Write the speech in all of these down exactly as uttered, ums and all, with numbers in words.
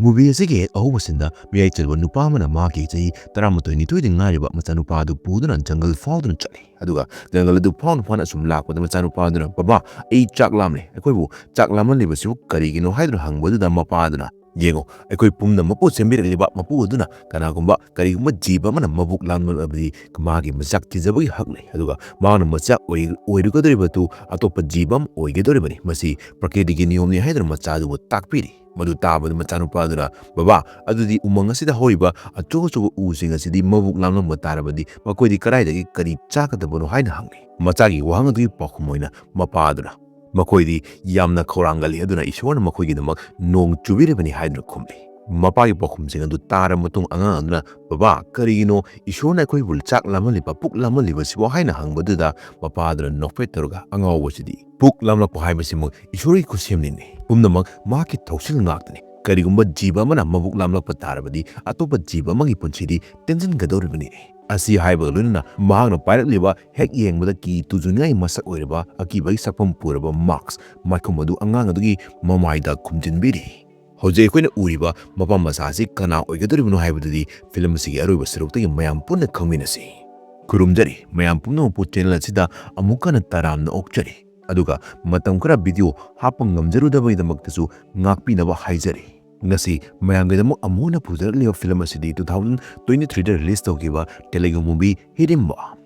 Movie ꯑꯁꯤꯒꯤ ꯍꯦꯛ ꯑꯍꯧꯕꯁꯤꯗ ꯃꯤꯌꯥꯏ ꯆꯜꯂꯕ ꯅꯨꯄꯥ ꯑꯃꯅ ꯃꯍꯥꯛꯀꯤ ꯆꯍꯤ ꯇꯔꯥꯃꯥꯊꯣꯏ ꯅꯤꯊꯣꯏꯗ ꯉꯥꯏꯔꯤꯕ ꯃꯆꯥꯅꯨꯄꯥ ꯑꯗꯨ ꯄꯨꯗꯨꯅ ꯖꯪꯒꯜ ꯐꯥꯎꯗꯨꯅ ꯆꯠꯂꯤ꯫ ꯑꯗꯨꯒ ꯖꯪꯒꯜ ꯑꯗꯨ ꯐꯥꯎꯅ ꯐꯥꯎꯅ ꯑꯁꯨꯝ ꯂꯥꯛꯄꯗ ꯃꯆꯥꯅꯨꯄꯥ ꯑꯗꯨꯅ, "ꯕꯕꯥ, ꯑꯩ ꯆꯥꯛ ꯂꯥꯝꯂꯦ, ꯑꯩꯈꯣꯏꯕꯨ ꯆꯥꯛ ꯂꯥꯝꯍꯜꯂꯤꯕꯁꯤꯕꯨ ꯀꯔꯤꯒꯤꯅꯣ?" ꯍꯥꯏꯗꯨꯅ ꯍꯪꯕꯗꯨꯗ ꯃꯄꯥ ꯑꯗꯨꯅ, "ꯌꯦꯡꯉꯣ, ꯑꯩꯈꯣꯏ ꯄꯨꯝꯅꯃꯛꯄꯨ ꯁꯦꯝꯕꯤꯔꯛꯂꯤꯕ ꯃꯄꯨ ꯑꯗꯨꯅ ꯀꯅꯥꯒꯨꯝꯕ ꯀꯔꯤꯒꯨꯝꯕ ꯖꯤꯕ ꯑꯃꯅ ꯃꯕꯨꯛ ꯂꯥꯝꯂꯕꯗꯤ ꯃꯥꯒꯤ ꯃꯆꯥꯛ ꯊꯤꯖꯕꯒꯤ ꯍꯛ ꯂꯩ, ꯑꯗꯨꯒ ꯃꯍꯥꯛꯅ ꯃꯆꯥꯛ ꯑꯣꯏ-, ꯑꯣꯏꯔꯨꯒꯗꯧꯔꯤꯕꯗꯨ ꯑꯇꯣꯞꯄ ꯖꯤꯕ ꯑꯃ ꯑꯣꯏꯒꯗꯧꯔꯤꯕꯅꯤ꯫ ꯃꯁꯤ ꯄ꯭ꯔꯀ꯭ꯔꯤꯇꯤꯒꯤ ꯅꯤꯌꯣꯝꯅꯤ" ꯍꯥꯏꯗꯨꯅ ꯃꯆꯥꯗꯨꯕꯨ ꯇꯥꯛꯄꯤꯔꯤ꯫ ꯃꯗꯨ ꯇꯥꯕꯗ ꯃꯆꯥꯅꯨꯄꯥ ꯑꯗꯨꯅ, "ꯕꯕꯥ, ꯑꯗꯨꯗꯤ ꯎꯃꯪ ꯑꯁꯤꯗ ꯍꯧꯔꯤꯕ ꯑꯆꯧ ꯑꯆꯧꯕ ꯎꯁꯤꯡ ꯑꯁꯤꯗꯤ ꯃꯕꯨꯛ ꯂꯥꯝꯂꯝꯕ ꯇꯥꯔꯕꯗꯤ ꯃꯈꯣꯏꯗꯤ ꯀꯗꯥꯏꯗꯒꯤ ꯀꯔꯤ ꯆꯥꯒꯗꯕꯅꯣ?" ꯍꯥꯏꯅ ꯍꯪꯂꯤ꯫ ꯃꯆꯥꯒꯤ ꯋꯥꯍꯪ ꯑꯗꯨꯒꯤ ꯄꯥꯎꯈꯨꯝ ꯑꯣꯏꯅ ꯃꯄꯥ ꯑꯗꯨꯅ, "ꯃꯈꯣꯏꯗꯤ ꯌꯥꯝꯅ ꯈꯧꯔꯥꯡꯒꯜꯂꯤ, ꯑꯗꯨꯅ ꯏꯁꯣꯔꯅ ꯃꯈꯣꯏꯒꯤꯗꯃꯛ ꯅꯣꯡ ꯆꯨꯕꯤꯔꯤꯕꯅꯤ" ꯍꯥꯏꯗꯨꯅ ꯈꯨꯝꯂꯤ꯫ ꯃꯄꯥꯒꯤ ꯄꯥꯎꯈꯨꯝꯁꯤꯡ ꯑꯗꯨ ꯇꯥꯔꯕ ꯃꯇꯨꯡ ꯑꯉꯥꯡ ꯑꯗꯨꯅ, "ꯕꯕꯥ, ꯀꯔꯤꯒꯤꯅꯣ ꯏꯁꯣꯔꯅ ꯑꯩꯈꯣꯏꯕꯨ ꯆꯥꯛ ꯂꯥꯝꯍꯜꯂꯤꯕ, ꯄꯨꯛ ꯂꯥꯝꯍꯜꯂꯤꯕꯁꯤꯕꯣ?" ꯍꯥꯏꯅ ꯍꯪꯕꯗꯨꯗ ꯃꯄꯥ ꯑꯗꯨꯅ ꯅꯣꯛꯐꯦꯠ ꯇꯧꯔꯒ, "ꯑꯉꯥꯎꯕꯁꯤꯗꯤ, ꯄꯨꯛ ꯂꯥꯝꯂꯛꯄ ꯍꯥꯏꯕꯁꯤꯃꯛ ꯏꯁꯣꯔꯒꯤ ꯈꯨꯠꯁꯦꯝꯅꯤꯅꯦ꯫ ꯄꯨꯝꯅꯃꯛ ꯃꯍꯥꯛꯀꯤ ꯊꯧꯁꯤꯜ ꯉꯥꯛꯇꯅꯤ꯫ ꯀꯔꯤꯒꯨꯝꯕ ꯖꯤꯕ ꯑꯃꯅ ꯃꯕꯨꯛ ꯂꯥꯝꯂꯛꯄ ꯇꯥꯔꯕꯗꯤ ꯑꯇꯣꯞꯄ ꯖꯤꯕ ꯑꯃꯒꯤ ꯄꯨꯟꯁꯤꯗꯤ ꯇꯦꯟꯁꯤꯟꯒꯗꯧꯔꯤꯕꯅꯤꯅꯦ"꯫ ꯑꯁꯤ ꯍꯥꯏꯕꯒ ꯂꯣꯏꯅꯅ ꯃꯍꯥꯛꯅ ꯄꯥꯏꯔꯛꯂꯤꯕ ꯍꯦꯛ ꯌꯦꯡꯕꯗ ꯀꯤ ꯇꯨꯖꯅꯤꯡꯉꯥꯏ ꯃꯁꯛ ꯑꯣꯏꯔꯕ ꯑꯀꯤꯕꯒꯤ ꯁꯛꯐꯝ ꯄꯨꯔꯕ ꯃꯥꯛꯁ, ꯃꯥꯏꯈꯨꯝ ꯑꯗꯨ ꯑꯉꯥꯡ ꯑꯗꯨꯒꯤ ꯃꯃꯥꯏꯗ ꯈꯨꯝꯖꯤꯟꯕꯤꯔꯤ꯫ ꯍꯧꯖꯤꯛ ꯑꯩꯈꯣꯏꯅ ꯎꯔꯤꯕ ꯃꯄꯥ ꯃꯆꯥ ꯑꯁꯤ ꯀꯅꯥ ꯑꯣꯏꯒꯗꯧꯔꯤꯕꯅꯣ ꯍꯥꯏꯕꯗꯨꯗꯤ ꯐꯤꯂꯝ ꯑꯁꯤꯒꯤ ꯑꯔꯣꯏꯕ ꯁꯔꯨꯛꯇꯒꯤ ꯃꯌꯥꯝ ꯄꯨꯟꯅ ꯈꯪꯃꯤꯟꯅꯁꯤ꯫ ꯈꯨꯔꯨꯝꯖꯔꯤ, ꯃꯌꯥꯝ ꯄꯨꯝꯅꯃꯛꯄꯨ ꯆꯦꯅꯦꯜ ꯑꯁꯤꯗ ꯑꯃꯨꯛ ꯍꯟꯅ ꯇꯔꯥꯝꯅ ꯑꯣꯛꯆꯔꯤ꯫ ꯑꯗꯨꯒ ꯃꯇꯝ ꯈꯔ ꯚꯤꯗꯤꯑꯣ ꯍꯥꯞꯄ ꯉꯝꯖꯔꯨꯗꯕꯒꯤꯗꯃꯛꯇꯁꯨ ꯉꯥꯛꯄꯤꯅꯕ ꯍꯥꯏꯖꯔꯤ꯫ ꯉꯁꯤ ꯃꯌꯥꯝꯒꯤꯗꯃꯛ ꯑꯃꯨꯛ ꯍꯟꯅ ꯄꯨꯖꯔꯛꯂꯤꯕ ꯐꯤꯂꯝ ꯑꯁꯤꯗꯤ two thousand twenty-three ꯗ release ꯇꯧꯈꯤꯕ ꯇꯦꯂꯨꯒꯨ movie ꯍꯤꯗꯤꯝꯕ꯫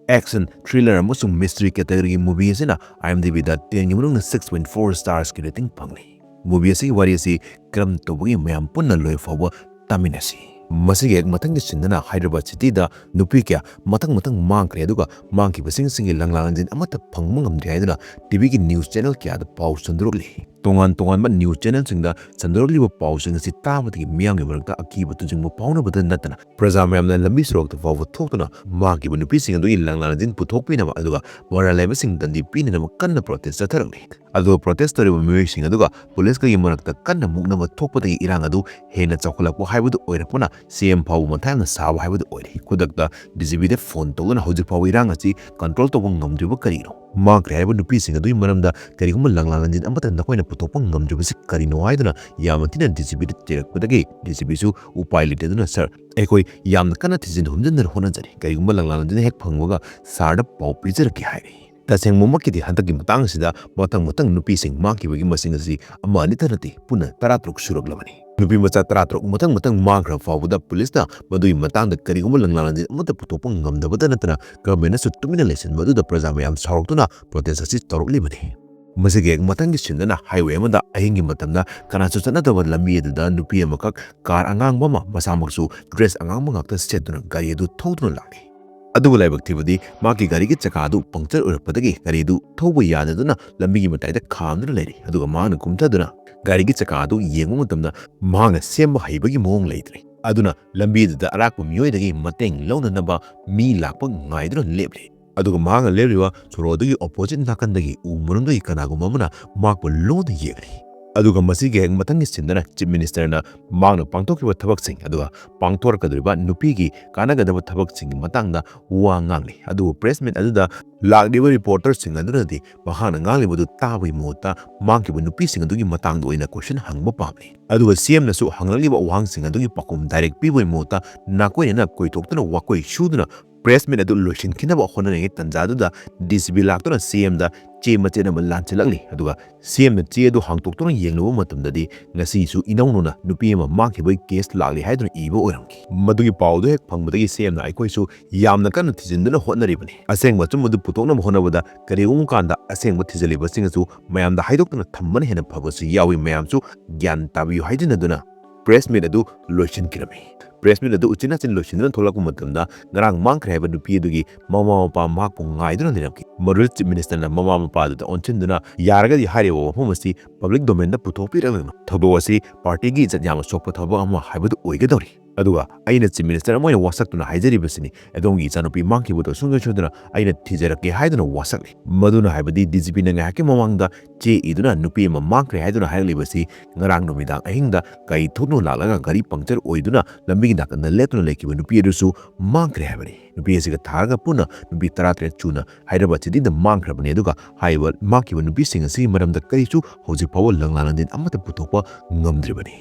Action, thriller ꯑꯃꯁꯨꯡ mystery category movie ꯑꯁꯤꯅ IMDb ꯗ ten ꯒꯤ ꯃꯅꯨꯡꯗ six point four stars ꯀꯤ rating ꯐꯪꯂꯤ꯫ Movie ꯑꯁꯤꯒꯤ ꯋꯥꯔꯤ ꯑꯁꯤ ꯀꯔꯝ ꯇꯧꯕꯒꯦ ꯃꯌꯥꯝ ꯄꯨꯟꯅ ꯂꯣꯏ ꯐꯥꯎꯕ ꯇꯥꯃꯤꯟꯅꯁꯤ꯫ ꯃꯁꯤꯒꯤ ꯍꯦꯛ ꯃꯊꯪꯒꯤ scene ꯗꯅ ꯍꯥꯏꯗ꯭ꯔꯕꯥꯗ city ꯗ ꯅꯨꯄꯤ ꯀꯌꯥ ꯃꯊꯪ ꯃꯊꯪ ꯃꯥꯡꯈ꯭ꯔꯦ, ꯑꯗꯨꯒ ꯃꯥꯡꯈꯤꯕꯁꯤꯡꯁꯤꯡꯒꯤ ꯂꯪꯂꯥ ꯂꯪꯖꯤꯟ ꯑꯃꯠꯇ ꯐꯪꯕ ꯉꯝꯗ꯭ꯔꯦ ꯍꯥꯏꯗꯨꯅ ꯇꯤꯚꯤꯒꯤ news channel ꯀꯌꯥꯗ ꯄꯥꯎ ꯁꯟꯗꯣꯔꯛꯂꯤ꯫ ꯇꯣꯉꯥꯟ ꯇꯣꯉꯥꯟꯕ news channel ꯁꯤꯡꯗ ꯁꯟꯗꯣꯔꯛꯂꯤꯕ ꯄꯥꯎꯁꯤꯡ ꯑꯁꯤ ꯇꯥꯕꯗꯒꯤ ꯃꯤꯌꯥꯝꯒꯤ ꯃꯔꯛꯇ ꯑꯀꯤꯕ ꯇꯨꯖꯨꯡꯕ ꯐꯥꯎꯅꯕꯗ ꯅꯠꯇꯅ ꯄ꯭ꯔꯖꯥ ꯃꯌꯥꯝꯅ ꯂꯝꯕꯤ ꯁꯣꯔꯣꯛꯇ ꯐꯥꯎꯕ ꯊꯣꯛꯇꯨꯅ ꯃꯥꯡꯈꯤꯕ ꯅꯨꯄꯤꯁꯤꯡ ꯑꯗꯨꯒꯤ ꯂꯪꯂꯥ ꯂꯪꯖꯤꯟ ꯄꯨꯊꯣꯛꯄꯤꯅꯕ ꯑꯗꯨꯒ ꯃꯔꯥꯜ ꯂꯩꯕꯁꯤꯡ ꯗꯟꯗꯤ ꯄꯤꯅꯅꯕ ꯀꯟꯅ protest ꯆꯠꯊꯔꯛꯂꯤ꯫ ꯑꯗꯨꯒ protest ꯇꯧꯔꯤꯕ ꯃꯤꯑꯣꯏꯁꯤꯡ ꯑꯗꯨꯒ ꯄꯨꯂꯤꯁꯀꯒꯤ ꯃꯔꯛꯇ ꯀꯟꯅ ꯃꯨꯛꯅꯕ ꯊꯣꯛꯄꯗꯒꯤ ꯏꯔꯥꯡ ꯑꯗꯨ ꯍꯦꯟꯅ ꯆꯥꯎꯈꯠꯂꯛꯄ ꯍꯥꯏꯕꯗꯨ ꯑꯣꯏꯔꯛꯄꯅ ꯁꯤ ꯑꯦꯝ ꯐꯥꯎꯕ ꯃꯊꯥ ꯌꯥꯝꯅ ꯁꯥꯕ ꯍꯥꯏꯕꯗꯨ ꯑꯣꯏꯔꯦ꯫ ꯈꯨꯗꯛꯇ ꯗꯤ ꯖꯤ ꯄꯤꯗ ꯐꯣꯟ ꯇꯧꯗꯨꯅ ꯍꯧꯖꯤꯛ ꯐꯥꯎꯕ ꯏꯔꯥꯡ ꯑꯁꯤ ꯀꯟꯇ꯭ꯔꯣꯜ ꯇꯧꯕ ꯉꯝꯗ꯭ꯔꯤꯕ ꯀꯔꯤꯅꯣ? ꯃꯥꯡꯈ꯭ꯔꯦ ꯍꯥꯏꯕ ꯅꯨꯄꯤꯁꯤꯡ ꯑꯗꯨꯒꯤ ꯃꯔꯝꯗ ꯀꯔꯤꯒꯨꯝꯕ ꯂꯪꯂꯥ ꯂꯪꯖꯤꯟ ꯑꯃꯠꯇ ꯅꯈꯣꯏꯅ ꯄꯨꯊꯣꯛꯄ ꯉꯝꯗ꯭ꯔꯤꯕꯁꯤ ꯀꯔꯤꯅꯣ ꯍꯥꯏꯗꯨꯅ ꯌꯥꯝꯅ ꯊꯤꯅ ꯗꯤ ꯖꯤ ꯄꯤꯗ ꯆꯩꯔꯛꯄꯗꯒꯤ ꯗꯤ ꯖꯤ ꯄꯤꯁꯨ ꯎꯄꯥꯏ ꯂꯩꯇꯗꯨꯅ, "ꯁꯥꯔ, ꯑꯩꯈꯣꯏ ꯌꯥꯝꯅ ꯀꯟꯅ ꯊꯤꯖꯤꯟ ꯍꯨꯝꯖꯤꯟꯗꯨꯅ ꯍꯣꯠꯅꯖꯔꯤ꯫ ꯀꯔꯤꯒꯨꯝꯕ ꯂꯪꯂꯥ ꯂꯪꯖꯤꯟ ꯍꯦꯛ ꯐꯪꯕꯒ ꯁꯥꯔꯗ ꯄꯥꯎ ꯄꯤꯖꯔꯛꯀꯦ" ꯍꯥꯏꯔꯤ꯫ ꯇꯁꯦꯡꯕꯃꯛꯀꯤꯗꯤ ꯍꯟꯗꯛꯀꯤ ꯃꯇꯥꯡ ꯑꯁꯤꯗ ꯃꯊꯪ ꯃꯊꯪ ꯅꯨꯄꯤꯁꯤꯡ ꯃꯥꯡꯈꯤꯕꯒꯤ ꯃꯁꯤꯡ ꯑꯁꯤ ꯑꯃ ꯑꯅꯤꯇ ꯅꯠꯇꯦ, ꯄꯨꯟꯅ ꯇꯔꯥꯇꯔꯨꯛ ꯁꯨꯔꯛꯂꯕꯅꯤ꯫ ꯅꯨꯄꯤ ꯃꯆꯥ ꯇꯔꯥꯇꯔꯨꯛ ꯃꯊꯪ ꯃꯊꯪ ꯃꯥꯡꯈ꯭ꯔꯕ ꯐꯥꯎꯕꯗ ꯄꯨꯂꯤꯁꯅ ꯃꯗꯨꯒꯤ ꯃꯇꯥꯡꯗ ꯀꯔꯤꯒꯨꯝꯕ ꯂꯪꯂꯥ ꯂꯪꯖꯤꯟ ꯑꯃꯠꯇ ꯄꯨꯊꯣꯛꯄ ꯉꯝꯗꯕꯇ ꯅꯠꯇꯅ ꯒꯚꯔꯟꯃꯦꯟꯠꯅꯁꯨ ꯇꯨꯃꯤꯟꯅ ꯂꯩꯁꯤꯟꯕ ꯑꯗꯨꯗ ꯄ꯭ꯔꯖꯥ ꯃꯌꯥꯝ ꯁꯥꯎꯔꯛꯇꯨꯅ ꯄ꯭ꯔꯣꯇꯦꯁ ꯑꯁꯤ ꯇꯧꯔꯛꯂꯤꯕꯅꯤ꯫ ꯃꯁꯤꯒꯤ ꯍꯦꯛ ꯃꯊꯪꯒꯤ ꯁꯤꯟꯗꯅ ꯍꯥꯏꯋꯦ ꯑꯃꯗ ꯑꯍꯤꯡꯒꯤ ꯃꯇꯝꯗ ꯀꯅꯥꯁꯨ ꯆꯠꯅꯗꯕ ꯂꯝꯕꯤ ꯑꯗꯨꯗ ꯅꯨꯄꯤ ꯑꯃꯈꯛ ꯀꯥꯔ ꯑꯉꯥꯡꯕ ꯑꯃ, ꯃꯁꯥꯃꯛꯁꯨ ꯗ꯭ꯔꯦꯁ ꯑꯉꯥꯡꯕ ꯉꯥꯛꯇ ꯁꯦꯠꯇꯨꯅ ꯒꯥꯔꯤ ꯑꯗꯨ ꯊꯧꯗꯨꯅ ꯂꯥꯛꯂꯤ꯫ ꯑꯗꯨꯕꯨ ꯂꯥꯏꯕꯛ ꯊꯤꯕꯗꯤ ꯃꯍꯥꯛꯀꯤ ꯒꯥꯔꯤꯒꯤ ꯆꯀꯥ ꯑꯗꯨ ꯄꯪꯆꯔ ꯑꯣꯏꯔꯛꯄꯗꯒꯤ ꯒꯥꯔꯤ ꯑꯗꯨ ꯊꯧꯕ ꯌꯥꯗꯗꯨꯅ ꯂꯝꯕꯤꯒꯤ ꯃꯇꯥꯏꯗ ꯈꯥꯝꯗꯨꯅ ꯂꯩꯔꯤ꯫ ꯑꯗꯨꯒ ꯃꯍꯥꯛꯅ ꯀꯨꯝꯊꯗꯨꯅ ꯒꯥꯔꯤꯒꯤ ꯆꯀꯥ ꯑꯗꯨ ꯌꯦꯡꯕ ꯃꯇꯝꯗ ꯃꯍꯥꯛꯅ ꯁꯦꯝꯕ ꯍꯩꯕꯒꯤ ꯃꯑꯣꯡ ꯂꯩꯇ꯭ꯔꯦ꯫ ꯑꯗꯨꯅ ꯂꯝꯕꯤ ꯑꯗꯨꯗ ꯑꯔꯥꯛꯄ ꯃꯤꯑꯣꯏꯗꯒꯤ ꯃꯇꯦꯡ ꯂꯧꯅꯅꯕ ꯃꯤ ꯂꯥꯛꯄ ꯉꯥꯏꯗꯨꯅ ꯂꯦꯞꯂꯤ꯫ ꯑꯗꯨꯒ ꯃꯍꯥꯛꯅ ꯂꯦꯞꯂꯤꯕ ꯁꯣꯔꯣꯛ ꯑꯗꯨꯒꯤ ꯑꯣꯄꯣꯖꯤꯠ ꯅꯥꯀꯟꯗꯒꯤ ꯎ ꯃꯅꯨꯡꯗꯒꯤ ꯀꯅꯥꯒꯨꯝꯕ ꯑꯃꯅ ꯃꯍꯥꯛꯄꯨ ꯂꯨꯅ ꯌꯦꯡꯂꯤ꯫ ꯑꯗꯨꯒ ꯃꯁꯤꯒꯤ ꯍꯦꯛ ꯃꯊꯪꯒꯤ ꯁꯤꯟꯗꯅ ꯆꯤꯐ ꯃꯤꯅꯤꯁꯇꯔꯅ ꯃꯍꯥꯛꯅ ꯄꯥꯡꯊꯣꯛꯈꯤꯕ ꯊꯕꯛꯁꯤꯡ ꯑꯗꯨꯒ ꯄꯥꯡꯊꯣꯔꯛꯀꯗꯧꯔꯤꯕ ꯅꯨꯄꯤꯒꯤ ꯀꯥꯟꯅꯒꯗꯕ ꯊꯕꯛꯁꯤꯡꯒꯤ ꯃꯇꯥꯡꯗ ꯋꯥ ꯉꯥꯡꯂꯤ꯫ ꯑꯗꯨꯕꯨ ꯄ꯭ꯔꯦꯁ ꯃꯤꯠ ꯑꯗꯨꯗ ꯂꯥꯛꯂꯤꯕ ꯔꯤꯄꯣꯔꯇꯔꯁꯤꯡ ꯑꯗꯨꯅꯗꯤ ꯃꯍꯥꯛꯅ ꯉꯥꯡꯂꯤꯕꯗꯨ ꯇꯥꯕꯒꯤ ꯃꯍꯨꯠꯇ ꯃꯥꯡꯈꯤꯕ ꯅꯨꯄꯤꯁꯤꯡ ꯑꯗꯨꯒꯤ ꯃꯇꯥꯡꯗ ꯑꯣꯏꯅ ꯀꯣꯏꯁꯟ ꯍꯪꯕ ꯄꯥꯝꯂꯤ꯫ ꯑꯗꯨꯒ ꯁꯤ ꯑꯦꯝꯅꯁꯨ ꯍꯪꯂꯛꯂꯤꯕ ꯋꯥꯍꯪꯁꯤꯡ ꯑꯗꯨꯒꯤ ꯄꯥꯎꯈꯨꯝ ꯗꯥꯏꯔꯦꯛ ꯄꯤꯕꯒꯤ ꯃꯍꯨꯠꯇ ꯅꯥꯀꯣꯏꯅꯅ ꯀꯣꯏꯊꯣꯛꯇꯨꯅ ꯋꯥꯀꯣꯏ ꯁꯨꯗꯨꯅ ꯄ꯭ꯔꯦꯁ ꯃꯤꯠ ꯑꯗꯨ ꯂꯣꯏꯁꯤꯟꯈꯤꯅꯕ ꯍꯣꯠꯅꯔꯤꯉꯩ ꯇꯥꯟꯖꯥꯗꯨꯗ ꯗꯤ ꯖꯤ ꯄꯤ ꯂꯥꯛꯇꯨꯅ ꯁꯤ ꯑꯦꯝꯗ ꯆꯦ ꯃꯆꯦꯠ ꯑꯃ ꯂꯥꯟꯁꯤꯜꯂꯛꯂꯤ꯫ ꯑꯗꯨꯒ ꯁꯤ ꯑꯦꯝꯅ ꯆꯦ ꯑꯗꯨ ꯍꯥꯡꯇꯣꯛꯇꯨꯅ ꯌꯦꯡꯂꯨꯕ ꯃꯇꯝꯗꯗꯤ ꯉꯁꯤꯁꯨ ꯏꯅꯧ ꯅꯧꯅ ꯅꯨꯄꯤ ꯑꯃ ꯃꯥꯡꯈꯤꯕꯒꯤ ꯀꯦꯁ ꯂꯥꯛꯂꯤ ꯍꯥꯏꯗꯨꯅ ꯏꯕ ꯑꯣꯏꯔꯝꯈꯤ꯫ ꯃꯗꯨꯒꯤ ꯄꯥꯎꯗꯨ ꯍꯦꯛ ꯐꯪꯕꯗꯒꯤ ꯁꯤ ꯑꯦꯝꯅ ꯑꯩꯈꯣꯏꯁꯨ ꯌꯥꯝꯅ ꯀꯟꯅ ꯊꯤꯖꯤꯟꯗꯨꯅ ꯍꯣꯠꯅꯔꯤꯕꯅꯤ꯫ ꯑꯁꯦꯡꯕ ꯑꯆꯨꯝꯕꯗꯨ ꯄꯨꯊꯣꯛꯅꯕ ꯍꯣꯠꯅꯕꯗ ꯀꯔꯤꯒꯨꯝꯕ ꯀꯥꯟꯗ ꯑꯁꯦꯡꯕ ꯊꯤꯖꯤꯜꯂꯤꯕꯁꯤꯡ ꯑꯗꯨ ꯃꯌꯥꯝꯗ ꯍꯥꯏꯗꯣꯛꯇꯨꯅ ꯊꯝꯕꯅ ꯍꯦꯟꯅ ꯐꯕꯁꯨ ꯌꯥꯎꯏ꯫ ꯃꯌꯥꯝꯁꯨ ꯒ꯭ꯌꯥꯟ ꯇꯥꯕꯤꯌꯨ ꯍꯥꯏꯖꯅꯗꯨꯅ ꯄ꯭ꯔꯦꯁ ꯃꯤꯠ ꯑꯗꯨ ꯂꯣꯏꯁꯤꯟꯈꯤꯔꯝꯃꯤ꯫ ꯄ꯭ꯔꯦꯁ ꯃꯤꯠ ꯑꯗꯨ ꯎꯆꯤꯟ ꯅꯥꯆꯤꯟ ꯂꯣꯏꯁꯤꯟꯗꯨꯅ ꯊꯣꯛꯂꯛꯄ ꯃꯇꯝꯗ ꯉꯔꯥꯡ ꯃꯥꯡꯈ꯭ꯔꯦ ꯍꯥꯏꯕ ꯅꯨꯄꯤ ꯑꯗꯨꯒꯤ ꯃꯃꯥ ꯃꯄꯥ ꯃꯍꯥꯛꯄꯨ ꯉꯥꯏꯗꯨꯅ ꯂꯩꯔꯝꯈꯤ꯫ ꯃꯗꯨꯗ ꯆꯤꯐ ꯃꯤꯅꯤꯁꯇꯔꯅ ꯃꯃꯥ ꯃꯄꯥ ꯑꯗꯨꯗ ꯑꯣꯟꯁꯤꯟꯗꯨꯅ ꯌꯥꯔꯒꯗꯤ ꯍꯥꯏꯔꯤꯕ ꯋꯥꯐꯝ ꯑꯁꯤ ꯄꯕ꯭ꯂꯤꯛ ꯗꯣꯃꯦꯟꯗ ꯄꯨꯊꯣꯛꯄꯤꯔꯛꯂꯒꯅꯨ꯫ ꯊꯧꯗꯣꯛ ꯑꯁꯤ ꯄꯥꯔꯇꯤꯒꯤ ꯏꯖꯠ ꯌꯥꯝꯅ ꯁꯣꯛꯄ ꯊꯕꯛ ꯑꯃ ꯍꯥꯏꯕꯗꯨ ꯑꯣꯏꯒꯗꯧꯔꯤ꯫ ꯑꯗꯨꯒ ꯑꯩꯅ Chief Minister ꯑꯃ ꯑꯣꯏꯅ ꯋꯥꯁꯛꯇꯨꯅ ꯍꯥꯏꯖꯔꯤꯕꯁꯤꯅꯤ, ꯑꯗꯣꯝꯒꯤ ꯏꯆꯥꯅꯨꯄꯤ ꯃꯥꯡꯈꯤꯕꯗꯣ ꯁꯨꯡꯁꯣꯏ ꯁꯣꯏꯗꯅ ꯑꯩꯅ ꯊꯤꯖꯔꯛꯀꯦ ꯍꯥꯏꯗꯨꯅ ꯋꯥꯁꯛꯂꯤ꯫ ꯃꯗꯨꯅ ꯍꯥꯏꯕꯗꯤ DGPꯅ ꯉꯥꯏꯍꯥꯛꯀꯤ ꯃꯃꯥꯡꯗ ꯆꯦ ꯏꯗꯨꯅ ꯅꯨꯄꯤ ꯑꯃ ꯃꯥꯡꯈ꯭ꯔꯦ ꯍꯥꯏꯗꯨꯅ ꯍꯥꯏꯔꯛꯂꯤꯕꯁꯤ ꯉꯔꯥꯡ ꯅꯨꯃꯤꯗꯥꯡ ꯑꯍꯤꯡꯗ ꯒꯥꯔꯤ ꯊꯧꯗꯨꯅ ꯂꯥꯛꯂꯒ ꯒꯥꯔꯤ puncture ꯑꯣꯏꯗꯨꯅ ꯂꯝꯕꯤꯒꯤ ꯅꯥꯀꯟꯗ ꯂꯦꯞꯇꯨꯅ ꯂꯩꯈꯤꯕ ꯅꯨꯄꯤ ꯑꯗꯨꯁꯨ ꯃꯥꯡꯈ꯭ꯔꯦ ꯍꯥꯏꯕꯅꯤ꯫ ꯅꯨꯄꯤ ꯑꯁꯤꯒ ꯊꯥꯔꯒ ꯄꯨꯟꯅ ꯅꯨꯄꯤ ꯇꯔꯥꯇꯔꯦꯠ ꯁꯨꯅ ꯍꯥꯏꯗ꯭ꯔꯕꯥꯗ cityꯗ ꯃꯥꯡꯈ꯭ꯔꯕꯅꯤ꯫ ꯑꯗꯨꯒ ꯍꯥꯏꯔꯤꯕ ꯃꯥꯡꯈꯤꯕ ꯅꯨꯄꯤꯁꯤꯡ ꯑꯁꯤꯒꯤ ꯃꯔꯝꯗ ꯀꯔꯤꯁꯨ ꯍꯧꯖꯤꯛ ꯐꯥꯎꯕ ꯂꯪꯂꯥ ꯂꯪꯗꯦꯟ ꯑꯃꯠꯇ ꯄꯨꯊꯣꯛꯄ ꯉꯝꯗ꯭ꯔꯤꯕꯅꯤ꯫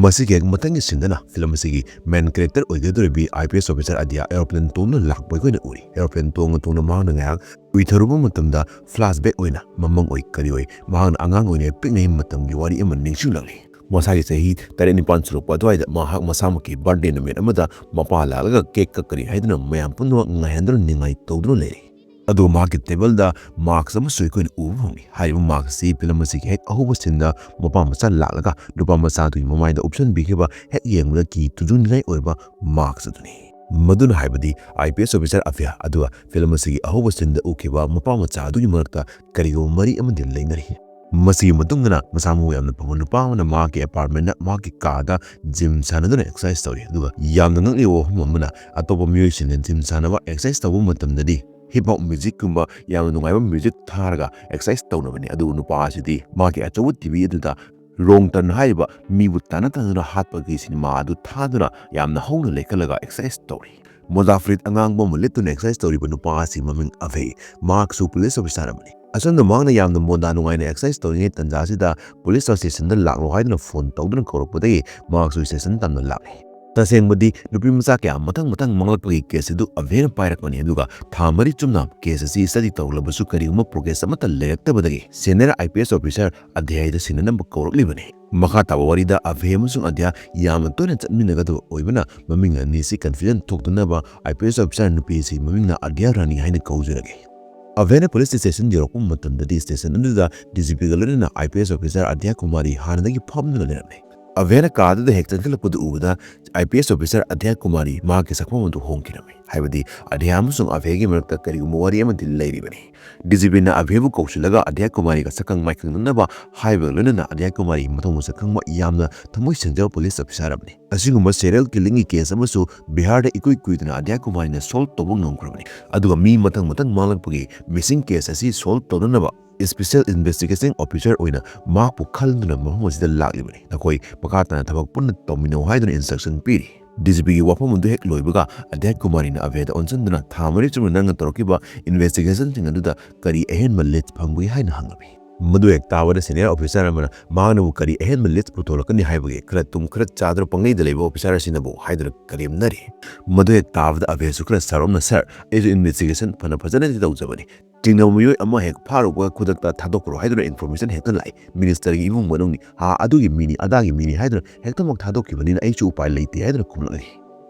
ꯃꯁꯤꯒꯤ ꯍꯦꯛ ꯃꯊꯪꯒꯤ sceneꯗꯅ film ꯑꯁꯤꯒꯤ main character ꯑꯣꯏꯒꯗꯧꯔꯤꯕꯤ IPS officer ꯑꯗꯤꯌꯥ aeroplane ꯇꯣꯡꯗꯨꯅ ꯂꯥꯛꯄ ꯑꯩꯈꯣꯏꯅ ꯎꯔꯤ꯫ Aeroplane ꯇꯣꯡꯅ ꯇꯣꯡꯅ ꯃꯍꯥꯛꯅ ꯉꯥꯏꯍꯥꯛ ꯎꯏꯊꯔꯨꯕ ꯃꯇꯝꯗ flashback ꯑꯣꯏꯅ ꯃꯃꯪ ꯑꯣꯏ ꯀꯔꯤ ꯑꯣꯏ ꯃꯍꯥꯛꯅ ꯑꯉꯥꯡ ꯑꯣꯏꯔꯤꯉꯩ ꯄꯤꯛꯂꯤꯉꯩ ꯃꯇꯝꯒꯤ ꯋꯥꯔꯤ ꯑꯃ ꯅꯤꯡꯁꯤꯡꯂꯛꯂꯤ꯫ ꯃꯁꯥꯒꯤ ꯆꯍꯤ ꯇꯔꯦꯠ ꯅꯤꯄꯥꯟ ꯁꯨꯔꯛꯄ ꯑꯗꯨꯋꯥꯏꯗ ꯃꯍꯥꯛ ꯃꯁꯥꯃꯛꯀꯤ birthday ꯅꯨꯃꯤꯠ ꯑꯃꯗ ꯃꯄꯥ ꯂꯥꯛꯂꯒ cake ꯀꯛꯀꯅꯤ ꯍꯥꯏꯗꯨꯅ ꯃꯌꯥꯝ ꯄꯨꯝꯅꯃꯛ ꯉꯥꯏꯍꯟꯗꯨꯅ ꯅꯤꯡꯉꯥꯏ ꯇꯧꯗꯨꯅ ꯂꯩꯔꯤ꯫ ꯑꯗꯨꯒ ꯃꯍꯥꯛꯀꯤ tableꯗ mask ꯑꯃꯁꯨ ꯑꯩꯈꯣꯏꯅ ꯎꯕ ꯐꯪꯏ꯫ ꯍꯥꯏꯔꯤꯕ mask ꯑꯁꯤ film ꯑꯁꯤꯒꯤ ꯍꯦꯛ ꯑꯍꯧꯕ sceneꯗ ꯃꯄꯥ ꯃꯆꯥ ꯂꯥꯛꯂꯒ ꯅꯨꯄꯥ ꯃꯆꯥꯗꯨꯒꯤ ꯃꯃꯥꯏꯗ ꯎꯞꯁꯟꯕꯤꯈꯤꯕ ꯍꯦꯛ ꯌꯦꯡꯕꯗ ꯀꯤ ꯇꯨꯖꯨꯡꯅꯤꯡꯉꯥꯏ ꯑꯣꯏꯔꯕ mask ꯑꯗꯨꯅꯤ꯫ ꯃꯗꯨꯅ ꯍꯥꯏꯕꯗꯤ IPS officer ꯑꯚꯌ ꯑꯗꯨꯒ film ꯑꯁꯤꯒꯤ ꯑꯍꯧꯕ sceneꯗ ꯎꯈꯤꯕ ꯃꯄꯥ ꯃꯆꯥ ꯑꯗꯨꯒꯤ ꯃꯔꯛꯇ ꯀꯔꯤꯒꯨꯝꯕ ꯃꯔꯤ ꯑꯃꯗꯤ ꯂꯩꯅꯔꯤ꯫ ꯃꯁꯤꯒꯤ ꯃꯇꯨꯡꯗꯅ ꯃꯁꯥ ꯃꯎ ꯌꯥꯝꯅ ꯐꯕ ꯅꯨꯄꯥ ꯑꯃꯅ ꯃꯍꯥꯛꯀꯤ apartmentꯗ ꯃꯍꯥꯛꯀꯤ ꯀꯥꯗ gym ꯁꯥꯟꯅꯗꯨꯅ exercise ꯇꯧꯔꯤ꯫ ꯑꯗꯨꯒ ꯌꯥꯝꯅ ꯉꯛꯂꯤꯕ ꯋꯥꯐꯝ ꯑꯃꯅ, ꯑꯇꯣꯞꯄ ꯃꯤꯑꯣꯏꯁꯤꯡꯅ gym ꯁꯥꯟꯅꯕ, exercise ꯇꯧꯕ ꯃꯇꯝꯗꯗꯤ hip hop musicꯀꯨꯝꯕ ꯌꯥꯝꯅ ꯅꯨꯡꯉꯥꯏꯕ music ꯊꯥꯔꯒ exercise ꯇꯧꯅꯕꯅꯤ꯫ ꯑꯗꯨꯕꯨ ꯅꯨꯄꯥ ꯑꯁꯤꯗꯤ ꯃꯍꯥꯛꯀꯤ ꯑꯆꯧꯕ TV ꯑꯗꯨꯗ Wrong Turn ꯍꯥꯏꯔꯤꯕ ꯃꯤꯕꯨ ꯇꯥꯟꯅ ꯇꯥꯟꯅꯗꯨꯅ ꯍꯥꯠꯄꯒꯤ cinema ꯑꯗꯨ ꯊꯥꯗꯨꯅ ꯌꯥꯝꯅ ꯍꯧꯅ ꯂꯩꯈꯠꯂꯒ exercise ꯇꯧꯔꯤ꯫ ꯃꯣꯖꯥ ꯐꯨꯔꯤꯠ ꯑꯉꯥꯡꯕ ꯑꯃ ꯂꯤꯠꯇꯨꯅ exercise ꯇꯧꯔꯤꯕ ꯅꯨꯄꯥ ꯑꯁꯤ ꯃꯃꯤꯡ ꯑꯚꯦ, ꯃꯍꯥꯛꯁꯨ police officer ꯑꯃꯅꯤ꯫ ꯑꯁꯨꯝꯅ ꯃꯍꯥꯛꯅ ꯌꯥꯝꯅ ꯃꯣꯟꯗꯥ ꯅꯨꯡꯉꯥꯏꯅ exercise ꯇꯧꯔꯤꯉꯩ ꯇꯟꯖꯥ ꯑꯁꯤꯗ police stationꯗ ꯂꯥꯛꯂꯣ ꯍꯥꯏꯗꯨꯅ phone ꯇꯧꯗꯨꯅ ꯀꯧꯔꯛꯄꯗꯒꯤ ꯃꯍꯥꯛꯁꯨ station ꯇꯝꯅ ꯂꯥꯛꯂꯦ꯫ ꯇꯁꯦꯡꯕꯗꯤ ꯅꯨꯄꯤ ꯃꯆꯥ ꯀꯌꯥ ꯃꯊꯪ ꯃꯊꯪ ꯃꯥꯡꯂꯛꯄꯒꯤ case ꯑꯗꯨ ꯑꯚꯦꯅ ꯄꯥꯏꯔꯛꯄꯅꯤ, ꯑꯗꯨꯒ ꯊꯥ ꯃꯔꯤ ꯆꯨꯝꯅ case ꯑꯁꯤ study ꯇꯧꯔꯛꯂꯕꯁꯨ ꯀꯔꯤꯒꯨꯝꯕ progress ꯑꯃꯠꯇ ꯂꯩꯔꯛꯇꯕꯗꯒꯤ senior IPS officer ꯑꯗ꯭ꯌꯥꯗ ꯁꯤꯟꯅꯅꯕ ꯀꯧꯔꯛꯂꯤꯕꯅꯤ꯫ ꯃꯈꯥ ꯇꯥꯕ ꯋꯥꯔꯤꯗ ꯑꯚꯦ ꯑꯃꯁꯨꯡ ꯑꯗ꯭ꯌꯥ ꯌꯥꯝꯅ ꯇꯣꯏꯅ ꯆꯠꯃꯤꯟꯅꯒꯗꯕ ꯑꯣꯏꯕꯅ ꯃꯃꯤꯡ ꯑꯅꯤ ꯑꯁꯤ confusion ꯊꯣꯛꯇꯅꯕ IPS officer ꯅꯨꯄꯤ ꯑꯁꯤ ꯃꯃꯤꯡꯅ ꯑꯗ꯭ꯌꯥ ꯔꯥꯅꯤ ꯍꯥꯏꯅ ꯀꯧꯖꯔꯒꯦ꯫ ꯑꯚꯦꯅ police station ꯌꯧꯔꯛꯄ ꯃꯇꯝꯗꯗꯤ station ꯑꯗꯨꯗ DGPꯒ ꯂꯣꯏꯅꯅ IPS officer ꯑꯗ꯭ꯌꯥ ꯀꯨꯃꯥꯔꯤ ꯍꯥꯟꯅꯗꯒꯤ ꯐꯝꯗꯨꯅ ꯂꯩꯔꯝꯃꯤ꯫ ꯑꯚꯦꯅ ꯀꯥꯗꯨꯗ ꯍꯦꯛ ꯆꯪꯁꯤꯜꯂꯛꯄꯗꯨ ꯎꯕꯗ, I P S officer ꯑꯗ꯭ꯌꯥ Kumari ꯃꯍꯥꯛꯀꯤ ꯁꯛꯐꯝ ꯑꯗꯨ ꯍꯣꯡꯈꯤꯔꯝꯃꯤ꯫ ꯍꯥꯏꯕꯗꯤ, ꯑꯗ꯭ꯌꯥ ꯑꯃꯁꯨꯡ ꯑꯚꯦꯒꯤ ꯃꯔꯛꯇ ꯀꯔꯤꯒꯨꯝꯕ ꯋꯥꯔꯤ ꯑꯃꯗꯤ ꯂꯩꯔꯤꯕꯅꯤ꯫ ꯗꯤ ꯖꯤ ꯄꯤꯅ ꯑꯚꯦꯕꯨ ꯀꯧꯁꯤꯜꯂꯒ ꯑꯗ꯭ꯌꯥ ꯀꯨꯃꯥꯔꯤꯒ ꯁꯛꯈꯪ ꯃꯥꯏꯈꯪꯅꯅꯕ ꯍꯥꯏꯕꯒ ꯂꯣꯏꯅꯅ, ꯑꯗ꯭ꯌꯥ ꯀꯨꯃꯥꯔꯤ ꯃꯊꯧ ꯃꯁꯛ ꯈꯪꯕ ꯌꯥꯝꯅ ꯊꯃꯣꯏ ꯁꯦꯡꯖꯕ ꯄꯨꯂꯤꯁ ꯑꯣꯐꯤꯁꯥꯔ ꯑꯃꯅꯤ꯫ ꯑꯁꯤꯒꯨꯝꯕ ꯁꯦꯔꯤꯌꯦꯜ ꯀꯤꯂꯤꯡꯒꯤ ꯀꯦꯁ ꯑꯃꯁꯨ ꯕꯤꯍꯥꯔꯗ ꯏꯀꯨꯏ ꯀꯨꯏꯗꯅ ꯑꯗ꯭ꯌꯥ ꯀꯨꯃꯥꯔꯤꯅ ꯁꯣꯜꯕ ꯇꯧꯕ ꯉꯝꯈ꯭ꯔꯕꯅꯤ꯫ ꯑꯗꯨꯒ ꯃꯤ ꯃꯊꯪ ꯃꯊꯪ ꯃꯥꯡꯂꯛꯄꯒꯤ ꯃꯤꯁꯤꯡ ꯀꯦꯁ ꯑꯁꯤ ꯁꯣꯜꯕ ꯇꯧꯅꯅꯕ ꯏꯁꯄꯤꯁꯦꯜ ꯏꯟꯚꯦꯁꯇꯤꯒꯦꯁꯟ ꯑꯣꯐꯤꯁꯥꯔ ꯑꯣꯏꯅ ꯃꯍꯥꯛꯄꯨ ꯈꯜꯗꯨꯅ ꯃꯐꯝ ꯑꯁꯤꯗ ꯂꯥꯛꯂꯤꯕꯅꯤ꯫ ꯅꯈꯣꯏ ꯃꯈꯥ ꯇꯥꯅ ꯊꯕꯛ ꯄꯨꯟꯅ ꯇꯧꯃꯤꯟꯅꯧ ꯍꯥꯏꯗꯨꯅ ꯏꯟꯁꯇ꯭ꯔꯛꯁꯟ ꯄꯤꯔꯤ꯫ ꯗꯤ ꯖꯤ ꯄꯤꯒꯤ ꯋꯥꯐꯝ ꯑꯗꯨ ꯍꯦꯛ ꯂꯣꯏꯕꯒ, ꯑꯗ꯭ꯌꯥ ꯀꯨꯃꯥꯔꯤꯅ ꯑꯚꯦꯗ ꯑꯣꯟꯁꯤꯟꯗꯨꯅ, "ꯊꯥ ꯃꯔꯤ ꯆꯨꯞꯅ ꯅꯪꯅ ꯇꯧꯔꯛꯈꯤꯕ ꯏꯟꯚꯦꯁꯇꯤꯒꯦꯁꯟꯁꯤꯡ ꯑꯗꯨꯗ ꯀꯔꯤ ꯑꯍꯦꯟꯕ ꯂꯤꯗ ꯐꯪꯕꯒꯦ?" ꯍꯥꯏꯅ ꯍꯪꯂꯝꯃꯤ꯫ ꯃꯗꯨ ꯍꯦꯛ ꯇꯥꯕꯗ ꯁꯦꯅꯤꯌꯔ ꯑꯣꯐꯤꯁꯥꯔ ꯑꯃꯅ, "ꯃꯍꯥꯛꯅꯕꯨ ꯀꯔꯤ ꯑꯍꯦꯟꯕ ꯂꯤꯗ ꯄꯨꯊꯣꯛꯂꯛꯀꯅꯤ ꯍꯥꯏꯕꯒꯦ? ꯈꯔ ꯇꯨꯝ ꯈꯔ ꯆꯥꯗꯨꯅ ꯄꯪꯂꯩꯗ ꯂꯩꯕ ꯑꯣꯐꯤꯁꯥꯔ ꯑꯁꯤꯅꯕꯨ?" ꯍꯥꯏꯗꯨꯅ ꯀꯔꯦꯝꯅꯔꯤ꯫ ꯃꯗꯨ ꯍꯦꯛ ꯇꯥꯕꯗ ꯑꯚꯦꯁꯨ ꯈꯔ ꯁꯥꯎꯔꯞꯅ, "ꯁꯥꯔ, ꯑꯩꯁꯨ ꯏꯟꯚꯦꯁꯇꯤꯒꯦꯁꯟ ꯐꯅ ꯐꯖꯅꯗꯤ ꯇꯧꯖꯕꯅꯤ꯫ ꯆꯤꯡꯅꯕ ꯃꯤꯑꯣꯏ ꯑꯃ ꯍꯦꯛ ꯐꯥꯔꯨꯕꯒ ꯈꯨꯗꯛꯇ ꯊꯥꯗꯣꯛꯈ꯭ꯔꯣ ꯍꯥꯏꯗꯨꯅ ꯏꯟꯐꯣꯔꯃꯦꯁꯟ ꯍꯦꯛꯇ ꯂꯥꯛꯏ꯫ ꯃꯤꯅꯤꯁꯇꯔꯒꯤ ꯏꯃꯨꯡ ꯃꯅꯨꯡꯅꯤ, ꯍꯥ, ꯑꯗꯨꯒꯤ ꯃꯤꯅꯤ, ꯑꯗꯥꯒꯤ ꯃꯤꯅꯤ ꯍꯥꯏꯗꯨꯅ ꯍꯦꯛꯇꯃꯛ ꯊꯥꯗꯣꯛꯈꯤꯕꯅꯤꯅ ꯑꯩꯁꯨ ꯎꯄꯥꯏ ꯂꯩꯇꯦ" ꯍꯥꯏꯗꯨꯅ ꯈꯨꯝꯂꯛꯂꯤ꯫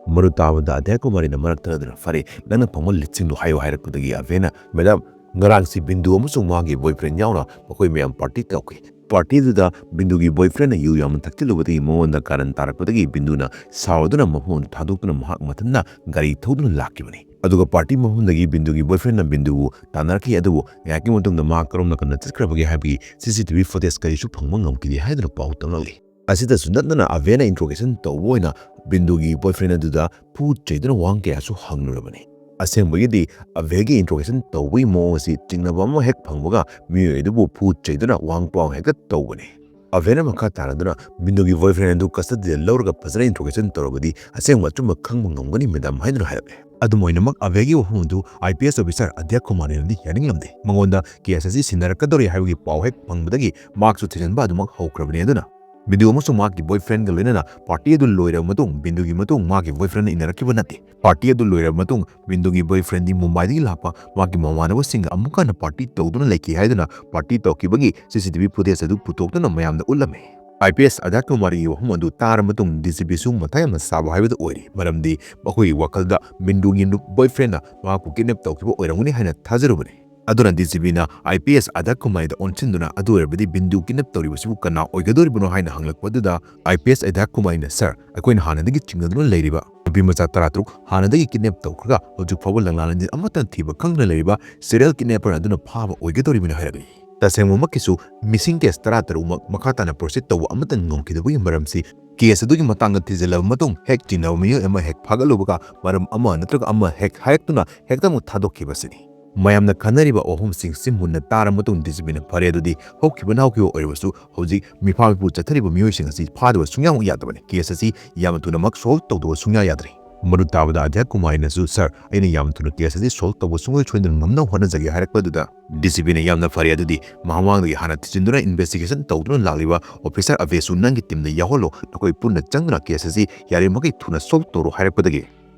ꯃꯗꯨ ꯇꯥꯕꯗ ꯑꯗ꯭ꯌꯥ ꯀꯨꯃꯥꯔꯤꯅ ꯃꯔꯛ ꯊꯠꯅꯗꯨꯅ, "ꯐꯔꯦ, ꯅꯪꯅ ꯐꯪꯕ ꯂꯤꯗꯁꯤꯡꯗꯨ ꯍꯥꯏꯌꯨ" ꯍꯥꯏꯔꯛꯄꯗꯒꯤ ꯑꯚꯦꯅ, "ꯃꯦꯗꯥꯝ, ꯉꯔꯥꯡꯁꯤ ꯕꯤꯟꯗꯨ ꯑꯃꯁꯨꯡ ꯃꯥꯒꯤ ꯕꯣꯏꯐ꯭ꯔꯦꯟ ꯌꯥꯎꯅ ꯃꯈꯣꯏ ꯃꯌꯥꯝ ꯄꯥꯔꯇꯤ ꯇꯧꯈꯤ꯫ ꯄꯥꯔꯇꯤꯗꯨꯗ ꯕꯤꯟꯗꯨꯒꯤ ꯕꯣꯏꯐ꯭ꯔꯦꯟꯅ ꯌꯨ ꯌꯥꯝꯅ ꯊꯛꯆꯤꯜꯂꯨꯕꯗꯒꯤ ꯃꯉꯣꯟꯗ ꯀꯥꯔꯟ ꯇꯥꯔꯛꯄꯗꯒꯤ ꯕꯤꯟꯗꯨꯅ ꯁꯥꯎꯔꯗꯨꯅ ꯃꯐꯝ ꯑꯗꯨ ꯊꯥꯗꯣꯛꯇꯨꯅ ꯃꯍꯥꯛ ꯃꯊꯟꯇ ꯒꯥꯔꯤ ꯊꯧꯗꯨꯅ ꯂꯥꯛꯈꯤꯕꯅꯤ꯫ ꯑꯗꯨꯒ ꯄꯥꯔꯇꯤ ꯃꯐꯝꯗꯒꯤ ꯕꯤꯟꯗꯨꯒꯤ ꯕꯣꯏꯐ꯭ꯔꯦꯟꯅ ꯕꯤꯟꯗꯨꯕꯨ ꯇꯥꯟꯅꯔꯛꯈꯤ, ꯑꯗꯨꯕꯨ ꯉꯥꯏꯍꯥꯛꯀꯤ ꯃꯇꯨꯡꯗ ꯃꯍꯥꯛ ꯀꯔꯣꯝ ꯅꯥꯀꯟꯗ ꯆꯠꯈ꯭ꯔꯕꯒꯦ ꯍꯥꯏꯕꯒꯤ ꯁꯤ ꯁꯤ ꯇꯤ ꯚꯤ ꯐꯨꯇꯦꯖ ꯀꯔꯤꯁꯨ ꯐꯪꯕ ꯉꯝꯈꯤꯗꯦ" ꯍꯥꯏꯗꯨꯅ ꯄꯥꯎ ꯇꯝꯂꯛꯂꯤ꯫ ꯑꯁꯤꯗꯁꯨ ꯅꯠꯇꯅ ꯑꯚꯦꯅ ꯏꯟꯇ꯭ꯔꯣꯒꯦꯁꯟ ꯇꯧꯕ ꯑꯣꯏꯅ ꯕꯤꯟꯗꯨꯒꯤ ꯕꯣꯏꯐ꯭ꯔꯦꯟ ꯑꯗꯨꯗ ꯐꯨ ꯆꯩꯗꯨꯅ ꯋꯥꯍꯪ ꯀꯌꯥꯁꯨ ꯍꯪꯂꯨꯔꯕꯅꯤ꯫ ꯑꯁꯦꯡꯕꯒꯤꯗꯤ ꯑꯚꯦꯒꯤ ꯏꯟꯇ꯭ꯔꯣꯒꯦꯁꯟ ꯇꯧꯕꯒꯤ ꯃꯑꯣꯡ ꯑꯁꯤ ꯆꯤꯡꯅꯕ ꯑꯃ ꯍꯦꯛ ꯐꯪꯕꯒ ꯃꯤꯑꯣꯏ ꯑꯗꯨꯕꯨ ꯐꯨ ꯆꯩꯗꯨꯅ ꯋꯥꯍꯪ ꯄꯥꯎꯍꯪ ꯍꯦꯛꯇ ꯇꯧꯕꯅꯤ꯫ ꯑꯚꯦꯅ ꯃꯈꯥ ꯇꯥꯔꯗꯨꯅ, "ꯕꯤꯟꯗꯨꯒꯤ ꯕꯣꯏꯐ꯭ꯔꯦꯟ ꯑꯗꯨ ꯀꯁꯇꯗꯤꯗ ꯂꯧꯔꯒ ꯐꯖꯅ ꯏꯟꯇ꯭ꯔꯣꯒꯦꯁꯟ ꯇꯧꯔꯕꯗꯤ ꯑꯁꯦꯡꯕ ꯑꯆꯨꯝꯕ ꯈꯪꯕ ꯉꯝꯒꯅꯤ, ꯃꯦꯗꯥꯝ" ꯍꯥꯏꯗꯨꯅ ꯍꯥꯏꯔꯛꯂꯦ꯫ ꯑꯗꯨꯝ ꯑꯣꯏꯅꯃꯛ, ꯑꯚꯦꯒꯤ ꯋꯥꯐꯝ ꯑꯗꯨ ꯑꯥꯏ ꯄꯤ ꯑꯦꯁ ꯑꯣꯐꯤꯁꯥꯔ ꯑꯗ꯭ꯌꯥ ꯀꯨꯃꯥꯔꯤꯅꯗꯤ ꯌꯥꯅꯤꯡꯂꯝꯗꯦ꯫ ꯃꯉꯣꯟꯗ ꯀꯦꯁ ꯑꯁꯤ ꯁꯤꯟꯅꯔꯛꯀꯗꯧꯔꯤ ꯍꯥꯏꯕꯒꯤ ꯄꯥꯎ ꯍꯦꯛ ꯐꯪꯕꯗꯒꯤ ꯃꯍꯥꯛꯁꯨ ꯊꯤꯖꯤꯟꯕ ꯑꯗꯨꯃꯛ ꯍꯧꯈ꯭ꯔꯕꯅꯤ꯫ ꯑꯗꯨꯅ ꯕꯤꯟꯗꯨ ꯑꯃꯁꯨꯡ ꯃꯍꯥꯛꯀꯤ ꯕꯣꯏꯐ꯭ꯔꯦꯟꯒ ꯂꯣꯏꯅꯅ ꯄꯥꯔꯇꯤ ꯑꯗꯨ ꯂꯣꯏꯔꯕ ꯃꯇꯨꯡ, ꯕꯤꯟꯗꯨꯒꯤ ꯃꯇꯨꯡ ꯃꯍꯥꯛꯀꯤ ꯕꯣꯏꯐ꯭ꯔꯦꯟꯅ ꯏꯟꯅꯔꯛꯈꯤꯕ ꯅꯠꯇꯦ꯫ ꯄꯥꯔꯇꯤ ꯑꯗꯨ ꯂꯣꯏꯔꯕ ꯃꯇꯨꯡ, ꯕꯤꯟꯗꯨꯒꯤ ꯕꯣꯏꯐ꯭ꯔꯦꯟꯗꯤ ꯃꯨꯝꯕꯥꯏꯗꯒꯤ ꯂꯥꯛꯄ ꯃꯍꯥꯛꯀꯤ ꯃꯃꯥꯟꯅꯕꯁꯤꯡꯒ ꯑꯃꯨꯛ ꯍꯟꯅ ꯄꯥꯔꯇꯤ ꯇꯧꯗꯨꯅ ꯂꯩꯈꯤ ꯍꯥꯏꯗꯨꯅ ꯄꯥꯔꯇꯤ ꯇꯧꯈꯤꯕꯒꯤ ꯁꯤ ꯁꯤ ꯇꯤ ꯚꯤ ꯐꯨꯇꯦꯖ ꯑꯗꯨ ꯄꯨꯊꯣꯛꯇꯨꯅ ꯃꯌꯥꯝꯗ ꯎꯠꯂꯝꯃꯤ꯫ ꯑꯥꯏ ꯄꯤ ꯑꯦꯁ ꯑꯗ꯭ꯌꯥ ꯀꯨꯃꯥꯔꯤꯒꯤ ꯋꯥꯐꯝ ꯑꯗꯨ ꯇꯥꯔꯕ ꯃꯇꯨꯡ, ꯗꯤ ꯖꯤ ꯄꯤꯁꯨ ꯃꯊꯥ ꯌꯥꯝꯅ ꯁꯥꯕ ꯍꯥꯏꯕꯗꯨ ꯑꯣꯏꯔꯦ, ꯃꯔꯝꯗꯤ ꯃꯈꯣꯏꯒꯤ ꯋꯥꯈꯜꯗ ꯕꯤꯟꯗꯨꯒꯤ ꯅꯨ-, ꯕꯣꯏꯐ꯭ꯔꯦꯟꯅ ꯃꯍꯥꯛꯄꯨ ꯀꯤꯗꯅꯦꯞ ꯇꯧꯈꯤꯕ ꯑꯣꯏꯔꯝꯒꯅꯤ ꯍꯥꯏꯅ ꯊꯥꯖꯔꯨꯕꯅꯤ꯫ ꯑꯗꯨꯅ ꯗꯤ ꯁꯤ ꯄꯤꯅ ꯑꯥꯏ ꯄꯤ ꯑꯦꯁ ꯑꯙꯥ ꯀꯨꯃꯥꯔꯤꯗ ꯑꯣꯟꯁꯤꯟꯗꯨꯅ ꯑꯗꯨ ꯑꯣꯏꯔꯕꯗꯤ ꯕꯤꯟꯗꯨ ꯀꯤꯗꯅꯦꯞ ꯇꯧꯔꯤꯕꯁꯤꯕꯨ ꯀꯅꯥ ꯑꯣꯏꯒꯗꯧꯔꯤꯕꯅꯣ ꯍꯥꯏꯅ ꯍꯪꯂꯛꯄ ꯑꯗꯨꯗ ꯑꯥꯏ ꯄꯤ ꯑꯦꯁ ꯑꯙꯥ ꯀꯨꯃꯥꯔꯤꯅ, "ꯁꯥꯔ, ꯑꯩꯈꯣꯏꯅ ꯍꯥꯟꯅꯗꯒꯤ ꯆꯤꯡꯅꯗꯨꯅ ꯂꯩꯔꯤꯕ ꯅꯨꯄꯤ ꯃꯆꯥ ꯇꯔꯥꯇꯔꯨꯛ ꯍꯥꯟꯅꯗꯒꯤ ꯀꯤꯗꯅꯦꯞ ꯇꯧꯈ꯭ꯔꯒ ꯍꯧꯖꯤꯛ ꯐꯥꯎꯕ ꯂꯪꯂꯥ ꯂꯪꯖꯤꯟ ꯑꯃꯠꯇ ꯊꯤꯕ ꯈꯪꯗꯅ ꯂꯩꯔꯤꯕ ꯁꯤꯔꯤꯌꯦꯜ ꯀꯤꯗꯅꯦꯄꯔ ꯑꯗꯨꯅ ꯐꯥꯕ ꯑꯣꯏꯒꯗꯧꯔꯤꯕꯅꯤ" ꯍꯥꯏꯔꯛꯂꯤ꯫ ꯇꯁꯦꯡꯕꯃꯛꯀꯤꯁꯨ ꯃꯤꯁꯤꯡ ꯀꯦꯁ ꯇꯔꯥꯇꯔꯨꯛꯃꯛ ꯃꯈꯥ ꯇꯥꯅ ꯄ꯭ꯔꯣꯁꯤꯠ ꯇꯧꯕ ꯑꯃꯠꯇ ꯉꯝꯈꯤꯗꯕꯒꯤ ꯃꯔꯝꯁꯤ ꯀꯦꯁ ꯑꯗꯨꯒꯤ ꯃꯇꯥꯡꯗ ꯊꯤꯖꯤꯜꯂꯕ ꯃꯇꯨꯡ ꯍꯦꯛ ꯆꯤꯡꯅꯕ ꯃꯤꯑꯣꯏ ꯑꯃ ꯍꯦꯛ ꯐꯥꯒꯠꯂꯨꯕꯒ ꯃꯔꯝ ꯑꯃ ꯅꯠꯇ꯭ꯔꯒ ꯑꯃ ꯍꯦꯛ ꯍꯥꯏꯔꯛꯇꯨꯅ ꯍꯦꯛꯇꯃꯛ ꯊꯥꯗꯣꯛꯈꯤꯕ ꯑꯁꯤꯅꯤ꯫ ꯃꯌꯥꯝꯅ ꯈꯟꯅꯔꯤꯕ ꯋꯥꯐꯝꯁꯤꯡꯁꯤ ꯃꯨꯟꯅ ꯇꯥꯔꯕ ꯃꯇꯨꯡ ꯗꯤ ꯁꯤ ꯄꯤꯅ, "ꯐꯔꯦ, ꯑꯗꯨꯗꯤ ꯍꯧꯈꯤꯕꯅ ꯍꯧꯈꯤꯕ ꯑꯣꯏꯔꯕꯁꯨ ꯍꯧꯖꯤꯛ ꯃꯤꯐꯥ ꯃꯤꯄꯨ ꯆꯠꯊꯔꯤꯕ ꯃꯤꯑꯣꯏꯁꯤꯡ ꯑꯁꯤ ꯐꯥꯗꯕ ꯁꯨꯡꯌꯥꯃꯛ ꯌꯥꯗꯕꯅꯤ꯫ ꯀꯦꯁ ꯑꯁꯤ ꯌꯥꯝꯅ ꯊꯨꯅꯃꯛ ꯁꯣꯜꯕ ꯇꯧꯗꯕ ꯁꯨꯡꯌꯥ ꯌꯥꯗ꯭ꯔꯦ"꯫ ꯃꯗꯨ ꯇꯥꯕꯗ ꯑꯙ꯭ꯌꯥ ꯀꯨꯃꯥꯔꯤꯅꯁꯨ, "ꯁꯥꯔ, ꯑꯩꯅ ꯌꯥꯝꯅ ꯊꯨꯅ ꯀꯦꯁ ꯑꯁꯤ ꯁꯣꯜꯕ ꯇꯧꯕ ꯁꯨꯡꯁꯣꯏ ꯁꯣꯏꯗꯅ ꯉꯝꯅꯕ ꯍꯣꯠꯅꯖꯒꯦ" ꯍꯥꯏꯔꯛꯄꯗꯨꯗ ꯗꯤ ꯁꯤ ꯄꯤꯅ, "ꯌꯥꯝꯅ ꯐꯔꯦ, ꯑꯗꯨꯗꯤ ꯃꯃꯥꯡꯗꯒꯤ ꯍꯥꯟꯅ ꯊꯤꯖꯤꯟꯗꯨꯅ ꯏꯟꯚꯦꯁꯇꯤꯒꯦꯁꯟ ꯇꯧꯗꯨꯅ ꯂꯥꯛꯂꯤꯕ ꯑꯣꯐꯤꯁꯥꯔ ꯑꯚꯦꯁꯨ ꯅꯪꯒꯤ ꯇꯤꯝꯗ ꯌꯥꯎꯍꯜꯂꯣ, ꯅꯈꯣꯏ ꯄꯨꯟꯅ ꯆꯪꯗꯨꯅ ꯀꯦꯁ ꯑꯁꯤ ꯌꯥꯔꯤꯃꯈꯩ ꯊꯨꯅ ꯁꯣꯜꯕ ꯇꯧꯔꯣ" ꯍꯥꯏꯔꯛꯄꯗꯒꯤ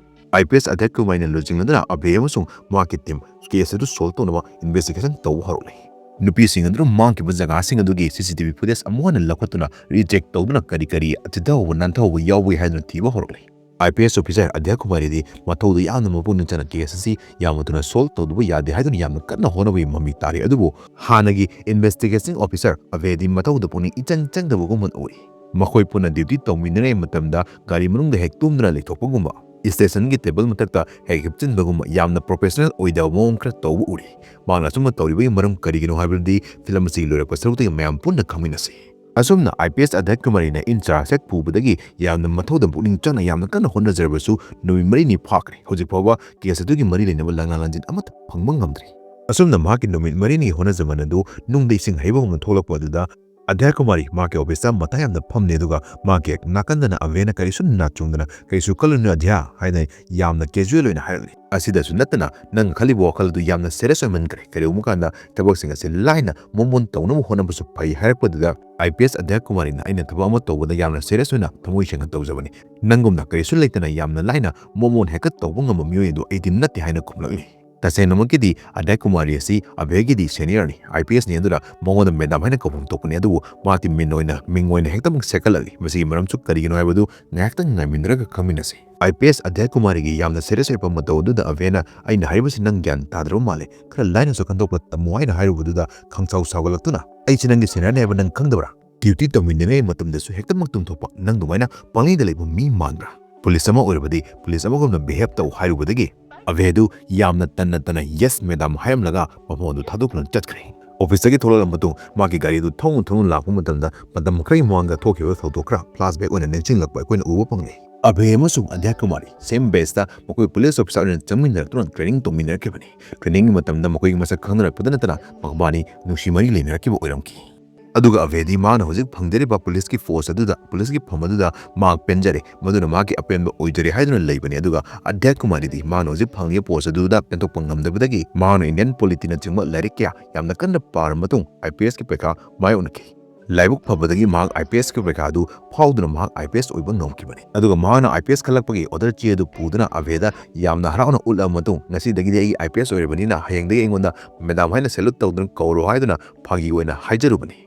ꯑꯥꯏ ꯄꯤ ꯑꯦꯁ ꯑꯙ꯭ꯌꯥ ꯀꯨꯃꯥꯔꯤꯅ ꯂꯨꯆꯤꯡꯅꯗꯨꯅ ꯑꯚꯦ ꯑꯃꯁꯨꯡ ꯃꯍꯥꯛꯀꯤ ꯇꯤꯝ ꯀꯦꯁ ꯑꯗꯨ ꯁꯣꯜꯕ ꯇꯧꯅꯕ ꯏꯟꯚꯦꯁꯇꯤꯒꯦꯁꯟ ꯇꯧꯕ ꯍꯧꯔꯛꯂꯤ꯫ ꯅꯨꯄꯤꯁꯤꯡ ꯑꯗꯨꯅ ꯃꯥꯡꯈꯤꯕ ꯖꯒꯥꯁꯤꯡ ꯑꯗꯨꯒꯤ ꯁꯤ ꯁꯤ ꯇꯤ ꯚꯤ ꯐꯨꯇꯦꯖ ꯑꯃꯨꯛ ꯍꯟꯅ ꯂꯧꯈꯠꯇꯨꯅ ꯔꯤꯆꯦꯛ ꯇꯧꯗꯨꯅ ꯀꯔꯤ ꯀꯔꯤ ꯆꯤꯠꯊꯍꯧꯕ ꯅꯥꯟꯊꯍꯧꯕ ꯌꯥꯎꯕꯒꯦ ꯍꯥꯏꯗꯨꯅ ꯊꯤꯕ ꯍꯧꯔꯛꯂꯤ꯫ ꯑꯥꯏ ꯄꯤ ꯑꯦꯁ ꯑꯣꯐꯤꯁꯥꯔ ꯑꯙ꯭ꯌꯥ ꯀꯨꯃꯥꯔꯤꯗꯤ ꯃꯊꯧꯗ ꯌꯥꯝꯅ ꯃꯄꯨꯛꯅꯤꯡ ꯆꯪꯅ ꯀꯦꯁ ꯑꯁꯤ ꯌꯥꯝꯅ ꯊꯨꯅ ꯁꯣꯜꯕ ꯇꯧꯗꯕ ꯌꯥꯗꯦ ꯍꯥꯏꯗꯨꯅ ꯌꯥꯝꯅ ꯀꯟꯅ ꯍꯣꯠꯅꯕꯒꯤ ꯃꯃꯤ ꯇꯥꯔꯤ, ꯑꯗꯨꯕꯨ ꯍꯥꯟꯅꯒꯤ ꯏꯟꯚꯦꯁꯇꯤꯒꯦꯇꯤꯡ ꯑꯣꯐꯤꯁꯥꯔ ꯑꯚꯦꯗꯤ ꯃꯊꯧꯗ ꯄꯨꯛꯅꯤꯡ ꯏꯆꯪ ꯆꯪꯗꯕꯒꯨꯝꯕ ꯎꯏ꯫ ꯃꯈꯣꯏ ꯄꯨꯟꯅ ꯗ꯭ꯌꯨꯇꯤ ꯇꯧꯃꯤꯟꯅꯔꯤꯉꯩ ꯃꯇꯝꯗ ꯒꯥꯔꯤ ꯃꯅꯨꯡꯗ ꯍꯦꯛ ꯇꯨꯝꯗꯨꯅ ꯂꯩꯊꯣꯛꯄꯒꯨꯝꯕ, ꯁ꯭ꯇꯦꯁꯟꯒꯤ ꯇꯦꯕꯜ ꯃꯊꯛꯇ ꯍꯦꯛ ꯍꯤꯞꯆꯤꯟꯕꯒꯨꯝꯕ ꯌꯥꯝꯅ ꯄ꯭ꯔꯣꯐꯦꯁꯅꯦꯜ ꯑꯣꯏꯗꯕ ꯃꯑꯣꯡ ꯈꯔ ꯇꯧꯕ ꯎꯔꯤ꯫ ꯃꯍꯥꯛꯅ ꯑꯁꯨꯝꯅ ꯇꯧꯔꯤꯕꯒꯤ ꯃꯔꯝ ꯀꯔꯤꯒꯤꯅꯣ ꯍꯥꯏꯕꯗꯨꯗꯤ ꯐꯤꯂꯝ ꯑꯁꯤ ꯂꯣꯏꯔꯛꯄ ꯁꯔꯨꯛꯇꯒꯤ ꯃꯌꯥꯝ ꯄꯨꯟꯅ ꯈꯪꯃꯤꯟꯅꯁꯤ꯫ ꯑꯁꯨꯝꯅ I P S ꯑꯙ꯭ꯌꯥ ꯀꯨꯃꯥꯔꯤꯅ in charge ꯍꯦꯛ ꯄꯨꯕꯗꯒꯤ ꯌꯥꯝꯅ ꯃꯊꯧꯗ ꯄꯨꯛꯅꯤꯡ ꯆꯪꯅ ꯌꯥꯝꯅ ꯀꯟꯅ ꯍꯣꯠꯅꯖꯔꯕꯁꯨ ꯅꯨꯃꯤꯠ ꯃꯔꯤꯅꯤ ꯐꯥꯈ꯭ꯔꯦ꯫ ꯍꯧꯖꯤꯛ ꯐꯥꯎꯕ ꯀꯦꯁ ꯑꯗꯨꯒꯤ ꯃꯔꯤ ꯂꯩꯅꯕ ꯂꯪꯂꯥ ꯂꯪꯖꯤꯟ ꯑꯃꯠꯇ ꯐꯪꯕ ꯉꯝꯗ꯭ꯔꯤ꯫ ꯑꯁꯨꯝꯅ ꯃꯍꯥꯛꯀꯤ ꯅꯨꯃꯤꯠ ꯃꯔꯤꯅꯤꯒꯤ ꯍꯣꯠꯅꯖꯃꯟ ꯑꯗꯨ ꯅꯨꯡꯗ ꯏꯁꯤꯡ ꯍꯩꯕꯒꯨꯝꯅ ꯊꯣꯛꯂꯛꯄ ꯑꯗꯨꯗ ꯑꯙ꯭ꯌꯥ ꯀꯨꯃꯥꯔꯤ ꯃꯍꯥꯛꯀꯤ ꯑꯣꯐꯤꯁꯇ ꯃꯊꯥ ꯌꯥꯝꯅ ꯐꯝꯂꯤ, ꯑꯗꯨꯒ ꯃꯍꯥꯛꯀꯤ ꯅꯥꯀꯟꯗꯅ ꯑꯚꯦꯅ ꯀꯔꯤꯁꯨ ꯅꯥꯆꯨꯡꯗꯅ "ꯀꯔꯤꯁꯨ ꯈꯜꯂꯨꯅꯨ ꯑꯙ꯭ꯌꯥ" ꯍꯥꯏꯅ ꯌꯥꯝꯅ ꯀꯦꯖꯨꯑꯦꯜ ꯑꯣꯏꯅ ꯍꯥꯏꯔꯛꯂꯤ꯫ "ꯑꯁꯤꯗꯁꯨ ꯅꯠꯇꯅ ꯅꯪ ꯈꯜꯂꯤꯕ ꯋꯥꯈꯜ ꯑꯗꯨ ꯌꯥꯝꯅ ꯁꯦꯔꯤꯌꯁ ꯑꯣꯏꯃꯟꯈ꯭ꯔꯦ꯫ ꯀꯔꯤꯒꯨꯝꯕ ꯀꯥꯟꯗ ꯊꯕꯛꯁꯤꯡ ꯑꯁꯤ ꯂꯥꯏꯅ ꯃꯣꯃꯣꯟ ꯇꯧꯅꯕ ꯍꯣꯠꯅꯕꯁꯨ ꯐꯩ" ꯍꯥꯏꯔꯛꯄꯗꯨꯗ ꯑꯥꯏ ꯄꯤ ꯑꯦꯁ ꯑꯙ꯭ꯌꯥ ꯀꯨꯃꯥꯔꯤꯅ, "ꯑꯩꯅ ꯊꯕꯛ ꯑꯃ ꯇꯧꯕꯗ ꯌꯥꯝꯅ ꯁꯦꯔꯤꯌꯁ ꯑꯣꯏꯅ ꯊꯃꯣꯏ ꯁꯦꯡꯅ ꯇꯧꯖꯕꯅꯤ꯫ ꯅꯪꯒꯨꯝꯅ ꯀꯔꯤꯁꯨ ꯂꯩꯇꯅ ꯌꯥꯝꯅ ꯂꯥꯏꯅ ꯃꯣꯃꯣꯟ ꯍꯦꯛꯇ ꯇꯧꯕ ꯉꯝꯕ ꯃꯤꯑꯣꯏ ꯑꯗꯨ ꯑꯩꯗꯤ ꯅꯠꯇꯦ" ꯍꯥꯏꯅ ꯈꯨꯝꯂꯛꯂꯤ꯫ ꯇꯁꯦꯡꯅꯃꯛꯀꯤꯗꯤ ꯑꯗ꯭ꯌꯥꯠ ꯀꯨꯃꯥꯔꯤ ꯑꯁꯤ ꯑꯚꯦꯒꯤꯗꯤ seniorꯅꯤ, IPSꯅꯤ, ꯑꯗꯨꯅ ꯃꯉꯣꯟꯗ madam ꯍꯥꯏꯅ ꯀꯧꯐꯝ ꯊꯣꯛꯄꯅꯤ꯫ ꯑꯗꯨꯕꯨ ꯃꯥꯗꯤ ꯃꯤꯡ ꯑꯣꯏꯅ, ꯃꯤꯡ ꯑꯣꯏꯅ ꯍꯦꯛꯇꯃꯛ ꯁꯦꯠꯀꯠꯂꯛꯂꯤ꯫ ꯃꯁꯤꯒꯤ ꯃꯔꯝꯁꯨ ꯀꯔꯤꯒꯤꯅꯣ ꯍꯥꯏꯕꯗꯨ ꯉꯥꯏꯍꯥꯛꯇꯪ ꯉꯥꯏꯃꯤꯟꯅꯔꯒ ꯈꯪꯃꯤꯟꯅꯁꯤ꯫ IPS ꯑꯗ꯭ꯌꯥꯠ ꯀꯨꯃꯥꯔꯤꯒꯤ ꯌꯥꯝꯅ serious ꯑꯣꯏꯕ ꯃꯇꯧ ꯑꯗꯨꯗ ꯑꯚꯦꯅ, "ꯑꯩꯅ ꯍꯥꯏꯔꯤꯕꯁꯤ ꯅꯪ ꯒ꯭ꯌꯥꯟ ꯇꯥꯗ꯭ꯔꯕ ꯃꯥꯜꯂꯦ, ꯈꯔ ꯂꯥꯏꯅꯁꯨ ꯈꯟꯗꯣꯛꯄ ꯇꯝꯃꯨ" ꯍꯥꯏꯅ ꯍꯥꯏꯔꯨꯕꯗꯨꯗ ꯈꯪꯁꯥꯎ ꯁꯥꯎꯒꯠꯂꯛꯇꯨꯅ, "ꯑꯩꯁꯤ ꯅꯪꯒꯤ seniorꯅꯤ ꯍꯥꯏꯕ ꯅꯪ ꯈꯪꯗꯕ꯭ꯔꯥ? Duty ꯇꯧꯃꯤꯟꯅꯔꯤꯉꯩ ꯃꯇꯝꯗꯁꯨ ꯍꯦꯛꯇꯃꯛ ꯇꯨꯝꯊꯣꯛꯄ, ꯅꯪ ꯑꯗꯨꯃꯥꯏꯅ ꯄꯪꯂꯩꯗ ꯂꯩꯕ ꯃꯤ ꯃꯥꯟꯕ꯭ꯔꯥ? Police ꯑꯃ ꯑꯣꯏꯔꯕꯗꯤ police ꯑꯃꯒꯨꯝꯅ behave ꯇꯧ" ꯍꯥꯏꯔꯨꯕꯗꯒꯤ ꯑꯚꯦꯗꯨ ꯌꯥꯝꯅ ꯇꯟꯅ ꯇꯟꯅ "Yes madam" ꯍꯥꯏꯔꯝꯂꯒ ꯃꯐꯝ ꯑꯗꯨ ꯊꯥꯗꯣꯛꯇꯨꯅ ꯆꯠꯈ꯭ꯔꯦ꯫ Officeꯇꯒꯤ ꯊꯣꯛꯂꯛꯂꯕ ꯃꯇꯨꯡ ꯃꯥꯒꯤ ꯒꯥꯔꯤꯗꯨ ꯊꯧꯅ ꯊꯧꯅ ꯂꯥꯛꯄ ꯃꯇꯝꯗ ꯃꯇꯝ ꯈꯔꯒꯤ ꯃꯃꯥꯡꯗ ꯊꯣꯛꯈꯤꯕ ꯊꯧꯗꯣꯛ ꯈꯔ flashback ꯑꯣꯏꯅ ꯅꯤꯡꯁꯤꯡꯂꯛꯄ ꯑꯩꯈꯣꯏꯅ ꯎꯕ ꯐꯪꯂꯦ꯫ ꯑꯚꯦ ꯑꯃꯁꯨꯡ ꯑꯗ꯭ꯌꯥꯠ ꯀꯨꯃꯥꯔꯤ same batchꯇ ꯃꯈꯣꯏ police officer ꯑꯣꯏꯅ ꯆꯪꯃꯤꯟꯅꯔꯛꯇꯨꯅ training ꯇꯧꯃꯤꯟꯅꯔꯛꯈꯤꯕꯅꯤ꯫ Trainingꯒꯤ ꯃꯇꯝꯗ ꯃꯈꯣꯏꯒꯤ ꯃꯁꯛ ꯈꯪꯅꯔꯛꯄꯗ ꯅꯠꯇꯅ ꯃꯕꯥꯅꯤ ꯅꯨꯡꯁꯤ ꯃꯔꯤ ꯂꯩꯅꯔꯛꯈꯤꯕ ꯑꯣꯏꯔꯝꯈꯤ꯫ ꯑꯗꯨꯒ ꯑꯚꯦꯗꯤ ꯃꯥꯅ ꯍꯧꯖꯤꯛ ꯐꯪꯖꯔꯤꯕ policeꯀꯤ post ꯑꯗꯨꯗ, policeꯀꯤ ꯐꯝ ꯑꯗꯨꯗ ꯃꯍꯥꯛ ꯄꯦꯟꯖꯔꯦ, ꯃꯗꯨꯅ ꯃꯍꯥꯛꯀꯤ ꯑꯄꯦꯟꯕ ꯑꯣꯏꯖꯔꯦ ꯍꯥꯏꯗꯨꯅ ꯂꯩꯕꯅꯤ꯫ ꯑꯗꯨꯒ ꯑꯗ꯭ꯌꯥꯠ ꯀꯨꯃꯥꯔꯤꯗꯤ ꯃꯥꯅ ꯍꯧꯖꯤꯛ ꯐꯪꯂꯤꯕ post ꯑꯗꯨꯗ ꯄꯦꯟꯊꯣꯛꯄ ꯉꯝꯗꯕꯗꯒꯤ ꯃꯍꯥꯛꯅ Indian polityꯅꯆꯤꯡꯕ ꯂꯥꯏꯔꯤꯛ ꯀꯌꯥ ꯌꯥꯝꯅ ꯀꯟꯅ ꯄꯥꯔꯕ ꯃꯇꯨꯡ IPSꯀꯤ ꯄꯔꯤꯈꯥ ꯃꯥꯌꯣꯛꯅꯈꯤ꯫ ꯂꯥꯏꯕꯛ ꯐꯕꯗꯒꯤ ꯃꯍꯥꯛ IPSꯀꯤ ꯄꯔꯤꯈꯥ ꯑꯗꯨ ꯐꯥꯎꯗꯨꯅ ꯃꯍꯥꯛ IPS ꯑꯣꯏꯕ ꯉꯝꯈꯤꯕꯅꯤ꯫ ꯑꯗꯨꯒ ꯃꯍꯥꯛꯅ IPS ꯈꯜꯂꯛꯄꯒꯤ order ꯆꯦ ꯑꯗꯨ ꯄꯨꯗꯨꯅ ꯑꯚꯦꯗ ꯌꯥꯝꯅ ꯍꯔꯥꯎꯅ ꯎꯠꯂꯕ ꯃꯇꯨꯡ, "ꯉꯁꯤꯗꯒꯤꯗꯤ ꯑꯩ IPS ꯑꯣꯏꯔꯕꯅꯤꯅ ꯍꯌꯦꯡꯗꯒꯤ ꯑꯩꯉꯣꯟꯗ madam ꯍꯥꯏꯅ salute ꯇꯧꯗꯨꯅ ꯀꯧꯔꯣ" ꯍꯥꯏꯗꯨꯅ ꯐꯥꯒꯤ ꯑꯣꯏꯅ ꯍꯥꯏꯖꯔꯨꯕꯅꯤ꯫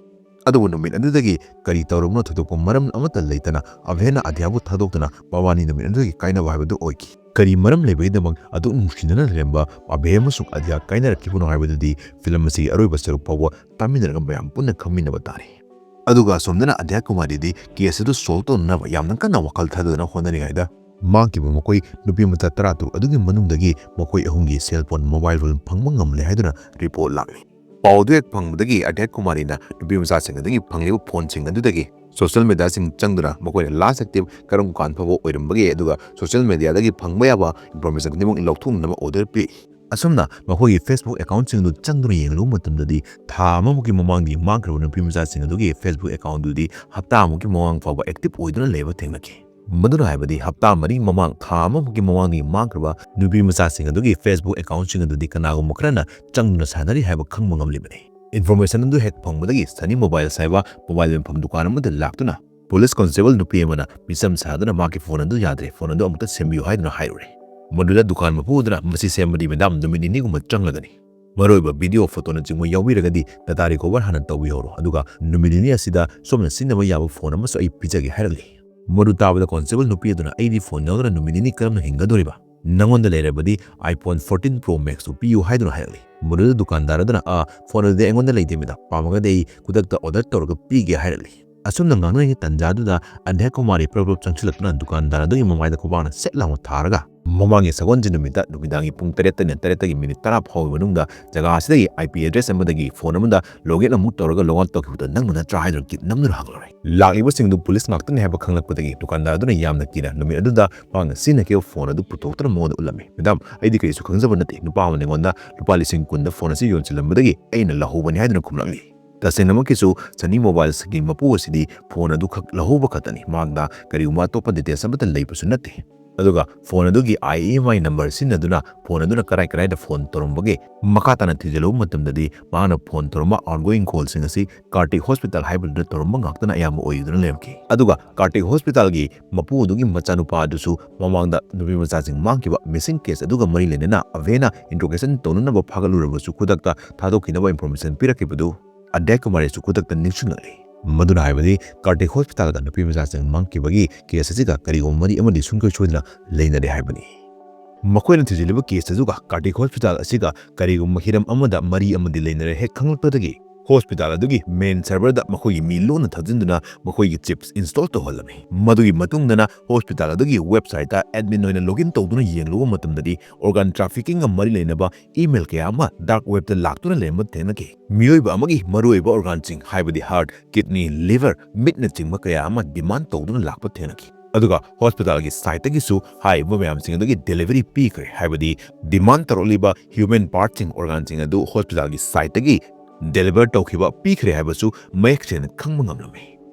ꯑꯗꯨꯕꯨ ꯅꯨꯃꯤꯠ ꯑꯗꯨꯗꯒꯤ ꯀꯔꯤ ꯇꯧꯔꯕꯅꯣ ꯊꯣꯏꯗꯣꯛꯄ ꯃꯔꯝ ꯑꯃꯠꯇ ꯂꯩꯇꯅ ꯑꯚꯦꯅ ꯑꯗ꯭ꯌꯥꯕꯨ ꯊꯥꯗꯣꯛꯇꯨꯅ ꯃꯕꯥꯅꯤ ꯅꯨꯃꯤꯠ ꯑꯗꯨꯗꯒꯤ ꯀꯥꯏꯅꯕ ꯍꯥꯏꯕꯗꯨ ꯑꯣꯏꯈꯤ꯫ ꯀꯔꯤ ꯃꯔꯝ ꯂꯩꯕꯒꯤꯗꯃꯛ ꯑꯗꯨꯛ ꯅꯨꯡꯁꯤꯅꯅ ꯂꯩꯔꯝꯕ ꯑꯚꯦ ꯑꯃꯁꯨꯡ ꯑꯗ꯭ꯌꯥ ꯀꯥꯏꯅꯔꯛꯈꯤꯕꯅꯣ ꯍꯥꯏꯕꯗꯨꯗꯤ film ꯑꯁꯤꯒꯤ ꯑꯔꯣꯏꯕ ꯁꯔꯨꯛ ꯐꯥꯎꯕ ꯇꯥꯃꯤꯟꯅꯔꯒ ꯃꯌꯥꯝ ꯄꯨꯟꯅ ꯈꯪꯃꯤꯟꯅꯕ ꯇꯥꯔꯦ꯫ ꯑꯗꯨꯒ ꯑꯁꯣꯝꯗꯅ ꯑꯗ꯭ꯌꯥ ꯀꯨꯃꯥꯔꯤꯗꯤ case ꯑꯗꯨ solve ꯇꯧꯅꯅꯕ ꯌꯥꯝꯅ ꯀꯟꯅ ꯋꯥꯈꯜ ꯊꯥꯗꯗꯨꯅ ꯍꯣꯠꯅꯔꯤꯉꯩꯗ ꯃꯥꯡꯈꯤꯕ ꯃꯈꯣꯏ ꯅꯨꯄꯤ ꯃꯆꯥ ꯇꯔꯥ ꯇꯔꯨꯛ ꯑꯗꯨꯒꯤ ꯃꯅꯨꯡꯗꯒꯤ ꯃꯈꯣꯏ ꯑꯍꯨꯝꯒꯤ cell phone, mobile phone ꯐꯪꯕ ꯉꯝꯂꯦ ꯍꯥꯏꯗꯨꯅ report ꯂꯥꯛꯂꯤ꯫ ꯄꯥꯎ ꯑꯗꯨ ꯍꯦꯛ ꯐꯪꯕꯗꯒꯤ ꯑꯗ꯭ꯌꯥꯠ ꯀꯨꯃꯥꯔꯤꯅ ꯅꯨꯄꯤ ꯃꯆꯥꯁꯤꯡ ꯑꯗꯨꯒꯤ ꯐꯪꯂꯤꯕ phoneꯁꯤꯡ ꯑꯗꯨꯗꯒꯤ social mediaꯁꯤꯡ ꯆꯪꯗꯨꯅ ꯃꯈꯣꯏꯅ last active ꯀꯔꯝ ꯀꯥꯟ ꯐꯥꯎꯕ ꯑꯣꯏꯔꯝꯕꯒꯦ, ꯑꯗꯨꯒ social mediaꯗꯒꯤ ꯐꯪꯕ ꯌꯥꯕ information ꯈꯨꯗꯤꯡꯃꯛ ꯂꯧꯊꯣꯛꯅꯅꯕ order ꯄꯤ꯫ ꯑꯁꯨꯝꯅ ꯃꯈꯣꯏꯒꯤ Facebook accountꯁꯤꯡ ꯑꯗꯨ ꯆꯪꯗꯨꯅ ꯌꯦꯡꯂꯨꯕ ꯃꯇꯝꯗꯗꯤ ꯊꯥ ꯑꯃꯃꯨꯛꯀꯤ ꯃꯃꯥꯡꯗꯒꯤ ꯃꯥꯡꯈ꯭ꯔꯕ ꯅꯨꯄꯤ ꯃꯆꯥꯁꯤꯡ ꯑꯗꯨꯒꯤ Facebook account ꯑꯗꯨꯗꯤ ꯍꯞꯇꯥ ꯑꯃꯨꯛꯀꯤ ꯃꯃꯥꯡ ꯐꯥꯎꯕ active ꯑꯣꯏꯗꯨꯅ ꯂꯩꯕ ꯊꯦꯡꯅꯈꯤ꯫ ꯃꯗꯨꯅ ꯍꯥꯏꯕꯗꯤ ꯍꯞꯇꯥ ꯃꯔꯤ ꯃꯃꯥꯡ, ꯊꯥ ꯑꯃꯃꯨꯛꯀꯤ ꯃꯃꯥꯡꯗꯒꯤ ꯃꯥꯡꯈ꯭ꯔꯕ ꯅꯨꯄꯤ ꯃꯆꯥꯁꯤꯡ ꯑꯗꯨꯒꯤ Facebook accountꯁꯤꯡ ꯑꯗꯨꯗꯤ ꯀꯅꯥꯒꯨꯝꯕ ꯈꯔꯅ ꯆꯪꯗꯨꯅ ꯁꯥꯟꯅꯔꯤ ꯍꯥꯏꯕ ꯈꯪꯕ ꯉꯝꯂꯤꯕꯅꯤ꯫ Information ꯑꯗꯨ ꯍꯦꯛ ꯐꯪꯕꯗꯒꯤ Sunny Mobiles ꯍꯥꯏꯕ mobile ꯌꯣꯟꯐꯝ ꯗꯨꯀꯥꯟ ꯑꯃꯗ ꯂꯥꯛꯇꯨꯅ police constable ꯅꯨꯄꯤ ꯑꯃꯅ ꯃꯤꯆꯝ ꯁꯥꯗꯨꯅ ꯃꯍꯥꯛꯀꯤ phone ꯑꯗꯨ ꯌꯥꯗ꯭ꯔꯦ, phone ꯑꯗꯨ ꯑꯃꯨꯛꯇ ꯁꯦꯝꯕꯤꯌꯨ ꯍꯥꯏꯗꯨꯅ ꯍꯥꯏꯔꯨꯔꯦ꯫ ꯃꯗꯨꯗ ꯗꯨꯀꯥꯟ ꯃꯄꯨ ꯑꯗꯨꯅ, "ꯃꯁꯤ ꯁꯦꯝꯕꯗꯤ, ꯃꯦꯗꯥꯝ, ꯅꯨꯃꯤꯠ ꯅꯤꯅꯤꯒꯨꯝꯕ ꯆꯪꯂꯒꯅꯤ꯫ ꯃꯔꯨꯑꯣꯏꯕ ꯚꯤꯗꯤꯑꯣ, ꯐꯣꯇꯣꯅꯆꯤꯡꯕ ꯌꯥꯎꯕꯤꯔꯒꯗꯤ data recover ꯍꯥꯟꯅ ꯇꯧꯕꯤꯍꯧꯔꯣ, ꯑꯗꯨꯒ ꯅꯨꯃꯤꯠ ꯅꯤꯅꯤ ꯑꯁꯤꯗ ꯁꯣꯝꯅ ꯁꯤꯖꯤꯟꯅꯕ ꯌꯥꯕ ꯐꯣꯟ ꯑꯃꯁꯨ ꯑꯩ ꯄꯤꯖꯒꯦ" ꯍꯥꯏꯔꯛꯂꯤ꯫ ꯃꯗꯨ ꯇꯥꯕꯗ ꯀꯣꯟꯁꯇꯦꯕꯜ ꯅꯨꯄꯤ ꯑꯗꯨꯅ, "ꯑꯩꯗꯤ ꯐꯣꯟ ꯌꯥꯎꯗꯅ ꯅꯨꯃꯤꯠ ꯅꯤꯅꯤ ꯀꯔꯝꯅ ꯍꯤꯡꯒꯗꯧꯔꯤꯕ? ꯅꯉꯣꯟꯗ ꯂꯩꯔꯕꯗꯤ iPhone fourteen Pro Max two ꯄꯤꯌꯨ" ꯍꯥꯏꯗꯨꯅ ꯍꯥꯏꯔꯛꯂꯤ꯫ ꯃꯗꯨꯗ ꯗꯨꯀꯥꯟꯗꯥꯔ ꯑꯗꯨꯅ, "ꯑꯥ, ꯐꯣꯟ ꯑꯗꯨꯗꯤ ꯑꯩꯉꯣꯟꯗ ꯂꯩꯇꯦ, ꯃꯦꯗꯥꯝ꯫ ꯄꯥꯝꯃꯒꯗꯤ ꯑꯩ ꯈꯨꯗꯛꯇ order ꯇꯧꯔꯒ ꯄꯤꯒꯦ" ꯍꯥꯏꯔꯛꯂꯤ꯫ ꯑꯁꯨꯝꯅ ꯉꯥꯡꯅꯔꯤꯉꯩ ꯇꯥꯟꯖꯥꯗꯨꯗ ꯑꯙ꯭ꯌꯛ ꯀꯨꯃꯥꯔꯤ ꯄ꯭ꯔꯞ ꯄ꯭ꯔꯞ ꯆꯪꯁꯤꯜꯂꯛꯇꯨꯅ ꯗꯨꯀꯥꯟꯗꯥꯔ ꯑꯗꯨꯒꯤ ꯃꯃꯥꯏꯗ ꯈꯨꯕꯥꯛꯅ ꯁꯦꯠ ꯂꯥꯎꯅ ꯊꯥꯔꯒ, "ꯃꯃꯥꯡꯒꯤ ꯁꯒꯣꯜꯁꯦꯟ ꯅꯨꯃꯤꯠꯇ ꯅꯨꯃꯤꯗꯥꯡꯒꯤ ꯄꯨꯡ ꯇꯔꯦꯠꯇꯩꯅ ꯇꯔꯦꯠꯇꯒꯤ ꯃꯤꯅꯤꯠ ꯇꯔꯥ ꯐꯥꯎꯕꯒꯤ ꯃꯅꯨꯡꯗ ꯖꯒꯥ ꯑꯁꯤꯗꯒꯤ IP address ꯑꯃꯗꯒꯤ ꯐꯣꯟ ꯑꯃꯗ log in ꯑꯃꯨꯛ ꯇꯧꯔꯒ log out ꯇꯧꯈꯤꯕꯗꯣ ꯅꯪꯅ ꯅꯠꯇ꯭ꯔꯥ?" ꯍꯥꯏꯗꯨꯅ ꯀꯤꯠ ꯅꯝꯗꯨꯅ ꯍꯪꯂꯛꯂꯦ꯫ ꯂꯥꯛꯂꯤꯕꯁꯤꯡꯗꯨ ꯄꯨꯂꯤꯁ ꯉꯥꯛꯇꯅꯤ ꯍꯥꯏꯕ ꯈꯪꯂꯛꯄꯗꯒꯤ ꯗꯨꯀꯥꯟꯗꯥꯔ ꯑꯗꯨꯅ ꯌꯥꯝꯅ ꯀꯤꯅ ꯅꯨꯃꯤꯠ ꯑꯗꯨꯗ ꯃꯍꯥꯛꯅ ꯁꯤꯖꯤꯟꯅꯈꯤꯕ ꯐꯣꯟ ꯑꯗꯨ ꯄꯨꯊꯣꯛꯇꯨꯅ ꯃꯉꯣꯟꯗ ꯎꯠꯂꯝꯃꯤ꯫ "ꯃꯦꯗꯥꯝ, ꯑꯩꯗꯤ ꯀꯔꯤꯁꯨ ꯈꯪꯖꯕ ꯅꯠꯇꯦ꯫ ꯅꯨꯄꯥ ꯑꯃꯅ ꯑꯩꯉꯣꯟꯗ ꯂꯨꯄꯥ ꯂꯤꯁꯤꯡ ꯀꯨꯟꯗ ꯐꯣꯟ ꯑꯁꯤ ꯌꯣꯟꯁꯤꯜꯂꯝꯕꯗꯒꯤ ꯑꯩꯅ ꯂꯧꯍꯧꯕꯅꯤ" ꯍꯥꯏꯗꯨꯅ ꯈꯨꯝꯂꯛꯂꯤ꯫ ꯇꯁꯦꯡꯅꯃꯛꯀꯤꯁꯨ ꯁꯅꯤ ꯃꯣꯕꯥꯏꯜꯁꯀꯤ ꯃꯄꯨ ꯑꯁꯤꯗꯤ ꯐꯣꯟ ꯑꯗꯨꯈꯛ ꯂꯧꯍꯧꯕ ꯈꯛꯇꯅꯤ꯫ ꯃꯍꯥꯛꯅ ꯀꯔꯤꯒꯨꯝꯕ ꯑꯇꯣꯞꯄ details ꯑꯃꯠꯇ ꯂꯩꯕꯁꯨ ꯅꯠꯇꯦ꯫ ꯑꯗꯨꯒ ꯐꯣꯟ ꯑꯗꯨꯒꯤ IEMI number ꯁꯤꯖꯤꯟꯅꯗꯨꯅ ꯐꯣꯟ ꯑꯗꯨꯅ ꯀꯔꯥꯏ ꯀꯔꯥꯏꯗ ꯐꯣꯟ ꯇꯧꯔꯝꯕꯒꯦ ꯃꯈꯥ ꯇꯥꯅ ꯊꯤꯖꯤꯜꯂꯨꯕ ꯃꯇꯝꯗꯗꯤ, ꯃꯍꯥꯛꯅ ꯐꯣꯟ ꯇꯧꯔꯝꯕ outgoing call ꯁꯤꯡ ꯑꯁꯤ ꯀꯥꯔꯇꯤꯛ ꯍꯣꯁꯄꯤꯇꯥꯜ ꯍꯥꯏꯕꯗꯨꯗ ꯇꯧꯔꯝꯕ ꯉꯥꯛꯇꯅ ꯑꯌꯥꯝꯕ ꯑꯣꯏꯗꯨꯅ ꯂꯩꯔꯝꯈꯤ꯫ ꯑꯗꯨꯒ ꯀꯥꯔꯇꯤꯛ ꯍꯣꯁꯄꯤꯇꯥꯜꯒꯤ ꯃꯄꯨ ꯑꯗꯨꯒꯤ ꯃꯆꯥꯅꯨꯄꯥ ꯑꯗꯨꯁꯨ ꯃꯃꯥꯡꯗ ꯅꯨꯄꯤ ꯃꯆꯥꯁꯤꯡ ꯃꯥꯡꯈꯤꯕ missing case ꯑꯗꯨꯒ ꯃꯔꯤ ꯂꯩꯅꯅ ꯑꯚꯦꯅ interrogation ꯇꯧꯅꯅꯕ ꯐꯥꯒꯠꯂꯨꯔꯕꯁꯨ ꯈꯨꯗꯛꯇ ꯊꯥꯗꯣꯛꯈꯤꯅꯕ information ꯄꯤꯔꯛꯈꯤꯕꯗꯨ ꯑꯙ꯭ꯌꯛ ꯀꯨꯃꯥꯔꯤꯁꯨ ꯈꯨꯗꯛꯇ ꯅꯤꯡꯁꯤꯡꯂꯛꯂꯤ꯫ ꯃꯗꯨꯅ ꯍꯥꯏꯕꯗꯤ ꯀꯥꯔꯇꯤꯛ ꯍꯣꯁꯄꯤꯇꯥꯜꯗ ꯅꯨꯄꯤ ꯃꯆꯥꯁꯤꯡ ꯃꯥꯡꯈꯤꯕꯒꯤ case ꯑꯁꯤꯒ ꯀꯔꯤꯒꯨꯝꯕ ꯃꯔꯤ ꯑꯃꯗꯤ ꯁꯨꯡꯁꯣꯏ ꯁꯣꯏꯗꯅ ꯂꯩꯅꯔꯦ ꯍꯥꯏꯕꯅꯤ꯫ ꯃꯈꯣꯏꯅ ꯊꯤꯖꯤꯜꯂꯤꯕ case ꯑꯗꯨꯒ ꯀꯥꯔꯇꯤꯛ ꯍꯣꯁꯄꯤꯇꯥꯜ ꯑꯁꯤꯒ ꯀꯔꯤꯒꯨꯝꯕ ꯍꯤꯔꯝ ꯑꯃꯗ ꯃꯔꯤ ꯑꯃꯗꯤ ꯂꯩꯅꯔꯦ ꯍꯦꯛ ꯈꯪꯂꯛꯄꯗꯒꯤ, ꯍꯣꯁꯄꯤꯇꯥꯜ ꯑꯗꯨꯒꯤ main server ꯗ ꯃꯈꯣꯏꯒꯤ ꯃꯤ ꯂꯣꯟꯅ ꯊꯥꯖꯤꯟꯗꯨꯅ ꯃꯈꯣꯏꯒꯤ chips install ꯇꯧꯍꯜꯂꯝꯃꯤ꯫ ꯃꯗꯨꯒꯤ ꯃꯇꯨꯡꯗꯅ ꯍꯣꯁꯄꯤꯇꯥꯜ ꯑꯗꯨꯒꯤ website ꯇ admin ꯑꯣꯏꯅ log in ꯇꯧꯗꯨꯅ ꯌꯦꯡꯂꯨꯕ ꯃꯇꯝꯗꯗꯤ, organ trafficking ꯒ ꯃꯔꯤ ꯂꯩꯅꯕ email ꯀꯌꯥ ꯑꯃ dark web ꯇ ꯂꯥꯛꯇꯨꯅ ꯂꯩꯔꯝꯕ ꯊꯦꯡꯅꯈꯤ꯫ ꯃꯤꯑꯣꯏꯕ ꯑꯃꯒꯤ ꯃꯔꯨꯑꯣꯏꯕ organ ꯁꯤꯡ, ꯍꯥꯏꯕꯗꯤ heart, kidney, liver, ꯃꯤꯠꯅꯆꯤꯡꯕ ꯀꯌꯥ ꯑꯃ demand ꯇꯧꯗꯨꯅ ꯂꯥꯛꯄ ꯊꯦꯡꯅꯈꯤ꯫ ꯑꯗꯨꯒ ꯍꯣꯁꯄꯤꯇꯥꯜꯒꯤ site ꯇꯒꯤꯁꯨ ꯍꯥꯏꯔꯤꯕ ꯃꯌꯥꯝꯁꯤꯡ ꯑꯗꯨꯒꯤ delivery ꯄꯤꯈ꯭ꯔꯦ, ꯍꯥꯏꯕꯗꯤ demand ꯇꯧꯔꯛꯂꯤꯕ human part ꯁꯤꯡ, organ ꯁꯤꯡ ꯑꯗꯨ ꯍꯣꯁꯄꯤꯇꯥꯜꯒꯤ site ꯇꯒꯤ deliver ꯇꯧꯈꯤꯕ ꯄꯤꯈ꯭ꯔꯦ ꯍꯥꯏꯕꯁꯨ ꯃꯌꯦꯛ ꯁꯦꯡꯅ ꯈꯪꯕ ꯉꯝꯂꯝꯃꯤ꯫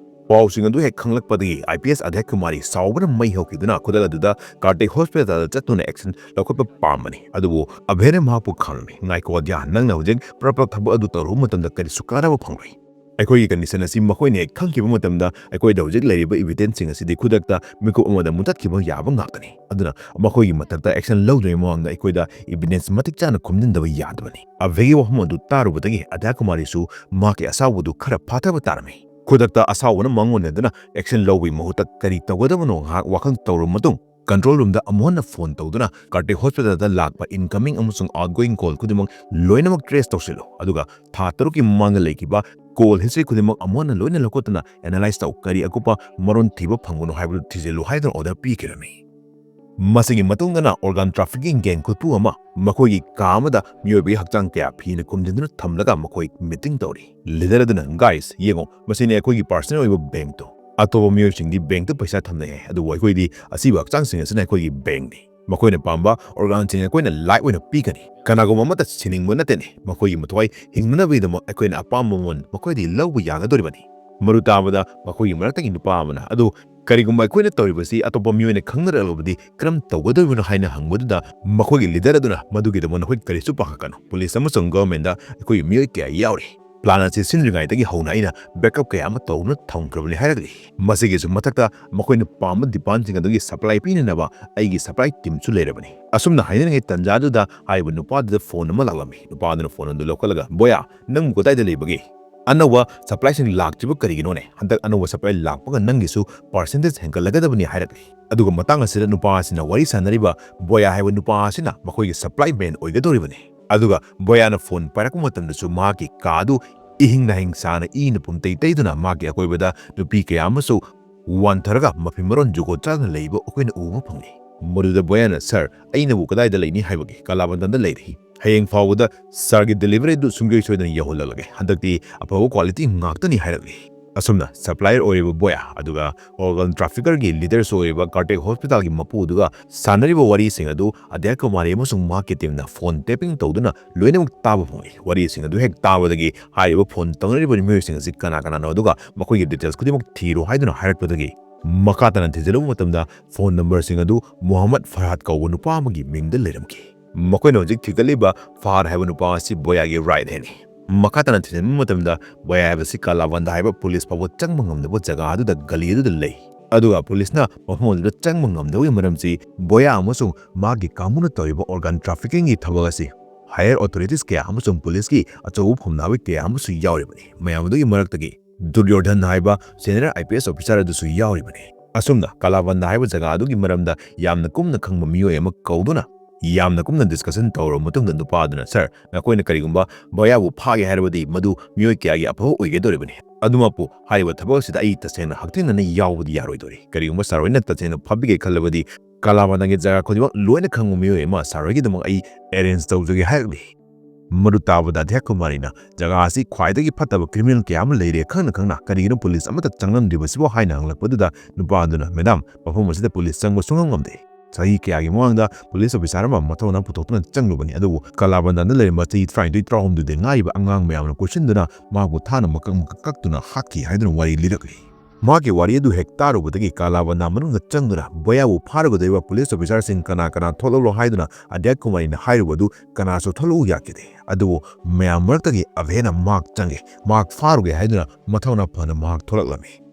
ꯄꯥꯎꯁꯤꯡ ꯑꯗꯨ ꯍꯦꯛ ꯈꯪꯂꯛꯄꯗꯒꯤ IPS ꯑꯙ꯭ꯌꯛ ꯀꯨꯃꯥꯔꯤ ꯁꯥꯎꯕꯅ ꯃꯩ ꯍꯧꯈꯤꯗꯨꯅ ꯈꯨꯗꯛ ꯑꯗꯨꯗ ꯀꯥꯔꯇꯤꯛ ꯍꯣꯁꯄꯤꯇꯥꯜꯗ ꯆꯠꯇꯨꯅ action ꯂꯧꯈꯠꯄ ꯄꯥꯝꯕꯅꯤ꯫ ꯑꯗꯨꯕꯨ ꯑꯚꯦꯅ ꯃꯍꯥꯛꯄꯨ ꯈꯪꯂꯝꯃꯤ꯫ "ꯉꯥꯏꯈꯣ ꯑꯙ꯭ꯌ, ꯅꯪꯅ ꯍꯧꯖꯤꯛ ꯄ꯭ꯔꯞ ꯄ꯭ꯔꯞ ꯊꯕꯛ ꯑꯗꯨ ꯇꯧꯔꯨꯕ ꯃꯇꯝꯗ ꯀꯔꯤꯁꯨ ꯀꯥꯟꯅꯕ ꯐꯪꯂꯣꯏ꯫ ꯑꯩꯈꯣꯏꯒꯤ ꯀꯟꯗꯤꯁꯟ ꯑꯁꯤ ꯃꯈꯣꯏꯅ ꯍꯦꯛ ꯈꯪꯈꯤꯕ ꯃꯇꯝꯗ, ꯑꯩꯈꯣꯏꯗ ꯍꯧꯖꯤꯛ ꯂꯩꯔꯤꯕ ꯏꯕꯤꯗꯦꯟꯁꯁꯤꯡ ꯑꯁꯤꯗꯤ ꯈꯨꯗꯛꯇ ꯃꯤꯀꯨꯞ ꯑꯃꯗ ꯃꯨꯊꯠꯈꯤꯕ ꯌꯥꯕ ꯉꯥꯛꯇꯅꯤ꯫ ꯑꯗꯨꯅ ꯃꯈꯣꯏꯒꯤ ꯃꯊꯛꯇ ꯑꯦꯛꯁꯟ ꯂꯧꯗ꯭ꯔꯤꯉꯩ ꯃꯃꯥꯡꯗ ꯑꯩꯈꯣꯏꯗ ꯏꯕꯤꯗꯦꯟꯁ ꯃꯇꯤꯛ ꯆꯥꯅ ꯈꯣꯝꯖꯤꯟꯗꯕ ꯌꯥꯗꯕꯅꯤ꯫ ꯑꯚꯦꯒꯤ ꯋꯥꯐꯝ ꯑꯗꯨ ꯇꯥꯔꯨꯕꯗꯒꯤ ꯑꯗ꯭ꯌꯥ ꯀꯨꯃꯥꯔꯤꯁꯨ ꯃꯍꯥꯛꯀꯤ ꯑꯁꯥꯎꯕꯗꯨ ꯈꯔ ꯐꯥꯊꯕ ꯇꯥꯔꯝꯃꯤ꯫ ꯈꯨꯗꯛꯇ ꯑꯁꯥꯎꯕꯅ ꯃꯉꯣꯟꯅꯗꯨꯅ ꯑꯦꯛꯁꯟ ꯂꯧꯕꯒꯤ ꯃꯍꯨꯠꯇ ꯀꯔꯤ ꯇꯧꯒꯗꯕꯅꯣ ꯉꯥꯏꯍꯥꯛ ꯋꯥꯈꯜ ꯇꯧꯔꯕ ꯃꯇꯨꯡ, ꯀꯟꯇ꯭ꯔꯣꯜ ꯔꯨꯝꯗ ꯑꯃꯨꯛ ꯍꯟꯅ ꯐꯣꯟ ꯇꯧꯗꯨꯅ ꯀꯥꯔꯇꯤꯛ ꯍꯣꯁꯄꯤꯇꯥꯜꯗ ꯂꯥꯛꯄ ꯏꯟꯀꯃꯤꯡ ꯑꯃꯁꯨꯡ ꯑꯥꯎꯠꯒꯣꯌꯤꯡ ꯀꯣꯜ ꯈꯨꯗꯤꯡꯃꯛ ꯂꯣꯏꯅꯃꯛ ꯇ꯭ꯔꯦꯁ ꯇꯧꯁꯤꯜꯂꯨ, ꯑꯗꯨꯒ ꯊꯥ ꯇꯔꯨꯛꯀꯤ ꯃꯃꯥꯡꯗ ꯂꯩꯈꯤꯕ ꯀꯣꯜ ꯍꯤꯁꯇ꯭ꯔꯤ ꯈꯨꯗꯤꯡꯃꯛ ꯑꯃꯨꯛ ꯍꯟꯅ ꯂꯣꯏꯅ ꯂꯧꯈꯠꯇꯨꯅ ꯑꯦꯅꯥꯂꯥꯏꯁ ꯇꯧ, ꯀꯔꯤ ꯑꯀꯨꯞꯄ ꯃꯔꯣꯟ ꯊꯤꯕ ꯐꯪꯕꯅꯣ ꯍꯥꯏꯕꯗꯨ ꯊꯤꯖꯤꯜꯂꯨ ꯍꯥꯏꯗꯨꯅ ꯑꯣꯔꯗꯔ ꯄꯤꯈꯤꯔꯝꯃꯤ꯫ ꯃꯁꯤꯒꯤ ꯃꯇꯨꯡꯗꯅ ꯑꯣꯔꯒꯥꯟ ꯇ꯭ꯔꯥꯐꯤꯀꯤꯡ ꯒꯦꯡ ꯈꯨꯠꯄꯨ ꯑꯃ ꯃꯈꯣꯏꯒꯤ ꯀꯥ ꯑꯃꯗ ꯃꯤꯑꯣꯏꯕꯒꯤ ꯍꯛꯆꯥꯡ ꯀꯌꯥ ꯐꯤꯅ ꯈꯨꯝꯖꯤꯟꯗꯨꯅ ꯊꯝꯂꯒ ꯃꯈꯣꯏ ꯃꯤꯇꯤꯡ ꯇꯧꯔꯤ꯫ ꯂꯤꯗꯔ ꯑꯗꯨꯅ, "ꯒꯥꯏꯁ, ꯌꯦꯡꯉꯣ, ꯃꯁꯤꯅꯤ ꯑꯩꯈꯣꯏꯒꯤ ꯄꯥꯔꯁꯅꯦꯜ ꯑꯣꯏꯕ ꯕꯦꯡꯛꯇꯣ꯫ ꯑꯇꯣꯞꯄ ꯃꯤꯑꯣꯏꯁꯤꯡꯗꯤ ꯕꯦꯡꯛꯇ ꯄꯩꯁꯥ ꯊꯝꯅꯩ ꯍꯥꯏ, ꯑꯗꯨꯕꯨ ꯑꯩꯈꯣꯏꯗꯤ ꯑꯁꯤꯕ ꯍꯛꯆꯥꯡꯁꯤꯡ ꯑꯁꯤꯅ ꯑꯩꯈꯣꯏꯒꯤ ꯕꯦꯡꯛꯅꯤ꯫ ꯃꯈꯣꯏꯅ ꯄꯥꯝꯕ ꯑꯣꯔꯒꯥꯟꯁꯤꯡ ꯑꯩꯈꯣꯏꯅ ꯂꯥꯏꯐ ꯑꯣꯏꯅ ꯄꯤꯒꯅꯤ꯫ ꯀꯅꯥꯒꯨꯝꯕ ꯑꯃꯠꯇ ꯁꯤꯅꯤꯡꯕ ꯅꯠꯇꯦꯅꯦ꯫ ꯃꯈꯣꯏꯒꯤ ꯃꯊ꯭ꯋꯥꯏ ꯍꯤꯡꯅꯅꯕꯒꯤꯗꯃꯛ ꯑꯩꯈꯣꯏꯅ ꯑꯄꯥꯝꯕ ꯃꯃꯜ ꯃꯈꯣꯏꯗꯒꯤ ꯂꯧꯕ ꯌꯥꯒꯗꯧꯔꯤꯕꯅꯤ꯫" ꯃꯗꯨ ꯇꯥꯕꯗ ꯃꯈꯣꯏꯒꯤ ꯃꯔꯛꯇꯒꯤ ꯅꯨꯄꯥ ꯑꯃꯅ, "ꯑꯗꯨ ꯀꯔꯤꯒꯨꯝꯕ ꯑꯩꯈꯣꯏꯅ ꯇꯧꯔꯤꯕꯁꯤ ꯑꯇꯣꯞꯄ ꯃꯤꯑꯣꯏꯅ ꯈꯪꯅꯔꯛꯂꯕꯗꯤ ꯀꯔꯝ ꯇꯧꯒꯗꯧꯔꯤꯕꯅꯣ?" ꯍꯥꯏꯅ ꯍꯪꯕꯗꯨꯗ ꯃꯈꯣꯏꯒꯤ ꯂꯤꯗꯔ ꯑꯗꯨꯅ, "ꯃꯗꯨꯒꯤꯗꯃꯛ ꯅꯈꯣꯏ ꯀꯔꯤꯁꯨ ꯄꯥꯈꯠꯀꯅꯨ꯫ ꯄꯨꯂꯤꯁ ꯑꯃꯁꯨꯡ ꯒꯚꯔꯟꯃꯦꯟꯗ ꯑꯩꯈꯣꯏꯒꯤ ꯃꯤꯑꯣꯏ ꯀꯌꯥ ꯌꯥꯎꯔꯤ꯫ ꯄ꯭ꯂꯥꯟ ꯑꯁꯤ ꯁꯤꯟꯗ꯭ꯔꯤꯉꯩꯗꯒꯤ ꯍꯧꯅ ꯑꯩꯅ ꯕꯦꯛꯑꯞ ꯀꯌꯥ ꯑꯃ ꯇꯧꯗꯨꯅ ꯊꯝꯈ꯭ꯔꯕꯅꯤ" ꯍꯥꯏꯔꯛꯂꯤ꯫ ꯃꯁꯤꯒꯤꯁꯨ ꯃꯊꯛꯇ ꯃꯈꯣꯏꯅ ꯄꯥꯝꯕ ꯗꯤꯃꯥꯟꯁꯤꯡ ꯑꯗꯨꯒꯤ ꯁꯄ꯭ꯂꯥꯏ ꯄꯤꯅꯅꯕ ꯑꯩꯒꯤ ꯁꯄ꯭ꯂꯥꯏ ꯇꯤꯝꯁꯨ ꯂꯩꯔꯕꯅꯤ꯫ ꯑꯁꯨꯝꯅ ꯍꯥꯏꯅꯔꯤꯉꯩ ꯇꯥꯟꯖꯥꯗꯨꯗ ꯍꯥꯏꯔꯤꯕ ꯅꯨꯄꯥꯗꯨꯗ ꯐꯣꯟ ꯑꯃ ꯂꯥꯛꯂꯝꯃꯤ꯫ ꯅꯨꯄꯥꯗꯨꯅ ꯐꯣꯟ ꯑꯗꯨ ꯂꯧꯈꯠꯂꯒ, "ꯕꯣꯌꯥ, ꯅꯪꯕꯨ ꯀꯗꯥꯏꯗ ꯂꯩꯕꯒꯦ? ꯑꯅꯧꯕ ꯁꯄ꯭ꯂꯥꯏꯁꯤꯡ ꯂꯥꯛꯇ꯭ꯔꯤꯕ ꯀꯔꯤꯒꯤꯅꯣꯅꯦ? ꯍꯟꯗꯛ ꯑꯅꯧꯕ ꯁꯄ꯭ꯂꯥꯏ ꯂꯥꯛꯄꯒ ꯅꯪꯒꯤꯁꯨ ꯄꯥꯔꯁꯦꯟꯇꯦꯖ ꯍꯦꯟꯒꯠꯂꯒꯗꯕꯅꯤ" ꯍꯥꯏꯔꯛꯂꯤ꯫ ꯑꯗꯨꯒ ꯃꯇꯥꯡ ꯑꯁꯤꯗ ꯅꯨꯄꯥ ꯑꯁꯤꯅ ꯋꯥꯔꯤ ꯁꯥꯟꯅꯔꯤꯕ ꯕꯣꯌꯥ ꯍꯥꯏꯕ ꯅꯨꯄꯥ ꯑꯁꯤꯅ ꯃꯈꯣꯏꯒꯤ ꯁꯄ꯭ꯂꯥꯏ ꯃꯦꯟ ꯑꯣꯏꯒꯗꯧꯔꯤꯕꯅꯤ꯫ ꯑꯗꯨꯒ ꯕꯣꯌꯥꯅ ꯐꯣꯟ ꯄꯥꯏꯔꯛꯄ ꯃꯇꯝꯗꯁꯨ ꯃꯍꯥꯛꯀꯤ ꯀꯥꯗꯨ ꯏꯍꯤꯡ ꯅꯥꯍꯤꯡ ꯁꯥꯅ ꯏꯅ ꯄꯨꯝꯇꯩ ꯇꯩꯗꯨꯅ ꯃꯍꯥꯛꯀꯤ ꯑꯀꯣꯏꯕꯗ ꯅꯨꯄꯤ ꯀꯌꯥ ꯑꯃꯁꯨ ꯋꯥꯟꯊꯔꯒ ꯃꯐꯤ ꯃꯔꯣꯟ ꯖꯨꯒꯣꯠ ꯆꯥꯗꯅ ꯂꯩꯕ ꯑꯩꯈꯣꯏꯅ ꯎꯕ ꯐꯪꯏ꯫ ꯃꯗꯨꯗ ꯕꯣꯌꯥꯅ, "ꯁꯥꯔ, ꯑꯩꯅꯕꯨ ꯀꯗꯥꯏꯗ ꯂꯩꯅꯤ ꯍꯥꯏꯕꯒꯦ? ꯀꯂꯥꯕꯟꯗꯟꯗ ꯂꯩꯔꯤ꯫ ꯍꯌꯦꯡ ꯐꯥꯎꯕꯗ ꯁꯥꯔꯒꯤ ꯗꯦꯂꯤꯚꯔꯤꯗꯨ ꯁꯨꯡꯁꯣꯏ ꯁꯣꯏꯗꯅ ꯌꯧꯍꯜꯂꯛꯂꯒꯦ꯫ ꯍꯟꯗꯛꯇꯤ ꯑꯐꯕ ꯀ꯭ꯋꯥꯂꯤꯇꯤ ꯉꯥꯛꯇꯅꯤ" ꯍꯥꯏꯔꯛꯂꯤ꯫ ꯑꯁꯨꯝꯅ ꯁꯄ꯭ꯂꯥꯏꯌꯔ ꯑꯣꯏꯔꯤꯕ ꯕꯣꯌꯥ ꯑꯗꯨꯒ ꯑꯣꯔꯒꯥꯟ ꯇ꯭ꯔꯥꯐꯤꯀꯔꯒꯤ ꯂꯤꯗꯔꯁꯨ ꯑꯣꯏꯔꯤꯕ ꯀꯥꯔꯇꯦꯛ ꯍꯣꯁꯄꯤꯇꯥꯜꯒꯤ ꯃꯄꯨ ꯑꯗꯨꯒ ꯁꯥꯟꯅꯔꯤꯕ ꯋꯥꯔꯤꯁꯤꯡ ꯑꯗꯨ ꯑꯗ꯭ꯌꯥ ꯀꯨꯃꯥꯔꯤ ꯑꯃꯁꯨꯡ ꯃꯍꯥꯛꯀꯤ ꯇꯤꯝꯅ ꯐꯣꯟ ꯇꯦꯄꯤꯡ ꯇꯧꯗꯨꯅ ꯂꯣꯏꯅꯃꯛ ꯇꯥꯕ ꯐꯪꯏ꯫ ꯋꯥꯔꯤꯁꯤꯡ ꯑꯗꯨ ꯍꯦꯛ ꯇꯥꯕꯗꯒꯤ ꯍꯥꯏꯔꯤꯕ ꯐꯣꯟ ꯇꯧꯅꯔꯤꯕ ꯃꯤꯑꯣꯏꯁꯤꯡ ꯑꯁꯤ ꯀꯅꯥ ꯀꯅꯥꯅꯣ ꯑꯗꯨꯒ ꯃꯈꯣꯏꯒꯤ ꯗꯤꯇꯦꯜꯁ ꯈꯨꯗꯤꯡꯃꯛ ꯊꯤꯔꯣ ꯍꯥꯏꯗꯨꯅ ꯍꯥꯏꯔꯛꯄꯗꯒꯤ ꯃꯈꯥ ꯇꯥꯅ ꯊꯤꯖꯤꯜꯂꯨꯕ ꯃꯇꯝꯗ ꯐꯣꯟ ꯅꯝꯕꯔꯁꯤꯡ ꯑꯗꯨ ꯃꯨꯍꯝꯃꯗ ꯐꯔꯍꯥꯗ ꯀꯧꯕ ꯅꯨꯄꯥ ꯑꯃꯒꯤ ꯃꯤꯡꯗ ꯂꯩꯔꯝꯈꯤ꯫ ꯃꯈꯣꯏꯅ ꯍꯧꯖꯤꯛ ꯊꯤꯒꯠꯂꯤꯕ ꯐꯍꯗ ꯍꯥꯏꯕ ꯅꯨꯄꯥ ꯑꯁꯤ ꯕꯣꯌꯥꯒꯤ ꯔꯥꯏꯠ ꯍꯦꯟꯅꯤ꯫ ꯃꯈꯥ ꯇꯥꯅ ꯊꯤꯖꯤꯟꯕ ꯃꯇꯝꯗ ꯕꯣꯌꯥ ꯍꯥꯏꯕꯁꯤ ꯀꯥꯂꯥꯕꯟꯗ ꯍꯥꯏꯕ ꯄꯨꯂꯤꯁ ꯐꯥꯎꯕ ꯆꯪꯕ ꯉꯝꯗꯕ ꯖꯒꯥ ꯑꯗꯨꯗ, ꯒꯂꯤ ꯑꯗꯨꯗ ꯂꯩ꯫ ꯑꯗꯨꯒ ꯄꯨꯂꯤꯁꯅ ꯃꯐꯝ ꯑꯗꯨꯗ ꯆꯪꯕ ꯉꯝꯗꯕꯒꯤ ꯃꯔꯝꯁꯤ ꯕꯣꯌꯥ ꯑꯃꯁꯨꯡ ꯃꯥꯒꯤ ꯀꯥꯡꯕꯨꯅ ꯇꯧꯔꯤꯕ organ traffickingꯒꯤ ꯊꯕꯛ ꯑꯁꯤ higher authorities ꯀꯌꯥ ꯑꯃꯁꯨꯡ ꯄꯨꯂꯤꯁꯀꯤ ꯑꯆꯧꯕ ꯐꯝꯅꯥꯏꯕ ꯀꯌꯥ ꯑꯃꯁꯨ ꯌꯥꯎꯔꯤꯕꯅꯤ꯫ ꯃꯌꯥꯝ ꯑꯗꯨꯒꯤ ꯃꯔꯛꯇꯒꯤ ꯗꯨꯔꯌꯣꯙꯟ ꯍꯥꯏꯕ senior IPS officer ꯑꯗꯨꯁꯨ ꯌꯥꯎꯔꯤꯕꯅꯤ꯫ ꯑꯁꯨꯝꯅ ꯀꯥꯂꯥꯕꯟꯗ ꯍꯥꯏꯕ ꯖꯒꯥ ꯑꯗꯨꯒꯤ ꯃꯔꯝꯗ ꯌꯥꯝꯅ ꯀꯨꯞꯅ ꯈꯪꯕ ꯃꯤꯑꯣꯏ ꯑꯃ ꯀꯧꯗꯨꯅ ꯌꯥꯝꯅ ꯀꯨꯞꯅ discussion ꯇꯧꯔꯕ ꯃꯇꯨꯡꯗ ꯅꯨꯄꯥ ꯑꯗꯨꯅ, "Sir, ꯅꯈꯣꯏꯅ ꯀꯔꯤꯒꯨꯝꯕ ꯕꯣꯌꯥꯕꯨ ꯐꯥꯒꯦ ꯍꯥꯏꯔꯕꯗꯤ ꯃꯗꯨ ꯃꯤꯑꯣꯏ ꯀꯌꯥꯒꯤ ꯑꯐꯕ ꯑꯣꯏꯒꯗꯧꯔꯤꯕꯅꯤ꯫ ꯑꯗꯨꯃꯛꯄꯨ ꯍꯥꯏꯔꯤꯕ ꯊꯕꯛ ꯑꯁꯤꯗ ꯑꯩ ꯇꯁꯦꯡꯅ ꯍꯛꯊꯦꯡꯅꯅ ꯌꯥꯎꯕꯗꯤ ꯌꯥꯔꯣꯏꯗꯧꯔꯤ꯫ ꯀꯔꯤꯒꯨꯝꯕ sir ꯍꯣꯏꯅ ꯇꯁꯦꯡꯅ ꯐꯥꯕꯤꯒꯦ ꯈꯜꯂꯕꯗꯤ ꯀꯥꯂꯥꯕꯟꯗꯒꯤ ꯖꯒꯥ ꯈꯨꯗꯤꯡꯃꯛ ꯂꯣꯏꯅ ꯈꯪꯕ ꯃꯤꯑꯣꯏ ꯑꯃ sir ꯍꯣꯏꯒꯤꯗꯃꯛ ꯑꯩ arrange ꯇꯧꯖꯒꯦ" ꯍꯥꯏꯔꯛꯂꯤ꯫ ꯃꯗꯨ ꯇꯥꯕꯗ ꯑꯙ꯭ꯌꯥ ꯀꯨꯃꯥꯔꯤꯅ ꯖꯒꯥ ꯑꯁꯤ ꯈ꯭ꯋꯥꯏꯗꯒꯤ ꯐꯠꯇꯕ criminal ꯀꯌꯥ ꯑꯃ ꯂꯩꯔꯦ ꯈꯪꯅ ꯈꯪꯅ ꯀꯔꯤꯒꯤꯅꯣ ꯄꯨꯂꯤꯁ ꯑꯃꯠꯇ ꯆꯪꯂꯝꯗ꯭ꯔꯤꯕꯁꯤꯕꯨ ꯍꯥꯏꯅ ꯍꯪꯂꯛꯄꯗꯨꯗ ꯅꯨꯄꯥ ꯑꯗꯨꯅ, "Madam, ꯃꯐꯝ ꯑꯁꯤꯗ ꯄꯨꯂꯤꯁ ꯆꯪꯕ ꯁꯨꯡꯉꯝ ꯉꯝꯗꯦ꯫ ꯆꯍꯤ ꯀꯌꯥꯒꯤ ꯃꯃꯥꯡꯗ ꯄꯨꯂꯤꯁ officer ꯑꯃ ꯃꯊꯧꯅꯥ ꯄꯨꯊꯣꯛꯇꯨꯅ ꯆꯪꯂꯨꯕꯅꯤ, ꯑꯗꯨꯕꯨ ꯀꯥꯂꯥꯕꯟꯗꯥꯟꯗ ꯂꯩꯔꯝꯕ ꯆꯍꯤ ꯇꯔꯥꯅꯤꯊꯣꯏ ꯇꯔꯥꯍꯨꯝꯗꯣꯏꯗ ꯉꯥꯏꯔꯤꯕ ꯑꯉꯥꯡ ꯃꯌꯥꯝꯅ ꯀꯣꯏꯁꯤꯟꯗꯨꯅ ꯃꯍꯥꯛꯄꯨ ꯊꯥꯅ ꯃꯀꯛ ꯃꯀꯛ ꯀꯛꯇꯨꯅ ꯍꯥꯠꯈꯤ" ꯍꯥꯏꯗꯨꯅ ꯋꯥꯔꯤ ꯂꯤꯔꯛꯂꯤ꯫ ꯃꯍꯥꯛꯀꯤ ꯋꯥꯔꯤ ꯑꯗꯨ ꯍꯦꯛ ꯇꯥꯔꯨꯕꯗꯒꯤ ꯀꯥꯂꯥꯕꯟꯗꯥ ꯃꯅꯨꯡꯗ ꯆꯪꯗꯨꯅ ꯕꯣꯌꯥꯕꯨ ꯐꯥꯔꯨꯒꯗꯧꯔꯤꯕ ꯄꯨꯂꯤꯁ officerꯁꯤꯡ ꯀꯅꯥ ꯀꯅꯥ ꯊꯣꯛꯂꯛꯂꯣ ꯍꯥꯏꯗꯨꯅ ꯑꯙ꯭ꯌꯥ ꯀꯨꯃꯥꯔꯤꯅ ꯍꯥꯏꯔꯨꯕ ꯑꯗꯨ ꯀꯅꯥꯁꯨ ꯊꯣꯛꯂꯛꯎ ꯌꯥꯈꯤꯗꯦ꯫ ꯑꯗꯨꯕꯨ ꯃꯌꯥꯝ ꯃꯔꯛꯇꯒꯤ ꯑꯚꯦꯅ ꯃꯍꯥꯛ ꯆꯪꯒꯦ, ꯃꯍꯥꯛ ꯐꯥꯔꯨꯒꯦ ꯍꯥꯏꯗꯨꯅ ꯃꯊꯧꯅꯥ ꯐꯅ ꯃꯍꯥꯛ ꯊꯣꯛꯂꯛꯂꯝꯃꯤ꯫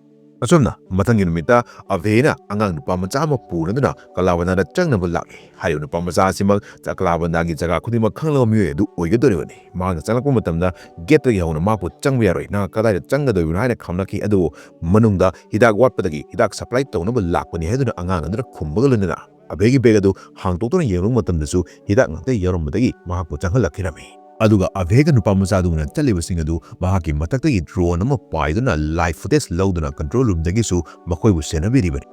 ꯑꯁꯨꯝꯅ ꯃꯊꯪꯒꯤ ꯅꯨꯃꯤꯠꯇ ꯑꯚꯦꯅ ꯑꯉꯥꯡ ꯅꯨꯄꯥ ꯃꯆꯥ ꯑꯃ ꯄꯨꯅꯗꯨꯅ ꯀꯥꯂꯥꯕꯟꯗꯥꯗ ꯆꯪꯅꯕ ꯂꯥꯛꯂꯤ꯫ ꯍꯥꯏꯔꯤꯕ ꯅꯨꯄꯥ ꯃꯆꯥ ꯑꯁꯤꯃꯛ ꯀꯥꯂꯥꯕꯟꯗꯥꯒꯤ ꯖꯒꯥ ꯈꯨꯗꯤꯡꯃꯛ ꯈꯪꯂꯕ ꯃꯤꯑꯣꯏ ꯑꯗꯨ ꯑꯣꯏꯒꯗꯧꯔꯤꯕꯅꯤ꯫ ꯃꯍꯥꯛꯅ ꯆꯪꯂꯛꯄ ꯃꯇꯝꯗ gateꯇꯒꯤ ꯍꯧꯅ ꯃꯍꯥꯛꯄꯨ "ꯆꯪꯕ ꯌꯥꯔꯣꯏ, ꯅꯍꯥꯛ ꯀꯗꯥꯏꯗ ꯆꯪꯒꯗꯧꯔꯤꯕꯅꯣ?" ꯍꯥꯏꯅ ꯈꯥꯝꯂꯛꯈꯤ꯫ ꯑꯗꯨꯕꯨ ꯃꯅꯨꯡꯗ ꯍꯤꯗꯥꯛ ꯋꯥꯠꯄꯗꯒꯤ ꯍꯤꯗꯥꯛ supply ꯇꯧꯅꯕ ꯂꯥꯛꯄꯅꯤ ꯍꯥꯏꯗꯨꯅ ꯑꯉꯥꯡ ꯑꯗꯨꯅ ꯈꯨꯝꯕꯒ ꯂꯣꯏꯅꯅ ꯑꯚꯦꯒꯤ bag ꯑꯗꯨ ꯍꯥꯡꯗꯣꯛꯇꯨꯅ ꯌꯦꯡꯂꯨꯕ ꯃꯇꯝꯗꯁꯨ ꯍꯤꯗꯥꯛ ꯉꯥꯛꯇ ꯌꯥꯎꯔꯝꯕꯗꯒꯤ ꯃꯍꯥꯛꯄꯨ ꯆꯪꯍꯜꯂꯛꯈꯤꯔꯝꯃꯤ꯫ ꯑꯗꯨꯒ ꯑꯚꯦꯒ ꯅꯨꯄꯥ ꯃꯆꯥꯗꯨꯅ ꯆꯠꯂꯤꯕꯁꯤꯡ ꯑꯗꯨ ꯃꯍꯥꯛꯀꯤ ꯃꯊꯛꯇꯒꯤ drone ꯑꯃ ꯄꯥꯏꯗꯨꯅ live footage ꯂꯧꯗꯨꯅ control roomꯗꯒꯤꯁꯨ ꯃꯈꯣꯏꯕꯨ ꯁꯦꯟꯅꯕꯤꯔꯤꯕꯅꯤ꯫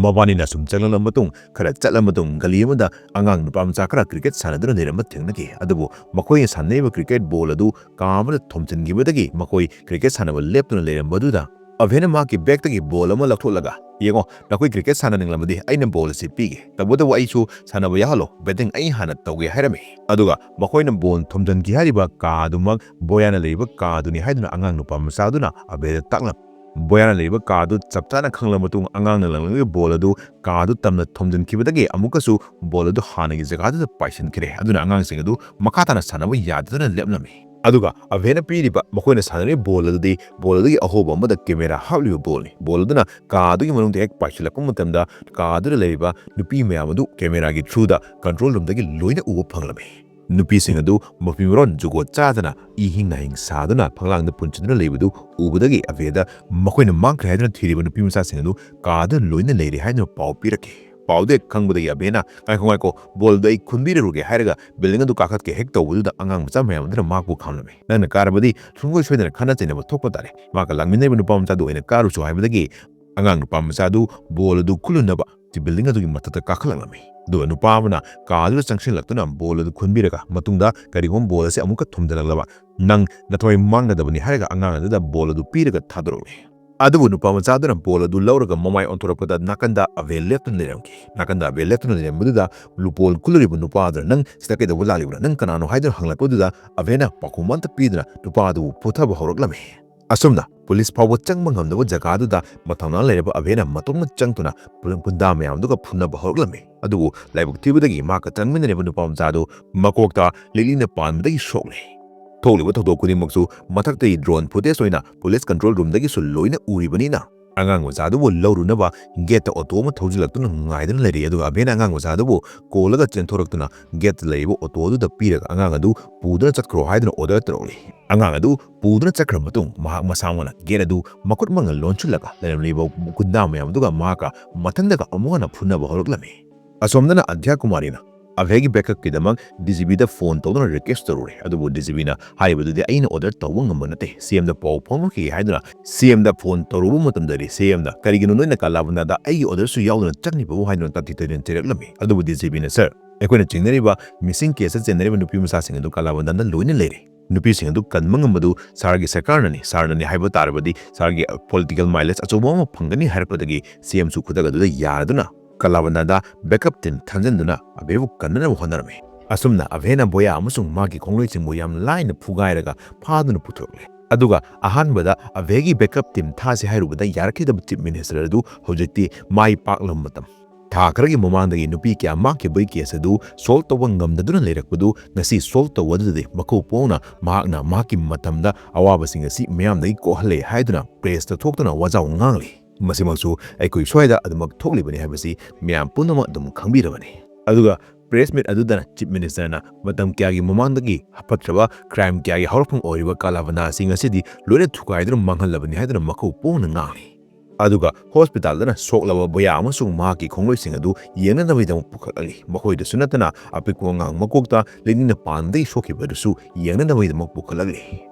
ꯃꯕꯥꯅꯤꯅ ꯁꯨꯝ ꯆꯪꯂꯛꯂꯕ ꯃꯇꯨꯡ, ꯈꯔ ꯆꯠꯂ ꯃꯇꯨꯡ, ꯒꯂꯤ ꯑꯃꯗ ꯑꯉꯥꯡ ꯅꯨꯄꯥ ꯃꯆꯥ ꯈꯔ cricket ꯁꯥꯟꯅꯗꯨꯅ ꯂꯩꯔꯝꯕ ꯊꯦꯡꯅꯈꯤ꯫ ꯑꯗꯨꯕꯨ ꯃꯈꯣꯏꯅ ꯁꯥꯟꯅꯔꯤꯕ cricket ball ꯑꯗꯨ ꯀꯥ ꯑꯃꯗ ꯊꯣꯝꯖꯤꯟꯈꯤꯕꯗꯒꯤ ꯃꯈꯣꯏ cricket ꯁꯥꯟꯅꯕ ꯂꯦꯞꯇꯨꯅ ꯂꯩꯔꯝꯕꯗꯨꯗ ꯑꯚꯦꯅ ꯃꯍꯥꯛꯀꯤ bagꯇꯒꯤ ball ꯑꯃ ꯂꯧꯊꯣꯛꯂꯒ, "ꯌꯦꯡꯉꯣ, ꯅꯈꯣꯏ cricket ꯁꯥꯟꯅꯅꯤꯡꯂꯕꯗꯤ ꯑꯩꯅ ball ꯑꯁꯤ ꯄꯤꯒꯦ, ꯇꯧꯕꯇꯕꯨ ꯑꯩꯁꯨ ꯁꯥꯟꯅꯕ ꯌꯥꯎꯍꯜꯂꯣ, batting ꯑꯩ ꯍꯥꯟꯅ ꯇꯧꯒꯦ" ꯍꯥꯏꯔꯝꯃꯤ꯫ ꯑꯗꯨꯒ ꯃꯈꯣꯏꯅ ball ꯊꯣꯝꯖꯤꯟꯈꯤ ꯍꯥꯏꯔꯤꯕ ꯀꯥ ꯑꯗꯨꯃꯛ ꯕꯣꯌꯥꯅ ꯂꯩꯔꯤꯕ ꯀꯥ ꯑꯗꯨꯅꯤ ꯍꯥꯏꯗꯨꯅ ꯑꯉꯥꯡ ꯅꯨꯄꯥ ꯃꯆꯥ ꯑꯗꯨꯅ ꯑꯚꯦꯗ ꯇꯥꯛꯂꯝꯃꯤ꯫ ꯕꯣꯌꯥꯅ ꯂꯩꯔꯤꯕ ꯀꯥ ꯑꯗꯨ ꯆꯞ ꯆꯥꯅ ꯈꯪꯂꯕ ꯃꯇꯨꯡ, ꯑꯉꯥꯡꯅ ꯂꯪꯂꯛꯂꯤꯕ ball ꯑꯗꯨ ꯀꯥ ꯑꯗꯨ ꯇꯝꯅ ꯊꯣꯝꯖꯤꯟꯈꯤꯕꯗꯒꯤ ꯑꯃꯨꯛꯀꯁꯨ ball ꯑꯗꯨ ꯍꯥꯟꯅꯒꯤ ꯖꯒꯥꯗꯨꯗ ꯄꯥꯏꯁꯤꯟꯈꯤꯔꯦ꯫ ꯑꯗꯨꯅ ꯑꯉꯥꯡꯁꯤꯡ ꯑꯗꯨ ꯃꯈꯥ ꯇꯥꯅ ꯁꯥꯟꯅꯕ ꯌꯥꯗꯗꯨꯅ ꯂꯦꯞꯂꯝꯃꯤ꯫ ꯑꯗꯨꯒ ꯑꯚꯦꯅ ꯄꯤꯔꯤꯕ ꯃꯈꯣꯏꯅ ꯁꯥꯟꯅꯔꯤꯕ ꯕꯣꯜ ꯑꯗꯨꯗꯤ ꯕꯣꯜ ꯑꯗꯨꯒꯤ ꯑꯍꯣꯕ ꯑꯃꯗ ꯀꯦꯃꯦꯔꯥ ꯍꯥꯞꯂꯤꯕ ꯕꯣꯜꯅꯤ꯫ ꯕꯣꯜ ꯑꯗꯨꯅ ꯀꯥ ꯑꯗꯨꯒꯤ ꯃꯅꯨꯡꯗ ꯍꯦꯛ ꯄꯥꯏꯁꯤꯜꯂꯛꯄ ꯃꯇꯝꯗ ꯀꯥ ꯑꯗꯨꯗ ꯂꯩꯔꯤꯕ ꯅꯨꯄꯤ ꯃꯌꯥꯝ ꯑꯗꯨ ꯀꯦꯃꯦꯔꯥꯒꯤ ꯊ꯭ꯔꯨꯗ ꯀꯟꯇ꯭ꯔꯣꯜ ꯔꯨꯝꯗꯒꯤ ꯂꯣꯏꯅ ꯎꯕ ꯐꯪꯂꯝꯃꯤ꯫ ꯅꯨꯄꯤꯁꯤꯡ ꯑꯗꯨ ꯃꯐꯤ ꯃꯔꯣꯟ ꯖꯨꯒꯣꯠ ꯆꯥꯗꯅ ꯏ ꯍꯤꯡ ꯅꯥꯍꯤꯡ ꯁꯥꯗꯨꯅ ꯐꯛꯂꯥꯡꯗ ꯄꯨꯟꯁꯤꯟꯗꯨꯅ ꯂꯩꯕꯗꯨ ꯎꯕꯗꯒꯤ ꯑꯚꯦꯗ ꯃꯈꯣꯏꯅ ꯃꯥꯡꯈ꯭ꯔꯦ ꯍꯥꯏꯗꯨꯅ ꯊꯤꯔꯤꯕ ꯅꯨꯄꯤ ꯃꯆꯥꯁꯤꯡ ꯑꯗꯨ ꯀꯥꯗ ꯂꯣꯏꯅ ꯂꯩꯔꯦ ꯍꯥꯏꯗꯨꯅ ꯄꯥꯎ ꯄꯤꯔꯛꯈꯤ꯫ ꯄꯥꯎꯗꯨ ꯍꯦꯛ ꯈꯪꯕꯗꯒꯤ ꯑꯚꯦꯅ "ꯉꯥꯏꯈꯣ, ꯉꯥꯏꯈꯣ, ꯕꯣꯜꯗꯨ ꯑꯩ ꯈꯨꯟꯕꯤꯔꯨꯔꯒꯦ" ꯍꯥꯏꯔꯒ ꯕꯤꯜꯗꯤꯡ ꯑꯗꯨ ꯀꯥꯈꯠꯀꯦ ꯍꯦꯛ ꯇꯧꯕꯗꯨꯗ ꯑꯉꯥꯡ ꯃꯆꯥ ꯃꯌꯥꯝ ꯑꯗꯨꯅ ꯃꯍꯥꯛꯄꯨ ꯈꯥꯝꯂꯝꯃꯤ꯫ "ꯅꯪꯅ ꯀꯥꯔꯕꯗꯤ ꯁꯨꯡꯁꯣꯏ ꯁꯣꯏꯗꯅ ꯈꯠꯅ ꯆꯩꯅꯕ ꯊꯣꯛꯄ ꯇꯥꯔꯦ꯫ ꯃꯍꯥꯛꯀ ꯂꯥꯛꯃꯤꯟꯅꯔꯤꯕ ꯅꯨꯄꯥ ꯃꯆꯥꯗꯨ ꯑꯣꯏꯅ ꯀꯥꯔꯨꯆꯣ" ꯍꯥꯏꯕꯗꯒꯤ ꯑꯉꯥꯡ ꯅꯨꯄꯥ ꯃꯆꯥꯗꯨ ꯕꯣꯜ ꯑꯗꯨ ꯈꯨꯜꯂꯨꯅꯕ ꯕꯤꯜꯗꯤꯡ ꯑꯗꯨꯒꯤ ꯃꯊꯛꯇ ꯀꯥꯈꯠꯂꯛꯂꯝꯃꯤ꯫ ꯑꯗꯨꯒ ꯅꯨꯄꯥ ꯑꯃꯅ ꯀꯥ ꯑꯗꯨꯗ ꯆꯪꯁꯤꯜꯂꯛꯇꯨꯅ ꯕꯣꯜ ꯑꯗꯨ ꯈꯨꯟꯕꯤꯔꯒ ꯃꯇꯨꯡꯗ "ꯀꯔꯤꯒꯨꯝꯕ ꯕꯣꯜ ꯑꯁꯤ ꯑꯃꯨꯛꯀ ꯊꯨꯝꯖꯤꯜꯂꯛꯂꯕ ꯅꯪ ꯅꯊꯣꯏ ꯃꯥꯡꯒꯗꯕꯅꯤ" ꯍꯥꯏꯔꯒ ꯑꯉꯥꯡ ꯑꯗꯨꯗ ꯕꯣꯜ ꯑꯗꯨ ꯄꯤꯔꯒ ꯊꯥꯗꯣꯔꯛꯂꯤ꯫ ꯑꯗꯨꯕꯨ ꯅꯨꯄꯥ ꯃꯆꯥꯗꯨꯅ ꯕꯣꯜ ꯑꯗꯨ ꯂꯧꯔꯒ ꯃꯃꯥꯏ ꯑꯣꯟꯊꯣꯔꯛꯄꯗ ꯅꯥꯀꯟꯗ ꯑꯚꯦ ꯂꯦꯞꯇꯨꯅ ꯂꯩꯔꯝꯈꯤ꯫ ꯅꯥꯀꯟꯗ ꯑꯚꯦ ꯂꯦꯞꯇꯨꯅ ꯂꯩꯔꯝꯕꯗꯨꯗ ꯕꯣꯜ ꯈꯨꯜꯂꯨꯔꯤꯕ ꯅꯨꯄꯥ ꯑꯗꯨꯅ "ꯅꯪ ꯁꯤꯗ ꯀꯩꯗꯧꯕ ꯂꯥꯛꯂꯤꯕꯅꯣ? ꯅꯪ ꯀꯅꯥꯅꯣ?" ꯍꯥꯏꯗꯨꯅ ꯍꯪꯂꯛꯄꯗꯨꯗ ꯑꯚꯦꯅ ꯄꯥꯎꯈꯨꯝ ꯑꯝꯇ ꯄꯤꯗꯨꯅ ꯅꯨꯄꯥ ꯑꯗꯨꯕꯨ ꯐꯨꯊꯕ ꯍꯧꯔꯛꯂꯝꯃꯤ꯫ ꯑꯁꯨꯝꯅ ꯄꯨꯂꯤꯁ ꯐꯥꯎꯕ ꯆꯪꯕ ꯉꯝꯗꯕ ꯖꯒꯥꯗꯨꯗ ꯃꯊꯧꯅꯥ ꯂꯩꯔꯕ ꯑꯚꯦꯅ ꯃꯇꯣꯝꯅ ꯆꯪꯗꯨꯅ ꯄꯨꯂ-, ꯒꯨꯟꯗꯥ ꯃꯌꯥꯝꯗꯨꯒ ꯐꯨꯅꯕ ꯍꯧꯔꯛꯂꯝꯃꯤ꯫ ꯑꯗꯨꯕꯨ ꯂꯥꯏꯕꯛ ꯊꯤꯕꯗꯒꯤ ꯃꯍꯥꯛꯀ ꯆꯪꯃꯤꯟꯅꯔꯤꯕ ꯅꯨꯄꯥ ꯃꯆꯥꯗꯨ ꯃꯀꯣꯛꯇ ꯂꯤꯛꯂꯤꯅ ꯄꯥꯟꯕꯗꯒꯤ ꯁꯣꯛꯂꯦ꯫ ꯊꯣꯛꯂꯤꯕ ꯊꯧꯗꯣꯛ ꯈꯨꯗꯤꯡꯃꯛꯁꯨ ꯃꯊꯛꯇꯒꯤ ꯗ꯭ꯔꯣꯟ ꯐꯨꯇꯦꯖ ꯑꯣꯏꯅ ꯄꯨꯂꯤꯁ ꯀꯟꯇ꯭ꯔꯣꯜ ꯔꯨꯝꯗꯒꯤꯁꯨ ꯂꯣꯏꯅ ꯎꯔꯤꯕꯅꯤꯅ ꯑꯉꯥꯡ ꯃꯆꯥꯗꯨꯕꯨ ꯂꯧꯔꯨꯅꯕ ꯒꯦꯠꯇ ꯑꯣꯇꯣ ꯑꯃ ꯊꯧꯖꯤꯜꯂꯛꯇꯨꯅ ꯉꯥꯏꯗꯨꯅ ꯂꯩꯔꯤ꯫ ꯑꯗꯨꯒ ꯑꯚꯦꯅ ꯑꯉꯥꯡ ꯃꯆꯥꯗꯨꯕꯨ ꯀꯣꯜꯂꯒ ꯆꯦꯟꯊꯣꯔꯛꯇꯨꯅ ꯒꯦꯠꯇ ꯂꯩꯔꯤꯕ ꯑꯣꯇꯣ ꯑꯗꯨꯗ ꯄꯤꯔꯒ ꯑꯉꯥꯡ ꯑꯗꯨ ꯄꯨꯗꯨꯅ ꯆꯠꯈ꯭ꯔꯣ ꯍꯥꯏꯗꯨꯅ ꯑꯣꯔꯗꯔ ꯇꯧꯔꯛꯂꯤ꯫ ꯑꯉꯥꯡ ꯑꯗꯨ ꯄꯨꯗꯨꯅ ꯆꯠꯈ꯭ꯔ ꯃꯇꯨꯡ ꯃꯍꯥꯛ ꯃꯁꯥꯃꯛꯅ ꯒꯦꯠ ꯑꯗꯨ ꯃꯈꯨꯠ ꯃꯉꯥ ꯂꯣꯟꯁꯤꯜꯂꯒ ꯂꯩꯔꯝꯂꯤꯕ ꯒꯨꯟꯗꯥ ꯃꯌꯥꯝ ꯑꯗꯨꯒ ꯃꯍꯥꯛꯀ ꯃꯊꯟꯗꯒ ꯑꯃꯨꯛ ꯍꯟꯅ ꯐꯨꯅꯕ ꯍꯧꯔꯛꯂꯝꯃꯤ꯫ ꯑꯁꯣꯝꯗꯅ ꯑꯗ꯭ꯌꯥ ꯀꯨꯃꯥꯔꯤꯅ ꯑꯚꯦꯒꯤ ꯕꯦꯛꯑꯞꯀꯤꯗꯃꯛ ꯗꯤ ꯖꯤ ꯄꯤꯗ ꯐꯣꯟ ꯇꯧꯗꯨꯅ ꯔꯤꯀ꯭ꯋꯦꯁ ꯇꯧꯔꯨꯔꯦ꯫ ꯑꯗꯨꯕꯨ ꯗꯤ ꯖꯤ ꯄꯤꯅ ꯍꯥꯏꯔꯤꯕꯗꯨꯗꯤ "ꯑꯩꯅ ꯑꯣꯔꯗꯔ ꯇꯧꯕ ꯉꯝꯕ ꯅꯠꯇꯦ, ꯁꯤ ꯑꯦꯝꯗ ꯄꯥꯎ ꯐꯥꯎꯅꯈꯤꯒꯦ" ꯍꯥꯏꯗꯨꯅ ꯁꯤ ꯑꯦꯝꯗ ꯐꯣꯟ ꯇꯧꯔꯨꯕ ꯃꯇꯝꯗꯗꯤ ꯁꯤ ꯑꯦꯝꯗ "ꯀꯔꯤꯒꯤꯅꯣ ꯅꯣꯏꯅ ꯀꯥꯂꯥꯕꯟꯗꯥꯗ ꯑꯩꯒꯤ ꯑꯣꯔꯗꯔꯁꯨ ꯌꯥꯎꯗꯅ ꯆꯪꯂꯤꯕꯕꯨ?" ꯍꯥꯏꯗꯨꯅ ꯇꯥꯊꯤ ꯇꯥꯊꯤꯅ ꯆꯩꯔꯛꯂꯝꯃꯤ꯫ ꯑꯗꯨꯕꯨ ꯗꯤ ꯖꯤ ꯄꯤꯅ "ꯁꯔ, ꯑꯩꯈꯣꯏꯅ ꯆꯤꯡꯅꯔꯤꯕ ꯃꯤꯁꯤꯡ ꯀꯦꯁꯇ ꯆꯦꯟꯅꯔꯤꯕ ꯅꯨꯄꯤ ꯃꯆꯥꯁꯤꯡ ꯑꯗꯨ ꯀꯥꯂꯥꯕꯟꯗꯥꯗ ꯂꯣꯏꯅ ꯂꯩꯔꯦ꯫ ꯅꯨꯄꯤꯁꯤꯡ ꯑꯗꯨ ꯀꯟꯕ ꯉꯝꯕꯗꯨ ꯁꯍꯔꯒꯤ ꯁꯔꯀꯥꯔꯅꯅꯤ꯫ ꯁꯍꯔꯅꯅꯤ ꯍꯥꯏꯕ ꯇꯥꯔꯕꯗꯤ ꯁꯍꯔꯒꯤ ꯄꯣꯂꯤꯇꯤꯀꯦꯜ ꯃꯥꯏꯂꯦꯖ ꯑꯆꯧꯕ ꯑꯃ ꯐꯪꯒꯅꯤ" ꯍꯥꯏꯔꯛꯄꯗꯒꯤ ꯁꯤ ꯑꯦꯝꯁꯨ ꯈꯨꯗꯛ ꯑꯗꯨꯗ ꯌꯥꯔꯗꯨꯅ ꯀꯂꯥꯕꯟꯗꯥꯗ ꯕꯦꯛꯑꯞ ꯇꯤꯝ ꯊꯥꯖꯤꯟꯗꯨꯅ ꯑꯚꯦꯕꯨ ꯀꯟꯅꯅꯕ ꯍꯣꯠꯅꯔꯝꯃꯤ꯫ ꯑꯁꯨꯝꯅ ꯑꯚꯦꯅ ꯕꯣꯌꯥ ꯑꯃꯁꯨꯡ ꯃꯥꯒꯤ ꯈꯣꯡꯂꯣꯏꯁꯤꯡꯕꯨ ꯌꯥꯝ ꯂꯥꯏꯅ ꯐꯨꯒꯥꯏꯔꯒ ꯐꯥꯗꯨꯅ ꯄꯨꯊꯣꯔꯛꯂꯦ꯫ ꯑꯗꯨꯒ ꯑꯍꯥꯟꯕꯗ ꯑꯚꯦꯒꯤ ꯕꯦꯛꯑꯞ ꯇꯤꯝ ꯊꯥꯁꯤ ꯍꯥꯏꯔꯨꯕꯗ ꯌꯥꯔꯛꯈꯤꯗꯕ ꯆꯤꯐ ꯃꯤꯅꯤꯁꯇꯔ ꯑꯗꯨ ꯍꯧꯖꯤꯛꯇꯤ ꯃꯥꯏ ꯄꯥꯛꯂꯕ ꯃꯇꯝ ꯊꯥ ꯈꯔꯒꯤ ꯃꯃꯥꯡꯗꯒꯤ ꯅꯨꯄꯤ ꯀꯌꯥ ꯃꯥꯡꯈꯤꯕꯒꯤ ꯀꯦꯁ ꯑꯗꯨ ꯁꯣꯜꯕ ꯇꯧꯕ ꯉꯝꯗꯗꯨꯅ ꯂꯩꯔꯛꯄꯗꯨ ꯉꯁꯤ ꯁꯣꯜꯕ ꯇꯧꯕ ꯑꯗꯨꯗꯗꯤ ꯃꯀꯨ ꯄꯣꯡꯅ ꯃꯍꯥꯛꯅ ꯃꯍꯥꯛꯀꯤ ꯃꯇꯝꯗ ꯑꯋꯥꯕꯁꯤꯡ ꯑꯁꯤ ꯃꯤꯌꯥꯝꯗꯒꯤ ꯀꯣꯛꯍꯜꯂꯦ ꯍꯥꯏꯗꯨꯅ ꯄ꯭ꯔꯦꯁꯇ ꯊꯣꯛꯇꯨꯅ ꯋꯥꯖꯥꯎ ꯉꯥꯡꯂꯤ꯫ ꯃꯁꯤꯃꯛꯁꯨ ꯑꯩꯈꯣꯏ ꯁ꯭ꯋꯥꯏꯗ ꯑꯗꯨꯃꯛ ꯊꯣꯛꯂꯤꯕꯅꯤ ꯍꯥꯏꯕꯁꯤ ꯃꯤꯌꯥꯝ ꯄꯨꯝꯅꯃꯛ ꯑꯗꯨꯝ ꯈꯪꯕꯤꯔꯕꯅꯤ꯫ ꯑꯗꯨꯒ ꯄ꯭ꯔꯦꯁ ꯃꯤꯠ ꯑꯗꯨꯗꯅ ꯆꯤꯐ ꯃꯤꯅꯤꯁꯇꯔꯅ ꯃꯇꯝ ꯀꯌꯥꯒꯤ ꯃꯃꯥꯡꯗꯒꯤ ꯍꯥꯞꯄꯠꯈ꯭ꯔꯕ ꯀ꯭ꯔꯥꯏꯝ ꯀꯌꯥꯒꯤ ꯍꯧꯔꯛꯐꯝ ꯑꯣꯏꯔꯤꯕ ꯀꯥꯂꯥꯕꯅꯥ ꯑꯁꯤ ꯉꯁꯤꯗꯤ ꯂꯣꯏꯅ ꯊꯨꯒꯥꯏꯗꯨꯅ ꯃꯥꯡꯍꯜꯂꯕꯅꯤ ꯍꯥꯏꯗꯨꯅ ꯃꯀꯨ ꯄꯣꯡꯅ ꯉꯥꯡꯂꯤ꯫ ꯑꯗꯨꯒ ꯍꯣꯁꯄꯤꯇꯥꯜꯗꯅ ꯁꯣꯛꯂꯕ ꯕꯣꯌꯥ ꯑꯃꯁꯨꯡ ꯃꯍꯥꯛꯀꯤ ꯈꯣꯡꯂꯣꯏꯁꯤꯡ ꯑꯗꯨ ꯌꯦꯡꯅꯅꯕꯒꯤꯗꯃꯛ ꯄꯨꯈꯠꯂꯛꯂꯤ꯫ ꯃꯈꯣꯏꯗꯁꯨ ꯅꯠꯇꯅ ꯑꯄꯤꯛꯄ ꯑꯉꯥꯡ ꯃꯀꯣꯛꯇ ꯂꯤꯛꯅꯤꯅ ꯄꯥꯟꯗꯒꯤ ꯁꯣꯛꯈꯤꯕ ꯑꯗꯨꯁꯨ ꯌꯦꯡꯅꯅꯕꯒꯤꯗꯃꯛ ꯄꯨꯈꯠꯂꯛꯂꯤ꯫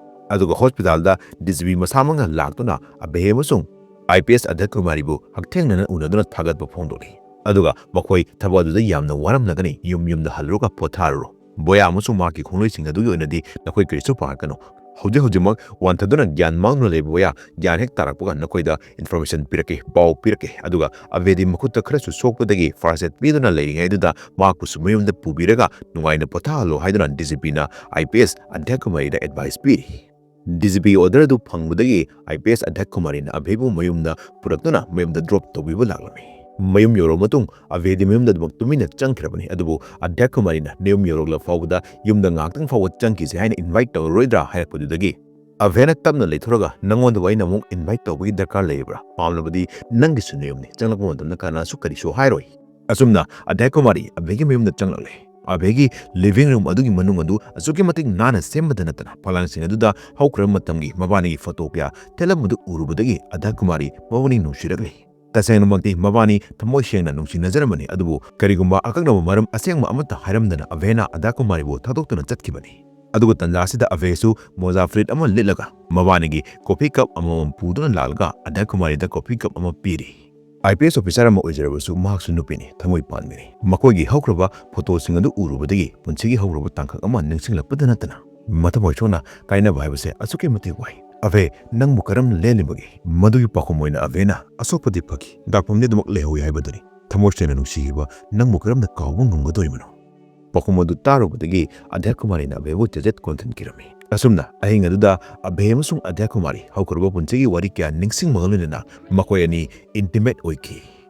ꯑꯗꯨꯒ ꯍꯣꯁꯄꯤꯇꯥꯜꯗ ꯗꯤ ꯖꯤ ꯄꯤ ꯃꯁꯥꯃꯛꯅ ꯂꯥꯛꯇꯨꯅ ꯑꯕꯦ ꯑꯃꯁꯨꯡ ꯑꯥꯏ ꯄꯤ ꯑꯦꯁ ꯑꯙꯛ ꯀꯨꯃꯥꯔꯤꯕꯨ ꯍꯛꯊꯦꯡꯅꯅ ꯎꯅꯗꯨꯅ ꯊꯥꯒꯠꯄ ꯐꯣꯡꯗꯣꯛꯂꯤ꯫ ꯑꯗꯨꯒ ꯃꯈꯣꯏ ꯊꯕꯛ ꯑꯗꯨꯗ ꯌꯥꯝꯅ ꯋꯥꯔꯝꯂꯒꯅꯤ, ꯌꯨꯝ ꯌꯨꯝꯗ ꯍꯜꯂꯨꯔꯒ ꯄꯣꯊꯥꯔꯨꯔꯣ꯫ ꯕꯣꯌꯥ ꯑꯃꯁꯨꯡ ꯃꯍꯥꯛꯀꯤ ꯈꯣꯡꯂꯣꯏꯁꯤꯡ ꯑꯗꯨꯒꯤ ꯑꯣꯏꯅꯗꯤ ꯅꯈꯣꯏ ꯀꯔꯤꯁꯨ ꯄꯥꯈꯠꯀꯅꯨ꯫ ꯍꯧꯖꯤꯛ ꯍꯧꯖꯤꯛꯃꯛ ꯋꯥꯟꯊꯗꯨꯅ ꯒ꯭ꯌꯥꯟ ꯃꯥꯡꯗꯨꯅ ꯂꯩꯕ ꯕꯣꯌꯥ ꯒ꯭ꯌꯥꯟ ꯍꯦꯛ ꯇꯥꯔꯛꯄꯒ ꯅꯈꯣꯏꯗ ꯏꯟꯐꯣꯔꯃꯦꯁꯟ ꯄꯤꯔꯛꯀꯦ, ꯄꯥꯎ ꯄꯤꯔꯛꯀꯦ꯫ ꯑꯗꯨꯒ ꯑꯕꯦꯗꯤ ꯃꯈꯨꯠꯇ ꯈꯔꯁꯨ ꯁꯣꯛꯄꯗꯒꯤ ꯐꯥꯔꯁ ꯑꯦꯗ ꯄꯤꯗꯨꯅ ꯂꯩꯔꯤꯉꯩꯗꯨꯗ ꯃꯍꯥꯛꯄꯨꯁꯨ ꯃꯌꯨꯝꯗ ꯄꯨꯕꯤꯔꯒ ꯅꯨꯡꯉꯥꯏꯅ ꯄꯣꯊꯥꯍꯜꯂꯣ ꯍꯥꯏꯗꯨꯅ ꯗꯤ ꯖꯤ ꯄꯤꯅ ꯑꯥꯏ ꯄꯤ ꯑꯦꯁ ꯑꯙꯛ ꯀꯨꯃꯥꯔꯤꯗ ꯑꯦꯗꯚꯥꯏꯁ ꯄꯤꯔꯤ꯫ ꯗꯤ ꯖꯤ ꯄꯤꯒꯤ ꯑꯣꯔꯗꯔ ꯑꯗꯨ ꯐꯪꯕꯗꯒꯤ ꯑꯥꯏ ꯄꯤ ꯑꯦꯁ ꯑꯙꯛ ꯀꯨꯃꯥꯔꯤꯅ ꯑꯕꯦꯕꯨ ꯃꯌꯨꯝꯗ ꯄꯨꯔꯛꯇꯨꯅ ꯃꯌꯨꯝꯗ ꯗ꯭ꯔꯣꯞ ꯇꯧꯕꯤꯕ ꯂꯥꯛꯂꯝꯃꯤ꯫ ꯃꯌꯨꯝ ꯌꯧꯔꯕ ꯃꯇꯨꯡ ꯑꯕꯦꯗꯤ ꯃꯌꯨꯝꯗ ꯑꯗꯨꯃꯛ ꯇꯨꯃꯤꯟꯅ ꯆꯪꯈ꯭ꯔꯕꯅꯤ, ꯑꯗꯨꯕꯨ ꯑꯙꯛ ꯀꯨꯃꯥꯔꯤꯅ ꯅꯌꯨꯝ ꯌꯧꯔꯛꯂ ꯐꯥꯎꯕꯗ ꯌꯨꯝꯗ ꯉꯥꯏꯍꯥꯛꯇꯪ ꯐꯥꯎꯕ ꯆꯪꯈꯤꯁꯦ ꯍꯥꯏꯅ ꯏꯟꯚꯥꯏꯠ ꯇꯧꯔꯔꯣꯏꯗ꯭ꯔꯥ ꯍꯥꯏꯔꯛꯄꯗꯨꯗꯒꯤ ꯑꯕꯦꯅ ꯇꯞꯅ ꯂꯩꯊꯣꯔꯒ ꯅꯪꯉꯣꯟꯗꯕꯨ ꯑꯩꯅ ꯑꯃꯨꯛ ꯏꯟꯚꯥꯏꯠ ꯇꯧꯕꯒꯤ ꯗꯔꯀꯥꯔ ꯂꯩꯔꯤꯕ꯭ꯔꯥ? ꯄꯥꯝꯂꯕꯗꯤ ꯅꯪꯒꯤꯁꯨ ꯅꯌꯨꯝꯅꯤ, ꯆꯪꯂꯛꯄ ꯃꯇꯝꯗ ꯀꯅꯥꯁꯨ ꯀꯔꯤꯁꯨ ꯍꯥꯏꯔꯣꯏ꯫ ꯑꯁꯨꯝꯅ ꯑꯙꯛ ꯀꯨꯃꯥꯔꯤ ꯑꯕꯦꯒꯤ ꯃꯌꯨꯝꯗ ꯆꯪꯂꯛꯂꯦ꯫ ꯑꯕꯦꯒꯤ ꯂꯤꯚꯤꯡ ꯔꯨꯝ ꯑꯗꯨꯒꯤ ꯃꯅꯨꯡ ꯑꯗꯨ ꯑꯁꯨꯛꯀꯤ ꯃꯇꯤꯛ ꯅꯥꯟꯅ ꯁꯦꯝꯕꯗ ꯅꯠꯇꯅ ꯐꯂꯥꯡꯁꯤꯡ ꯑꯗꯨꯗ ꯍꯧꯈ꯭ꯔꯕ ꯃꯇꯝꯒꯤ ꯃꯕꯥꯅꯤꯒꯤ ꯐꯣꯇꯣ ꯀꯌꯥ ꯊꯦꯠꯂꯝꯕꯗꯨ ꯎꯔꯨꯕꯗꯒꯤ ꯑꯙꯛ ꯀꯨꯃꯥꯔꯤ ꯃꯕꯥꯅꯤ ꯅꯨꯡꯁꯤꯔꯛꯂꯤ꯫ ꯇꯁꯦꯡꯅꯃꯛꯇꯤ ꯃꯕꯥꯅꯤ ꯊꯃꯣꯏ ꯁꯦꯡꯅ ꯅꯨꯡꯁꯤꯅꯖꯔꯝꯕꯅꯤ, ꯑꯗꯨꯕꯨ ꯀꯔꯤꯒꯨꯝꯕ ꯑꯀꯛꯅꯕ ꯃꯔꯝ ꯑꯁꯦꯡꯕ ꯑꯃꯠꯇ ꯍꯥꯏꯔꯝꯗꯅ ꯑꯕꯦꯅ ꯑꯙꯛ ꯀꯨꯃꯥꯔꯤꯕꯨ ꯊꯥꯗꯣꯛꯇꯨꯅ ꯆꯠꯈꯤꯕꯅꯤ꯫ ꯑꯗꯨꯒ ꯇꯟꯖꯥ ꯑꯁꯤꯗ ꯑꯕꯦꯁꯨ ꯃꯣꯖꯥ ꯐꯨꯔꯤꯠ ꯑꯃ ꯂꯤꯠꯂꯒ ꯃꯕꯥꯅꯤꯒꯤ ꯀꯣꯐꯤ ꯀꯞ ꯑꯃꯃꯝ ꯄꯨꯗꯨꯅ ꯂꯥꯛꯂꯒ ꯑꯙꯛ ꯀꯨꯃꯥꯔꯤꯗ ꯀꯣꯐꯤ ꯀꯞ ꯑꯃ ꯄꯤꯔꯤ꯫ ꯑꯥꯏ ꯄꯤ ꯑꯦꯁ ꯑꯣꯐꯤꯁꯥꯔ ꯑꯃ ꯑꯣꯏꯖꯔꯕꯁꯨ ꯃꯍꯥꯛꯁꯨ ꯅꯨꯄꯤꯅꯤ, ꯊꯃꯣꯏ ꯄꯥꯟꯕꯤꯅꯤ꯫ ꯃꯈꯣꯏꯒꯤ ꯍꯧꯈ꯭ꯔꯕ ꯐꯣꯇꯣꯁꯤꯡ ꯑꯗꯨ ꯎꯔꯨꯕꯗꯒꯤ ꯄꯨꯟꯁꯤꯒꯤ ꯍꯧꯈ꯭ꯔꯕ ꯇꯥꯡꯀꯛ ꯑꯃ ꯅꯤꯡꯁꯤꯡꯂꯛꯄꯗ ꯅꯠꯇꯅ ꯃꯊꯃꯣꯏ ꯁꯣꯛꯅ ꯀꯥꯏꯅꯕ ꯍꯥꯏꯕꯁꯦ ꯑꯁꯨꯛꯀꯤ ꯃꯇꯤꯛ ꯋꯥꯏ꯫ ꯑꯕꯦ, ꯅꯪꯕꯨ ꯀꯔꯝꯅ ꯂꯦꯜꯂꯤꯕꯒꯦ? ꯃꯗꯨꯒꯤ ꯄꯥꯎꯈꯨꯝ ꯑꯣꯏꯅ ꯑꯕꯦꯅ ꯑꯁꯣꯛꯄꯗꯤ ꯐꯈꯤ, ꯗꯥꯛꯐꯝꯗꯤ ꯑꯗꯨꯃꯛ ꯂꯩꯍꯧꯏ ꯍꯥꯏꯕꯗꯨꯅꯤ꯫ ꯊꯃꯣꯏ ꯁꯦꯡꯅ ꯅꯨꯡꯁꯤꯈꯤꯕ ꯅꯪꯕꯨ ꯀꯔꯝꯅ ꯀꯥꯎꯕ ꯉꯝꯒꯗꯣꯔꯤꯕꯅꯣ? ꯄꯥꯎꯈꯨꯝ ꯑꯗꯨ ꯇꯥꯔꯨꯕꯗꯒꯤ ꯑꯙ꯭ꯌꯥ ꯀꯨꯃꯥꯔꯤꯅ ꯑꯚꯦꯕꯨ ꯆꯦꯆꯦꯠ ꯀꯣꯟꯁꯤꯟꯈꯤꯔꯝꯃꯤ꯫ ꯑꯁꯨꯝꯅ ꯑꯍꯤꯡ ꯑꯗꯨꯗ ꯑꯚꯦ ꯑꯃꯁꯨꯡ ꯑꯙ꯭ꯌꯥ ꯀꯨꯃꯥꯔꯤ ꯍꯧꯈ꯭ꯔꯕ ꯄꯨꯟꯁꯤꯒꯤ ꯋꯥꯔꯤ ꯀꯌꯥ ꯅꯤꯡꯁꯤꯡꯕꯒ ꯂꯣꯏꯅꯅ ꯃꯈꯣꯏ ꯑꯅꯤ ꯏꯟꯇꯤꯃꯦꯠ ꯑꯣꯏꯈꯤ꯫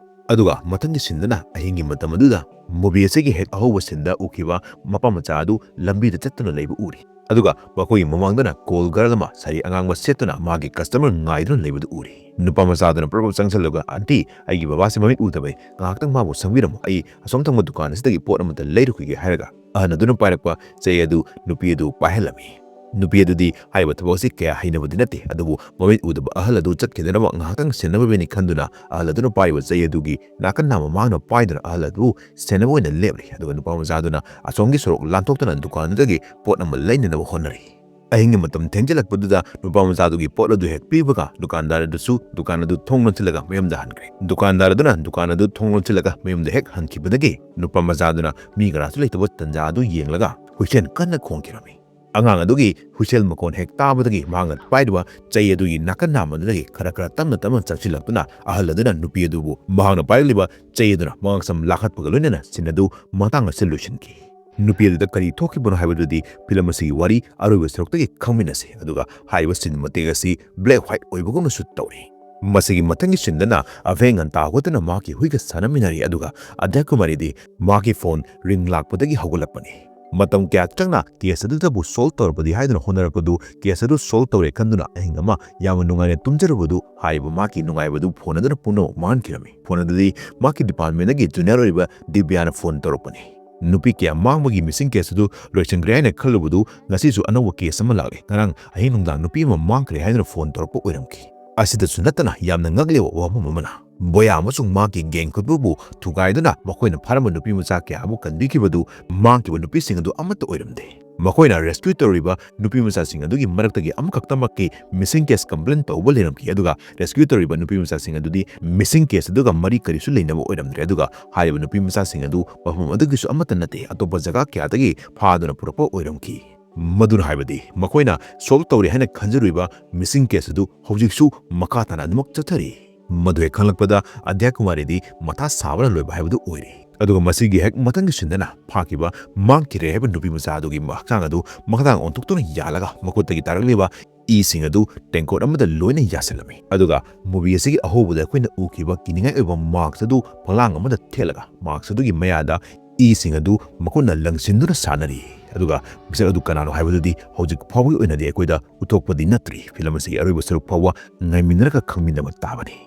ꯑꯗꯨꯒ ꯃꯊꯪꯒꯤ ꯁꯤꯟꯗꯅ ꯑꯍꯤꯡꯒꯤ ꯃꯇꯝ ꯑꯗꯨꯗ ꯃꯨꯚꯤ ꯑꯁꯤꯒꯤ ꯍꯦꯛ ꯑꯍꯧꯕ ꯁꯤꯟꯗ ꯎꯈꯤꯕ ꯃꯄꯥ ꯃꯆꯥ ꯑꯗꯨ ꯂꯝꯕꯤꯗ ꯆꯠꯇꯨꯅ ꯂꯩꯕ ꯎꯔꯤ꯫ ꯑꯗꯨꯒ ꯃꯈꯣꯏꯒꯤ ꯃꯃꯥꯡꯗꯅ ꯀꯣꯜ ꯒꯔꯜ ꯑꯃ ꯁꯥꯔꯤ ꯑꯉꯥꯡꯕ ꯁꯦꯠꯇꯨꯅ ꯃꯥꯒꯤ ꯀꯁꯇꯃꯔ ꯉꯥꯏꯗꯨꯅ ꯂꯩꯕꯗꯨ ꯎꯔꯤ꯫ ꯅꯨꯄꯥ ꯃꯆꯥꯗꯨꯅ ꯄ꯭ꯔꯞ ꯄ꯭ꯔꯞ ꯆꯪꯁꯤꯜꯂꯒ, "ꯑꯟꯇꯤ, ꯑꯩꯒꯤ ꯕꯕꯥꯁꯦ ꯃꯃꯤꯠ ꯎꯗꯕꯅꯤ, ꯉꯥꯏꯍꯥꯛꯇꯪ ꯃꯥꯕꯨ ꯁꯪꯕꯤꯔꯝꯃꯨ, ꯑꯩ ꯑꯁꯣꯝ ꯊꯪꯕ ꯗꯨꯀꯥꯟ ꯑꯁꯤꯗꯒꯤ ꯄꯣꯠ ꯑꯃꯇ ꯂꯩꯔꯨꯈꯤꯒꯦ" ꯍꯥꯏꯔꯒ ꯑꯍꯟ ꯑꯗꯨꯅ ꯄꯥꯏꯔꯛꯄ ꯆꯩ ꯑꯗꯨ ꯅꯨꯄꯤ ꯑꯗꯨ ꯄꯥꯏꯍꯜꯂꯝꯃꯤ꯫ ꯅꯨꯄꯤ ꯑꯗꯨꯗꯤ ꯍꯥꯏꯔꯤꯕ ꯊꯕꯛ ꯑꯁꯤ ꯀꯌꯥ ꯍꯩꯅꯕꯗꯤ ꯅꯠꯇꯦ, ꯑꯗꯨꯕꯨ ꯃꯃꯤꯠ ꯎꯗꯕ ꯑꯍꯜ ꯑꯗꯨ ꯆꯠꯈꯤꯗꯅꯕ ꯉꯥꯏꯍꯥꯛꯇꯪ ꯁꯦꯟꯅꯕꯤꯕꯅꯤ ꯈꯟꯗꯨꯅ ꯑꯍꯜ ꯑꯗꯨꯅ ꯄꯥꯏꯔꯤꯕ ꯆꯩ ꯑꯗꯨꯒꯤ ꯅꯥꯀꯟ ꯅꯥꯝꯃ ꯃꯍꯥꯛꯅ ꯄꯥꯏꯗꯨꯅ ꯑꯍꯜ ꯑꯗꯨ ꯁꯦꯟꯅꯕ ꯑꯣꯏꯅ ꯂꯦꯞꯂꯤ꯫ ꯑꯗꯨꯒ ꯅꯨꯄꯥ ꯃꯆꯥꯗꯨꯅ ꯑꯁꯣꯝꯒꯤ ꯁꯣꯔꯣꯛ ꯂꯥꯟꯊꯣꯛꯇꯨꯅ ꯗꯨꯀꯥꯟ ꯑꯗꯨꯗꯒꯤ ꯄꯣꯠ ꯑꯃ ꯂꯩꯅꯅꯕ ꯍꯣꯠꯅꯔꯤ꯫ ꯑꯍꯤꯡꯒꯤ ꯃꯇꯝ ꯊꯦꯡꯖꯤꯜꯂꯛꯄꯗꯨꯗ ꯅꯨꯄꯥ ꯃꯆꯥꯗꯨꯒꯤ ꯄꯣꯠ ꯑꯗꯨ ꯍꯦꯛ ꯄꯤꯕꯒ ꯗꯨꯀꯥꯟꯗꯥꯔ ꯑꯗꯨꯁꯨ ꯗꯨꯀꯥꯟ ꯑꯗꯨ ꯊꯣꯡ ꯂꯣꯟꯁꯤꯜꯂꯒ ꯃꯌꯨꯝꯗ ꯍꯟꯈ꯭ꯔꯦ꯫ ꯗꯨꯀꯥꯟꯗꯥꯔ ꯑꯗꯨꯅ ꯗꯨꯀꯥꯟ ꯑꯗꯨ ꯊꯣꯡ ꯂꯣꯟꯁꯤꯜꯂꯒ ꯃꯌꯨꯝꯗ ꯍꯦꯛ ꯍꯟꯈꯤꯕꯗꯒꯤ ꯅꯨꯄꯥ ꯃꯆꯥꯗꯨꯅ ꯃꯤ ꯀꯅꯥꯁꯨ ꯂꯩꯇꯕ ꯇꯟꯖꯥ ꯑꯗꯨ ꯌꯦꯡꯂꯒ ꯍꯨꯏꯁꯦꯜ ꯀꯟꯅ ꯈꯣꯡꯈꯤꯔꯝꯃꯤ꯫ ꯑꯉꯥꯡ ꯑꯗꯨꯒꯤ ꯍꯨꯏꯁꯦꯜ ꯃꯈꯣꯟ ꯍꯦꯛ ꯇꯥꯕꯗꯒꯤ ꯃꯍꯥꯛꯅ ꯄꯥꯏꯔꯤꯕ ꯆꯩ ꯑꯗꯨꯒꯤ ꯅꯥꯀꯟ ꯅꯥꯝꯃꯗꯨꯗꯒꯤ ꯈꯔ ꯈꯔ ꯇꯞꯅ ꯇꯞꯅ ꯆꯪꯁꯤꯜꯂꯛꯇꯨꯅ ꯑꯍꯜ ꯑꯗꯨꯅ ꯅꯨꯄꯤ ꯑꯗꯨꯕꯨ ꯃꯍꯥꯛꯅ ꯄꯥꯏꯔꯛꯂꯤꯕ ꯆꯩ ꯑꯗꯨꯅ ꯃꯉꯛꯁꯝ ꯂꯥꯈꯠꯄꯒ ꯂꯣꯏꯅꯅ ꯁꯤꯟ ꯑꯗꯨ ꯃꯇꯥꯡ ꯑꯁꯤꯗ ꯂꯣꯏꯁꯤꯟꯈꯤ꯫ ꯅꯨꯄꯤ ꯑꯗꯨꯗ ꯀꯔꯤ ꯊꯣꯛꯈꯤꯕꯅꯣ ꯍꯥꯏꯕꯗꯨꯗꯤ ꯐꯤꯂꯝ ꯑꯁꯤꯒꯤ ꯋꯥꯔꯤ ꯑꯔꯣꯏꯕ ꯁꯔꯨꯛꯇꯒꯤ ꯈꯪꯃꯤꯟꯅꯁꯤ꯫ ꯑꯗꯨꯒ ꯍꯥꯏꯔꯤꯕ ꯁꯤꯟ ꯃꯇꯦꯛ ꯑꯁꯤ ꯕ꯭ꯂꯦꯛ ꯋꯥꯏꯠ ꯑꯣꯏꯕꯒꯨꯝꯅꯁꯨ ꯇꯧꯔꯤ꯫ ꯃꯁꯤꯒꯤ ꯃꯊꯪꯒꯤ ꯁꯤꯟꯗꯅ ꯑꯚꯦ ꯉꯟꯇꯥ ꯍꯧꯒꯠꯇꯨꯅ ꯃꯍꯥꯛꯀꯤ ꯍꯨꯏꯒ ꯁꯥꯟꯅꯃꯤꯟꯅꯔꯤ, ꯑꯗꯨꯒ ꯑꯗ꯭ꯌꯥ ꯀꯨꯃꯥꯔꯤꯗꯤ ꯃꯍꯥꯛꯀꯤ ꯐꯣꯟ ꯔꯤꯡ ꯂꯥꯛꯄꯗꯒꯤ ꯍꯧꯒꯠꯂꯛꯄꯅꯤ꯫ ꯃꯇꯝ ꯀꯌꯥ ꯆꯪꯅ ꯀꯦꯁ ꯑꯗꯨꯗꯕꯨ ꯁꯣꯜꯕ ꯇꯧꯔꯕꯗꯤ ꯍꯥꯏꯗꯨꯅ ꯍꯣꯠꯅꯔꯛꯄꯗꯨ, ꯀꯦꯁ ꯑꯗꯨ ꯁꯣꯜꯕ ꯇꯧꯔꯦ ꯈꯟꯗꯨꯅ ꯑꯍꯤꯡ ꯑꯃ ꯌꯥꯝꯅ ꯅꯨꯡꯉꯥꯏꯅ ꯇꯨꯝꯖꯔꯨꯕꯗꯨ, ꯍꯥꯏꯔꯤꯕ ꯃꯍꯥꯛꯀꯤ ꯅꯨꯡꯉꯥꯏꯕꯗꯨ ꯐꯣꯟ ꯑꯗꯨꯅ ꯄꯨꯝꯅꯃꯛ ꯃꯥꯡꯍꯟꯈꯤꯔꯝꯃꯤ꯫ ꯐꯣꯟ ꯑꯗꯨꯗꯤ ꯃꯍꯥꯛꯀꯤ ꯗꯤꯄꯥꯔꯠꯃꯦꯟꯗꯒꯤ ꯖꯨꯅꯤꯌꯔ ꯑꯣꯏꯔꯤꯕ ꯗꯤꯕ꯭ꯌꯥꯅ ꯐꯣꯟ ꯇꯧꯔꯛꯄꯅꯤ꯫ ꯅꯨꯄꯤ ꯀꯌꯥ ꯃꯥꯡꯕꯒꯤ ꯃꯤꯁꯤꯡ ꯀꯦꯁ ꯑꯗꯨ ꯂꯣꯏꯁꯤꯟꯈ꯭ꯔꯦ ꯍꯥꯏꯅ ꯈꯜꯂꯨꯕꯗꯨ, ꯉꯁꯤꯁꯨ ꯑꯅꯧꯕ ꯀꯦꯁ ꯑꯃ ꯂꯥꯛꯂꯦ꯫ ꯉꯔꯥꯡ ꯑꯍꯤꯡ ꯅꯨꯡꯗꯥꯡ ꯅꯨꯄꯤ ꯑꯃ ꯃꯥꯡꯈ꯭ꯔꯦ ꯍꯥꯏꯗꯨꯅ ꯐꯣꯟ ꯇꯧꯔꯛꯄ ꯑꯣꯏꯔꯝꯈꯤ꯫ ꯑꯁꯤꯗꯁꯨ ꯅꯠꯇꯅ ꯌꯥꯝꯅ ꯉꯛꯂꯤꯕ ꯋꯥꯐꯝ ꯑꯃꯅ, ꯕꯣꯌꯥ ꯑꯃꯁꯨꯡ ꯃꯍꯥꯛꯀꯤ ꯒꯦꯡ ꯈꯨꯠꯄꯨꯕꯨ ꯊꯨꯒꯥꯏꯗꯨꯅ ꯃꯈꯣꯏꯅ ꯐꯥꯔꯝꯕ ꯅꯨꯄꯤ ꯃꯆꯥ ꯀꯌꯥ ꯑꯃ ꯀꯟꯕꯤꯈꯤꯕꯗꯨ, ꯃꯥꯡꯈꯤꯕ ꯅꯨꯄꯤꯁꯤꯡ ꯑꯗꯨ ꯑꯃꯠꯇ ꯑꯣꯏꯔꯝꯗꯦ꯫ ꯃꯈꯣꯏꯅ ꯔꯦꯁꯀ꯭ꯌꯨ ꯇꯧꯔꯤꯕ ꯅꯨꯄꯤ ꯃꯆꯥꯁꯤꯡ ꯑꯗꯨꯒꯤ ꯃꯔꯛꯇꯒꯤ ꯑꯃꯈꯛꯇꯃꯛꯀꯤ ꯃꯤꯁꯤꯡ ꯀꯦꯁ ꯀꯝꯄ꯭ꯂꯦꯟ ꯇꯧꯕ ꯂꯩꯔꯝꯈꯤ, ꯑꯗꯨꯒ ꯔꯦꯁꯀ꯭ꯌꯨ ꯇꯧꯔꯤꯕ ꯅꯨꯄꯤ ꯃꯆꯥꯁꯤꯡ ꯑꯗꯨꯗꯤ ꯃꯤꯁꯤꯡ ꯀꯦꯁ ꯑꯗꯨꯒ ꯃꯔꯤ ꯀꯔꯤꯁꯨ ꯂꯩꯅꯕ ꯑꯣꯏꯔꯝꯗ꯭ꯔꯦ꯫ ꯑꯗꯨꯒ ꯍꯥꯏꯔꯤꯕ ꯅꯨꯄꯤ ꯃꯆꯥꯁꯤꯡ ꯑꯗꯨ ꯃꯐꯝ ꯑꯗꯨꯒꯤꯁꯨ ꯑꯃꯠꯇ ꯅꯠꯇꯦ, ꯑꯇꯣꯞꯄ ꯖꯒꯥ ꯀꯌꯥꯗꯒꯤ ꯐꯥꯗꯨꯅ ꯄꯨꯔꯛꯄ ꯑꯣꯏꯔꯝꯈꯤ꯫ ꯃꯗꯨꯅ ꯍꯥꯏꯕꯗꯤ ꯃꯈꯣꯏꯅ ꯁꯣꯜꯕ ꯇꯧꯔꯦ ꯍꯥꯏꯅ ꯈꯟꯖꯔꯨꯏꯕ ꯃꯤꯁꯤꯡ ꯀꯦꯁ ꯑꯗꯨ ꯍꯧꯖꯤꯛꯁꯨ ꯃꯈꯥ ꯇꯥꯅ ꯑꯗꯨꯃꯛ ꯆꯠꯊꯔꯤ꯫ ꯃꯗꯨ ꯍꯦꯛ ꯈꯪꯂꯛꯄꯗ ꯑꯗ꯭ꯌꯥ ꯀꯨꯃꯥꯔꯤꯗꯤ ꯃꯊꯥ ꯁꯥꯕꯅ ꯂꯣꯏꯕ ꯍꯥꯏꯕꯗꯨ ꯑꯣꯏꯔꯦ꯫ ꯑꯗꯨꯒ ꯃꯁꯤꯒꯤ ꯍꯦꯛ ꯃꯊꯪꯒꯤ ꯁꯤꯟꯗꯅ ꯐꯥꯈꯤꯕ ꯃꯥꯡꯈꯤꯔꯦ ꯍꯥꯏꯕ ꯅꯨꯄꯤ ꯃꯆꯥ ꯑꯗꯨꯒꯤ ꯍꯛꯆꯥꯡ ꯑꯗꯨ ꯃꯈꯥꯗꯥꯡ ꯑꯣꯟꯊꯣꯛꯇꯨꯅ ꯌꯥꯜꯂꯒ ꯃꯈꯨꯠꯇꯒꯤ ꯇꯥꯔꯛꯂꯤꯕ ꯏꯁꯤꯡ ꯑꯗꯨ ꯇꯦꯡꯀꯣꯠ ꯑꯃꯗ ꯂꯣꯏꯅ ꯌꯥꯁꯤꯜꯂꯝꯃꯤ꯫ ꯑꯗꯨꯒ ꯃꯨꯚꯤ ꯑꯁꯤꯒꯤ ꯑꯍꯧꯕꯗ ꯑꯩꯈꯣꯏꯅ ꯎꯈꯤꯕ ꯀꯤꯅꯤꯡꯉꯥꯏ ꯑꯣꯏꯕ ꯃꯥꯛꯁ ꯑꯗꯨ ꯐꯛꯂꯥꯡ ꯑꯃꯗ ꯊꯦꯠꯂꯒ ꯃꯥꯛꯁ ꯑꯗꯨꯒꯤ ꯃꯌꯥꯗ ꯏꯁꯤꯡ ꯑꯗꯨ ꯃꯈꯨꯠꯅ ꯂꯪꯁꯤꯟꯗꯨꯅ ꯁꯥꯟꯅꯔꯤ꯫ ꯑꯗꯨꯒ ꯃꯤꯁꯛ ꯑꯗꯨ ꯀꯅꯥꯅꯣ ꯍꯥꯏꯕꯗꯨꯗꯤ ꯍꯧꯖꯤꯛ ꯐꯥꯎꯕꯒꯤ ꯑꯣꯏꯅꯗꯤ ꯑꯩꯈꯣꯏꯗ ꯎꯠꯊꯣꯛꯄꯗꯤ ꯅꯠꯇ꯭ꯔꯤ꯫ ꯐꯤꯂꯝ ꯑꯁꯤꯒꯤ ꯑꯔꯣꯏꯕ ꯁꯔꯨꯛ ꯐꯥꯎꯕ ꯉꯥꯏꯃꯤꯟꯅꯔꯒ ꯈꯪꯃꯤꯟꯅꯕ ꯇꯥꯕꯅꯤ꯫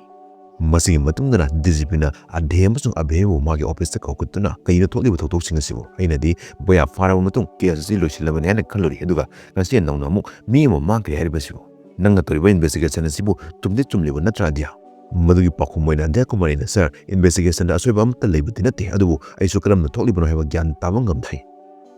ꯃꯁꯤꯒꯤ ꯃꯇꯨꯡꯗꯅ ꯗꯤꯖꯤꯄꯤꯅ ꯑꯙꯦ ꯑꯃꯁꯨꯡ ꯑꯚꯦꯕꯨ ꯃꯥꯒꯤ ꯑꯣꯐꯤꯁꯇ ꯀꯧꯈꯠꯇꯨꯅ, "ꯀꯩꯅꯣ ꯊꯣꯛꯂꯤꯕ ꯊꯧꯗꯣꯛꯁꯤꯡ ꯑꯁꯤꯕꯨ? ꯑꯩꯅꯗꯤ ꯕꯣꯌꯥ ꯐꯥꯔꯕ ꯃꯇꯨꯡ ꯀꯦꯁ ꯑꯁꯤ ꯂꯣꯏꯁꯤꯜꯂꯕꯅꯤ ꯍꯥꯏꯅ ꯈꯜꯂꯨꯔꯤ, ꯑꯗꯨꯒ ꯉꯁꯤ ꯅꯧꯅ ꯑꯃꯨꯛ ꯃꯤ ꯑꯃ ꯃꯥꯡꯈ꯭ꯔꯦ ꯍꯥꯏꯔꯤꯕꯁꯤꯕꯨ? ꯅꯪꯅ ꯇꯧꯔꯤꯕ ꯏꯟꯚꯦꯁꯇꯤꯒꯦꯁꯟ ꯑꯁꯤꯕꯨ ꯆꯨꯝꯗꯤ ꯆꯨꯝꯂꯤꯕ ꯅꯠꯇ꯭ꯔꯥ, ꯑꯙ꯭ꯌꯥ?" ꯃꯗꯨꯒꯤ ꯄꯥꯎꯈꯨꯝ ꯑꯣꯏꯅ ꯑꯙ꯭ꯌꯥ ꯀꯨꯃꯥꯔꯤꯅ, "ꯁꯥꯔ, ꯏꯟꯚꯦꯁꯇꯤꯒꯦꯁꯟꯗ ꯑꯁꯣꯏꯕ ꯑꯃꯠꯇ ꯂꯩꯕꯗꯤ ꯅꯠꯇꯦ, ꯑꯗꯨꯕꯨ ꯑꯩꯁꯨ ꯀꯔꯝꯅ ꯊꯣꯛꯂꯤꯕꯅꯣ ꯍꯥꯏꯕ ꯒ꯭ꯌꯥꯟ ꯇꯥꯕ ꯉꯝꯗ꯭ꯔꯦ꯫"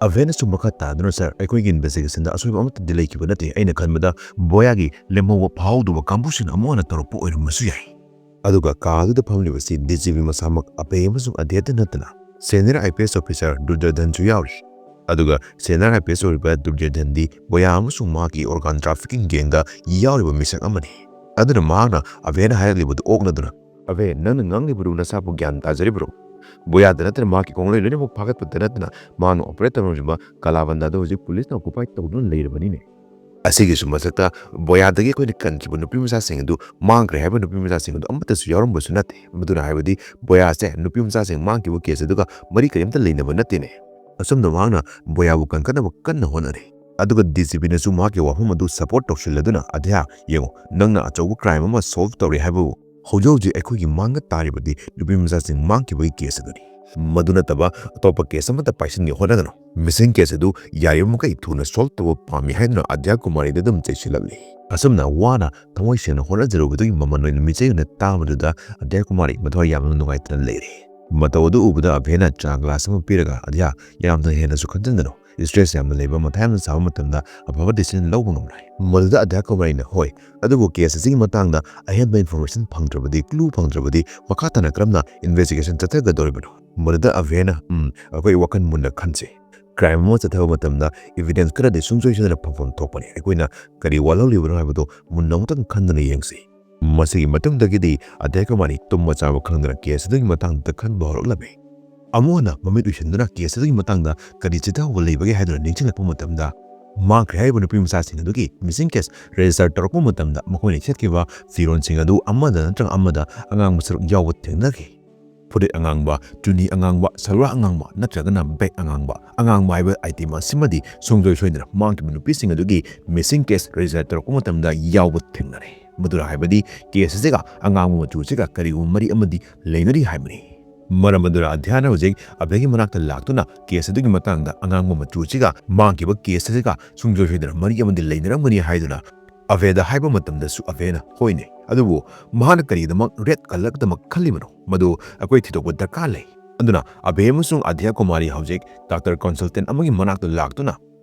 ꯑꯚꯦꯅꯁꯨ ꯃꯈꯥ ꯇꯥꯗꯨꯅ, "ꯁꯥꯔ, ꯑꯩꯈꯣꯏꯒꯤ ꯏꯟꯚꯦꯁꯇꯤꯒꯦꯁꯟꯗ ꯑꯁꯣꯏꯕ ꯑꯃꯠꯇꯗꯤ ꯂꯩꯈꯤꯕ ꯅꯠꯇꯦ꯫ ꯑꯩꯅ ꯈꯟꯕꯗ ꯕꯣꯌꯥꯒꯤ ꯂꯦꯝꯍꯧꯕ ꯐꯥꯍꯧꯗꯕ ꯀꯥꯡꯕꯨꯁꯤꯡꯅ ꯑꯃꯨꯛ ꯍꯟꯅ ꯇꯧꯔꯛꯄ ꯑꯣꯏꯔꯝꯕꯁꯨ ꯌꯥꯏ꯫" ꯑꯗꯨꯒ ꯀꯥ ꯑꯗꯨꯗ ꯐꯝꯂꯤꯕꯁꯤ ꯗꯤꯖꯤꯄꯤ ꯃꯁꯥꯃꯛ ꯑꯚꯦ ꯑꯃꯁꯨꯡ ꯑꯙ꯭ꯌꯥꯇ ꯅꯠꯇꯅ ꯁꯦꯅꯤꯌꯔ IPS officer ꯗꯨꯔꯖꯣꯙꯟꯁꯨ ꯌꯥꯎꯔꯤ꯫ ꯑꯗꯨꯒ ꯁꯦꯅꯤꯌꯔ IPS ꯑꯣꯏꯔꯤꯕ ꯗꯨꯔꯖꯣꯙꯟꯗꯤ ꯕꯣꯌꯥ ꯑꯃꯁꯨꯡ ꯃꯍꯥꯛꯀꯤ organ trafficking gangꯗ ꯌꯥꯎꯔꯤꯕ ꯃꯤꯁꯛ ꯑꯃꯅꯤ꯫ ꯑꯗꯨꯅ ꯃꯍꯥꯛꯅ ꯑꯚꯦꯅ ꯍꯥꯏꯔꯛꯂꯤꯕꯗꯨ ꯑꯣꯛꯅꯗꯨꯅ, "ꯑꯚꯦ, ꯅꯪꯅ ꯉꯥꯡꯂꯤꯕꯗꯨ ꯅꯁꯥꯕꯨ ꯒ꯭ꯌꯥꯟ ꯇꯥꯖꯔꯤꯕ꯭ꯔꯣ? ꯕꯣꯌꯥꯗ ꯅꯠꯇꯅ ꯃꯍꯥꯛꯀꯤ ꯈꯣꯡꯂꯣꯏ ꯂꯣꯏꯅꯃꯛ ꯐꯥꯒꯠꯄꯗ ꯅꯠꯇꯅ ꯃꯍꯥꯛꯅ operate ꯇꯧꯔꯝꯂꯤꯕ ꯀꯂꯥꯕꯟꯗ ꯑꯗꯨ ꯍꯧꯖꯤꯛ ꯄꯨꯂꯤꯁꯅ occupy ꯇꯧꯗꯨꯅ ꯂꯩꯔꯕꯅꯤꯅꯦ꯫" ꯑꯁꯤꯒꯤꯁꯨ ꯃꯊꯛꯇ ꯕꯣꯌꯥꯗꯒꯤ ꯑꯩꯈꯣꯏꯅ ꯀꯟꯈꯤꯕ ꯅꯨꯄꯤ ꯃꯆꯥꯁꯤꯡ ꯑꯗꯨ ꯃꯥꯡꯈ꯭ꯔꯦ ꯍꯥꯏꯕ ꯅꯨꯄꯤ ꯃꯆꯥꯁꯤꯡ ꯑꯗꯨ ꯑꯃꯠꯇꯁꯨ ꯌꯥꯎꯔꯝꯕꯁꯨ ꯅꯠꯇꯦ꯫ ꯃꯗꯨꯅ ꯍꯥꯏꯕꯗꯤ ꯕꯣꯌꯥꯁꯦ ꯅꯨꯄꯤ ꯃꯆꯥꯁꯤꯡ ꯃꯥꯡꯈꯤꯕ ꯀꯦꯁ ꯑꯗꯨꯒ ꯃꯔꯤ ꯀꯔꯤꯝꯇ ꯂꯩꯅꯕ ꯅꯠꯇꯦꯅꯦ꯫ ꯑꯁꯨꯝꯅ ꯃꯍꯥꯛꯅ ꯕꯣꯌꯥꯕꯨ ꯀꯟꯈꯠꯅꯕ ꯀꯟꯅ ꯍꯣꯠꯅꯔꯤ꯫ ꯑꯗꯨꯒ ꯗꯤꯖꯤꯄꯤꯅꯁꯨ ꯃꯍꯥꯛꯀꯤ ꯋꯥꯐꯝ ꯑꯗꯨ support ꯇꯧꯁꯤꯜꯂꯗꯨꯅ, "ꯑꯙ꯭ꯌꯥ, ꯌꯦꯡꯉꯨ, ꯅꯪꯅ ꯑꯆꯧꯕ crime ꯑꯃ solve ꯇꯧꯔꯦ ꯍꯥꯏꯕꯕꯨ ꯍꯧꯖꯤꯛ ꯍꯧꯖꯤꯛ ꯑꯩꯈꯣꯏꯒꯤ ꯃꯥꯡꯗ ꯇꯥꯔꯤꯕꯗꯤ ꯅꯨꯄꯤ ꯃꯆꯥꯁꯤꯡ ꯃꯥꯡꯈꯤꯕꯒꯤ ꯀꯦꯁ ꯑꯗꯨꯅꯤ꯫ ꯃꯗꯨ ꯅꯠꯇꯕ ꯑꯇꯣꯞꯄ ꯀꯦꯁ ꯑꯃꯠꯇ ꯄꯥꯏꯁꯤꯟꯒꯦ ꯍꯣꯠꯅꯒꯅꯨ꯫ Missing case ꯑꯗꯨ ꯌꯥꯔꯤꯕ ꯃꯈꯩ ꯊꯨꯅ solve ꯇꯧꯕ ꯄꯥꯝꯃꯤ" ꯍꯥꯏꯗꯨꯅ ꯑꯙ꯭ꯌꯥ ꯀꯨꯃꯥꯔꯤꯗ ꯑꯗꯨꯝ ꯆꯩꯁꯤꯜꯂꯛꯂꯤ꯫ ꯑꯁꯨꯝꯅ ꯋꯥꯅ ꯊꯃꯣꯏ ꯁꯦꯡꯅ ꯍꯣꯠꯅꯖꯔꯨꯕꯗꯨꯒꯤ ꯃꯃꯜ ꯑꯣꯏꯅ ꯃꯤꯆꯩ ꯑꯣꯏꯅ ꯇꯥꯡꯕꯗꯨꯗ ꯑꯙ꯭ꯌꯥ ꯀꯨꯃꯥꯔꯤ ꯃꯊ꯭ꯋꯥꯏ ꯌꯥꯝꯅ ꯅꯨꯡꯉꯥꯏꯇꯅ ꯂꯩꯔꯤ꯫ ꯃꯇꯧ ꯑꯗꯨ ꯎꯕꯗ ꯑꯚꯦꯅ ꯆꯥ glass ꯑꯃ ꯄꯤꯔꯒ, "ꯑꯙ꯭ꯌꯥ, ꯌꯥꯝꯅ ꯍꯦꯟꯅꯁꯨ ꯈꯟꯖꯤꯟꯒꯅꯨ꯫ Stress ꯌꯥꯝꯅ ꯂꯩꯕ, ꯃꯊꯥ ꯌꯥꯝꯅ ꯁꯥꯕ ꯃꯇꯝꯗ ꯑꯐꯕ decision ꯂꯧꯕ ꯉꯝꯂꯣꯏ꯫" ꯃꯗꯨꯗ ꯑꯙ꯭ꯌꯥ ꯀꯨꯃꯥꯔꯤꯅ, "ꯍꯣꯏ, ꯑꯗꯨꯕꯨ ꯀꯦꯁ ꯑꯁꯤꯒꯤ ꯃꯇꯥꯡꯗ ꯑꯍꯦꯟꯕ information ꯐꯪꯗ꯭ꯔꯕꯗꯤ, clue ꯐꯪꯗ꯭ꯔꯕꯗꯤ ꯃꯈꯥ ꯇꯥꯅ ꯀꯔꯝꯅ investigation ꯆꯠꯊꯒꯗꯧꯔꯤꯕꯅꯣ?" ꯃꯗꯨꯗ ꯑꯚꯦꯅ, "ꯎꯝ, ꯑꯩꯈꯣꯏ ꯋꯥꯈꯜ ꯃꯨꯟꯅ ꯈꯟꯁꯤ꯫ Crime ꯑꯃ ꯆꯠꯊꯕ ꯃꯇꯝꯗ evidence ꯈꯔꯗꯤ ꯁꯨꯡꯁꯣꯏ ꯁꯣꯏꯗꯅ ꯐꯪꯐꯝ ꯊꯣꯛꯄꯅꯤ꯫ ꯑꯩꯈꯣꯏꯅ ꯀꯔꯤ ꯋꯥꯠꯍꯧꯔꯤꯕꯅꯣ ꯍꯥꯏꯕꯗꯨ ꯃꯨꯟꯅ ꯑꯃꯨꯛꯇꯪ ꯈꯟꯗꯨꯅ ꯌꯦꯡꯁꯤ꯫" ꯃꯁꯤꯒꯤ ꯃꯇꯨꯡꯗꯒꯤꯗꯤ ꯑꯙ꯭ꯌꯥ ꯀꯨꯃꯥꯔꯤ ꯇꯨꯝꯕ ꯆꯥꯕ ꯈꯪꯗꯅ ꯀꯦꯁ ꯑꯗꯨꯒꯤ ꯃꯇꯥꯡꯗ ꯈꯟꯕ ꯍꯧꯔꯛꯂꯝꯃꯤ꯫ ꯑꯃꯨꯛ ꯍꯟꯅ ꯃꯃꯤꯠ ꯎꯏꯁꯤꯟꯗꯨꯅ ꯀꯦꯁ ꯑꯗꯨꯒꯤ ꯃꯇꯥꯡꯗ ꯀꯔꯤ ꯆꯤꯊꯍꯧꯕ ꯂꯩꯕꯒꯦ ꯍꯥꯏꯗꯨꯅ ꯅꯤꯡꯁꯤꯡꯂꯛꯄ ꯃꯇꯝꯗ, ꯃꯥꯡꯈ꯭ꯔꯦ ꯍꯥꯏꯔꯤꯕ ꯅꯨꯄꯤ ꯃꯆꯥꯁꯤꯡ ꯑꯗꯨꯒꯤ ꯃꯤꯁꯤꯡ ꯀꯦꯁ ꯔꯦꯖꯤꯁꯇꯔ ꯇꯧꯔꯛꯄ ꯃꯇꯝꯗ ꯃꯈꯣꯏꯅ ꯁꯦꯠꯈꯤꯕ ꯐꯤꯔꯣꯟꯁꯤꯡ ꯑꯗꯨ ꯑꯃꯗ ꯅꯠꯇ꯭ꯔꯒ ꯑꯃꯗ ꯑꯉꯥꯡꯕ ꯁꯔꯨꯛ ꯌꯥꯎꯕ ꯊꯦꯡꯅꯈꯤ꯫ ꯐꯨꯔꯤꯠ ꯑꯉꯥꯡꯕ, ꯆꯨꯅꯤ ꯑꯉꯥꯡꯕ, ꯁꯜꯋꯥꯔ ꯑꯉꯥꯡꯕ ꯅꯠꯇ꯭ꯔꯒꯅ ꯕꯦꯒ ꯑꯉꯥꯡꯕ꯫ ꯑꯉꯥꯡꯕ ꯍꯥꯏꯕ ꯑꯥꯏꯇꯦꯝ ꯑꯁꯤꯃꯗꯤ ꯁꯨꯡꯁꯣꯏ ꯁꯣꯏꯗꯅ ꯃꯥꯡꯈꯤꯕ ꯅꯨꯄꯤꯁꯤꯡ ꯑꯗꯨꯒꯤ ꯃꯤꯁꯤꯡ ꯀꯦꯁ ꯔꯦꯖꯤꯁꯇꯔ ꯇꯧꯔꯛꯄ ꯃꯇꯝꯗ ꯌꯥꯎꯕ ꯊꯦꯡꯅꯔꯦ꯫ ꯃꯗꯨꯅ ꯍꯥꯏꯕꯗꯤ ꯀꯦꯁ ꯑꯁꯤꯒ ꯑꯉꯥꯡꯕ ꯃꯆꯨ ꯑꯁꯤꯒ ꯀꯔꯤꯒꯨꯝꯕ ꯃꯔꯤ ꯑꯃꯗꯤ ꯂꯩꯅꯔꯤ ꯍꯥꯏꯕꯅꯤ꯫ ꯃꯔꯝ ꯑꯗꯨꯅ ꯑꯙ꯭ꯌꯥꯅ ꯍꯧꯖꯤꯛ ꯑꯚꯌꯒꯤ ꯃꯅꯥꯛꯇ ꯂꯥꯛꯇꯨꯅ ꯀꯦꯁ ꯑꯗꯨꯒꯤ ꯃꯇꯥꯡꯗ, ꯑꯉꯥꯡꯕ ꯃꯆꯨ ꯑꯁꯤꯒ ꯃꯥꯡꯈꯤꯕ ꯀꯦꯁ ꯑꯁꯤꯒ ꯁꯨꯡꯁꯣꯏ ꯁꯣꯏꯗꯅ ꯃꯔꯤ ꯑꯃꯗꯤ ꯂꯩꯅꯔꯝꯒꯅꯤ ꯍꯥꯏꯗꯨꯅ ꯑꯚꯌꯗ ꯍꯥꯏꯕ ꯃꯇꯝꯗꯁꯨ ꯑꯚꯌꯅ, "ꯍꯣꯏꯅꯦ, ꯑꯗꯨꯕꯨ ꯃꯍꯥꯛꯅ ꯀꯔꯤꯒꯤꯗꯃꯛ ꯔꯦꯗ ꯀꯂꯔꯗꯃꯛ ꯈꯜꯂꯤꯕꯅꯣ? ꯃꯗꯨ ꯑꯩꯈꯣꯏ ꯊꯤꯗꯣꯛꯄ ꯗꯔꯀꯥꯔ ꯂꯩ"꯫ ꯑꯗꯨꯅ ꯑꯚꯌ ꯑꯃꯁꯨꯡ ꯑꯙ꯭ꯌꯥ ꯀꯨꯃꯥꯔꯤ ꯍꯧꯖꯤꯛ ꯗꯥꯛꯇꯔ ꯀꯟꯁꯜꯇꯦꯟ ꯑꯃꯒꯤ ꯃꯅꯥꯛꯇ ꯂꯥꯛꯇꯨꯅ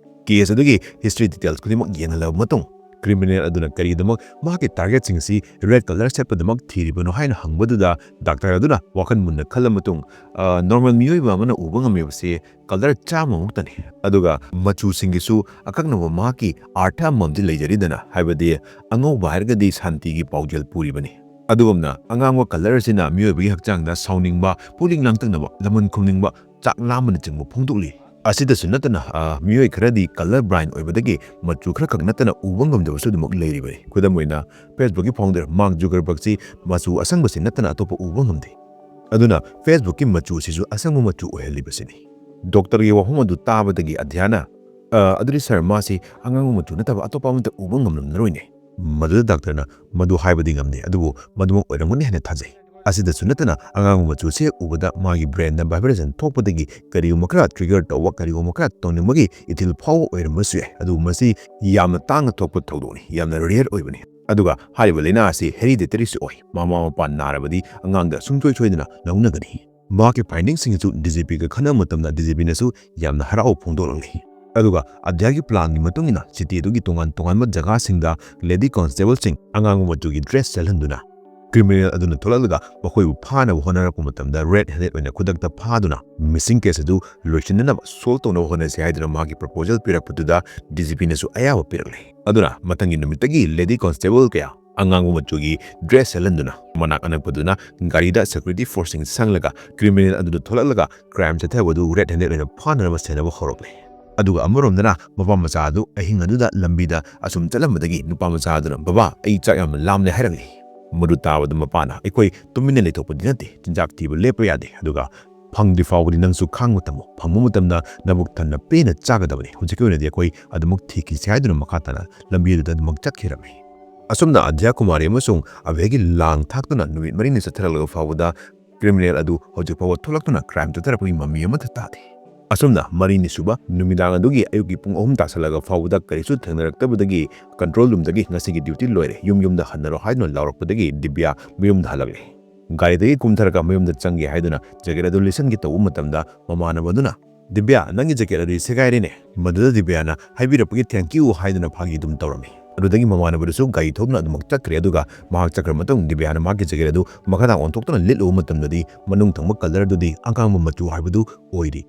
ꯀꯦꯁ ꯑꯗꯨꯒꯤ ꯍꯤꯁꯇ꯭ꯔꯤ ꯗꯤꯇꯦꯜꯁ ꯈꯨꯗꯤꯡꯃꯛ ꯌꯦꯡꯍꯜꯂꯕ ꯃꯇꯨꯡ, ꯀ꯭ꯔꯤꯃꯤꯅꯦꯜ ꯑꯗꯨꯅ ꯀꯔꯤꯒꯤꯗꯃꯛ ꯃꯍꯥꯛꯀꯤ ꯇꯥꯔꯒꯦꯠꯁꯤꯡ ꯑꯁꯤ ꯔꯦꯗ ꯀꯂꯔ ꯁꯦꯠꯄꯗꯃꯛ ꯊꯤꯔꯤꯕꯅꯣ ꯍꯥꯏꯅ ꯍꯪꯕꯗꯨꯗ, ꯗꯥꯛꯇꯔ ꯑꯗꯨꯅ ꯋꯥꯈꯜ ꯃꯨꯟꯅ ꯈꯜꯂ ꯃꯇꯨꯡ, "ꯑ, ꯅꯣꯔꯃꯦꯜ ꯃꯤꯑꯣꯏꯕ ꯑꯃꯅ ꯎꯕ ꯉꯝꯃꯤꯕꯁꯤ ꯀꯂꯔ ꯆꯥꯝꯃꯃꯨꯛꯇꯅꯤ꯫ ꯑꯗꯨꯒ ꯃꯆꯨꯁꯤꯡꯒꯤꯁꯨ ꯑꯀꯛꯅꯕ ꯃꯍꯥꯛꯀꯤ ꯑꯥꯔꯊ ꯑꯃꯃꯝꯗꯤ ꯂꯩꯖꯔꯤꯗꯅ, ꯍꯥꯏꯕꯗꯤ ꯑꯉꯧꯕ ꯍꯥꯏꯔꯒꯗꯤ ꯁꯥꯟꯇꯤꯒꯤ ꯄꯥꯎꯖꯦꯜ ꯄꯨꯔꯤꯕꯅꯤ꯫ ꯑꯗꯨꯒꯨꯝꯅ ꯑꯉꯥꯡꯕ ꯀꯂꯔ ꯑꯁꯤꯅ ꯃꯤꯑꯣꯏꯕꯒꯤ ꯍꯛꯆꯥꯡꯗ ꯁꯥꯎꯅꯤꯡꯕ, ꯄꯨꯛꯅꯤꯡ ꯂꯥꯡꯇꯛꯅꯕ, ꯂꯃꯟ ꯈꯨꯝꯅꯤꯡꯕ, ꯆꯥꯛ ꯂꯥꯝꯕꯅꯆꯤꯡꯕ ꯐꯣꯡꯗꯣꯛꯂꯤ꯫ ꯑꯁꯤꯗꯁꯨ ꯅꯠꯇꯅ, ꯑ, ꯃꯤꯑꯣꯏ ꯈꯔꯗꯤ ꯀꯂꯔ ꯕ꯭ꯂꯥꯏꯟ ꯑꯣꯏꯕꯗꯒꯤ ꯃꯆꯨ ꯈꯔꯈꯛ ꯅꯠꯇꯅ ꯎꯕ ꯉꯝꯗꯕꯁꯨ ꯑꯗꯨꯃꯛ ꯂꯩꯔꯤꯕꯅꯤ꯫ ꯈꯨꯗꯝ ꯑꯣꯏꯅ, Facebook-ꯀꯤ ꯐꯥꯎꯟꯗꯔ ꯃꯥꯔꯛ ꯖꯨꯀꯔꯕꯔꯒꯁꯤ ꯃꯆꯨ ꯑꯁꯪꯕꯁꯤ ꯅꯠꯇꯅ ꯑꯇꯣꯞꯄ ꯎꯕ ꯉꯝꯗꯦ꯫ ꯑꯗꯨꯅ Facebook-ꯀꯤ ꯃꯆꯨ ꯑꯁꯤꯁꯨ ꯑꯁꯪꯕ ꯃꯆꯨ ꯑꯣꯏꯍꯜꯂꯤꯕꯁꯤꯅꯤ꯫ ꯗꯣꯛꯇꯔꯒꯤ ꯋꯥꯐꯝ ꯑꯗꯨ ꯇꯥꯕꯗꯒꯤ ꯑꯙ꯭ꯌꯥꯅ, "ꯑ, ꯑꯗꯨꯗꯤ ꯁꯥꯔ, ꯃꯥꯁꯤ ꯑꯉꯥꯡꯕ ꯃꯆꯨ ꯅꯠꯇꯕ ꯑꯇꯣꯞꯄ ꯑꯃꯠꯇ ꯎꯕ ꯉꯝꯂꯝꯂꯔꯣꯏꯅꯦ"꯫ ꯃꯗꯨꯗ ꯗꯥꯛꯇꯔꯅ, "ꯃꯗꯨ ꯍꯥꯏꯕꯗꯤ ꯉꯝꯗꯦ, ꯑꯗꯨꯕꯨ ꯃꯗꯨꯃꯛ ꯑꯣꯏꯔꯝꯒꯅꯤ ꯍꯥꯏꯅ ꯊꯥꯖꯩ꯫ ꯑꯁꯤꯗꯁꯨ ꯅꯠꯇꯅ, ꯑꯉꯥꯡꯕ ꯃꯆꯨꯁꯦ ꯎꯕꯗ ꯃꯥꯒꯤ ꯕ꯭ꯔꯦꯟꯗ ꯚꯥꯏꯕ꯭ꯔꯦꯁꯟ ꯊꯣꯛꯄꯗꯒꯤ ꯀꯔꯤꯒꯨꯝꯕ ꯈꯔ ꯇ꯭ꯔꯤꯒꯔ ꯇꯧꯕ, ꯀꯔꯤꯒꯨꯝꯕ ꯈꯔ ꯇꯧꯅꯤꯡꯕꯒꯤ ꯏꯊꯤꯜ ꯐꯥꯎꯕ ꯑꯣꯏꯔꯝꯕꯁꯨ ꯌꯥꯏ꯫ ꯑꯗꯨꯕꯨ ꯃꯁꯤ ꯌꯥꯝꯅ ꯇꯥꯡꯅ ꯊꯣꯛꯄ ꯊꯧꯗꯣꯛꯅꯤ, ꯌꯥꯝꯅ ꯔꯦꯌꯔ ꯑꯣꯏꯕꯅꯤ꯫ ꯑꯗꯨꯒ ꯍꯥꯏꯔꯤꯕ ꯂꯥꯏꯅꯥ ꯑꯁꯤ ꯍꯦꯔꯤꯗꯤꯇꯔꯤꯁꯨ ꯑꯣꯏ꯫ ꯃꯃꯥ ꯃꯄꯥ ꯅꯥꯔꯕꯗꯤ ꯑꯉꯥꯡꯗ ꯁꯨꯡꯁꯣꯏ ꯁꯣꯏꯗꯅ ꯂꯧꯅꯒꯅꯤ"꯫ ꯃꯍꯥꯛꯀꯤ ꯐꯥꯏꯟꯗꯤꯡꯁꯤꯡ ꯑꯗꯨ DGP-ꯒ ꯈꯟꯅꯕ ꯃꯇꯝꯗ DGP-ꯅꯁꯨ ꯌꯥꯝꯅ ꯍꯔꯥꯎꯕ ꯐꯣꯡꯗꯣꯛꯂꯝꯃꯤ꯫ ꯑꯗꯨꯒ ꯑꯙ꯭ꯌꯥꯒꯤ ꯄ꯭ꯂꯥꯟꯒꯤ ꯃꯇꯨꯡ ꯏꯟꯅ ꯁꯤꯇꯤ ꯑꯗꯨꯒꯤ ꯇꯣꯉꯥꯟ ꯇꯣꯉꯥꯟꯕ ꯖꯒꯥꯁꯤꯡꯗ ꯂꯦꯗꯤ ꯀꯣꯟꯁꯇꯦꯕꯜꯁꯤꯡ ꯑꯉꯥꯡꯕ ꯃꯆꯨꯒꯤ ꯗ꯭ꯔꯦꯁ ꯁꯦꯠꯍꯟꯗꯨꯅ, ꯀ꯭ꯔꯤꯃꯤꯅꯦꯜ ꯑꯗꯨꯅ ꯊꯣꯛꯂꯛꯂꯒ ꯃꯈꯣꯏꯕꯨ ꯐꯥꯅꯕ ꯍꯣꯠꯅꯔꯛꯄ ꯃꯇꯝꯗ ꯔꯦꯗ ꯍꯦꯟꯗꯦꯗ ꯑꯣꯏꯅ ꯈꯨꯗꯛꯇ ꯐꯥꯗꯨꯅ ꯃꯤꯁꯤꯡ ꯀꯦꯁ ꯑꯗꯨ ꯂꯣꯏꯁꯤꯟꯅꯅꯕ ꯁꯣꯜꯕ ꯇꯧꯅꯕ ꯍꯣꯠꯅꯁꯤ ꯍꯥꯏꯗꯨꯅ ꯃꯍꯥꯛꯀꯤ ꯄ꯭ꯔꯄꯣꯖꯦꯜ ꯄꯤꯔꯛꯄꯗꯨꯗ DGP-ꯅꯁꯨ ꯑꯌꯥꯕ ꯄꯤꯔꯛꯂꯦ꯫ ꯑꯗꯨꯅ ꯃꯊꯪꯒꯤ ꯅꯨꯃꯤꯠꯇꯒꯤ ꯂꯦꯗꯤ ꯀꯣꯟꯁꯇꯦꯕꯜ ꯀꯌꯥ ꯑꯉꯥꯡꯕ ꯃꯆꯨꯒꯤ dress ꯁꯦꯠꯍꯟꯗꯨꯅ ꯃꯅꯥꯛ ꯑꯅꯛꯄꯗꯨꯅ ꯒꯥꯔꯤꯗ security forceꯁꯤꯡ ꯁꯪꯂꯒ criminal ꯑꯗꯨꯗ ꯊꯣꯛꯂꯛꯂꯒ crime ꯆꯠꯊꯕꯗꯨ red handed ꯑꯣꯏꯅ ꯐꯥꯅꯅꯕ ꯁꯦꯟꯅꯕ ꯍꯧꯔꯛꯂꯦ꯫ ꯑꯗꯨꯒ ꯑꯃꯔꯣꯝꯗꯅ ꯃꯄꯥ ꯃꯆꯥ ꯑꯗꯨ ꯑꯍꯤꯡ ꯑꯗꯨꯗ ꯂꯝꯕꯤꯗ ꯑꯁꯨꯝ ꯆꯠꯂꯝꯕꯗꯒꯤ ꯅꯨꯄꯥ ꯃꯆꯥ ꯑꯗꯨꯅ, "ꯕꯕꯥ, ꯑꯩ ꯆꯥꯛ ꯌꯥꯝꯅ ꯂꯥꯝꯂꯦ" ꯍꯥꯏꯔꯛꯂꯤ꯫ ꯃꯗꯨ ꯇꯥꯕꯗ ꯃꯄꯥꯅ, "ꯑꯩꯈꯣꯏ ꯇꯨꯃꯤꯟꯅ ꯂꯩꯊꯣꯛꯄꯗꯤ ꯅꯠꯇꯦ, ꯆꯤꯟꯖꯥꯛ ꯊꯤꯕ ꯂꯦꯞꯄ ꯌꯥꯗꯦ, ꯑꯗꯨꯒ ꯐꯪꯗ꯭ꯔꯤ ꯐꯥꯎꯕꯗꯤ ꯅꯪꯁꯨ ꯈꯥꯡꯕ ꯇꯝꯃꯨ, ꯐꯪꯕ ꯃꯇꯝꯗ ꯅꯕꯨꯛ ꯊꯟꯅ ꯄꯦꯟꯅ ꯆꯥꯒꯗꯕꯅꯤ, ꯍꯧꯖꯤꯛꯀꯤ ꯑꯣꯏꯅꯗꯤ ꯑꯩꯈꯣꯏ ꯑꯗꯨꯃꯛ ꯊꯤꯈꯤꯁꯤ" ꯍꯥꯏꯗꯨꯅ ꯃꯈꯥ ꯇꯥꯅ ꯂꯝꯕꯤ ꯑꯗꯨꯗ ꯑꯗꯨꯃꯛ ꯆꯠꯈꯤꯔꯝꯃꯤ꯫ ꯑꯁꯨꯝꯅ ꯑꯗ꯭ꯌꯥ ꯀꯨꯃꯥꯔꯤ ꯑꯃꯁꯨꯡ ꯑꯚꯦꯒꯤ ꯂꯥꯡ ꯊꯥꯛꯇꯨꯅ ꯅꯨꯃꯤꯠ ꯃꯔꯤꯅꯤ ꯆꯠꯊꯔꯛꯂꯕ ꯐꯥꯎꯕꯗ criminal ꯑꯗꯨ ꯍꯧꯖꯤꯛ ꯐꯥꯎꯕ ꯊꯣꯛꯂꯛꯇꯨꯅ crime ꯆꯠꯊꯔꯛꯄꯒꯤ ꯃꯃꯤ ꯑꯃꯠꯇ ꯇꯥꯗꯦ꯫ ꯑꯁꯨꯝꯅ ꯃꯔꯤꯅꯤ ꯁꯨꯕ ꯅꯨꯃꯤꯗꯥꯡ ꯑꯗꯨꯒꯤ ꯑꯌꯨꯛꯀꯤ ꯄꯨꯡ ꯑꯍꯨꯝ ꯇꯥꯁꯜꯂꯒ ꯐꯥꯎꯕꯗ ꯀꯔꯤꯁꯨ ꯊꯦꯡꯅꯔꯛꯇꯕꯗꯒꯤ control roomꯗꯒꯤ "ꯉꯁꯤꯒꯤ duty ꯂꯣꯏꯔꯦ, ꯌꯨꯝ ꯌꯨꯝꯗ ꯍꯟꯅꯔꯣ" ꯍꯥꯏꯗꯨꯅ ꯂꯥꯎꯔꯛꯄꯗꯒꯤ ꯗꯤꯕ꯭ꯌꯥ ꯃꯌꯨꯝꯗ ꯍꯜꯂꯛꯂꯦ꯫ ꯒꯥꯔꯤꯗꯒꯤ ꯀꯨꯝꯊꯔꯒ ꯃꯌꯨꯝꯗ ꯆꯪꯒꯦ ꯍꯥꯏꯗꯨꯅ jacket ꯑꯗꯨ ꯂꯤꯠꯁꯟꯒꯦ ꯇꯧꯕ ꯃꯇꯝꯗ ꯃꯃꯥꯟꯅꯕꯗꯨꯅ, "ꯗꯤꯕ꯭ꯌꯥ, ꯅꯪꯒꯤ jacket ꯑꯗꯨꯗꯤ ꯁꯦꯒꯥꯏꯔꯦꯅꯦ"꯫ ꯃꯗꯨꯗ ꯗꯤꯕ꯭ꯌꯥꯅ "ꯍꯥꯏꯕꯤꯔꯛꯄꯒꯤ thank you" ꯍꯥꯏꯗꯨꯅ ꯐꯥꯒꯤ ꯑꯗꯨꯝ ꯇꯧꯔꯝꯃꯤ꯫ ꯑꯗꯨꯗꯒꯤ ꯃꯃꯥꯟꯅꯕꯗꯨꯁꯨ ꯒꯥꯔꯤ ꯊꯧꯗꯨꯅ ꯑꯗꯨꯃꯛ ꯆꯠꯈ꯭ꯔꯦ꯫ ꯑꯗꯨꯒ ꯃꯍꯥꯛ ꯆꯠꯈ꯭ꯔ ꯃꯇꯨꯡ ꯗꯤꯕ꯭ꯌꯥꯅ ꯃꯍꯥꯛꯀꯤ jacket ꯑꯗꯨ ꯃꯈꯥꯗ ꯑꯣꯟꯊꯣꯛꯇꯨꯅ ꯂꯤꯠꯂꯨꯕ ꯃꯇꯝꯗꯗꯤ ꯃꯅꯨꯡ ꯊꯪꯕ colour ꯑꯗꯨꯗꯤ ꯑꯉꯥꯡꯕ ꯃꯆꯨ ꯍꯥꯏꯕꯗꯨ ꯑꯣꯏꯔꯤ꯫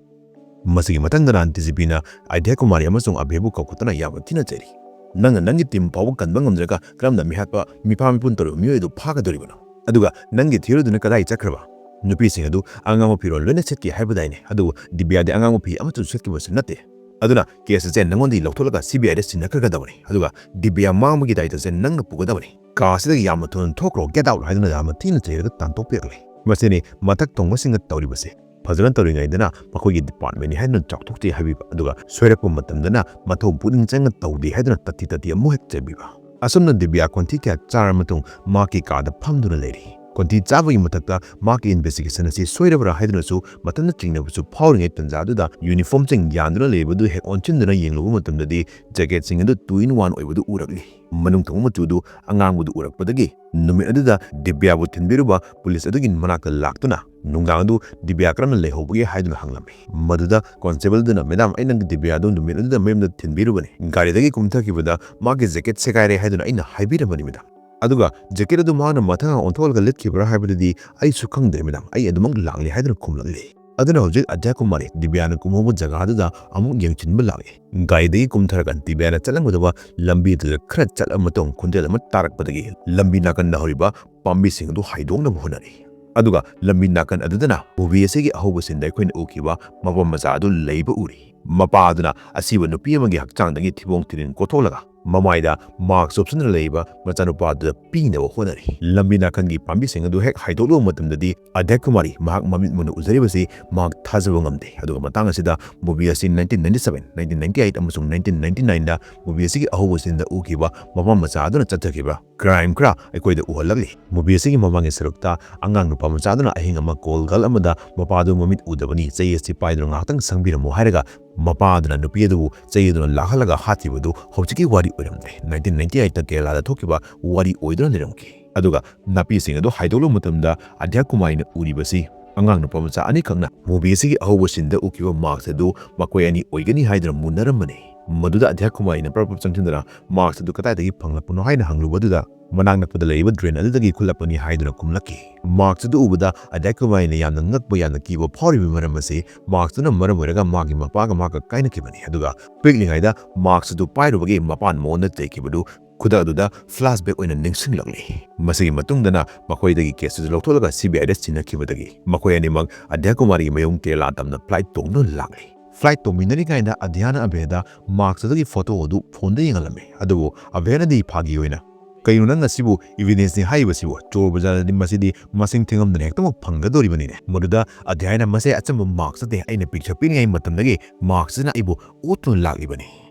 ꯃꯁꯤꯒꯤ ꯃꯊꯪꯗꯅ ꯗꯤ ꯖꯤ ꯄꯤꯅ ꯑꯥꯏꯗ꯭ꯌꯥ ꯀꯨꯃꯥꯔꯤ ꯑꯃꯁꯨꯡ ꯑꯚꯦꯕꯨ ꯀꯧꯈꯠꯇꯨꯅ ꯌꯥꯝꯅ ꯊꯤꯅ ꯆꯩꯔꯤ꯫ "ꯅꯪꯅ ꯅꯪꯒꯤ team ꯐꯥꯎꯕ ꯀꯟꯕ ꯉꯝꯗ꯭ꯔꯒ ꯀꯔꯝꯅ ꯃꯤꯍꯥꯠꯄ, ꯃꯤꯐꯥ ꯃꯤꯄꯨꯟ ꯇꯧꯔꯤꯕ ꯃꯤꯑꯣꯏ ꯑꯗꯨ ꯐꯥꯒꯗꯧꯔꯤꯕꯅꯣ? ꯑꯗꯨꯒ ꯅꯪꯒꯤ ꯊꯤꯑꯣꯔꯤꯗꯨꯅ ꯀꯗꯥꯏ ꯆꯠꯈ꯭ꯔꯕ? ꯅꯨꯄꯤꯁꯤꯡ ꯑꯗꯨ ꯑꯉꯥꯡꯕ ꯐꯤꯔꯣꯜ ꯂꯣꯏꯅ ꯁꯦꯠꯈꯤ ꯍꯥꯏꯕꯗꯥꯏꯅꯦ? ꯑꯗꯨꯕꯨ ꯗꯤꯕ꯭ꯌꯥꯗꯤ ꯑꯉꯥꯡꯕ ꯐꯤ ꯑꯃꯠꯇꯁꯨ ꯁꯦꯠꯈꯤꯕꯁꯨ ꯅꯠꯇꯦ꯫ ꯑꯗꯨꯅ case ꯑꯁꯦ ꯅꯉꯣꯟꯗꯒꯤ ꯂꯧꯊꯣꯛꯂꯒ ꯁꯤ ꯕꯤ ꯑꯥꯏꯗ ꯁꯤꯟꯅꯈ꯭ꯔꯒꯗꯕꯅꯤ꯫ ꯑꯗꯨꯒ ꯗꯤꯕ꯭ꯌꯥ ꯃꯥꯡꯕꯒꯤ ꯗꯥꯏꯇꯁꯦ ꯅꯪꯅ ꯄꯨꯒꯗꯕꯅꯤ꯫ ꯀꯥ ꯑꯁꯤꯗꯒꯤ ꯌꯥꯝꯅ ꯊꯨꯅ ꯊꯣꯛꯈ꯭ꯔꯣ, get out" ꯍꯥꯏꯗꯨꯅ ꯌꯥꯝꯅ ꯊꯤꯅ ꯆꯩꯔꯒ ꯇꯥꯟꯊꯣꯛꯄꯤꯔꯛꯂꯦ꯫ ꯃꯁꯤꯅꯤ ꯃꯊꯛ ꯊꯣꯡꯕꯁꯤꯡꯅ ꯇꯧꯔꯤꯕꯁꯦ꯫ ꯐꯖꯅ ꯇꯧꯔꯤꯉꯩꯗꯅ ꯃꯈꯣꯏꯒꯤ departmentꯅꯤ ꯍꯥꯏꯗꯨꯅ ꯆꯥꯎꯊꯣꯛꯆꯩ ꯍꯥꯏꯕꯤꯕ, ꯑꯗꯨꯒ ꯁꯣꯏꯔꯛꯄ ꯃꯇꯝꯗꯅ ꯃꯊꯧ ꯄꯨꯛꯅꯤꯡ ꯆꯪꯅ ꯇꯧꯗꯦ ꯍꯥꯏꯗꯨꯅ ꯇꯠꯇꯤ ꯇꯠꯇꯤ ꯑꯃꯨꯛ ꯍꯦꯛ ꯆꯩꯕꯤꯕ꯫ ꯑꯁꯨꯝꯅ ꯗꯤꯕ꯭ꯌꯥ ꯈꯣꯟꯊꯤ ꯀꯌꯥ ꯆꯥꯔꯕ ꯃꯇꯨꯡ ꯃꯍꯥꯛꯀꯤ ꯀꯥꯗ ꯐꯝꯗꯨꯅ ꯂꯩꯔꯤ꯫ ꯈꯣꯟꯊꯤ ꯆꯥꯕꯒꯤ ꯃꯊꯛꯇ ꯃꯍꯥꯛꯀꯤ investigation ꯑꯁꯤ ꯁꯣꯏꯔꯕ꯭ꯔꯥ ꯍꯥꯏꯗꯨꯅꯁꯨ ꯃꯊꯟꯇ ꯆꯤꯡꯅꯕꯁꯨ ꯐꯥꯎꯔꯤꯉꯩ ꯇꯟꯖꯥꯗꯨꯗ uniformꯁꯤꯡ ꯌꯥꯟꯗꯨꯅ ꯂꯩꯔꯤꯕꯗꯨ ꯍꯦꯛ ꯑꯣꯟꯁꯤꯟꯗꯨꯅ ꯌꯦꯡꯂꯨꯕ ꯃꯇꯝꯗꯗꯤ jacketꯁꯤꯡ ꯑꯗꯨ two in one ꯑꯣꯏꯕꯗꯨ ꯎꯔꯛꯂꯤ꯫ ꯃꯅꯨꯡ ꯊꯪꯕ ꯃꯆꯨꯗꯨ ꯑꯉꯥꯡꯕꯗꯨ ꯎꯔꯛꯄꯗꯒꯤ ꯅꯨꯃꯤꯠ ꯑꯗꯨꯗ ꯗꯤꯕ꯭ꯌꯥꯕꯨ ꯊꯤꯟꯕꯤꯔꯨꯕ ꯄꯨꯂꯤꯁ ꯑꯗꯨꯒꯤ ꯃꯅꯥꯛꯇ ꯂꯥꯛꯇꯨꯅ ꯅꯨꯡꯗꯥꯡ ꯑꯗꯨ ꯗꯤꯕ꯭ꯌꯥ ꯀꯔꯝꯅ ꯂꯩꯍꯧꯕꯒꯦ ꯍꯥꯏꯗꯨꯅ ꯍꯪꯂꯝꯃꯤ꯫ ꯃꯗꯨꯗ constable ꯑꯗꯨꯅ, "ꯃꯦꯗꯥꯝ, ꯑꯩꯅ ꯗꯤꯕ꯭ꯌꯥꯗꯨ ꯅꯨꯃꯤꯠ ꯑꯗꯨꯗ ꯃꯌꯨꯝꯗ ꯊꯤꯟꯕꯤꯔꯨꯕꯅꯤ꯫ ꯒꯥꯔꯤꯗꯒꯤ ꯀꯨꯝꯊꯈꯤꯕꯗ ꯃꯥꯒꯤ jacket ꯁꯦꯒꯥꯏꯔꯦ ꯍꯥꯏꯗꯨꯅ ꯑꯩꯅ ꯍꯥꯏꯕꯤꯔꯝꯕꯅꯤ, ꯃꯦꯗꯥꯝ꯫ ꯑꯗꯨꯒ jacket ꯑꯗꯨ ꯃꯍꯥꯛꯅ ꯃꯊꯪ ꯑꯣꯟꯊꯣꯛꯂꯒ ꯂꯤꯠꯈꯤꯕ꯭ꯔꯥ ꯍꯥꯏꯕꯗꯨꯗꯤ ꯑꯩꯁꯨ ꯈꯪꯗ꯭ꯔꯦ, ꯃꯦꯗꯥꯝ꯫ ꯑꯩ ꯑꯗꯨꯃꯛ ꯂꯥꯡꯂꯤ" ꯍꯥꯏꯗꯨꯅ ꯈꯨꯝꯂꯛꯂꯤ꯫ ꯑꯗꯨꯅ ꯍꯧꯖꯤꯛ ꯑꯗ꯭ꯌꯥ ꯀꯨꯃꯥꯔꯤ ꯗꯤꯕ꯭ꯌꯥꯅ ꯀꯨꯝꯍꯧꯕ ꯖꯒꯥꯗꯨꯗ ꯑꯃꯨꯛ ꯌꯦꯡꯁꯤꯟꯕ ꯂꯥꯛꯏ꯫ ꯒꯥꯔꯤꯗꯒꯤ ꯀꯨꯝꯊꯔꯒ ꯗꯤꯕ꯭ꯌꯥꯅ ꯆꯠꯂꯝꯒꯗꯕ ꯂꯝꯕꯤꯗꯨꯗ ꯈꯔ ꯆꯠꯂꯕ ꯃꯇꯨꯡ ꯈꯣꯟꯖꯦꯜ ꯑꯃ ꯇꯥꯔꯛꯄꯗꯒꯤ ꯂꯝꯕꯤ ꯅꯥꯀꯟꯗ ꯍꯧꯔꯤꯕ ꯄꯥꯝꯕꯤꯁꯤꯡ ꯑꯗꯨ ꯍꯥꯏꯗꯣꯛꯅꯕ ꯍꯣꯠꯅꯔꯤ꯫ ꯑꯗꯨꯒ ꯂꯝꯕꯤ ꯅꯥꯀꯟ ꯑꯗꯨꯗꯅ movie ꯑꯁꯤꯒꯤ ꯑꯍꯧꯕ sceneꯗ ꯑꯩꯈꯣꯏꯅ ꯎꯈꯤꯕ ꯃꯄꯥ ꯃꯆꯥ ꯑꯗꯨ ꯂꯩꯕ ꯎꯔꯤ꯫ ꯃꯄꯥ ꯑꯗꯨꯅ ꯑꯁꯤꯕ ꯅꯨꯄꯤ ꯑꯃꯒꯤ ꯍꯛꯆꯥꯡꯗꯒꯤ ꯊꯤꯕꯣꯡ ꯊꯤꯔꯤꯜ ꯀꯣꯊꯣꯛꯂꯒ ꯃꯃꯥꯏꯗ mask ꯎꯞꯁꯤꯟꯗꯨꯅ ꯂꯩꯕ ꯃꯆꯥꯅꯨꯄꯥꯗꯨꯗ ꯄꯤꯅꯕ ꯍꯣꯠꯅꯔꯤ꯫ ꯂꯝꯕꯤ ꯅꯥꯀꯟꯒꯤ ꯄꯥꯝꯕꯤꯁꯤꯡ ꯑꯗꯨ ꯍꯦꯛ ꯍꯥꯏꯗꯣꯛꯂꯨꯕ ꯃꯇꯝꯗꯗꯤ ꯑꯗ꯭ꯌꯥ ꯀꯨꯃꯥꯔꯤ ꯃꯍꯥꯛ ꯃꯃꯤꯠ ꯃꯨꯟꯅ ꯎꯖꯔꯤꯕꯁꯤ ꯃꯍꯥꯛ ꯊꯥꯖꯕ ꯉꯝꯗꯦ꯫ ꯑꯗꯨꯒ ꯃꯇꯥꯡ ꯑꯁꯤꯗ movie ꯑꯁꯤ nineteen ninety seven, nineteen ninety eight ꯑꯃꯁꯨꯡ nineteen ninety nineꯗ movie ꯑꯁꯤꯒꯤ ꯑꯍꯧꯕ sceneꯗ ꯎꯈꯤꯕ ꯃꯄꯥ ꯃꯆꯥ ꯑꯗꯨꯅ ꯆꯠꯊꯈꯤꯕ crime ꯈꯔ ꯑꯩꯈꯣꯏꯗ ꯎꯍꯜꯂꯛꯂꯤ꯫ Movie ꯑꯁꯤꯒꯤ ꯃꯃꯥꯡꯒꯤ ꯁꯔꯨꯛꯇ ꯑꯉꯥꯡ ꯅꯨꯄꯥ ꯃꯆꯥ ꯑꯗꯨꯅ ꯑꯍꯤꯡ ꯑꯃ call girl ꯑꯃꯗ ꯃꯄꯥꯗꯨ ꯃꯃꯤꯠ ꯎꯗꯕꯅꯤ, ꯆꯩ ꯑꯁꯤ ꯄꯥꯏꯗꯨꯅ ꯉꯥꯏꯍꯥꯛꯇꯪ ꯁꯪꯕꯤꯔꯝꯃꯨ ꯍꯥꯏꯔꯒ ꯃꯄꯥ ꯑꯗꯨꯅ ꯅꯨꯄꯤ ꯑꯗꯨꯕꯨ ꯆꯩ ꯑꯗꯨꯅ ꯂꯥꯛꯍꯜꯂꯒ ꯍꯥꯠꯈꯤꯕꯗꯨ ꯍꯧꯖꯤꯛꯀꯤ ꯋꯥꯔꯤ ꯑꯣꯏꯔꯝꯗ꯭ꯔꯦ꯫ Nineteen ninety eightꯇ ꯀꯦꯔꯂꯥꯗ ꯊꯣꯛꯈꯤꯕ ꯋꯥꯔꯤ ꯑꯣꯏꯗꯨꯅ ꯂꯩꯔꯝꯈꯤ꯫ ꯑꯗꯨꯒ ꯅꯥꯄꯤꯁꯤꯡ ꯑꯗꯨ ꯍꯥꯏꯗꯣꯛꯂꯨꯕ ꯃꯇꯝꯗ ꯑꯗ꯭ꯌꯥ ꯀꯨꯃꯥꯔꯤꯅ ꯎꯔꯤꯕꯁꯤ ꯑꯉꯥꯡ ꯅꯨꯄꯥ ꯃꯆꯥ ꯑꯅꯤꯈꯛꯅ movie ꯑꯁꯤꯒꯤ ꯑꯍꯧꯕ sceneꯗ ꯎꯈꯤꯕ mask ꯑꯗꯨ ꯃꯈꯣꯏ ꯑꯅꯤ ꯑꯣꯏꯒꯅꯤ ꯍꯥꯏꯗꯨꯅ ꯃꯨꯟꯅꯔꯝꯕꯅꯤ꯫ ꯃꯗꯨꯗ ꯑꯗ꯭ꯌꯥ ꯀꯨꯃꯥꯔꯤꯅ ꯄ꯭ꯔꯞ ꯄ꯭ꯔꯞ ꯆꯪꯁꯤꯟꯗꯨꯅ mask ꯑꯗꯨ ꯀꯗꯥꯏꯗꯒꯤ ꯐꯪꯂꯛꯄꯅꯣ ꯍꯥꯏꯅ ꯍꯪꯂꯨꯕ ꯑꯗꯨꯗ ꯃꯅꯥꯛ ꯅꯛꯄꯗ ꯂꯩꯔꯤꯕ drain ꯑꯗꯨꯗꯒꯤ ꯈꯨꯜꯂꯛꯄꯅꯤ ꯍꯥꯏꯗꯨꯅ ꯈꯨꯝꯂꯛꯈꯤ꯫ Mask ꯑꯗꯨ ꯎꯕꯗ ꯑꯗ꯭ꯌꯥ ꯀꯨꯃꯥꯔꯤꯅ ꯌꯥꯝꯅ ꯉꯛꯄ, ꯌꯥꯝꯅ ꯀꯤꯕ ꯐꯥꯎꯔꯤꯕ ꯃꯔꯝ ꯑꯁꯤ mask ꯑꯗꯨꯅ ꯃꯔꯝ ꯑꯣꯏꯔꯒ ꯃꯥꯒꯤ ꯃꯄꯥꯒ ꯃꯥꯒ ꯀꯥꯏꯅꯈꯤꯕꯅꯤ꯫ ꯑꯗꯨꯒ ꯄꯤꯛꯂꯤꯉꯩꯗ mask ꯑꯗꯨ ꯄꯥꯏꯔꯨꯕꯒꯤ ꯃꯄꯥꯅ ꯃꯉꯣꯟꯗ ꯆꯩꯈꯤꯕꯗꯨ ꯈꯨꯗꯛ ꯑꯗꯨꯗ flashback ꯑꯣꯏꯅ ꯅꯤꯡꯁꯤꯡꯂꯛꯂꯤ꯫ ꯃꯁꯤꯒꯤ ꯃꯇꯨꯡꯗꯅ ꯃꯈꯣꯏꯗꯒꯤ case ꯑꯗꯨ ꯂꯧꯊꯣꯛꯂꯒ CBIꯗ ꯁꯤꯟꯅꯈꯤꯕꯗꯒꯤ ꯃꯈꯣꯏ ꯑꯅꯤꯃꯛ ꯑꯗ꯭ꯌꯥ ꯀꯨꯃꯥꯔꯤꯒꯤ ꯃꯌꯨꯝ ꯀꯦꯔꯂꯥ ꯇꯝꯅ flight ꯇꯣꯡꯗꯨꯅ ꯂꯥꯛꯂꯤ꯫ Flight ꯇꯣꯡꯃꯤꯟꯅꯔꯤꯉꯩꯗ ꯑꯗ꯭ꯌꯥꯅ ꯑꯕꯦꯗ mask ꯑꯗꯨꯒꯤ photo ꯑꯗꯨ phoneꯗ ꯌꯦꯡꯍꯜꯂꯝꯃꯤ꯫ ꯑꯗꯨꯕꯨ ꯑꯕꯦꯅꯗꯤ ꯐꯥꯒꯤ ꯑꯣꯏꯅ, "ꯀꯩꯅꯣ ꯅꯪ ꯑꯁꯤꯕꯨ evidenceꯅꯤ ꯍꯥꯏꯔꯤꯕꯁꯤꯕꯨ? ꯆꯣꯔ ꯕꯖꯥꯔꯗꯗꯤ ꯃꯁꯤꯗꯤ ꯃꯁꯤꯡ ꯊꯤꯉꯝꯗꯅ ꯍꯦꯛꯇꯃꯛ ꯐꯪꯒꯗꯧꯔꯤꯕꯅꯤꯅꯦ"꯫ ꯃꯗꯨꯗ ꯑꯗ꯭ꯌꯥꯅ, "ꯃꯁꯤ ꯑꯆꯝꯕ mask ꯅꯠꯇꯦ, ꯑꯩꯅ picture ꯄꯤꯔꯤꯉꯩ ꯃꯇꯝꯗꯒꯤ mask ꯑꯁꯤꯅ ꯑꯩꯕꯨ ꯑꯣꯠꯇꯨꯅ ꯂꯥꯛꯂꯤꯕꯅꯤ"꯫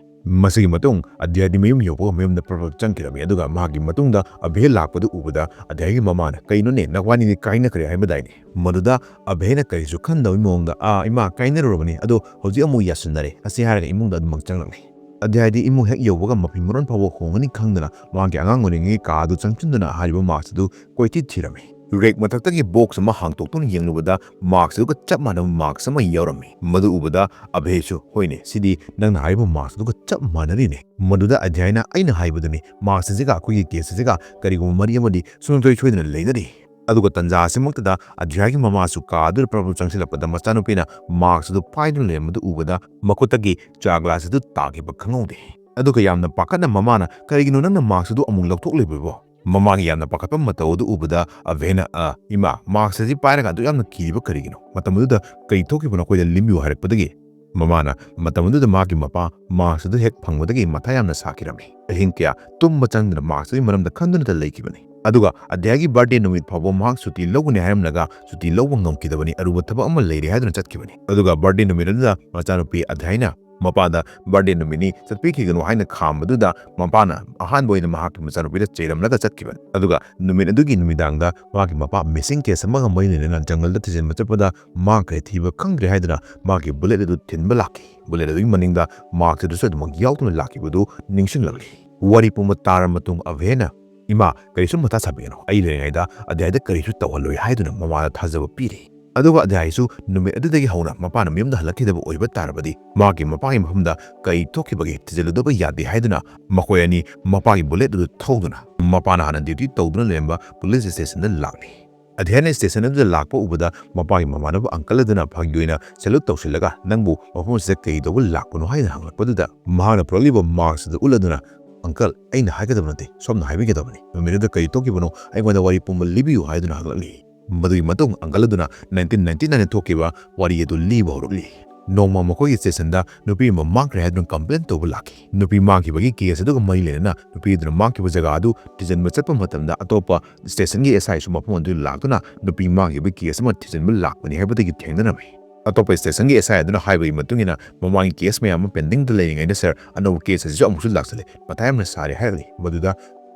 ꯃꯁꯤꯒꯤ ꯃꯇꯨꯡ ꯑꯗ꯭ꯌꯥꯗꯤ ꯃꯌꯨꯝ ꯌꯧꯕꯒ ꯃꯌꯨꯝꯗ ꯄ꯭ꯔꯞ ꯄ꯭ꯔꯞ ꯆꯪꯈꯤꯔꯝꯃꯤ꯫ ꯑꯗꯨꯒ ꯃꯍꯥꯛꯀꯤ ꯃꯇꯨꯡꯗ ꯑꯕꯦ ꯂꯥꯛꯄꯗꯨ ꯎꯕꯗ ꯑꯗ꯭ꯌꯥꯒꯤ ꯃꯃꯥꯅ, "ꯀꯩꯅꯣꯅꯦ, ꯅꯕꯥꯅꯤꯗꯤ ꯀꯥꯏꯅꯈ꯭ꯔꯦ ꯍꯥꯏꯕꯗꯥꯏꯅꯦ?" ꯃꯗꯨꯗ ꯑꯕꯦꯅ ꯀꯔꯤꯁꯨ ꯈꯟꯗꯕꯒꯤ ꯃꯑꯣꯡꯗ, "ꯑꯥ, ꯏꯃꯥ, ꯀꯥꯏꯅꯔꯨꯔꯕꯅꯤ, ꯑꯗꯣ ꯍꯧꯖꯤꯛ ꯑꯃꯨꯛ ꯌꯥꯁꯤꯟꯅꯔꯦ" ꯑꯁꯤ ꯍꯥꯏꯔꯒ ꯏꯃꯨꯡꯗ ꯑꯗꯨꯃꯛ ꯆꯪꯂꯛꯂꯤ꯫ ꯑꯗ꯭ꯌꯥꯗꯤ ꯏꯃꯨꯡ ꯍꯦꯛ ꯌꯧꯕꯒ ꯃꯐꯤ ꯃꯔꯣꯟ ꯐꯥꯎꯕ ꯍꯣꯡꯒꯅꯤ ꯈꯪꯗꯅ ꯃꯍꯥꯛꯀꯤ ꯑꯉꯥꯡ ꯑꯣꯏꯔꯤꯉꯩꯒꯤ ꯀꯥ ꯑꯗꯨ ꯆꯪꯁꯤꯟꯗꯨꯅ ꯍꯥꯏꯔꯤꯕ mask ꯑꯗꯨ ꯀꯣꯏꯊꯤ ꯊꯤꯔꯝꯃꯤ꯫ Rack ꯃꯊꯛꯇꯒꯤ box ꯑꯃ ꯍꯥꯡꯇꯣꯛꯇꯨꯅ ꯌꯦꯡꯂꯨꯕꯗ mask ꯑꯗꯨꯒ ꯆꯞ ꯃꯥꯟꯅꯕ mask ꯑꯃ ꯌꯥꯎꯔꯝꯃꯤ꯫ ꯃꯗꯨ ꯎꯕꯗ ꯑꯕꯦꯁꯨ, "ꯍꯣꯏꯅꯦ, ꯁꯤꯗꯤ ꯅꯪꯅ ꯍꯥꯏꯔꯤꯕ mask ꯑꯗꯨꯒ ꯆꯞ ꯃꯥꯟꯅꯔꯤꯅꯦ"꯫ ꯃꯗꯨꯗ ꯑꯗ꯭ꯌꯥꯅ, "ꯑꯩꯅ ꯍꯥꯏꯕꯗꯨꯅꯤ, mask ꯑꯁꯤꯒ ꯑꯩꯈꯣꯏꯒꯤ case ꯑꯁꯤꯒ ꯀꯔꯤꯒꯨꯝꯕ ꯃꯔꯤ ꯑꯃꯗꯤ ꯁꯨꯡꯁꯣꯏ ꯁꯣꯏꯗꯅ ꯂꯩꯅꯔꯤ"꯫ ꯑꯗꯨꯒ ꯇꯟꯖꯥ ꯑꯁꯤꯃꯛꯇꯗ ꯑꯙ꯭ꯌꯥꯒꯤ ꯃꯃꯥꯁꯨ ꯀꯥ ꯑꯗꯨꯗ ꯄ꯭ꯔꯞ ꯄ꯭ꯔꯞ ꯆꯪꯁꯤꯜꯂꯛꯄꯗ ꯃꯆꯥꯅꯨꯄꯤꯅ ꯃꯥꯛꯁ ꯑꯗꯨ ꯄꯥꯏꯗꯨꯅ ꯂꯩꯔꯝꯕꯗꯨ ꯎꯕꯗ ꯃꯈꯨꯠꯇꯒꯤ ꯆꯥ ꯒ꯭ꯂꯥꯁ ꯑꯗꯨ ꯇꯥꯈꯤꯕ ꯈꯪꯍꯧꯗꯦ꯫ ꯑꯗꯨꯒ ꯌꯥꯝꯅ ꯄꯥꯈꯠꯅ ꯃꯃꯥꯅ, "ꯀꯔꯤꯒꯤꯅꯣ ꯅꯪꯅ ꯃꯥꯛꯁ ꯑꯗꯨ ꯑꯃꯨꯛ ꯂꯧꯊꯣꯛꯂꯤꯕꯕꯣ?" ꯃꯃꯥꯒꯤ ꯌꯥꯝꯅ ꯄꯥꯈꯠꯄ ꯃꯇꯧ ꯑꯗꯨ ꯎꯕꯗ ꯑꯚꯦꯅ, "ꯑ, ꯏꯃꯥ, ꯃꯥꯛꯁ ꯑꯁꯤ ꯄꯥꯏꯔꯒ ꯑꯗꯨꯛ ꯌꯥꯝꯅ ꯀꯤꯔꯤꯕ ꯀꯔꯤꯒꯤꯅꯣ? ꯃꯇꯝ ꯑꯗꯨꯗ ꯀꯔꯤ ꯊꯣꯛꯈꯤꯕꯅꯣ ꯑꯩꯈꯣꯏꯗ ꯂꯤꯕꯤꯌꯨ" ꯍꯥꯏꯔꯛꯄꯗꯒꯤ ꯃꯃꯥꯅ ꯃꯇꯝ ꯑꯗꯨꯗ ꯃꯥꯒꯤ ꯃꯄꯥ ꯃꯥꯛꯁ ꯑꯗꯨ ꯍꯦꯛ ꯐꯪꯕꯗꯒꯤ ꯃꯊꯥ ꯌꯥꯝꯅ ꯁꯥꯈꯤꯔꯝꯃꯤ꯫ ꯑꯍꯤꯡ ꯀꯌꯥ ꯇꯨꯝꯕ ꯆꯪꯗꯅ ꯃꯥꯛꯁ ꯑꯗꯨꯒꯤ ꯃꯔꯝꯗ ꯈꯟꯗꯨꯅꯇ ꯂꯩꯈꯤꯕꯅꯤ꯫ ꯑꯗꯨꯒ ꯑꯗ꯭ꯌꯥꯒꯤ ꯕꯥꯔꯗꯦ ꯅꯨꯃꯤꯠ ꯐꯥꯎꯕ ꯃꯍꯥꯛ ꯁꯨꯇꯤ ꯂꯧꯒꯅꯤ ꯍꯥꯏꯔꯝꯂꯒ ꯁꯨꯇꯤ ꯂꯧꯕ ꯉꯝꯈꯤꯗꯕꯅꯤ, ꯑꯔꯨꯕ ꯊꯕꯛ ꯑꯃ ꯂꯩꯔꯦ ꯍꯥꯏꯗꯨꯅ ꯆꯠꯈꯤꯕꯅꯤ꯫ ꯑꯗꯨꯒ ꯕꯥꯔꯗꯦ ꯅꯨꯃꯤꯠ ꯑꯗꯨꯗ ꯃꯆꯥꯅꯨꯄꯤ ꯑꯗ꯭ꯌꯥꯅ ꯃꯄꯥꯗ ꯕꯥꯔꯗꯦ ꯅꯨꯃꯤꯠꯅꯤ, ꯆꯠꯄꯤꯈꯤꯒꯅꯨ ꯍꯥꯏꯅ ꯈꯥꯝꯕꯗꯨꯗ ꯃꯄꯥꯅ ꯑꯍꯥꯟꯕ ꯑꯣꯏꯅ ꯃꯍꯥꯛꯀꯤ ꯃꯆꯥꯅꯨꯄꯤꯗ ꯆꯩꯔꯝꯂꯒ ꯆꯠꯈꯤꯕꯅꯤ꯫ ꯑꯗꯨꯒ ꯅꯨꯃꯤꯠ ꯑꯗꯨꯒꯤ ꯅꯨꯃꯤꯗꯥꯡꯗ ꯃꯥꯒꯤ ꯃꯄꯥ ꯃꯤꯁꯤꯡ ꯀꯦꯁ ꯑꯃꯒ ꯃꯔꯤ ꯂꯩꯅꯅ ꯖꯪꯒꯜꯗ ꯊꯤꯖꯤꯟꯕ ꯆꯠꯄꯗ ꯃꯥꯡꯈ꯭ꯔꯦ, ꯊꯤꯕ ꯈꯪꯗ꯭ꯔꯦ ꯍꯥꯏꯗꯨꯅ ꯃꯥꯒꯤ ꯕꯨꯂꯦꯠ ꯑꯗꯨ ꯊꯤꯟꯕ ꯂꯥꯛꯈꯤ꯫ ꯕꯨꯂꯦꯠ ꯑꯗꯨꯒꯤ ꯃꯅꯤꯡꯗ ꯃꯥꯛꯁ ꯑꯗꯨꯁꯨ ꯑꯗꯨꯃꯛ ꯌꯥꯎꯗꯨꯅ ꯂꯥꯛꯈꯤꯕꯗꯨ ꯅꯤꯡꯁꯤꯡꯂꯛꯂꯤ꯫ ꯋꯥꯔꯤ ꯄꯨꯝꯕ ꯇꯥꯔꯕ ꯃꯇꯨꯡ ꯑꯚꯦꯅ, "ꯏꯃꯥ, ꯀꯔꯤꯁꯨ ꯃꯊꯥ ꯁꯥꯕꯤꯒꯅꯨ꯫ ꯑꯩ ꯂꯩꯔꯤꯉꯩꯗ ꯑꯗ꯭ꯌꯥꯗ ꯀꯔꯤꯁꯨ ꯇꯧꯍꯜꯂꯣꯏ" ꯍꯥꯏꯗꯨꯅ ꯃꯃꯥꯗ ꯊꯥꯖꯕ ꯄꯤꯔꯤ꯫ ꯑꯗꯨꯒ ꯑꯗ꯭ꯌꯥꯁꯨ ꯅꯨꯃꯤꯠ ꯑꯗꯨꯗꯒꯤ ꯍꯧꯅ ꯃꯄꯥꯅ ꯃꯌꯨꯝꯗ ꯍꯜꯂꯛꯈꯤꯗꯕ ꯑꯣꯏꯕ ꯇꯥꯔꯕꯗꯤ ꯃꯥꯒꯤ ꯃꯄꯥꯒꯤ ꯃꯐꯝꯗ ꯀꯔꯤ ꯊꯣꯛꯈꯤꯕꯒꯦ ꯊꯤꯖꯤꯜꯂꯨꯗꯕ ꯌꯥꯗꯦ ꯍꯥꯏꯗꯨꯅ ꯃꯈꯣꯏ ꯑꯅꯤ ꯃꯄꯥꯒꯤ ꯕꯨꯂꯦꯠ ꯑꯗꯨ ꯊꯧꯗꯨꯅ ꯃꯄꯥꯅ ꯍꯥꯟꯅ ꯗ꯭ꯌꯨꯇꯤ ꯇꯧꯗꯨꯅ ꯂꯩꯔꯝꯕ ꯄꯨꯂꯤꯁ ꯁ꯭ꯇꯦꯁꯟꯗ ꯂꯥꯛꯂꯤ꯫ ꯑꯗ꯭ꯌꯥꯅ ꯁ꯭ꯇꯦꯁꯟ ꯑꯗꯨꯗ ꯂꯥꯛꯄ ꯎꯕꯗ ꯃꯄꯥꯒꯤ ꯃꯃꯥꯟꯅꯕ ꯑꯪꯀꯜ ꯑꯗꯨꯅ ꯐꯥꯒꯤ ꯑꯣꯏꯅ ꯁꯦꯂꯨꯠ ꯇꯧꯁꯤꯜꯂꯒ, "ꯅꯪꯕꯨ ꯃꯐꯝ ꯑꯁꯤꯗ ꯀꯔꯤ ꯇꯧꯕ ꯂꯥꯛꯄꯅꯣ?" ꯍꯥꯏꯅ ꯍꯪꯂꯛꯄꯗꯨꯗ ꯃꯍꯥꯛꯅ ꯄꯨꯔꯛꯂꯤꯕ ꯃꯥꯛꯁ ꯑꯗꯨ ꯎꯠꯂꯗꯨꯅ, "ꯑꯪꯀꯜ, ꯑꯩꯅ ꯍꯥꯏꯒꯗꯕ ꯅꯠꯇꯦ, ꯁꯣꯝꯅ ꯍꯥꯏꯕꯤꯒꯗꯕꯅꯤ꯫ ꯅꯨꯃꯤꯠ ꯑꯗꯨꯗ ꯀꯔꯤ ꯊꯣꯛꯈꯤꯕꯅꯣ ꯑꯩꯉꯣꯟꯗ ꯋꯥꯔꯤ ꯄꯨꯝꯕ ꯂꯤꯕꯤꯌꯨ" ꯍꯥꯏꯗꯨꯅ ꯍꯪꯂꯛꯂꯤ꯫ ꯃꯗꯨꯒꯤ ꯃꯇꯨꯡ ꯑꯪꯀꯜ ꯑꯗꯨꯅ ꯅꯥꯏꯟꯇꯤꯟ ꯅꯥꯏꯟꯇꯤ ꯅꯥꯏꯟꯗ ꯊꯣꯛꯈꯤꯕ ꯋꯥꯔꯤ ꯑꯗꯨ ꯂꯤꯕ ꯍꯧꯔꯛꯂꯤ꯫ ꯅꯣꯡꯃ ꯃꯈꯣꯏꯒꯤ ꯁ꯭ꯇꯦꯁꯟꯗ ꯅꯨꯄꯤ ꯑꯃ ꯃꯥꯡꯈ꯭ꯔꯦ ꯍꯥꯏꯗꯨꯅ ꯀꯝꯄ꯭ꯂꯦꯟ ꯇꯧꯕ ꯂꯥꯛꯈꯤ꯫ ꯅꯨꯄꯤ ꯃꯥꯡꯈꯤꯕꯒꯤ ꯀꯦꯁ ꯑꯗꯨꯒ ꯃꯔꯤ ꯂꯩꯅꯅ ꯅꯨꯄꯤ ꯑꯗꯨꯅ ꯃꯥꯡꯈꯤꯕ ꯖꯒꯥ ꯑꯗꯨ ꯊꯤꯖꯤꯟꯕ ꯆꯠꯄ ꯃꯇꯝꯗ ꯑꯇꯣꯞꯄ ꯁ꯭ꯇꯦꯁꯟꯒꯤ ꯑꯦꯁ ꯑꯥꯏꯁꯨ ꯃꯐꯝ ꯑꯗꯨꯗ ꯂꯥꯛꯇꯨꯅ ꯅꯨꯄꯤ ꯃꯥꯡꯈꯤꯕꯒꯤ ꯀꯦꯁ ꯑꯃ ꯊꯤꯖꯤꯟꯕ ꯂꯥꯛꯄꯅꯤ ꯍꯥꯏꯕꯗꯒꯤ ꯊꯦꯡꯅꯔꯝꯃꯤ꯫ ꯑꯇꯣꯞꯄ ꯁ꯭ꯇꯦꯁꯟꯒꯤ ꯑꯦꯁ ꯑꯥꯏ ꯑꯗꯨꯅ ꯍꯥꯏꯕꯒꯤ ꯃꯇꯨꯡ ꯏꯟꯅ ꯃꯃꯥꯡꯒꯤ ꯀꯦꯁ ꯃꯌꯥꯝ ꯑꯃ ꯄꯦꯟꯗꯤꯡꯗ ꯂꯩꯔꯤꯉꯩꯗ, "ꯁꯥꯔ, ꯑꯅꯧꯕ ꯀꯦꯁ ꯑꯁꯤꯁꯨ ꯑꯃꯨꯛꯁꯨ ꯂꯥꯛꯁꯤꯜꯂꯦ꯫ ꯃꯊꯥ ꯌꯥꯝꯅ ꯁꯥꯔꯦ" ꯍꯥꯏꯔꯛꯂꯤ꯫ ꯃꯗꯨꯗ,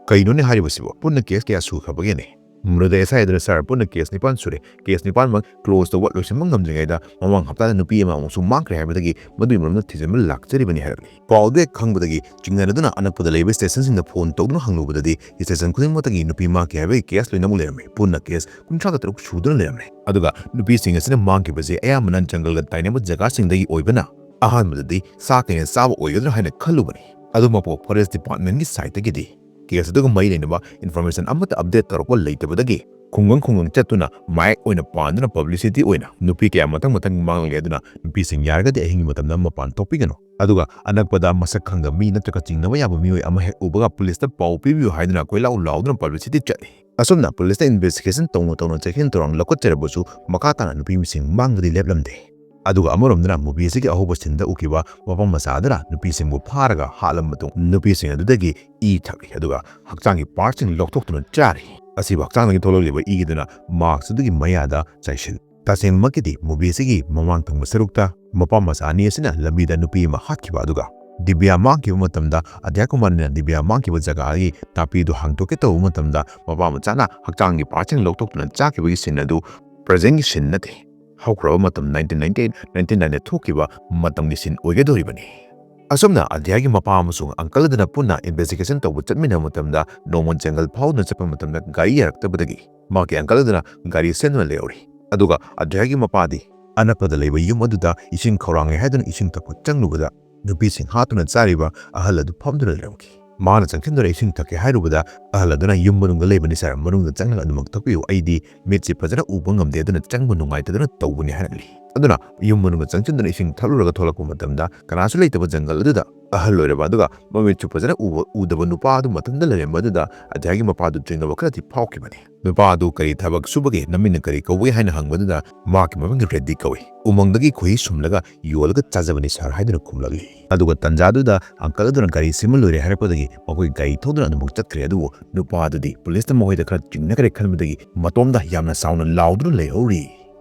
"ꯀꯩꯅꯣꯅꯦ ꯍꯥꯏꯔꯤꯕꯁꯤꯕꯣ? ꯄꯨꯟꯅ ꯀꯦꯁ ꯀꯌꯥ ꯁꯨꯈ꯭ꯔꯕꯒꯦꯅꯦ?" ꯃꯗꯨꯗ ꯑꯦꯁ ꯑꯥꯏ ꯑꯗꯨꯅ, "ꯁꯥꯔ, ꯄꯨꯟꯅ ꯀꯦꯁ ꯅꯤꯄꯥꯟ ꯁꯨꯔꯦ꯫ ꯀꯦꯁ ꯅꯤꯄꯥꯟꯃꯛ ꯀ꯭ꯂꯣꯖ ꯇꯧꯕ ꯂꯣꯏꯁꯤꯟꯕ ꯉꯝꯗ꯭ꯔꯤꯉꯩꯗ ꯃꯃꯥꯡ ꯍꯞꯇꯥꯗ ꯅꯨꯄꯤ ꯑꯃ ꯑꯃꯨꯛꯁꯨ ꯃꯥꯡꯈ꯭ꯔꯦ ꯍꯥꯏꯕꯗꯒꯤ ꯃꯗꯨꯒꯤ ꯃꯔꯝꯗ ꯊꯤꯖꯤꯟꯕ ꯂꯥꯛꯆꯔꯤꯕꯅꯤ" ꯍꯥꯏꯔꯛꯂꯤ꯫ ꯄꯥꯎ ꯑꯗꯨ ꯍꯦꯛ ꯈꯪꯕꯗꯒꯤ ꯆꯤꯡꯅꯔꯗꯨꯅ ꯑꯅꯛꯄꯗ ꯂꯩꯕ ꯁ꯭ꯇꯦꯁꯟꯁꯤꯡꯗ ꯐꯣꯟ ꯇꯧꯗꯨꯅ ꯍꯪꯂꯨꯕꯗꯗꯤ ꯁ꯭ꯇꯦꯁꯟ ꯈꯨꯗꯤꯡꯃꯛꯇꯒꯤ ꯅꯨꯄꯤ ꯃꯥꯡꯈꯤ ꯍꯥꯏꯕꯒꯤ ꯀꯦꯁ ꯂꯣꯏꯅꯃꯛ ꯂꯩꯔꯝꯃꯤ꯫ ꯄꯨꯟꯅ ꯀꯦꯁ ꯀꯨꯟꯊ꯭ꯔꯥꯒ ꯇꯔꯨꯛ ꯁꯨꯗꯨꯅ ꯂꯩꯔꯝꯃꯤ꯫ ꯑꯗꯨꯒ ꯅꯨꯄꯤꯁꯤꯡ ꯑꯁꯤꯅ ꯃꯥꯡꯈꯤꯕꯁꯦ ꯑꯌꯥꯝꯕꯅ ꯖꯪꯒꯜꯒ ꯇꯥꯏꯅꯕ ꯖꯒꯥꯁꯤꯡꯗꯒꯤ ꯑꯣꯏꯕꯅ ꯑꯍꯥꯟꯕꯗꯗꯤ ꯁꯥ ꯀꯩꯅ ꯆꯥꯕ ꯑꯣꯏꯒꯗ꯭ꯔꯥ ꯍꯥꯏꯅ ꯈꯜꯂꯨꯕꯅꯤ꯫ ꯑꯗꯨꯃꯛꯄꯨ ꯐꯣꯔꯦꯁ ꯗꯤꯄꯥꯔꯠꯃꯦꯟꯒꯤ ꯁꯥꯏꯠꯇꯒꯤꯗꯤ ꯀꯦꯁ ꯑꯗꯨꯒ ꯃꯔꯤ ꯂꯩꯅꯕ ꯏꯟꯐꯣꯔꯃꯦꯁꯟ ꯑꯃꯠꯇ ꯑꯞꯗꯦꯠ ꯇꯧꯔꯛꯄ ꯂꯩꯇꯕꯗꯒꯤ ꯈꯨꯡꯒꯪ ꯈꯨꯡꯒꯪ ꯆꯠꯇꯨꯅ ꯃꯥꯏꯛ ꯑꯣꯏꯅ ꯄꯥꯟꯗꯨꯅ ꯄꯕ꯭ꯂꯤꯁꯤꯇꯤ ꯑꯣꯏꯅ ꯅꯨꯄꯤ ꯀꯌꯥ ꯃꯊꯪ ꯃꯊꯪ ꯃꯥꯡꯂꯒꯦ꯫ ꯑꯗꯨꯅ ꯅꯨꯄꯤꯁꯤꯡ ꯌꯥꯔꯒꯗꯤ ꯑꯍꯤꯡꯒꯤ ꯃꯇꯝꯗ ꯃꯄꯥꯟ ꯊꯣꯛꯄꯤꯒꯅꯨ꯫ ꯑꯗꯨꯒ ꯑꯅꯛꯄꯗ ꯃꯁꯛ ꯈꯪꯗꯕ ꯃꯤ ꯅꯠꯇ꯭ꯔꯒ ꯆꯤꯡꯅꯕ ꯌꯥꯕ ꯃꯤꯑꯣꯏ ꯑꯃ ꯍꯦꯛ ꯎꯕꯒ ꯄꯨꯂꯤꯁꯇ ꯄꯥꯎ ꯄꯤꯕꯤꯌꯨ ꯍꯥꯏꯗꯨꯅ ꯀꯣꯏꯂꯥꯎ ꯂꯥꯎꯗꯨꯅ ꯄꯕ꯭ꯂꯤꯁꯤꯇꯤ ꯆꯠꯂꯤ꯫ ꯑꯁꯨꯝꯅ ꯄꯨꯂꯤꯁꯇ ꯏꯟꯚꯦꯁꯇꯤꯒꯦꯁꯟ ꯇꯧꯅ ꯇꯧꯅ ꯆꯦꯛꯁꯤꯟ ꯊꯧꯔꯥꯡ ꯂꯧꯈꯠꯆꯔꯕꯁꯨ ꯃꯈꯥ ꯇꯥꯅ ꯅꯨꯄꯤ ꯃꯁꯤꯡ ꯃꯥꯡꯕꯗꯤ ꯂꯦꯞꯂꯝꯗꯦ꯫ ꯑꯗꯨꯒ ꯑꯃꯔꯣꯝꯗꯅ ꯃꯨꯚꯤ ꯑꯁꯤꯒꯤ ꯑꯍꯧꯕ ꯁꯤꯟꯗ ꯎꯈꯤꯕ ꯃꯄꯥ ꯃꯆꯥ ꯑꯗꯨꯅ ꯅꯨꯄꯤꯁꯤꯡꯕꯨ ꯐꯥꯔꯒ ꯍꯥꯠꯂꯕ ꯃꯇꯨꯡ ꯅꯨꯄꯤꯁꯤꯡ ꯑꯗꯨꯗꯒꯤ ꯏ ꯊꯛꯂꯤ, ꯑꯗꯨꯒ ꯍꯛꯆꯥꯡꯒꯤ ꯄꯥꯔꯠꯁꯤꯡ ꯂꯧꯊꯣꯛꯇꯨꯅ ꯆꯥꯔꯤ꯫ ꯑꯁꯤꯕꯨ ꯍꯛꯆꯥꯡꯗꯒꯤ ꯊꯣꯛꯂꯛꯂꯤꯕ ꯏꯒꯤꯗꯨꯅ ꯃꯥꯛꯁ ꯑꯗꯨꯒꯤ ꯃꯌꯥꯗ ꯆꯥꯏꯁꯤꯜꯂꯤ꯫ ꯇꯁꯦꯡꯃꯛꯀꯤꯗꯤ ꯃꯨꯚꯤ ꯑꯁꯤꯒꯤ ꯃꯃꯥꯡ ꯊꯪꯕ ꯁꯔꯨꯛꯇ ꯃꯄꯥ ꯃꯆꯥ ꯑꯅꯤ ꯑꯁꯤꯅ ꯂꯝꯕꯤꯗ ꯅꯨꯄꯤ ꯑꯃ ꯍꯥꯠꯈꯤꯕ ꯑꯗꯨꯒ ꯗꯤꯕ꯭ꯌꯥ ꯃꯥꯡꯈꯤꯕ ꯃꯇꯝꯗ ꯑꯗ꯭ꯌꯥ ꯀꯨꯃꯥꯔꯅ ꯗꯤꯕ꯭ꯌꯥ ꯃꯥꯡꯈꯤꯕ ꯖꯒꯥꯒꯤ ꯅꯥꯄꯤꯗꯨ ꯍꯥꯡꯗꯣꯛꯀꯦ ꯇꯧꯕ ꯃꯇꯝꯗ ꯃꯄꯥ ꯃꯆꯥꯅ ꯍꯛꯆꯥꯡꯒꯤ ꯄꯥꯔꯠꯁꯤꯡ ꯂꯧꯊꯣꯛꯇꯨꯅ ꯆꯥꯈꯤꯕꯒꯤ ꯁꯤꯟ ꯑꯗꯨ ꯄ꯭ꯔꯖꯦꯟꯒꯤ ꯁꯤꯟ ꯅꯠꯇꯦ꯫ ꯍꯧꯈ꯭ꯔꯕ ꯃꯇꯝ ꯅꯥꯏꯟꯇꯤꯟ ꯅꯥꯏꯟꯇꯤ ꯑꯩꯠ, ꯅꯥꯏꯟꯇꯤꯟ ꯅꯥꯏꯟꯇꯤꯗ ꯊꯣꯛꯈꯤꯕ ꯃꯇꯝꯒꯤ ꯁꯤꯟ ꯑꯣꯏꯒꯗꯧꯔꯤꯕꯅꯤ꯫ ꯑꯁꯨꯝꯅ ꯑꯗ꯭ꯌꯥꯒꯤ ꯃꯄꯥ ꯑꯃꯁꯨꯡ ꯑꯪꯀꯜ ꯑꯗꯨꯅ ꯄꯨꯟꯅ ꯏꯟꯚꯦꯁꯇꯤꯒꯦꯁꯟ ꯇꯧꯕ ꯆꯠꯃꯤꯟꯅꯕ ꯃꯇꯝꯗ ꯅꯣꯡꯃ ꯖꯪꯒꯜ ꯐꯥꯎꯗꯨꯅ ꯆꯠꯄ ꯃꯇꯝꯗ ꯒꯥꯔꯤ ꯌꯥꯔꯛꯇꯕꯗꯒꯤ ꯃꯍꯥꯛꯀꯤ ꯑꯪꯀꯜ ꯑꯗꯨꯅ ꯒꯥꯔꯤ ꯁꯦꯝꯗꯨꯅ ꯂꯩꯍꯧꯔꯤ꯫ ꯑꯗꯨꯒ ꯑꯗ꯭ꯌꯥꯒꯤ ꯃꯄꯥꯗꯤ ꯑꯅꯛꯄꯗ ꯂꯩꯕ ꯌꯨꯝ ꯑꯗꯨꯗ ꯏꯁꯤꯡ ꯈꯧꯔꯥꯡꯉꯦ ꯍꯥꯏꯗꯨꯅ ꯏꯁꯤꯡ ꯊꯛꯄ ꯆꯪꯂꯨꯕꯗ ꯅꯨꯄꯤꯁꯤꯡ ꯍꯥꯠꯇꯨꯅ ꯆꯥꯔꯤꯕ ꯑꯍꯜ ꯑꯗꯨ ꯐꯝꯗꯨꯅ ꯂꯩꯔꯝꯈꯤ꯫ ꯃꯥꯅ ꯆꯪꯁꯤꯟꯗꯨꯅ ꯏꯁꯤꯡ ꯊꯛꯀꯦ ꯍꯥꯏꯔꯨꯕꯗ ꯑꯍꯜ ꯑꯗꯨꯅ "ꯌꯨꯝ ꯃꯅꯨꯡꯗ ꯂꯩꯕꯅꯤ ꯁꯥꯔ, ꯃꯅꯨꯡꯗ ꯆꯪꯂꯒ ꯑꯗꯨꯃꯛ ꯊꯛꯄꯤꯌꯨ, ꯑꯩꯗꯤ ꯃꯤꯠꯁꯤ ꯐꯖꯅ ꯎꯕ ꯉꯝꯗꯦ, ꯑꯗꯨꯅ ꯆꯪꯕ ꯅꯨꯡꯉꯥꯏꯇꯗꯨꯅ ꯇꯧꯕꯅꯤ" ꯍꯥꯏꯔꯛꯂꯤ꯫ ꯑꯗꯨꯅ ꯌꯨꯝ ꯃꯅꯨꯡꯗ ꯆꯪꯁꯤꯟꯗꯨꯅ ꯏꯁꯤꯡ ꯊꯛꯂꯨꯔꯒ ꯊꯣꯛꯂꯛꯄ ꯃꯇꯝꯗ ꯀꯅꯥꯁꯨ ꯂꯩꯇꯕ ꯖꯪꯒꯜ ꯑꯗꯨꯗ ꯑꯍꯜ ꯑꯣꯏꯔꯕ ꯑꯗꯨꯒ ꯃꯃꯤꯠꯁꯨ ꯐꯖꯅ ꯎꯕ, ꯎꯗꯕ ꯅꯨꯄꯥ ꯑꯗꯨ ꯃꯊꯟꯇ ꯂꯩꯔꯝꯕ ꯑꯗꯨꯗ ꯑꯗ꯭ꯌꯥꯒꯤ ꯃꯄꯥꯗꯨ ꯆꯤꯡꯅꯕ ꯈꯔꯗꯤ ꯐꯥꯎꯈꯤꯕꯅꯤ꯫ ꯅꯨꯄꯥ ꯑꯗꯨ ꯀꯔꯤ ꯊꯕꯛ ꯁꯨꯕꯒꯦ, ꯅꯃꯤꯡꯅ ꯀꯔꯤ ꯀꯧꯕꯒꯦ ꯍꯥꯏꯅ ꯍꯪꯕꯗꯨꯗ ꯃꯍꯥꯛꯀꯤ ꯃꯃꯤꯡ ꯔꯦꯗ꯭ꯗꯤ ꯀꯧꯏ, ꯎꯃꯪꯗꯒꯤ ꯈꯣꯏꯍꯤ ꯁꯨꯝꯂꯒ ꯌꯣꯜꯂꯒ ꯆꯥꯖꯕꯅꯤ ꯁꯥꯔ ꯍꯥꯏꯗꯨꯅ ꯈꯨꯝꯂꯛꯂꯤ꯫ ꯑꯗꯨꯒ ꯇꯟꯖꯥꯗꯨꯗ ꯑꯪꯀꯜ ꯑꯗꯨꯅ ꯒꯥꯔꯤ ꯁꯦꯝꯕ ꯂꯣꯏꯔꯦ ꯍꯥꯏꯔꯛꯄꯗꯒꯤ ꯃꯈꯣꯏ ꯒꯥꯔꯤ ꯊꯧꯗꯨꯅ ꯑꯗꯨꯃꯛ ꯆꯠꯈ꯭ꯔꯦ꯫ ꯑꯗꯨꯕꯨ ꯅꯨꯄꯥ ꯑꯗꯨꯗꯤ ꯄꯨꯂꯤꯁꯇ ꯃꯈꯣꯏꯗ ꯈꯔ ꯆꯤꯡꯅꯈ꯭ꯔꯦ ꯈꯟꯕꯗꯒꯤ ꯃꯇꯣꯝꯗ ꯌꯥꯝꯅ ꯆꯥꯎꯅ ꯂꯥꯎꯗꯨꯅ ꯂꯩꯍꯧꯔꯤ꯫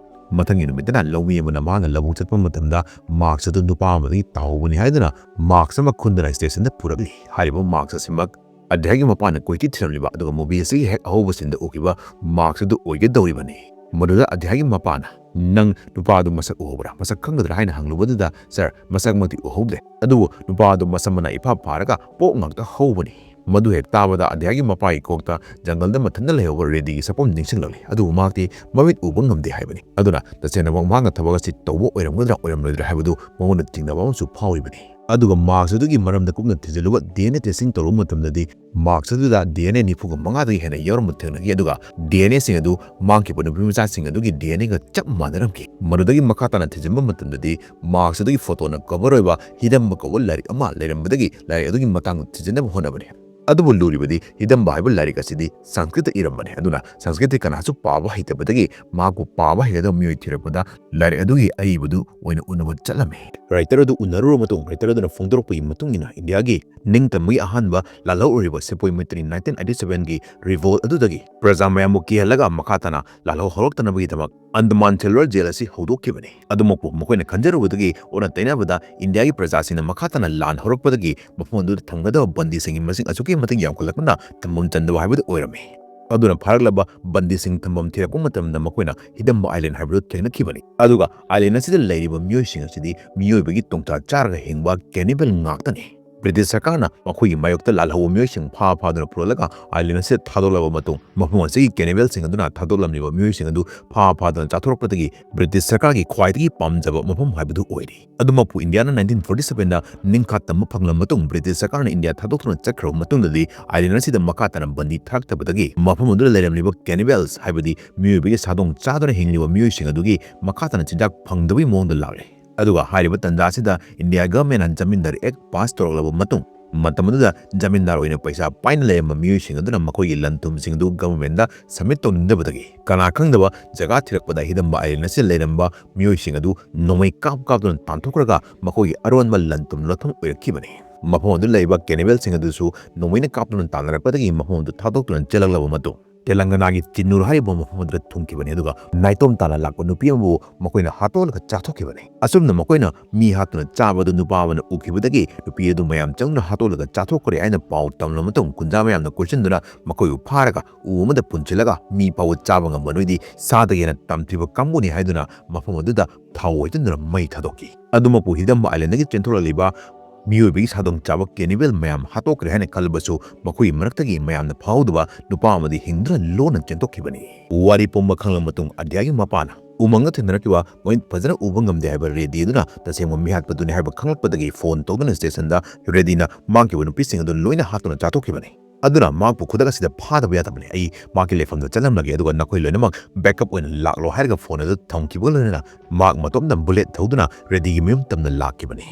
ꯃꯊꯪꯒꯤ ꯅꯨꯃꯤꯠꯇꯅ ꯂꯧꯃꯤ ꯑꯃꯅ ꯃꯍꯥꯛꯅ ꯂꯧꯕꯨꯛ ꯆꯠꯄ ꯃꯇꯝꯗ ꯃꯥꯛꯁ ꯑꯗꯨ ꯅꯨꯄꯥ ꯑꯃꯗꯒꯤ ꯇꯥꯍꯧꯕꯅꯤ ꯍꯥꯏꯗꯨꯅ ꯃꯥꯛꯁ ꯑꯃ ꯈꯨꯟꯗꯨꯅ ꯁ꯭ꯇꯦꯁꯟꯗ ꯄꯨꯔꯛꯂꯤ꯫ ꯍꯥꯏꯔꯤꯕ ꯃꯥꯛꯁ ꯑꯁꯤꯃꯛ ꯑꯗ꯭ꯌꯥꯒꯤ ꯃꯄꯥꯅ ꯀꯣꯏꯊꯤ ꯊꯤꯔꯝꯂꯤꯕ ꯑꯗꯨꯒ ꯃꯨꯚꯤ ꯑꯁꯤꯒꯤ ꯍꯦꯛ ꯑꯍꯧꯕ ꯁꯤꯟꯗ ꯎꯈꯤꯕ ꯃꯥꯛꯁ ꯑꯗꯨ ꯑꯣꯏꯒꯗꯧꯔꯤꯕꯅꯤ꯫ ꯃꯗꯨꯗ ꯑꯗ꯭ꯌꯥꯒꯤ ꯃꯄꯥꯅ, "ꯅꯪ ꯅꯨꯄꯥ ꯑꯗꯨ ꯃꯁꯛ ꯎꯍꯧꯕ꯭ꯔꯥ? ꯃꯁꯛ ꯈꯪꯒꯗ꯭ꯔꯥ?" ꯍꯥꯏꯅ ꯍꯪꯂꯨꯕꯗꯨꯗ, "ꯁꯥꯔ, ꯃꯁꯛꯃꯛꯇꯤ ꯎꯍꯧꯗꯦ, ꯑꯗꯨꯕꯨ ꯅꯨꯄꯥ ꯑꯗꯨ ꯃꯁꯝ ꯃꯅꯥ ꯏꯐꯥ ꯐꯥꯔꯒ ꯄꯣꯛ ꯉꯥꯛꯇ ꯍꯧꯕꯅꯤ"꯫ ꯃꯗꯨ ꯍꯦꯛ ꯇꯥꯕꯗ ꯑꯗ꯭ꯌꯥꯒꯤ ꯃꯄꯥꯒꯤ ꯀꯣꯛꯇ ꯖꯪꯒꯜꯗ ꯃꯊꯟꯇ ꯂꯩꯍꯧꯕ ꯔꯦꯗꯤꯒꯤ ꯁꯛꯐꯝ ꯅꯤꯡꯁꯤꯡꯂꯛꯂꯤ꯫ ꯑꯗꯨꯕꯨ ꯃꯍꯥꯛꯇꯤ ꯃꯃꯤꯠ ꯎꯕ ꯉꯝꯗꯦ ꯍꯥꯏꯕꯅꯤ꯫ ꯑꯗꯨꯅ ꯇꯁꯦꯡꯅꯃꯛ ꯃꯍꯥꯛꯅ ꯊꯕꯛ ꯑꯁꯤ ꯇꯧꯕ ꯑꯣꯏꯔꯝꯒꯗ꯭ꯔꯥ ꯑꯣꯏꯔꯝꯂꯣꯏꯗ꯭ꯔꯥ ꯍꯥꯏꯕꯗꯨ ꯃꯉꯣꯟꯗ ꯆꯤꯡꯅꯕ ꯑꯃꯁꯨ ꯐꯥꯎꯔꯤꯕꯅꯤ꯫ ꯑꯗꯨꯒ ꯃꯥꯛꯁ ꯑꯗꯨꯒꯤ ꯃꯔꯝꯗ ꯀꯨꯞꯅ ꯊꯤꯖꯤꯜꯂꯨꯕ ꯗꯤ ꯑꯦꯟ ꯑꯦ ꯇꯦꯁꯇꯤꯡ ꯇꯧꯔꯨꯕ ꯃꯇꯝꯗꯗꯤ ꯃꯥꯛꯁ ꯑꯗꯨꯗ ꯗꯤ ꯑꯦꯟ ꯑꯦ ꯅꯤꯐꯨꯒ ꯃꯉꯥꯗꯒꯤ ꯍꯦꯟꯅ ꯌꯥꯎꯔꯝꯕ ꯊꯦꯡꯅꯈꯤ꯫ ꯑꯗꯨꯒ ꯗꯤ ꯑꯦꯟ ꯑꯦꯁꯤꯡ ꯑꯗꯨ ꯃꯥꯡꯈꯤꯕ ꯅꯨꯄꯤ ꯃꯆꯥꯁꯤꯡ ꯑꯗꯨꯒꯤ ꯗꯤ ꯑꯦꯟ ꯑꯦꯒ ꯆꯞ ꯃꯥꯟꯅꯔꯝꯈꯤ꯫ ꯃꯗꯨꯗꯒꯤ ꯃꯈꯥ ꯇꯥꯅ ꯊꯤꯖꯤꯟꯕ ꯃꯇꯝꯗꯗꯤ ꯃꯥꯛꯁ ꯑꯗꯨꯒꯤ ꯐꯣꯇꯣꯅ ꯀꯚꯔ ꯑꯣꯏꯕ ꯍꯤꯗꯝꯕ ꯀꯧꯕ ꯂꯥꯏꯔꯤꯛ ꯑꯃ ꯂꯩꯔꯝꯕꯗꯒꯤ ꯂꯥꯏꯔꯤꯛ ꯑꯗꯨꯒꯤ ꯃꯇꯥꯡꯗ ꯊꯤꯖꯤꯟꯅꯕ ꯍꯣꯠꯅꯕꯅꯤ꯫ ꯑꯗꯨꯕꯨ ꯂꯨꯔꯤꯕꯗꯤ ꯍꯤꯗꯝꯕ ꯍꯥꯏꯕ ꯂꯥꯏꯔꯤꯛ ꯑꯁꯤꯗꯤ ꯁꯪꯁꯀ꯭ꯔꯤꯠꯇ ꯏꯔꯝꯕꯅꯤ꯫ ꯑꯗꯨꯅ ꯁꯪꯁꯀ꯭ꯔꯤꯠꯇꯤ ꯀꯅꯥꯁꯨ ꯄꯥꯕ ꯍꯩꯇꯕꯗꯒꯤ ꯃꯍꯥꯛꯄꯨ ꯄꯥꯕ ꯍꯩꯒꯗꯕ ꯃꯤꯑꯣꯏ ꯊꯤꯔꯛꯄꯗ ꯂꯥꯏꯔꯤꯛ ꯑꯗꯨꯒꯤ ꯑꯏꯕꯗꯨ ꯑꯣꯏꯅ ꯎꯅꯕ ꯆꯠꯂꯝꯃꯤ꯫ ꯔꯥꯏꯇꯔ ꯑꯗꯨ ꯎꯅꯔꯨꯔꯕ ꯃꯇꯨꯡ ꯔꯥꯏꯇꯔ ꯑꯗꯨꯅ ꯐꯣꯡꯗꯣꯔꯛꯄꯒꯤ ꯃꯇꯨꯡ ꯏꯟꯅ ꯏꯟꯗꯤꯌꯥꯒꯤ ꯅꯤꯡꯇꯝꯕꯒꯤ ꯑꯍꯥꯟꯕ ꯂꯥꯜꯍꯧꯔꯤꯕ ꯁꯤꯄꯣꯏ ꯃꯩꯇ꯭ꯔꯤ ꯅꯥꯏꯟꯇꯤꯟ ꯑꯩꯠꯇꯤ ꯁꯚꯦꯟꯒꯤ ꯔꯤꯚꯣꯜꯠ ꯑꯗꯨꯗꯒꯤ ꯄ꯭ꯔꯖꯥ ꯃꯌꯥꯝꯕꯨ ꯀꯤꯍꯜꯂꯒ ꯃꯈꯥ ꯇꯥꯅ ꯂꯥꯜꯍꯧ ꯍꯧꯔꯛꯇꯅꯕꯒꯤꯗꯃꯛ ꯑꯟꯗꯃꯥꯟ ꯁꯦꯂꯨꯂꯔ ꯖꯦꯜ ꯑꯁꯤ ꯍꯧꯗꯣꯛꯈꯤꯕꯅꯤ꯫ ꯑꯗꯨꯃꯛꯄꯨ ꯃꯈꯣꯏꯅ ꯈꯟꯖꯔꯨꯕꯗꯒꯤ ꯑꯣꯟꯅ ꯇꯩꯅꯕꯗ ꯏꯟꯗꯤꯌꯥꯒꯤ ꯄ꯭ꯔꯖꯥꯁꯤꯡꯅ ꯃꯈꯥ ꯇꯥꯅ ꯂꯥꯟ ꯍꯧꯔꯛꯄꯗꯒꯤ ꯃꯐꯝ ꯑꯗꯨꯗ ꯊꯝꯒꯗꯕ ꯕꯟꯗꯤꯁꯤꯡꯒꯤ ꯃꯁꯤꯡ ꯑꯁꯨꯛꯀꯤ ꯃꯇꯤꯛ ꯌꯥꯝꯈꯠꯂꯛꯄꯅ ꯊꯝꯐꯝ ꯆꯟꯗꯕ ꯍꯥꯏꯕꯗꯨ ꯑꯣꯏꯔꯝꯃꯤ꯫ ꯑꯗꯨꯅ ꯐꯥꯔꯛꯂꯕ ꯕꯟꯗꯤꯁꯤꯡ ꯊꯝꯐꯝ ꯊꯤꯔꯛꯄ ꯃꯇꯝꯗ ꯃꯈꯣꯏꯅ ꯍꯤꯗꯝꯕ ꯑꯥꯏꯂꯦꯟ ꯍꯥꯏꯕꯗꯨ ꯊꯦꯡꯅꯈꯤꯕꯅꯤ꯫ ꯑꯗꯨꯒ ꯑꯥꯏꯂꯦꯟ ꯑꯁꯤꯗ ꯂꯩꯔꯤꯕ ꯃꯤꯑꯣꯏꯁꯤꯡ ꯑꯁꯤꯗꯤ ꯃꯤꯑꯣꯏꯕꯒꯤ ꯇꯣꯡꯆꯥ ꯆꯥꯔꯒ ꯍꯤꯡꯕ ꯀꯦꯅꯤꯕꯦꯜ ꯉꯥꯛꯇꯅꯤ꯫ ꯕ꯭ꯔꯤꯇꯤꯁ ꯁꯔꯀꯥꯔꯅ ꯃꯈꯣꯏꯒꯤ ꯃꯥꯌꯣꯛꯇ ꯂꯥꯜꯍꯧꯕ ꯃꯤꯑꯣꯏꯁꯤꯡ ꯐꯥ ꯐꯥꯗꯨꯅ ꯄꯨꯔꯛꯂꯒ ꯑꯥꯏꯂꯦꯟ ꯑꯁꯤꯗ ꯊꯥꯗꯣꯛꯂꯕ ꯃꯇꯨꯡ ꯃꯐꯝ ꯑꯁꯤꯒꯤ ꯀꯦꯅꯤꯕꯦꯜꯁꯤꯡ ꯑꯗꯨꯅ ꯊꯥꯗꯣꯛꯂꯝꯂꯤꯕ ꯃꯤꯑꯣꯏꯁꯤꯡ ꯑꯗꯨ ꯐꯥ ꯐꯥꯗꯨꯅ ꯆꯥꯊꯣꯔꯛꯄꯗꯒꯤ ꯕ꯭ꯔꯤꯇꯤꯁ ꯁꯔꯀꯥꯔꯒꯤ ꯈ꯭ꯋꯥꯏꯗꯒꯤ ꯄꯥꯝꯖꯕ ꯃꯐꯝ ꯍꯥꯏꯕꯗꯨ ꯑꯣꯏꯔꯤ꯫ ꯑꯗꯨꯃꯛꯄꯨ ꯏꯟꯗꯤꯌꯥꯅ ꯅꯥꯏꯟꯇꯤꯟ ꯐꯣꯔꯇꯤ ꯁꯚꯦꯟꯗ ꯅꯤꯡꯈꯥ ꯇꯝꯕ ꯐꯪꯂꯕ ꯃꯇꯨꯡ ꯕ꯭ꯔꯤꯇꯤꯁ ꯁꯔꯀꯥꯔꯅ ꯏꯟꯗꯤꯌꯥ ꯊꯥꯗꯣꯛꯇꯨꯅ ꯆꯠꯈ꯭ꯔꯕ ꯃꯇꯨꯡꯗꯗꯤ ꯑꯥꯏꯂꯦꯟ ꯑꯁꯤꯗ ꯃꯈꯥ ꯇꯥꯅ ꯕꯟꯗꯤ ꯊꯥꯔꯛꯇꯕꯗꯒꯤ ꯃꯐꯝ ꯑꯗꯨꯗ ꯂꯩꯔꯝꯂꯤꯕ ꯀꯦꯅꯤꯕꯦꯜꯁ ꯍꯥꯏꯕꯗꯤ ꯃꯤꯑꯣꯏꯕꯒꯤ ꯁꯥꯗꯣꯡ ꯆꯥꯗꯨꯅ ꯍꯤꯡꯂꯤꯕ ꯃꯤꯑꯣꯏꯁꯤꯡ ꯑꯗꯨꯒꯤ ꯃꯈꯥ ꯇꯥꯅ ꯆꯤꯟꯖꯥꯛ ꯐꯪꯗꯕꯒꯤ ꯃꯑꯣꯡꯗ ꯂꯥꯛꯂꯦ꯫ ꯑꯗꯨꯒ ꯍꯥꯏꯔꯤꯕ ꯇꯥꯟꯖꯥ ꯑꯁꯤꯗ ꯏꯟꯗꯤꯌꯥ ꯒꯚꯔꯟꯃꯦꯟꯠꯅ ꯖꯃꯤꯟꯗꯥꯔ ꯑꯦꯛ ꯄꯥꯁ ꯇꯧꯔꯛꯂꯕ ꯃꯇꯨꯡ ꯃꯇꯝ ꯑꯗꯨꯗ ꯖꯃꯤꯟꯗꯥꯔ ꯑꯣꯏꯅ ꯄꯩꯁꯥ ꯄꯥꯏꯅ ꯂꯩꯔꯝꯕ ꯃꯤꯑꯣꯏꯁꯤꯡ ꯑꯗꯨꯅ ꯃꯈꯣꯏꯒꯤ ꯂꯟ ꯊꯨꯝꯁꯤꯡ ꯑꯗꯨ ꯒꯚꯔꯟꯃꯦꯟꯠꯇ ꯁꯕꯃꯤꯠ ꯇꯧꯅꯤꯡꯗꯕꯗꯒꯤ ꯀꯅꯥ ꯈꯪꯗꯕ ꯖꯒꯥ ꯊꯤꯔꯛꯄꯗ ꯍꯤꯗꯝꯕ ꯑꯥꯏꯂꯦꯟ ꯑꯁꯤꯗ ꯂꯩꯔꯝꯕ ꯃꯤꯑꯣꯏꯁꯤꯡ ꯑꯗꯨ ꯅꯣꯡꯃꯩ ꯀꯥꯞ ꯀꯥꯞꯇꯨꯅ ꯇꯥꯟꯊꯣꯛꯈ꯭ꯔꯒ ꯃꯈꯣꯏꯒꯤ ꯑꯔꯣꯟꯕ ꯂꯟ ꯊꯨꯝ ꯂꯧꯐꯝ ꯑꯣꯏꯔꯛꯈꯤꯕꯅꯤ꯫ ꯃꯐꯝ ꯑꯗꯨꯗ ꯂꯩꯔꯤꯕ ꯀꯦꯅꯤꯕꯦꯜꯁꯤꯡ ꯑꯗꯨꯁꯨ ꯅꯣꯡꯃꯩꯅ ꯀꯥꯞꯇꯨꯅ ꯇꯥꯟꯅꯔꯛꯄꯗꯒꯤ ꯃꯐꯝ ꯑꯗꯨ ꯊꯥꯗꯣꯛꯇꯨꯅ ꯆꯦꯜꯂꯛꯂꯕ ꯃꯇꯨꯡ ꯇꯦꯂꯪꯒꯅꯥꯒꯤ ꯆꯤꯟꯅꯨꯔ ꯍꯥꯏꯔꯤꯕ ꯃꯐꯝ ꯑꯗꯨꯗ ꯊꯨꯡꯈꯤꯕꯅꯤ꯫ ꯑꯗꯨꯒ ꯅꯥꯏꯇꯣꯝ ꯇꯥꯅ ꯂꯥꯛꯄ ꯅꯨꯄꯤ ꯑꯃꯕꯨ ꯃꯈꯣꯏꯅ ꯍꯥꯠꯇꯣꯛꯂꯒ ꯆꯥꯊꯣꯛꯈꯤꯕꯅꯤ꯫ ꯑꯁꯨꯝꯅ ꯃꯈꯣꯏꯅ ꯃꯤ ꯍꯥꯠꯇꯨꯅ ꯆꯥꯕꯗꯨ ꯅꯨꯄꯥ ꯑꯃꯅ ꯎꯈꯤꯕꯗꯒꯤ ꯅꯨꯄꯤ ꯑꯗꯨ ꯃꯌꯥꯝ ꯆꯪꯗꯨꯅ ꯍꯥꯠꯇꯣꯛꯂꯒ ꯆꯥꯊꯣꯛꯈ꯭ꯔꯦ ꯍꯥꯏꯅ ꯄꯥꯎ ꯇꯝꯂꯕ ꯃꯇꯨꯡ ꯈꯨꯟꯖꯥ ꯃꯌꯥꯝꯅ ꯀꯣꯏꯁꯤꯟꯗꯨꯅ ꯃꯈꯣꯏꯕꯨ ꯐꯥꯔꯒ ꯎ ꯑꯃꯗ ꯄꯨꯟꯁꯤꯜꯂꯒ ꯃꯤ ꯐꯥꯎꯕ ꯆꯥꯕ ꯉꯝꯕ ꯅꯣꯏꯗꯤ ꯁꯥꯗꯒꯤ ꯍꯦꯟꯅ ꯇꯝꯊꯤꯕ ꯀꯥꯡꯕꯨꯅꯤ ꯍꯥꯏꯗꯨꯅ ꯃꯐꯝ ꯑꯗꯨꯗ ꯊꯥꯎ ꯍꯩꯖꯤꯟꯗꯨꯅ ꯃꯩ ꯊꯥꯗꯣꯛꯈꯤ꯫ ꯑꯗꯨꯃꯛꯄꯨ ꯍꯤꯗꯝꯕ ꯑꯥꯏꯂꯦꯟꯗꯒꯤ ꯆꯦꯟꯊꯣꯔꯛꯂꯤꯕ ꯃꯤꯑꯣꯏꯕꯒꯤ ꯁꯥꯗꯣꯡ ꯆꯥꯕ ꯀꯦꯅꯤꯕꯦꯜ ꯃꯌꯥꯝ ꯍꯥꯠꯇꯣꯛꯈ꯭ꯔꯦ ꯍꯥꯏꯅ ꯈꯜꯂꯕꯁꯨ ꯃꯈꯣꯏꯒꯤ ꯃꯔꯛꯇꯒꯤ ꯃꯌꯥꯝꯅ ꯐꯥꯍꯧꯗꯕ ꯅꯨꯄꯥ ꯑꯃꯗꯤ ꯍꯤꯡꯗꯨꯅ ꯂꯣꯟꯅ ꯆꯦꯟꯊꯣꯛꯈꯤꯕꯅꯤ꯫ ꯋꯥꯔꯤ ꯄꯨꯝꯕ ꯈꯪꯂꯕ ꯃꯇꯨꯡ ꯑꯗ꯭ꯌꯥꯒꯤ ꯃꯄꯥꯅ ꯎꯃꯪꯗ ꯊꯦꯡꯅꯔꯛꯈꯤꯕ ꯃꯃꯤꯠ ꯐꯖꯅ ꯎꯕ ꯉꯝꯗꯦ ꯍꯥꯏꯕ ꯔꯦꯗꯤ ꯑꯗꯨꯅ ꯇꯁꯦꯡꯕ ꯃꯤꯍꯥꯠꯄꯗꯨꯅꯤ ꯍꯥꯏꯕ ꯈꯪꯂꯛꯄꯗꯒꯤ ꯐꯣꯟ ꯇꯧꯗꯨꯅ ꯁ꯭ꯇꯦꯁꯟꯗ ꯔꯦꯗꯤꯅ ꯃꯥꯡꯈꯤꯕ ꯅꯨꯄꯤꯁꯤꯡ ꯑꯗꯨ ꯂꯣꯏꯅ ꯍꯥꯠꯇꯨꯅ ꯆꯥꯊꯣꯛꯈꯤꯕꯅꯤ꯫ ꯑꯗꯨꯅ ꯃꯍꯥꯛꯄꯨ ꯈꯨꯗꯛ ꯑꯁꯤꯗ ꯐꯥꯗꯕ ꯌꯥꯗꯕꯅꯤ꯫ "ꯑꯩ ꯃꯍꯥꯛꯀꯤ ꯂꯩꯐꯝꯗ ꯆꯠꯂꯝꯂꯒꯦ, ꯑꯗꯨꯒ ꯅꯈꯣꯏ ꯂꯣꯏꯅꯃꯛ ꯕꯦꯛꯑꯞ ꯑꯣꯏꯅ ꯂꯥꯛꯂꯣ" ꯍꯥꯏꯔꯒ ꯐꯣꯟ ꯑꯗꯨ ꯊꯝꯈꯤꯕꯒ ꯂꯣꯏꯅꯅ ꯃꯍꯥꯛ ꯃꯇꯣꯝꯇ ꯕꯨꯂꯦꯠ ꯊꯧꯗꯨꯅ ꯔꯦꯗꯤꯒꯤ ꯃꯌꯨꯝ ꯇꯝꯅ ꯂꯥꯛꯈꯤꯕꯅꯤ꯫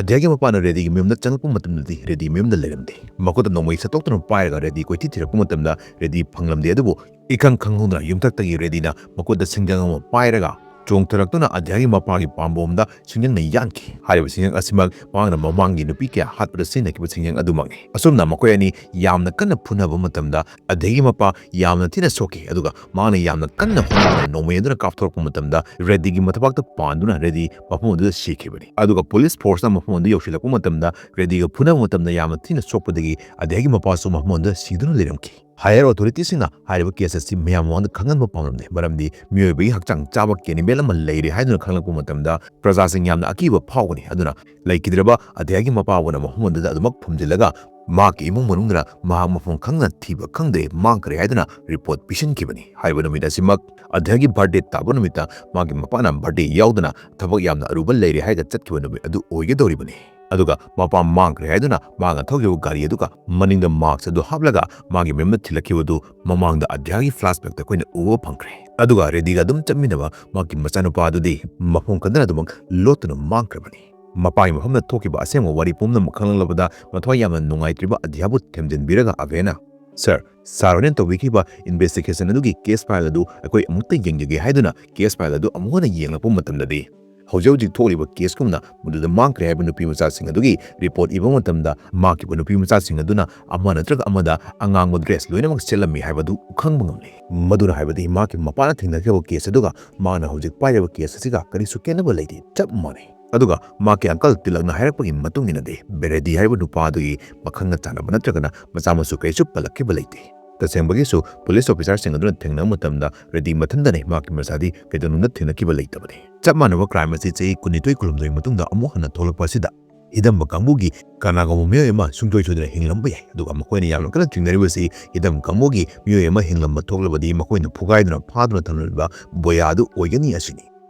ꯑꯗ꯭ꯌꯥꯒꯤ ꯃꯄꯥꯅ ꯔꯦꯗꯤꯒꯤ ꯃꯌꯨꯝꯗ ꯆꯪꯂꯛꯄ ꯃꯇꯝꯗꯗꯤ ꯔꯦꯗꯤ ꯃꯌꯨꯝꯗ ꯂꯩꯔꯝꯗꯦ꯫ ꯃꯈꯨꯠꯇ ꯅꯣꯡꯃꯩ ꯁꯠꯇꯣꯛꯇꯨꯅ ꯄꯥꯏꯔꯒ ꯔꯦꯗꯤ ꯀꯣꯏꯊꯤ ꯊꯤꯔꯛꯄ ꯃꯇꯝꯗ ꯔꯦꯗꯤ ꯐꯪꯂꯝꯗꯦ꯫ ꯑꯗꯨꯕꯨ ꯏꯈꯪ ꯈꯪꯍꯧꯗꯅ ꯌꯨꯝꯊꯛꯇꯒꯤ ꯔꯦꯗꯤꯅ ꯃꯈꯨꯠꯇ ꯁꯤꯡꯖꯪ ꯑꯃ ꯄꯥꯏꯔꯒ ꯆꯣꯡꯊꯔꯛꯇꯨꯅ ꯑꯗ꯭ꯌꯥꯒꯤ ꯃꯄꯥꯒꯤ ꯄꯥꯝꯕꯣꯝꯗ ꯁꯤꯡꯖꯪꯅ ꯌꯥꯟꯈꯤ꯫ ꯍꯥꯏꯔꯤꯕ ꯁꯤꯡꯖꯪ ꯑꯁꯤꯃꯛ ꯃꯍꯥꯛꯅ ꯃꯃꯥꯡꯒꯤ ꯅꯨꯄꯤ ꯀꯌꯥ ꯍꯥꯠꯄꯗ ꯁꯤꯖꯤꯟꯅꯈꯤꯕ ꯁꯤꯡꯖꯪ ꯑꯗꯨꯃꯛꯅꯤ꯫ ꯑꯁꯨꯝꯅ ꯃꯈꯣꯏ ꯑꯅꯤ ꯌꯥꯝꯅ ꯀꯟꯅ ꯐꯨꯅꯕ ꯃꯇꯝꯗ ꯑꯗ꯭ꯌꯥꯒꯤ ꯃꯄꯥ ꯌꯥꯝꯅ ꯊꯤꯅ ꯁꯣꯛꯈꯤ, ꯑꯗꯨꯒ ꯃꯍꯥꯛꯅ ꯌꯥꯝꯅ ꯀꯟꯅ ꯍꯣꯠꯅꯗꯨꯅ ꯅꯣꯡꯃꯩ ꯑꯗꯨꯅ ꯀꯥꯞꯊꯣꯔꯛꯄ ꯃꯇꯝꯗ ꯔꯦꯗꯤꯒꯤ ꯃꯊꯕꯥꯛꯇ ꯄꯥꯟꯗꯨꯅ ꯔꯦꯗꯤ ꯃꯐꯝ ꯑꯗꯨꯗ ꯁꯤꯈꯤꯕꯅꯤ꯫ ꯑꯗꯨꯒ ꯄꯨꯂꯤꯁ ꯐꯣꯔꯁꯅ ꯃꯐꯝ ꯑꯗꯨ ꯌꯧꯁꯤꯜꯂꯛꯄ ꯃꯇꯝꯗ ꯔꯦꯗꯤꯒ ꯐꯨꯅꯕ ꯃꯇꯝꯗ ꯌꯥꯝꯅ ꯊꯤꯅ ꯁꯣꯛꯄꯗꯒꯤ ꯑꯗ꯭ꯌꯥꯒꯤ ꯃꯄꯥꯁꯨ ꯃꯐꯝ ꯑꯗꯨꯗ ꯁꯤꯗꯨꯅ ꯂꯩꯔꯝꯈꯤ꯫ ꯍꯥꯌꯔ ꯑꯣꯊꯣꯔꯤꯇꯤꯁꯤꯡꯅ ꯍꯥꯏꯔꯤꯕ ꯀꯦꯁ ꯑꯁꯤ ꯃꯌꯥꯝ ꯃꯃꯥꯡꯗ ꯈꯪꯍꯟꯕ ꯄꯥꯝꯂꯝꯗꯦ, ꯃꯔꯝꯗꯤ ꯃꯤꯑꯣꯏꯕꯒꯤ ꯍꯛꯆꯥꯡ ꯆꯥꯕ ꯀꯦꯅꯤꯕꯦꯜ ꯑꯃ ꯂꯩꯔꯦ ꯍꯥꯏꯗꯨꯅ ꯈꯪꯂꯛꯄ ꯃꯇꯝꯗ ꯄ꯭ꯔꯖꯥꯁꯤꯡ ꯌꯥꯝꯅ ꯑꯀꯤꯕ ꯐꯥꯎꯒꯅꯤ꯫ ꯑꯗꯨꯅ ꯂꯩꯈꯤꯗ꯭ꯔꯕ ꯑꯗ꯭ꯌꯥꯒꯤ ꯃꯄꯥꯕꯨꯅ ꯃꯐꯝ ꯑꯗꯨꯗ ꯑꯗꯨꯃꯛ ꯐꯨꯝꯖꯤꯜꯂꯒ ꯃꯍꯥꯛꯀꯤ ꯏꯃꯨꯡ ꯃꯅꯨꯡꯗꯨꯅ ꯃꯍꯥꯛ ꯃꯐꯝ ꯈꯪꯅ ꯊꯤꯕ ꯈꯪꯗ꯭ꯔꯦ, ꯃꯥꯡꯈ꯭ꯔꯦ ꯍꯥꯏꯗꯨꯅ ꯔꯤꯄꯣꯔꯠ ꯄꯤꯁꯤꯟꯈꯤꯕꯅꯤ꯫ ꯍꯥꯏꯔꯤꯕ ꯅꯨꯃꯤꯠ ꯑꯁꯤꯃꯛ ꯑꯗ꯭ꯌꯥꯒꯤ ꯕꯥꯔꯗꯦ ꯇꯥꯕ ꯅꯨꯃꯤꯠꯇ ꯃꯥꯒꯤ ꯃꯄꯥꯅ ꯕꯥꯔꯗꯦ ꯌꯥꯎꯗꯅ ꯊꯕꯛ ꯌꯥꯝꯅ ꯑꯔꯨꯕ ꯂꯩꯔꯦ ꯍꯥꯏꯔꯒ ꯆꯠꯈꯤꯕ ꯅꯨꯃꯤꯠ ꯑꯗꯨ ꯑꯣꯏꯒꯗꯧꯔꯤꯕꯅꯤ꯫ ꯑꯗꯨꯒ ꯃꯄꯥ ꯃꯥꯡꯈ꯭ꯔꯦ ꯍꯥꯏꯗꯨꯅ ꯃꯥꯅ ꯊꯧꯈꯤꯕ ꯒꯥꯔꯤ ꯑꯗꯨꯒ ꯃꯅꯤꯡꯗ ꯃꯥꯛꯁ ꯑꯗꯨ ꯍꯥꯞꯂꯒ ꯃꯥꯒꯤ ꯃꯌꯨꯝꯗ ꯊꯤꯜꯂꯛꯈꯤꯕꯗꯨ ꯃꯃꯥꯡꯗ ꯑꯗ꯭ꯌꯥꯒꯤ ꯐ꯭ꯂꯥꯁꯕꯦꯛꯇ ꯑꯩꯈꯣꯏꯅ ꯎꯕ ꯐꯪꯈ꯭ꯔꯦ꯫ ꯑꯗꯨꯒ ꯔꯦꯗꯤꯒ ꯑꯗꯨꯝ ꯆꯠꯃꯤꯟꯅꯕ ꯃꯍꯥꯛꯀꯤ ꯃꯆꯥꯅꯨꯄꯥ ꯑꯗꯨꯗꯤ ꯃꯐꯝ ꯈꯪꯗꯅ ꯑꯗꯨꯃꯛ ꯂꯣꯠꯇꯨꯅ ꯃꯥꯡꯈ꯭ꯔꯕꯅꯤ꯫ ꯃꯄꯥꯒꯤ ꯃꯐꯝꯗ ꯊꯣꯛꯈꯤꯕ ꯑꯁꯦꯡꯕ ꯋꯥꯔꯤ ꯄꯨꯝꯅꯃꯛ ꯈꯪꯂꯛꯂꯕꯗ ꯃꯊ꯭ꯋꯥꯏ ꯌꯥꯝꯅ ꯅꯨꯡꯉꯥꯏꯇ꯭ꯔꯤꯕ ꯑꯗ꯭ꯌꯥꯕꯨ ꯊꯦꯝꯖꯤꯟꯕꯤꯔꯒ ꯑꯚꯦꯅ, "ꯁꯥꯔ, ꯁꯥꯔ ꯍꯣꯏꯅ ꯇꯧꯕꯤꯈꯤꯕ ꯏꯟꯚꯦꯁꯇꯤꯒꯦꯁꯟ ꯑꯗꯨꯒꯤ ꯀꯦꯁ ꯐꯥꯏꯜ ꯑꯗꯨ ꯑꯩꯈꯣꯏ ꯑꯃꯨꯛꯇ ꯌꯦꯡꯖꯒꯦ" ꯍꯥꯏꯗꯨꯅ ꯀꯦꯁ ꯐꯥꯏꯜ ꯑꯗꯨ ꯑꯃꯨꯛ ꯍꯟꯅ ꯌꯦꯡꯂꯛꯄ ꯃꯇꯝꯗꯗꯤ ꯍꯧꯖꯤꯛ ꯍꯧꯖꯤꯛ ꯊꯣꯛꯂꯤꯕ ꯀꯦꯁꯀꯨꯝꯅ ꯃꯗꯨꯗ ꯃꯥꯡꯈ꯭ꯔꯦ ꯍꯥꯏꯕ ꯅꯨꯄꯤ ꯃꯆꯥꯁꯤꯡ ꯑꯗꯨꯒꯤ ꯔꯤꯄꯣꯔꯠ ꯏꯕ ꯃꯇꯝꯗ ꯃꯥꯡꯈꯤꯕ ꯅꯨꯄꯤ ꯃꯆꯥꯁꯤꯡ ꯑꯗꯨꯅ ꯑꯃ ꯅꯠꯇ꯭ꯔꯒ ꯑꯃꯗ ꯑꯉꯥꯡꯕ ꯗ꯭ꯔꯦꯁ ꯂꯣꯏꯅꯃꯛ ꯁꯦꯠꯂꯝꯃꯤ ꯍꯥꯏꯕꯗꯨ ꯈꯪꯕ ꯉꯝꯂꯤ꯫ ꯃꯗꯨꯅ ꯍꯥꯏꯕꯗꯤ ꯃꯍꯥꯛꯀꯤ ꯃꯄꯥꯅ ꯊꯦꯡꯅꯈꯤꯕ ꯀꯦꯁ ꯑꯗꯨꯒ ꯃꯥꯅ ꯍꯧꯖꯤꯛ ꯄꯥꯏꯔꯤꯕ ꯀꯦꯁ ꯑꯁꯤꯒ ꯀꯔꯤꯁꯨ ꯈꯦꯠꯅꯕ ꯂꯩꯇꯦ, ꯆꯞ ꯃꯥꯟꯅꯩ꯫ ꯑꯗꯨꯒ ꯃꯍꯥꯛꯀꯤ ꯑꯪꯀꯜ ꯇꯤꯂꯛꯅ ꯍꯥꯏꯔꯛꯄꯒꯤ ꯃꯇꯨꯡ ꯏꯟꯅꯗꯤ ꯕꯦꯔꯦꯗꯤ ꯍꯥꯏꯔꯤꯕ ꯅꯨꯄꯥ ꯑꯗꯨꯒꯤ ꯃꯈꯪꯒ ꯆꯥꯟꯅꯕ ꯅꯠꯇ꯭ꯔꯒꯅ ꯃꯆꯥ ꯃꯁꯨ ꯀꯩꯁꯨ ꯄꯜꯂꯛꯈꯤꯕ ꯂꯩꯇꯦ꯫ ꯇꯁꯦꯡꯕꯒꯤꯁꯨ ꯄꯨꯂꯤꯁ ꯑꯣꯐꯤꯁꯥꯔꯁꯤꯡ ꯑꯗꯨꯅ ꯊꯦꯡꯅꯕ ꯃꯇꯝꯗ ꯔꯦꯗꯤ ꯃꯊꯟꯇꯅꯤ, ꯃꯍꯥꯛꯀꯤ ꯃꯆꯥꯗꯤ ꯀꯩꯗꯧꯅꯨꯡꯗ ꯊꯦꯡꯅꯈꯤꯕ ꯂꯩꯇꯕꯅꯤ꯫ ꯆꯞ ꯃꯥꯟꯅꯕ ꯀ꯭ꯔꯥꯏꯝ ꯑꯁꯤ ꯆꯍꯤ ꯀꯨꯟꯅꯤꯊꯣꯏ ꯀꯨꯟꯍꯨꯝꯗꯣꯏ ꯃꯇꯨꯡꯗ ꯑꯃꯨꯛ ꯍꯟꯅ ꯊꯣꯛꯂꯛꯄ ꯑꯁꯤꯗ ꯍꯤꯗꯝꯕ ꯀꯥꯡꯕꯨꯒꯤ ꯀꯅꯥꯒꯨꯝꯕ ꯃꯤꯑꯣꯏ ꯑꯃ ꯁꯨꯡꯁꯣꯏ ꯁꯣꯏꯗꯅ ꯍꯤꯡꯂꯝꯕ ꯌꯥꯏ꯫ ꯑꯗꯨꯒ ꯃꯈꯣꯏꯅ ꯌꯥꯝꯅ ꯀꯟꯅ ꯆꯤꯡꯅꯔꯤꯕꯁꯤ ꯍꯤꯗꯝꯕ ꯀꯥꯡꯕꯨꯒꯤ ꯃꯤꯑꯣꯏ ꯑꯃ ꯍꯤꯡꯂꯝꯕ ꯊꯣꯛꯂꯕꯗꯤ ꯃꯈꯣꯏꯅ ꯐꯨꯒꯥꯏꯗꯨꯅ ꯐꯥꯗꯨꯅ ꯊꯝꯂꯝꯂꯤꯕ ꯕꯣꯌꯥ ꯑꯗꯨ ꯑꯣꯏꯒꯅꯤ ꯑꯁꯤꯅꯤ꯫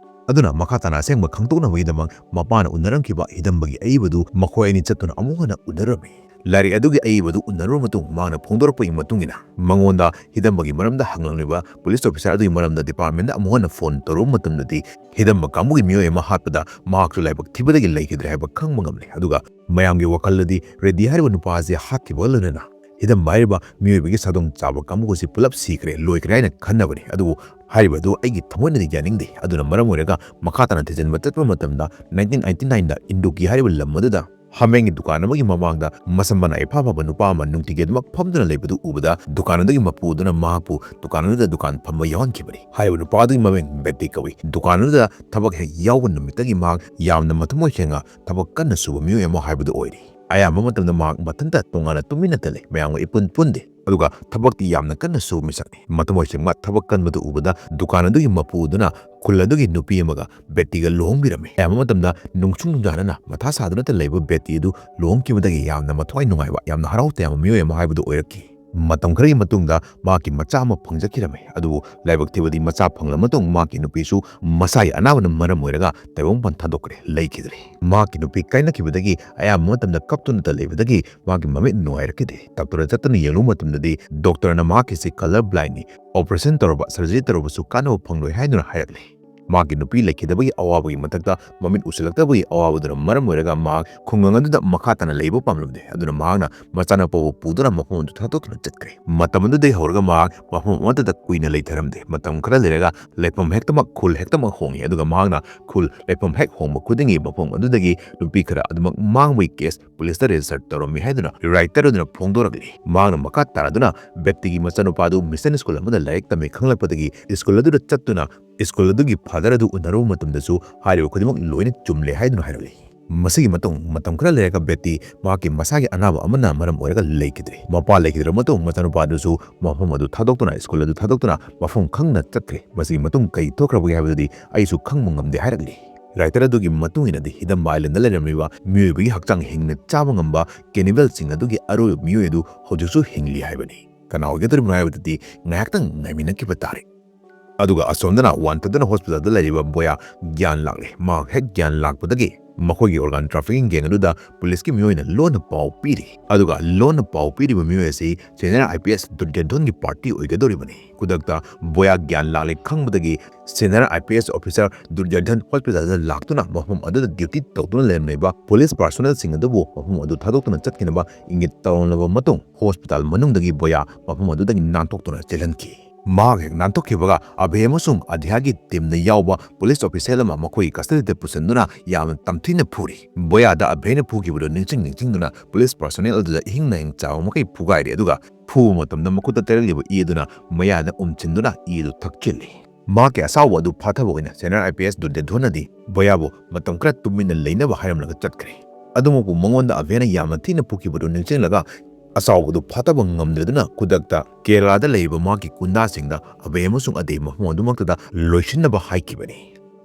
ꯑꯗꯨꯅ ꯃꯈꯥ ꯇꯥꯅ ꯑꯁꯦꯡꯕ ꯈꯪꯗꯣꯛꯅꯕꯒꯤꯗꯃꯛ ꯃꯄꯥꯅ ꯎꯅꯔꯝꯈꯤꯕ ꯍꯤꯗꯝꯕꯒꯤ ꯑꯏꯕꯗꯨ ꯃꯈꯣꯏ ꯑꯅꯤ ꯆꯠꯇꯨꯅ ꯑꯃꯨꯛ ꯍꯟꯅ ꯎꯅꯔꯝꯃꯤ꯫ ꯂꯥꯏꯔꯤꯛ ꯑꯗꯨꯒꯤ ꯑꯏꯕꯗꯨ ꯎꯅꯔꯕ ꯃꯇꯨꯡ ꯃꯍꯥꯛꯅ ꯐꯣꯡꯗꯣꯔꯛꯄꯒꯤ ꯃꯇꯨꯡ ꯏꯟꯅ ꯃꯉꯣꯟꯗ ꯍꯤꯗꯝꯕꯒꯤ ꯃꯔꯝꯗ ꯍꯪꯂꯝꯂꯤꯕ ꯄꯨꯂꯤꯁ ꯑꯣꯐꯤꯁꯥꯔ ꯑꯗꯨꯒꯤ ꯃꯔꯝꯗ ꯗꯤꯄꯥꯔꯠꯃꯦꯟꯗ ꯑꯃꯨꯛ ꯍꯟꯅ ꯐꯣꯟ ꯇꯧꯔꯨꯕ ꯃꯇꯝꯗꯗꯤ ꯍꯤꯗꯝꯕ ꯀꯥꯡꯕꯨꯒꯤ ꯃꯤꯑꯣꯏ ꯑꯃ ꯍꯥꯠꯄꯗ ꯃꯍꯥꯛꯁꯨ ꯂꯥꯏꯕꯛ ꯊꯤꯕꯗꯒꯤ ꯂꯩꯈꯤꯗ꯭ꯔꯦ ꯍꯥꯏꯕ ꯈꯪꯕ ꯉꯝꯂꯦ꯫ ꯑꯗꯨꯒ ꯃꯌꯥꯝꯒꯤ ꯋꯥꯈꯜꯗꯗꯤ ꯔꯦꯗꯤ ꯍꯥꯏꯔꯤꯕ ꯅꯨꯄꯥ ꯑꯁꯤ ꯍꯥꯠꯈꯤꯕꯒ ꯂꯣꯏꯅꯅ ꯍꯤꯗꯝꯕ ꯍꯥꯏꯔꯤꯕ ꯃꯤꯑꯣꯏꯕꯒꯤ ꯁꯥꯗꯣꯡ ꯆꯥꯕ ꯀꯥꯡꯕꯨ ꯑꯁꯤ ꯄꯨꯂꯞ ꯁꯤꯈ꯭ꯔꯦ, ꯂꯣꯏꯈ꯭ꯔꯦ ꯍꯥꯏꯅ ꯈꯟꯅꯕꯅꯤ꯫ ꯑꯗꯨꯕꯨ ꯍꯥꯏꯔꯤꯕ ꯑꯗꯨ ꯑꯩꯒꯤ ꯊꯃꯣꯏꯅꯗꯤ ꯌꯥꯅꯤꯡꯗꯦ꯫ ꯑꯗꯨꯅ ꯃꯔꯝ ꯑꯣꯏꯔꯒ ꯃꯈꯥ ꯇꯥꯅ ꯊꯤꯖꯤꯟꯕ ꯆꯠꯄ ꯃꯇꯝꯗ nineteen ninety nineꯗ ꯏꯟꯗꯨꯀꯤ ꯍꯥꯏꯔꯤꯕ ꯂꯝ ꯑꯗꯨꯗ ꯍꯥꯃꯦꯡꯒꯤ ꯗꯨꯀꯥꯟ ꯑꯃꯒꯤ ꯃꯃꯥꯡꯗ ꯃꯁꯝ ꯃꯅꯥ ꯏꯐꯥ ꯐꯥꯕ ꯅꯨꯄꯥ ꯑꯃ ꯅꯨꯡꯇꯤꯒꯤ ꯑꯗꯨꯃꯛ ꯐꯝꯗꯨꯅ ꯂꯩꯕꯗꯨ ꯎꯕꯗ ꯗꯨꯀꯥꯟ ꯑꯗꯨꯒꯤ ꯃꯄꯨ ꯑꯗꯨꯅ ꯃꯍꯥꯛꯄꯨ ꯗꯨꯀꯥꯟ ꯑꯗꯨꯗ ꯗꯨꯀꯥꯟ ꯐꯝꯕ ꯌꯥꯎꯍꯟꯈꯤꯕꯅꯤ꯫ ꯍꯥꯏꯔꯤꯕ ꯅꯨꯄꯥ ꯑꯗꯨꯒꯤ ꯃꯃꯤꯡ ꯕꯦꯇꯤ ꯀꯧꯏ꯫ ꯗꯨꯀꯥꯟ ꯑꯗꯨꯗ ꯊꯕꯛ ꯍꯦꯛ ꯌꯥꯎꯕ ꯅꯨꯃꯤꯠꯇꯒꯤ ꯃꯍꯥꯛ ꯌꯥꯝꯅ ꯃꯊꯃꯣꯏ ꯁꯦꯡꯅ ꯊꯕꯛ ꯀꯟꯅ ꯁꯨꯕ ꯃꯤꯑꯣꯏ ꯑꯃ ꯍꯥꯏꯕꯗꯨ ꯑꯣꯏꯔꯤ꯫ ꯑꯌꯥꯝꯕ ꯃꯇꯝꯗ ꯃꯍꯥꯛ ꯃꯊꯟꯇ ꯇꯣꯉꯥꯟꯅ ꯇꯨꯃꯤꯟꯅ ꯂꯩ, ꯃꯌꯥꯝꯒ ꯏꯄꯨꯟ ꯄꯨꯟꯗꯦ꯫ ꯑꯗꯨꯒ ꯊꯕꯛꯇꯤ ꯌꯥꯝꯅ ꯀꯟꯅ ꯁꯨꯕ ꯃꯤꯁꯛꯅꯤ꯫ ꯃꯊꯃꯣꯏ ꯁꯦꯡꯕ ꯊꯕꯛ ꯀꯟꯕꯗꯨ ꯎꯕꯗ ꯗꯨꯀꯥꯟ ꯑꯗꯨꯒꯤ ꯃꯄꯨ ꯑꯗꯨꯅ ꯈꯨꯜ ꯑꯗꯨꯒꯤ ꯅꯨꯄꯤ ꯑꯃꯒ ꯕꯦꯇꯤꯒ ꯂꯨꯍꯣꯡꯕꯤꯔꯝꯃꯤ꯫ ꯑꯌꯥꯝꯕ ꯃꯇꯝꯗ ꯅꯨꯡꯁꯨꯡ ꯅꯨꯡꯖꯥꯅꯅ ꯃꯊꯥ ꯁꯥꯗꯨꯅꯇ ꯂꯩꯕ ꯕꯦꯇꯤ ꯑꯗꯨ ꯂꯨꯍꯣꯡꯈꯤꯕꯗꯒꯤ ꯌꯥꯝꯅ ꯃꯊ꯭ꯋꯥꯏ ꯅꯨꯡꯉꯥꯏꯕ, ꯌꯥꯝꯅ ꯍꯔꯥꯎ ꯇꯌꯥꯝꯕ ꯃꯤꯑꯣꯏ ꯑꯃ ꯍꯥꯏꯕꯗꯨ ꯑꯣꯏꯔꯛꯈꯤ꯫ ꯃꯇꯝ ꯈꯔꯒꯤ ꯃꯇꯨꯡꯗ ꯃꯍꯥꯛꯀꯤ ꯃꯆꯥ ꯑꯃ ꯐꯪꯖꯈꯤꯔꯝꯃꯤ꯫ ꯑꯗꯨꯕꯨ ꯂꯥꯏꯕꯛ ꯊꯤꯕꯗꯤ ꯃꯆꯥ ꯐꯪꯂꯕ ꯃꯇꯨꯡ ꯃꯍꯥꯛꯀꯤ ꯅꯨꯄꯤꯁꯨ ꯃꯁꯥꯒꯤ ꯑꯅꯥꯕꯅ ꯃꯔꯝ ꯑꯣꯏꯔꯒ ꯇꯥꯏꯕꯪꯄꯥꯟ ꯊꯥꯗꯣꯛꯈ꯭ꯔꯦ, ꯂꯩꯈꯤꯗ꯭ꯔꯦ꯫ ꯃꯍꯥꯛꯀꯤ ꯅꯨꯄꯤ ꯀꯥꯏꯅꯈꯤꯕꯗꯒꯤ ꯑꯌꯥꯝꯕ ꯃꯇꯝꯗ ꯀꯞꯇꯨꯅꯇ ꯂꯩꯕꯗꯒꯤ ꯃꯍꯥꯛꯀꯤ ꯃꯃꯤꯠ ꯅꯨꯡꯉꯥꯏꯔꯛꯈꯤꯗꯦ꯫ ꯗꯣꯛꯇꯔꯗ ꯆꯠꯇꯨꯅ ꯌꯦꯡꯂꯨꯕ ꯃꯇꯝꯗꯗꯤ ꯗꯣꯛꯇꯔꯅ ꯃꯍꯥꯛꯀꯤꯁꯤ ꯀꯂꯔ ꯕ꯭ꯂꯥꯏꯟꯅꯤ, ꯑꯣꯄꯔꯦꯁꯟ ꯇꯧꯔꯕ, ꯁꯔꯖꯔꯤ ꯇꯧꯔꯕꯁꯨ ꯀꯥꯟꯅꯕ ꯐꯪꯂꯣꯏ ꯍꯥꯏꯗꯨꯅ ꯍꯥꯏꯔꯛꯂꯤ꯫ ꯃꯍꯥꯛꯀꯤ ꯅꯨꯄꯤ ꯂꯩꯈꯤꯗꯕꯒꯤ ꯑꯋꯥꯕꯒꯤ ꯃꯊꯛꯇ ꯃꯃꯤꯠ ꯎꯁꯤꯜꯂꯛꯇꯕꯒꯤ ꯑꯋꯥꯕꯗꯨꯅ ꯃꯔꯝ ꯑꯣꯏꯔꯒ ꯃꯍꯥꯛ ꯈꯨꯡꯒꯪ ꯑꯗꯨꯗ ꯃꯈꯥ ꯇꯥꯅ ꯂꯩꯕ ꯄꯥꯝꯂꯝꯗꯦ꯫ ꯑꯗꯨꯅ ꯃꯍꯥꯛꯅ ꯃꯆꯥꯅꯨꯄꯥꯕꯨ ꯄꯨꯗꯨꯅ ꯃꯐꯝ ꯑꯗꯨ ꯊꯥꯗꯣꯛꯇꯨꯅ ꯆꯠꯈ꯭ꯔꯦ꯫ ꯃꯇꯝ ꯑꯗꯨꯗꯒꯤ ꯍꯧꯔꯒ ꯃꯍꯥꯛ ꯃꯐꯝ ꯑꯃꯠꯇꯗ ꯀꯨꯏꯅ ꯂꯩꯊꯔꯝꯗꯦ꯫ ꯃꯇꯝ ꯈꯔ ꯂꯩꯔꯒ ꯂꯩꯐꯝ ꯍꯦꯛꯇꯃꯛ, ꯈꯨꯜ ꯍꯦꯛꯇꯃꯛ ꯍꯣꯡꯉꯤ꯫ ꯑꯗꯨꯒ ꯃꯍꯥꯛꯅ ꯈꯨꯜ ꯂꯩꯐꯝ ꯍꯦꯛ ꯍꯣꯡꯕ ꯈꯨꯗꯤꯡꯒꯤ ꯃꯐꯝ ꯑꯗꯨꯗꯒꯤ ꯅꯨꯄꯤ ꯈꯔ ꯑꯗꯨꯃꯛ ꯃꯥꯡꯕꯒꯤ ꯀꯦꯁ ꯄꯨꯂꯤꯁꯇ ꯔꯦꯖꯤꯁꯇꯔ ꯇꯧꯔꯝꯃꯤ ꯍꯥꯏꯗꯨꯅ ꯔꯥꯏꯇꯔ ꯑꯗꯨꯅ ꯐꯣꯡꯗꯣꯔꯛꯂꯤ꯫ ꯃꯍꯥꯛꯅ ꯃꯈꯥ ꯇꯥꯔꯗꯨꯅ ꯕꯦꯇꯤꯒꯤ ꯃꯆꯥꯅꯨꯄꯥ ꯑꯗꯨ ꯃꯤꯁꯟ ꯁ꯭ꯀꯨꯜ ꯑꯃꯗ ꯂꯥꯏꯔꯤꯛ ꯇꯝꯃꯤ ꯈꯪꯂꯛꯄꯗꯒꯤ ꯁ꯭ꯀꯨꯜ ꯑꯗꯨꯗ ꯆꯠꯇꯨꯅ ꯁ꯭ꯀꯨꯜ ꯑꯗꯨꯒꯤ ꯐꯥꯗꯔ ꯑꯗꯨ ꯎꯅꯔꯨꯕ ꯃꯇꯝꯗꯁꯨ ꯍꯥꯏꯔꯤꯕ ꯈꯨꯗꯤꯡꯃꯛ ꯂꯣꯏꯅ ꯆꯨꯝꯂꯦ ꯍꯥꯏꯗꯨꯅ ꯍꯥꯏꯔꯛꯂꯤ꯫ ꯃꯁꯤꯒꯤ ꯃꯇꯨꯡ ꯃꯇꯝ ꯈꯔ ꯂꯩꯔꯒ ꯕꯦꯇꯤ ꯃꯍꯥꯛꯀꯤ ꯃꯁꯥꯒꯤ ꯑꯅꯥꯕ ꯑꯃꯅ ꯃꯔꯝ ꯑꯣꯏꯔꯒ ꯂꯩꯈꯤꯗ꯭ꯔꯦ꯫ ꯃꯄꯥ ꯂꯩꯈꯤꯗ꯭ꯔꯕ ꯃꯇꯨꯡ ꯃꯆꯥꯅꯨꯄꯥ ꯑꯗꯨꯁꯨ ꯃꯐꯝ ꯑꯗꯨ ꯊꯥꯗꯣꯛꯇꯨꯅ, ꯁ꯭ꯀꯨꯜ ꯑꯗꯨ ꯊꯥꯗꯣꯛꯇꯨꯅ ꯃꯐꯝ ꯈꯪꯅ ꯆꯠꯈ꯭ꯔꯦ꯫ ꯃꯁꯤꯒꯤ ꯃꯇꯨꯡ ꯀꯔꯤ ꯊꯣꯛꯈ꯭ꯔꯕꯒꯦ ꯍꯥꯏꯕꯗꯨꯗꯤ ꯑꯩꯁꯨ ꯈꯪꯕ ꯉꯝꯗꯦ ꯍꯥꯏꯔꯛꯂꯤ꯫ Writer ꯑꯗꯨꯒꯤ ꯃꯇꯨꯡ ꯏꯟꯅꯗꯤ Hidden Island ꯗ ꯂꯩꯔꯝꯂꯤꯕ ꯃꯤꯑꯣꯏꯕꯒꯤ ꯍꯛꯆꯥꯡ ꯍꯤꯡꯅ ꯆꯥꯕ ꯉꯝꯕ cannibal ꯁꯤꯡ ꯑꯗꯨꯒꯤ ꯑꯔꯣꯏꯕ ꯃꯤꯑꯣꯏ ꯑꯗꯨ ꯍꯧꯖꯤꯛꯁꯨ ꯍꯤꯡꯂꯤ ꯍꯥꯏꯕꯅꯤ꯫ ꯀꯅꯥ ꯑꯣꯏꯒꯗꯧꯔꯤꯕꯅꯣ ꯍꯥꯏꯕꯗꯨꯗꯤ ꯉꯥꯏꯍꯥꯛꯇꯪ ꯉꯥꯏꯃꯤꯟꯅꯈꯤꯕ ꯇꯥꯔꯦ꯫ ꯑꯗꯨꯒ ꯑꯁꯣꯝꯗꯅ ꯋꯥꯟꯊꯗꯨꯅ hospital ꯗ ꯂꯩꯔꯤꯕ ꯕꯣꯌꯥ ꯒ꯭ꯌꯥꯟ ꯂꯥꯛꯂꯦ꯫ ꯃꯍꯥꯛ ꯍꯦꯛ ꯒ꯭ꯌꯥꯟ ꯂꯥꯛꯄꯗꯒꯤ ꯃꯈꯣꯏꯒꯤ organ trafficking gang ꯑꯗꯨꯗ ꯄꯨꯂꯤꯁꯀꯤ ꯃꯤꯑꯣꯏꯅ ꯂꯣꯟꯅ ꯄꯥꯎ ꯄꯤꯔꯤ꯫ ꯑꯗꯨꯒ ꯂꯣꯟꯅ ꯄꯥꯎ ꯄꯤꯔꯤꯕ ꯃꯤꯑꯣꯏ ꯑꯁꯤ senior IPS ꯗꯨꯔꯖꯣꯙꯟꯒꯤ party ꯑꯣꯏꯒꯗꯧꯔꯤꯕꯅꯤ꯫ ꯈꯨꯗꯛꯇ ꯕꯣꯌꯥ ꯒ꯭ꯌꯥꯟ ꯂꯥꯛꯂꯦ ꯈꯪꯕꯗꯒꯤ senior IPS officer ꯗꯨꯔꯖꯣꯙꯟ hospital ꯗ ꯂꯥꯛꯇꯨꯅ ꯃꯐꯝ ꯑꯗꯨꯗ duty ꯇꯧꯗꯨꯅ ꯂꯩꯔꯝꯂꯤꯕ police personnel ꯁꯤꯡ ꯑꯗꯨꯕꯨ ꯃꯐꯝ ꯑꯗꯨ ꯊꯥꯗꯣꯛꯇꯨꯅ ꯆꯠꯈꯤꯅꯕ ꯏꯪꯒꯤꯠ ꯇꯧꯔꯝꯂꯕ ꯃꯇꯨꯡ, hospital ꯃꯅꯨꯡꯗꯒꯤ ꯕꯣꯌꯥ ꯃꯐꯝ ꯑꯗꯨꯗꯒꯤ ꯅꯥꯟꯊꯣꯛꯇꯨꯅ ꯆꯦꯜꯍꯟꯈꯤ꯫ ꯃꯍꯥꯛ ꯍꯦꯛ ꯅꯥꯟꯊꯣꯛꯈꯤꯕꯒ ꯑꯚꯦ ꯑꯃꯁꯨꯡ ꯑꯙ꯭ꯌꯥꯒꯤ team ꯅ ꯌꯥꯎꯕ police official ꯑꯃ ꯃꯈꯣꯏꯒꯤ custody ꯗ ꯄꯨꯁꯤꯟꯗꯨꯅ ꯌꯥꯝꯅ ꯇꯝꯊꯤꯅ ꯐꯨꯔꯤ꯫ ꯕꯣꯌꯥꯗ ꯑꯚꯦꯅ ꯐꯨꯈꯤꯕꯗꯨ ꯅꯤꯡꯁꯤꯡ ꯅꯤꯡꯁꯤꯡꯗꯨꯅ police personnel ꯑꯗꯨꯗ ꯏꯍꯤꯡ ꯅꯥꯍꯤꯡ ꯆꯥꯕ ꯃꯈꯩ ꯐꯨꯒꯥꯏꯔꯤ, ꯑꯗꯨꯒ ꯐꯨꯕ ꯃꯇꯝꯗ ꯃꯈꯨꯠꯇ ꯇꯩꯔꯛꯂꯤꯕ ꯏ ꯑꯗꯨꯅ ꯃꯌꯥꯗ ꯎꯝꯁꯤꯟꯗꯨꯅ ꯏ ꯑꯗꯨ ꯊꯛꯆꯤꯜꯂꯤ꯫ ꯃꯍꯥꯛꯀꯤ ꯑꯁꯥꯎꯕ ꯑꯗꯨ ꯐꯥꯊꯕ ꯑꯣꯏꯅ senior IPS ꯗꯨꯔꯖꯣꯙꯟꯅꯗꯤ ꯕꯣꯌꯥꯕꯨ ꯃꯇꯝ ꯈꯔ ꯇꯨꯃꯤꯟꯅ ꯂꯩꯅꯕ ꯍꯥꯏꯔꯝꯂꯒ ꯆꯠꯈ꯭ꯔꯦ꯫ ꯑꯗꯨꯃꯛꯄꯨ ꯃꯉꯣꯟꯗ ꯑꯚꯦꯅ ꯌꯥꯝꯅ ꯊꯤꯅ ꯐꯨꯈꯤꯕꯗꯨ ꯅꯤꯡꯁꯤꯡꯂꯒ ꯑꯁꯥꯎꯕꯗꯨ ꯐꯥꯊꯕ ꯉꯝꯗ꯭ꯔꯗꯨꯅ ꯈꯨꯗꯛꯇ ꯀꯦꯔꯂꯥꯗ ꯂꯩꯔꯤꯕ ꯃꯍꯥꯛꯀꯤ ꯒꯨꯟꯗꯥꯁꯤꯡꯗ ꯑꯚꯦ ꯑꯃꯁꯨꯡ ꯑꯙ꯭ꯌꯥ ꯃꯐꯝ ꯑꯗꯨꯃꯛꯇꯗ ꯂꯣꯏꯁꯤꯟꯅꯕ ꯍꯥꯏꯈꯤꯕꯅꯤ꯫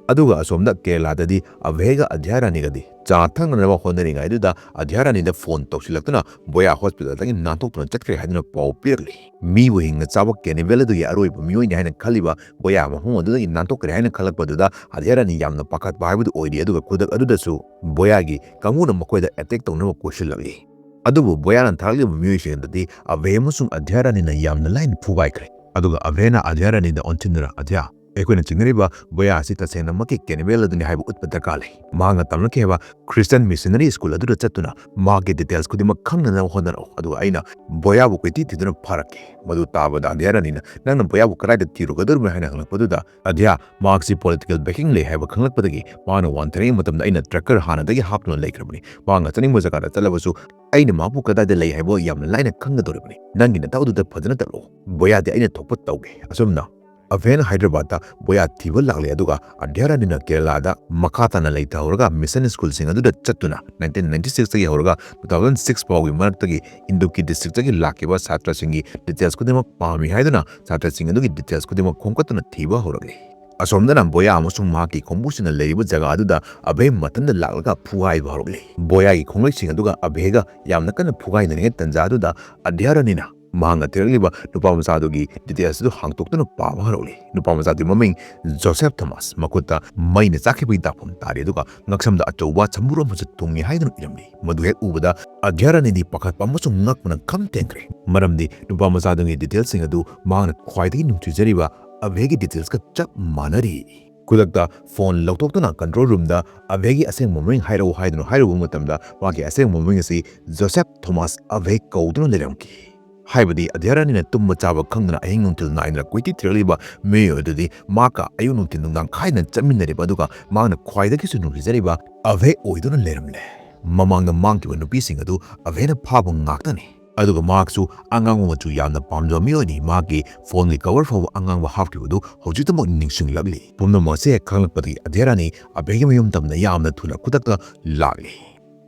ꯑꯗꯨꯒ ꯑꯁꯣꯝꯗ ꯀꯦꯔꯂꯥꯗꯗꯤ ꯑꯚꯦꯒ ꯑꯙ꯭ꯌꯥ ꯔꯥꯅꯤꯒꯗꯤ ꯆꯥ ꯊꯛꯅꯅꯕ ꯍꯣꯠꯅꯔꯤꯉꯩꯗꯨꯗ ꯑꯙ꯭ꯌꯥ ꯔꯥꯅꯤꯗ phone ꯇꯧꯁꯤꯜꯂꯛꯇꯨꯅ ꯕꯣꯌꯥ hospital ꯗꯒꯤ ꯅꯥꯟꯊꯣꯛꯇꯨꯅ ꯆꯠꯈ꯭ꯔꯦ ꯍꯥꯏꯗꯨꯅ ꯄꯥꯎ ꯄꯤꯔꯛꯂꯤ꯫ ꯃꯤꯕꯨ ꯍꯤꯡꯅ ꯆꯥꯕ cannibal ꯑꯗꯨꯒꯤ ꯑꯔꯣꯏꯕ ꯃꯤꯑꯣꯏꯅꯤ ꯍꯥꯏꯅ ꯈꯜꯂꯤꯕ ꯕꯣꯌꯥ ꯃꯐꯝ ꯑꯗꯨꯗꯒꯤ ꯅꯥꯟꯊꯣꯛꯈ꯭ꯔꯦ ꯍꯥꯏꯅ ꯈꯜꯂꯛꯄꯗꯨꯗ ꯑꯙ꯭ꯌꯥ ꯔꯥꯅꯤ ꯌꯥꯝꯅ ꯄꯥꯈꯠꯄ ꯍꯥꯏꯕꯗꯨ ꯑꯣꯏꯔꯤ, ꯑꯗꯨꯒ ꯈꯨꯗꯛ ꯑꯗꯨꯗꯁꯨ ꯕꯣꯌꯥꯒꯤ ꯀꯥꯡꯕꯨꯅ ꯃꯈꯣꯏꯗ attack ꯇꯧꯅꯕ ꯀꯣꯏꯁꯤꯜꯂꯛꯂꯤ꯫ ꯑꯗꯨꯕꯨ ꯕꯣꯌꯥꯅ ꯊꯥꯔꯛꯂꯤꯕ ꯃꯤꯑꯣꯏꯁꯤꯡ ꯑꯗꯨꯗꯤ ꯑꯚꯦ ꯑꯃꯁꯨꯡ ꯑꯙ꯭ꯌꯥ ꯔꯥꯅꯤꯅ ꯌꯥꯝꯅ ꯂꯥꯏꯅ ꯐꯨꯒꯥꯏꯈ꯭ꯔꯦ꯫ ꯑꯗꯨꯒ ꯑꯚꯦꯅ ꯑꯙ꯭ꯌꯥ ꯔꯥꯅꯤꯗ ꯑꯣꯟꯁꯤꯟꯗꯨꯅ, "ꯑꯙ꯭ꯌꯥ, ꯑꯩꯈꯣꯏꯅ ꯆꯤꯡꯅꯔꯤꯕ ꯕꯣꯌꯥ ꯑꯁꯤ ꯇꯁꯦꯡꯅꯃꯛꯀꯤ cannibal ꯑꯗꯨꯅꯤ ꯍꯥꯏꯕ ꯎꯠꯄ ꯗꯔꯀꯥꯔ ꯂꯩ꯫ ꯃꯍꯥꯛꯅ ꯇꯝꯂꯛꯈꯤ ꯍꯥꯏꯕ Christian missionary school ꯑꯗꯨꯗ ꯆꯠꯇꯨꯅ ꯃꯍꯥꯛꯀꯤ details ꯈꯨꯗꯤꯡꯃꯛ ꯈꯪꯅꯅꯕ ꯍꯣꯠꯅꯔꯛꯎ, ꯑꯗꯨꯒ ꯑꯩꯅ ꯕꯣꯌꯥꯕꯨ ꯀꯣꯏꯊꯤ ꯊꯤꯗꯨꯅ ꯐꯥꯔꯛꯀꯦ꯫" ꯃꯗꯨ ꯇꯥꯕꯗ ꯑꯙ꯭ꯌꯥ ꯔꯥꯅꯤꯅ, "ꯅꯪꯅ ꯕꯣꯌꯥꯕꯨ ꯀꯗꯥꯏꯗ ꯊꯤꯔꯨꯒꯗꯧꯔꯤꯕꯅꯣ?" ꯍꯥꯏꯅ ꯍꯪꯂꯛꯄꯗꯨꯗ, ꯑꯙ꯭ꯌꯥ ꯃꯍꯥꯛꯁꯤ political backing ꯂꯩ ꯍꯥꯏꯕ ꯈꯪꯂꯛꯄꯗꯒꯤ ꯃꯍꯥꯛꯅ ꯋꯥꯟꯊꯔꯛꯏ ꯃꯇꯝꯗ ꯑꯩꯅ tracker ꯍꯥꯟꯅꯗꯒꯤ ꯍꯥꯞꯇꯨꯅ ꯂꯩꯈ꯭ꯔꯕꯅꯤ꯫ ꯃꯍꯥꯛꯅ ꯆꯠꯅꯤꯡꯕ ꯖꯒꯥꯗ ꯆꯠꯂꯕꯁꯨ ꯑꯩꯅ ꯃꯍꯥꯛꯄꯨ ꯀꯗꯥꯏꯗ ꯂꯩ ꯍꯥꯏꯕ ꯌꯥꯝꯅ ꯂꯥꯏꯅ ꯈꯪꯒꯗꯧꯔꯤꯕꯅꯤ꯫ ꯅꯪꯒꯤ ꯅꯊꯧꯗꯨꯗ ꯐꯖꯅ ꯇꯧꯔꯛꯎ꯫ ꯕꯣꯌꯥꯗꯤ ꯑꯩꯅ ꯊꯣꯛꯄ ꯇꯧꯒꯦ꯫ ꯑꯁꯨꯝꯅ ꯑꯚꯦꯅ ꯍꯥꯏꯗ꯭ꯔꯕꯥꯗꯇ ꯕꯣꯌꯥ ꯊꯤꯕ ꯂꯥꯛꯂꯦ, ꯑꯗꯨꯒ ꯑꯙ꯭ꯌꯥ ꯔꯥꯅꯤꯅ ꯀꯦꯔꯂꯥꯗ ꯃꯈꯥ ꯇꯥꯅ ꯂꯩꯊꯍꯧꯔꯒ mission school ꯁꯤꯡ ꯑꯗꯨꯗ ꯆꯠꯇꯨꯅ nineteen ninety six ꯇꯒꯤ ꯍꯧꯔꯒ two thousand six ꯐꯥꯎꯒꯤ ꯃꯔꯛꯇꯒꯤ ꯏꯟꯗꯨꯀꯤ district ꯇꯒꯤ ꯂꯥꯛꯈꯤꯕ ꯁꯥꯇ꯭ꯔꯁꯤꯡꯒꯤ details ꯈꯨꯗꯤꯡꯃꯛ ꯄꯥꯝꯃꯤ ꯍꯥꯏꯗꯨꯅ ꯁꯥꯇ꯭ꯔꯁꯤꯡ ꯑꯗꯨꯒꯤ details ꯈꯨꯗꯤꯡꯃꯛ ꯈꯣꯝꯒꯠꯇꯨꯅ ꯊꯤꯕ ꯍꯧꯔꯛꯂꯤ꯫ ꯑꯁꯣꯝꯗꯅ ꯕꯣꯌꯥ ꯑꯃꯁꯨꯡ ꯃꯍꯥꯛꯀꯤ ꯈꯣꯡꯕꯨꯁꯤꯡꯅ ꯂꯩꯔꯤꯕ ꯖꯒꯥ ꯑꯗꯨꯗ ꯑꯚꯦ ꯃꯊꯟꯇ ꯂꯥꯛꯂꯒ ꯐꯨꯒꯥꯏꯕ ꯍꯧꯔꯛꯂꯤ꯫ ꯕꯣꯌꯥꯒꯤ ꯈꯣꯡꯂꯩꯁꯤꯡ ꯑꯗꯨꯒ ꯑꯚꯦꯒ ꯌꯥꯝꯅ ꯀꯟꯅ ꯐꯨꯒꯥꯏꯅꯔꯤꯉꯩ ꯇꯟꯖꯥ ꯑꯗꯨꯗ ꯑꯙ꯭ꯌꯥꯔꯥꯅꯤꯅ ꯃꯍꯥꯛꯅ ꯊꯤꯔꯛꯂꯤꯕ ꯅꯨꯄꯥ ꯃꯆꯥꯗꯨꯒꯤ details ꯑꯗꯨ ꯍꯥꯡꯗꯣꯛꯇꯨꯅ ꯄꯥꯕ ꯍꯧꯔꯛꯂꯤ꯫ ꯅꯨꯄꯥ ꯃꯆꯥꯗꯨꯒꯤ ꯃꯃꯤꯡ ꯖꯣꯁꯦꯐ ꯊꯣꯃꯥꯁ, ꯃꯈꯨꯠꯇ ꯃꯩꯅ ꯆꯥꯛꯈꯤꯕꯒꯤ ꯗꯥꯛꯐꯝ ꯇꯥꯔꯤ, ꯑꯗꯨꯒ ꯉꯛꯁꯝꯗ ꯑꯆꯧꯕ ꯁꯝꯕꯨꯔ ꯑꯃꯁꯨ ꯇꯨꯡꯉꯤ ꯍꯥꯏꯗꯨꯅ ꯏꯔꯝꯂꯤ꯫ ꯃꯗꯨ ꯍꯦꯛ ꯎꯕꯗ ꯑꯙ꯭ꯌꯥꯔꯥꯅꯤꯗꯤ ꯄꯥꯈꯠꯄ ꯑꯃꯁꯨꯡ ꯉꯛꯄꯅ ꯈꯝ ꯊꯦꯡꯈ꯭ꯔꯦ, ꯃꯔꯝꯗꯤ ꯅꯨꯄꯥ ꯃꯆꯥꯗꯨꯒꯤ detailsꯁꯤꯡ ꯑꯗꯨ ꯃꯍꯥꯛꯅ ꯈ꯭ꯋꯥꯏꯗꯒꯤ ꯅꯨꯡꯁꯤꯖꯔꯤꯕ ꯑꯚꯦꯒꯤ detailsꯀ ꯆꯞ ꯃꯥꯟꯅꯔꯤ꯫ ꯈꯨꯗꯛꯇ phone ꯂꯧꯊꯣꯛꯇꯨꯅ control roomꯗ ꯑꯚꯦꯒꯤ ꯑꯁꯦꯡꯕ ꯃꯃꯤꯡ ꯍꯥꯏꯔꯛꯎ ꯍꯥꯏꯗꯨꯅ ꯍꯥꯏꯔꯨꯕ ꯃꯇꯝꯗ ꯃꯥꯒꯤ ꯑꯁꯦꯡꯕ ꯃꯃꯤꯡ ꯑꯁꯤ ꯖꯣꯁꯦꯐ ꯊꯣꯃꯥꯁ ꯑꯚꯦ ꯀꯧꯗꯨꯅ ꯂꯩꯔꯝꯈꯤ꯫ ꯍꯥꯏꯕꯗꯤ ꯑꯙ꯭ꯌꯥꯔꯥꯅꯤꯅ ꯇꯨꯝꯕ ꯆꯥꯕ ꯈꯪꯗꯅ ꯑꯍꯤꯡ ꯅꯨꯡꯊꯤꯜ ꯅꯥꯏꯗꯅ ꯀꯣꯏꯊꯤ ꯊꯤꯔꯛꯂꯤꯕ ꯃꯤꯑꯣꯏ ꯑꯗꯨꯗꯤ ꯃꯍꯥꯛꯀ ꯑꯌꯨꯛ ꯅꯨꯡꯊꯤꯜ ꯅꯨꯡꯗꯥꯡ ꯈꯥꯏꯗꯅ ꯆꯠꯃꯤꯟꯅꯔꯤꯕ ꯑꯗꯨꯒ ꯃꯍꯥꯛꯅ ꯈ꯭ꯋꯥꯏꯗꯒꯤꯁꯨ ꯅꯨꯡꯁꯤꯖꯔꯤꯕ ꯑꯚꯦ ꯑꯣꯏꯗꯨꯅ ꯂꯩꯔꯝꯂꯦ꯫ ꯃꯃꯥꯡꯗ ꯃꯥꯡꯈꯤꯕ ꯅꯨꯄꯤꯁꯤꯡ ꯑꯗꯨ ꯑꯚꯦꯅ ꯐꯥꯕ ꯉꯥꯛꯇꯅꯤ꯫ ꯑꯗꯨꯒ ꯃꯍꯥꯛꯁꯨ ꯑꯉꯥꯡꯕ ꯃꯆꯨ ꯌꯥꯝꯅ ꯄꯥꯝꯖꯕ ꯃꯤꯑꯣꯏꯅꯤ꯫ ꯃꯍꯥꯛꯀꯤ phoneꯒꯤ cover ꯐꯥꯎꯕ ꯑꯉꯥꯡꯕ ꯍꯥꯞꯈꯤꯕꯗꯨ ꯍꯧꯖꯤꯛꯇꯃꯛ ꯅꯤꯡꯁꯤꯡꯂꯛꯂꯤ꯫ ꯄꯨꯝꯅꯃꯛ ꯑꯁꯤ ꯍꯦꯛ ꯈꯪꯂꯛꯄꯗꯒꯤ ꯑꯙ꯭ꯌꯥꯔꯥꯅꯤ ꯑꯚꯦꯒꯤ ꯃꯌꯨꯝ ꯇꯝꯅ ꯌꯥꯝꯅ ꯊꯨꯅ ꯈꯨꯗꯛꯇ ꯂꯥꯛꯂꯤ꯫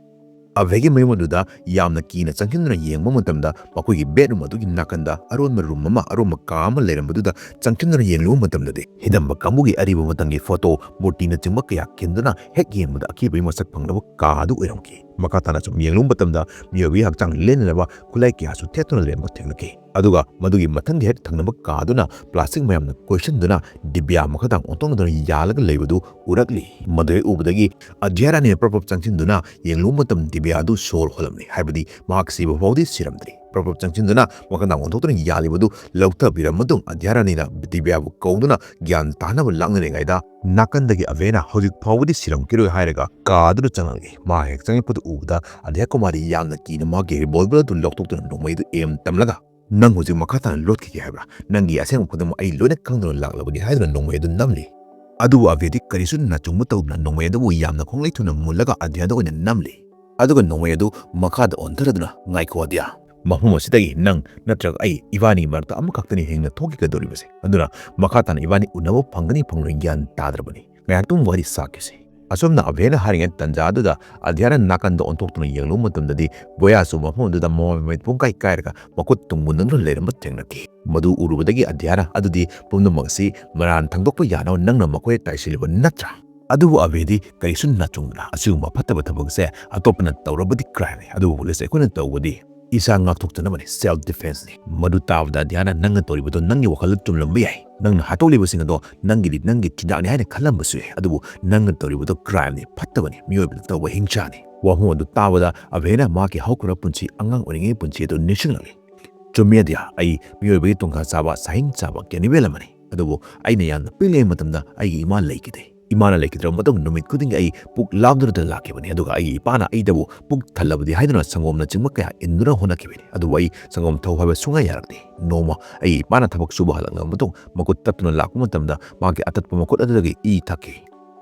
ꯑꯚꯦꯒꯤ ꯃꯌꯨꯝ ꯑꯗꯨꯗ ꯌꯥꯝꯅ ꯀꯤꯅ ꯆꯪꯁꯤꯟꯗꯨꯅ ꯌꯦꯡꯕ ꯃꯇꯝꯗ ꯃꯈꯣꯏꯒꯤ bedroom ꯑꯗꯨꯒꯤ ꯅꯥꯀꯟꯗ ꯑꯔꯣꯟꯕ room ꯑꯃ, ꯑꯔꯣꯟꯕ ꯀꯥ ꯑꯃ ꯂꯩꯔꯝꯕꯗꯨꯗ ꯆꯪꯁꯤꯟꯗꯨꯅ ꯌꯦꯡꯂꯨꯕ ꯃꯇꯝꯗꯗꯤ ꯍꯤꯗꯝꯕ ꯀꯥꯡꯕꯨꯒꯤ ꯑꯔꯤꯕ ꯃꯇꯝꯒꯤ photo, ꯃꯨꯔꯇꯤꯅꯆꯤꯡꯕ ꯀꯌꯥ ꯈꯤꯟꯗꯨꯅ ꯍꯦꯛ ꯌꯦꯡꯕꯗ ꯑꯀꯤꯕꯒꯤ ꯃꯁꯛ ꯐꯪꯂꯕ ꯀꯥ ꯑꯗꯨ ꯑꯣꯏꯔꯝꯈꯤ꯫ ꯃꯈꯥ ꯇꯥꯅ ꯁꯨꯝ ꯌꯦꯡꯂꯨꯕ ꯃꯇꯝꯗ ꯃꯤꯑꯣꯏꯕꯒꯤ ꯍꯛꯆꯥꯡ ꯂꯦꯟꯅꯅꯕ ꯈꯨꯠꯂꯥꯏ ꯀꯌꯥꯁꯨ ꯊꯦꯠꯇꯨꯅ ꯂꯩꯔꯝꯕ ꯊꯦꯡꯅꯈꯤ꯫ ꯑꯗꯨꯒ ꯃꯗꯨꯒꯤ ꯃꯊꯪꯒꯤ ꯍꯦꯛ ꯊꯪꯅꯕ ꯀꯥ ꯑꯗꯨꯅ plastic ꯃꯌꯥꯝꯅ ꯀꯣꯏꯁꯤꯟꯗꯨꯅ ꯗꯤꯕ꯭ꯌꯥ ꯃꯈꯥꯗꯥꯡ ꯑꯣꯟꯊꯣꯛꯅꯗꯨꯅ ꯌꯥꯜꯂꯒ ꯂꯩꯕꯗꯨ ꯎꯔꯛꯂꯤ꯫ ꯃꯗꯨ ꯍꯦꯛ ꯎꯕꯗꯒꯤ ꯑꯙ꯭ꯌꯥꯔꯥꯅꯤꯅ ꯄ꯭ꯔꯞ ꯄ꯭ꯔꯞ ꯆꯪꯁꯤꯟꯗꯨꯅ ꯌꯦꯡꯂꯨꯕ ꯃꯇꯝ ꯗꯤꯕ꯭ꯌꯥ ꯑꯗꯨ ꯁꯣꯔ ꯍꯣꯜꯂꯝꯂꯤ, ꯍꯥꯏꯕꯗꯤ ꯃꯍꯥꯛ ꯁꯤꯕ ꯐꯥꯎꯗꯤ ꯁꯤꯔꯝꯗ꯭ꯔꯤ꯫ ꯄ꯭ꯔꯞ ꯄ꯭ꯔꯞ ꯆꯪꯁꯤꯟꯗꯨꯅ ꯃꯈꯥꯗꯥꯡ ꯑꯣꯟꯊꯣꯛꯇꯨꯅ ꯌꯥꯜꯂꯤꯕꯗꯨ ꯂꯧꯊꯕꯤꯔꯕ ꯃꯇꯨꯡ ꯑꯙ꯭ꯌꯥꯔꯥꯅꯤꯅ ꯗꯤꯕ꯭ꯌꯥꯕꯨ ꯀꯧꯗꯨꯅ ꯒ꯭ꯌꯥꯟ ꯇꯥꯅꯕ ꯂꯥꯛꯅꯔꯤꯉꯩꯗ ꯅꯥꯀꯟꯗꯒꯤ ꯑꯚꯦꯅ ꯍꯧꯖꯤꯛ ꯐꯥꯎꯕꯗꯤ ꯁꯤꯔꯝꯈꯤꯔꯣꯏ ꯍꯥꯏꯔꯒ ꯀꯥ ꯑꯗꯨꯗ ꯆꯪꯂꯛꯂꯤ꯫ ꯃꯥ ꯍꯦꯛ ꯆꯪꯂꯛꯄꯗꯨ ꯎꯕꯗ ꯑꯙ꯭ꯌꯥ ꯀꯨꯃꯥꯔꯤ ꯌꯥꯝꯅ ꯀꯤꯅ ꯃꯥꯒꯤ revolver ꯑꯗꯨ ꯂꯧꯊꯣꯛꯇꯨꯅ ꯅꯣꯡꯃꯩ ꯑꯗꯨ aim ꯇꯝꯂꯒ "ꯅꯪ ꯍꯧꯖꯤꯛ ꯃꯈꯥ ꯇꯥꯅ ꯂꯣꯠꯈꯤꯒꯦ ꯍꯥꯏꯕ꯭ꯔꯥ? ꯅꯪꯒꯤ ꯑꯁꯦꯡꯕ ꯈꯨꯗꯝ ꯑꯩ ꯂꯣꯏꯅ ꯈꯪꯗꯨꯅ ꯂꯥꯛꯂꯕꯅꯤ" ꯍꯥꯏꯗꯨꯅ ꯅꯣꯡꯃꯩ ꯑꯗꯨ ꯅꯝꯂꯤ꯫ ꯑꯗꯨꯕꯨ ꯑꯚꯦꯗꯤ ꯀꯔꯤꯁꯨ ꯅꯥꯆꯨꯡꯕ ꯇꯧꯗꯅ ꯅꯣꯡꯃꯩ ꯑꯗꯨꯕꯨ ꯌꯥꯝꯅ ꯈꯣꯡꯂꯩ ꯊꯨꯅ ꯃꯨꯜꯂꯒ ꯑꯙ꯭ꯌꯥꯗ ꯑꯣꯏꯅ ꯅꯝꯂꯤ꯫ ꯑꯗꯨꯒ ꯅꯣꯡꯃꯩ ꯑꯗꯨ ꯃꯈꯥꯗ ꯑꯣꯟꯊꯔꯗꯨꯅ, "ꯉꯥꯏꯈꯣ ꯑꯙ꯭ꯌꯥ, ꯃꯐꯝ ꯑꯁꯤꯗꯒꯤ ꯅꯪ ꯅꯠꯇ꯭ꯔꯒ ꯑꯩ, ꯏꯕꯥꯅꯤꯒꯤ ꯃꯔꯛꯇ ꯑꯃꯈꯛꯇꯅꯤ ꯍꯤꯡꯅ ꯊꯣꯛꯈꯤꯒꯗꯧꯔꯤꯕꯁꯦ꯫ ꯑꯗꯨꯅ ꯃꯈꯥ ꯇꯥꯅ ꯏꯕꯥꯅꯤ ꯎꯅꯕ ꯐꯪꯒꯅꯤ ꯐꯪꯂꯣꯏ ꯒ꯭ꯌꯥꯟ ꯇꯥꯗ꯭ꯔꯕꯅꯤ꯫ ꯉꯥꯏꯍꯥꯛꯇꯪ ꯋꯥꯔꯤ ꯁꯥꯈꯤꯁꯤ"꯫ ꯑꯁꯨꯝꯅ ꯑꯚꯦꯅ ꯍꯥꯏꯔꯤꯉꯩ ꯇꯟꯖꯥ ꯑꯗꯨꯗ ꯑꯗ꯭ꯌꯥꯅ ꯅꯥꯀꯟꯗ ꯑꯣꯟꯊꯣꯛꯇꯨꯅ ꯌꯦꯡꯂꯨꯕ ꯃꯇꯝꯗꯗꯤ ꯕꯣꯌꯥꯁꯨ ꯃꯐꯝ ꯑꯗꯨꯗ ꯃꯃꯥꯏ ꯃꯃꯤꯠ ꯄꯨꯡꯀꯥꯏ ꯀꯥꯏꯔꯒ ꯃꯈꯨꯠ ꯇꯨꯡ ꯃꯨꯟꯗꯨꯅ ꯂꯩꯔꯝꯕ ꯊꯦꯡꯅꯈꯤ꯫ ꯃꯗꯨ ꯎꯔꯨꯕꯗꯒꯤ ꯑꯗ꯭ꯌꯥꯅ ꯑꯗꯨꯗꯤ ꯄꯨꯝꯅꯃꯛ ꯑꯁꯤ ꯃꯔꯥꯟ ꯊꯪꯗꯣꯛꯄ ꯌꯥꯅꯕ ꯅꯪꯅ ꯃꯈꯣꯏꯗ ꯇꯥꯏꯁꯤꯜꯂꯤꯕ ꯅꯠꯇ꯭ꯔꯥ? ꯑꯗꯨꯕꯨ ꯑꯚꯦꯗꯤ ꯀꯔꯤꯁꯨ ꯅꯥꯆꯨꯡꯗꯅ ꯑꯁꯤꯒꯨꯝꯕ ꯐꯠꯇꯕ ꯊꯕꯛꯁꯦ ꯑꯇꯣꯞꯄꯅ ꯇꯧꯔꯕꯗꯤ crimeꯅꯤ, ꯑꯗꯨꯕꯨ police ꯑꯩꯈꯣꯏꯅ ꯇꯧꯕꯗꯤ ꯏꯁꯥ ꯉꯥꯛꯊꯣꯛꯆꯅꯕꯅꯤ, self defenceꯅꯤ꯫ ꯃꯗꯨ ꯇꯥꯕꯗ ꯑꯗ꯭ꯌꯥꯅ ꯅꯪꯅ ꯇꯧꯔꯤꯕꯗꯣ ꯅꯪꯒꯤ ꯋꯥꯈꯜꯗ ꯆꯨꯝꯂꯝꯕ ꯌꯥꯏ꯫ ꯅꯪꯅ ꯍꯥꯠꯇꯣꯛꯂꯤꯕꯁꯤꯡ ꯑꯗꯣ ꯅꯪꯒꯤꯗꯤ ꯅꯪꯒꯤ ꯆꯤꯟꯖꯥꯛꯅꯤ ꯍꯥꯏꯅ ꯈꯜꯂꯝꯕꯁꯨ ꯌꯥꯏ꯫ ꯑꯗꯨꯕꯨ ꯅꯪꯅ ꯇꯧꯔꯤꯕꯗꯣ crimeꯅꯤ, ꯐꯠꯇꯕꯅꯤ, ꯃꯤꯑꯣꯏꯕꯗ ꯇꯧꯕ ꯍꯤꯡꯁꯥꯅꯤ꯫ ꯋꯥꯍꯪ ꯑꯗꯨ ꯇꯥꯕꯗ ꯑꯚꯦꯅ ꯃꯍꯥꯛꯀꯤ ꯍꯧꯈ꯭ꯔꯕ ꯄꯨꯟꯁꯤ, ꯑꯉꯥꯡ ꯑꯣꯏꯔꯤꯉꯩ ꯄꯨꯟꯁꯤ ꯑꯗꯨ ꯅꯤꯡꯁꯤꯡꯂꯛꯂꯤ꯫ ꯆꯨꯝꯃꯤ ꯑꯗ꯭ꯌꯥ, ꯑꯩ ꯃꯤꯑꯣꯏꯕꯒꯤ ꯇꯣꯡꯈꯥ ꯆꯥꯕ, ꯁꯥꯍꯤꯡ ꯆꯥꯕ cannibal ꯑꯃꯅꯤ꯫ ꯑꯗꯨꯕꯨ ꯑꯩꯅ ꯌꯥꯝꯅ ꯄꯤꯛꯂꯤꯉꯩ ꯃꯇꯝꯗ ꯑꯩꯒꯤ ꯏꯃꯥ ꯂꯩꯈꯤꯗꯦ꯫ ꯏꯃꯥꯅ ꯂꯩꯈꯤꯗ꯭ꯔꯕ ꯃꯇꯨꯡ ꯅꯨꯃꯤꯠ ꯈꯨꯗꯤꯡꯒꯤ ꯑꯩ ꯄꯨꯛ ꯂꯥꯝꯗꯨꯅꯇ ꯂꯥꯛꯈꯤꯕꯅꯤ, ꯑꯗꯨꯒ ꯑꯩꯒꯤ ꯏꯄꯥꯅ ꯑꯩꯗꯕꯨ ꯄꯨꯛ ꯊꯜꯂꯕꯗꯤ ꯍꯥꯏꯗꯨꯅ ꯁꯪꯒꯣꯝꯅꯆꯤꯡꯕ ꯀꯌꯥ ꯏꯟꯗꯨꯅ ꯍꯣꯠꯅꯈꯤꯕꯅꯤ꯫ ꯑꯗꯨꯕꯨ ꯑꯩ ꯁꯪꯒꯣꯝ ꯊꯛꯎ ꯍꯥꯏꯕ ꯁꯨꯡꯌꯥ ꯌꯥꯔꯛꯇꯦ꯫ ꯅꯣꯡꯃ ꯑꯩꯒꯤ ꯏꯄꯥꯅ ꯊꯕꯛ ꯁꯨꯕ ꯍꯜꯂꯛꯂꯕ ꯃꯇꯨꯡ ꯃꯈꯨꯠ ꯇꯠꯇꯨꯅ ꯂꯥꯛꯄ ꯃꯇꯝꯗ ꯃꯥꯒꯤ ꯑꯇꯠꯄ ꯃꯈꯨꯠ ꯑꯗꯨꯗꯒꯤ ꯏ ꯊꯛꯈꯤ꯫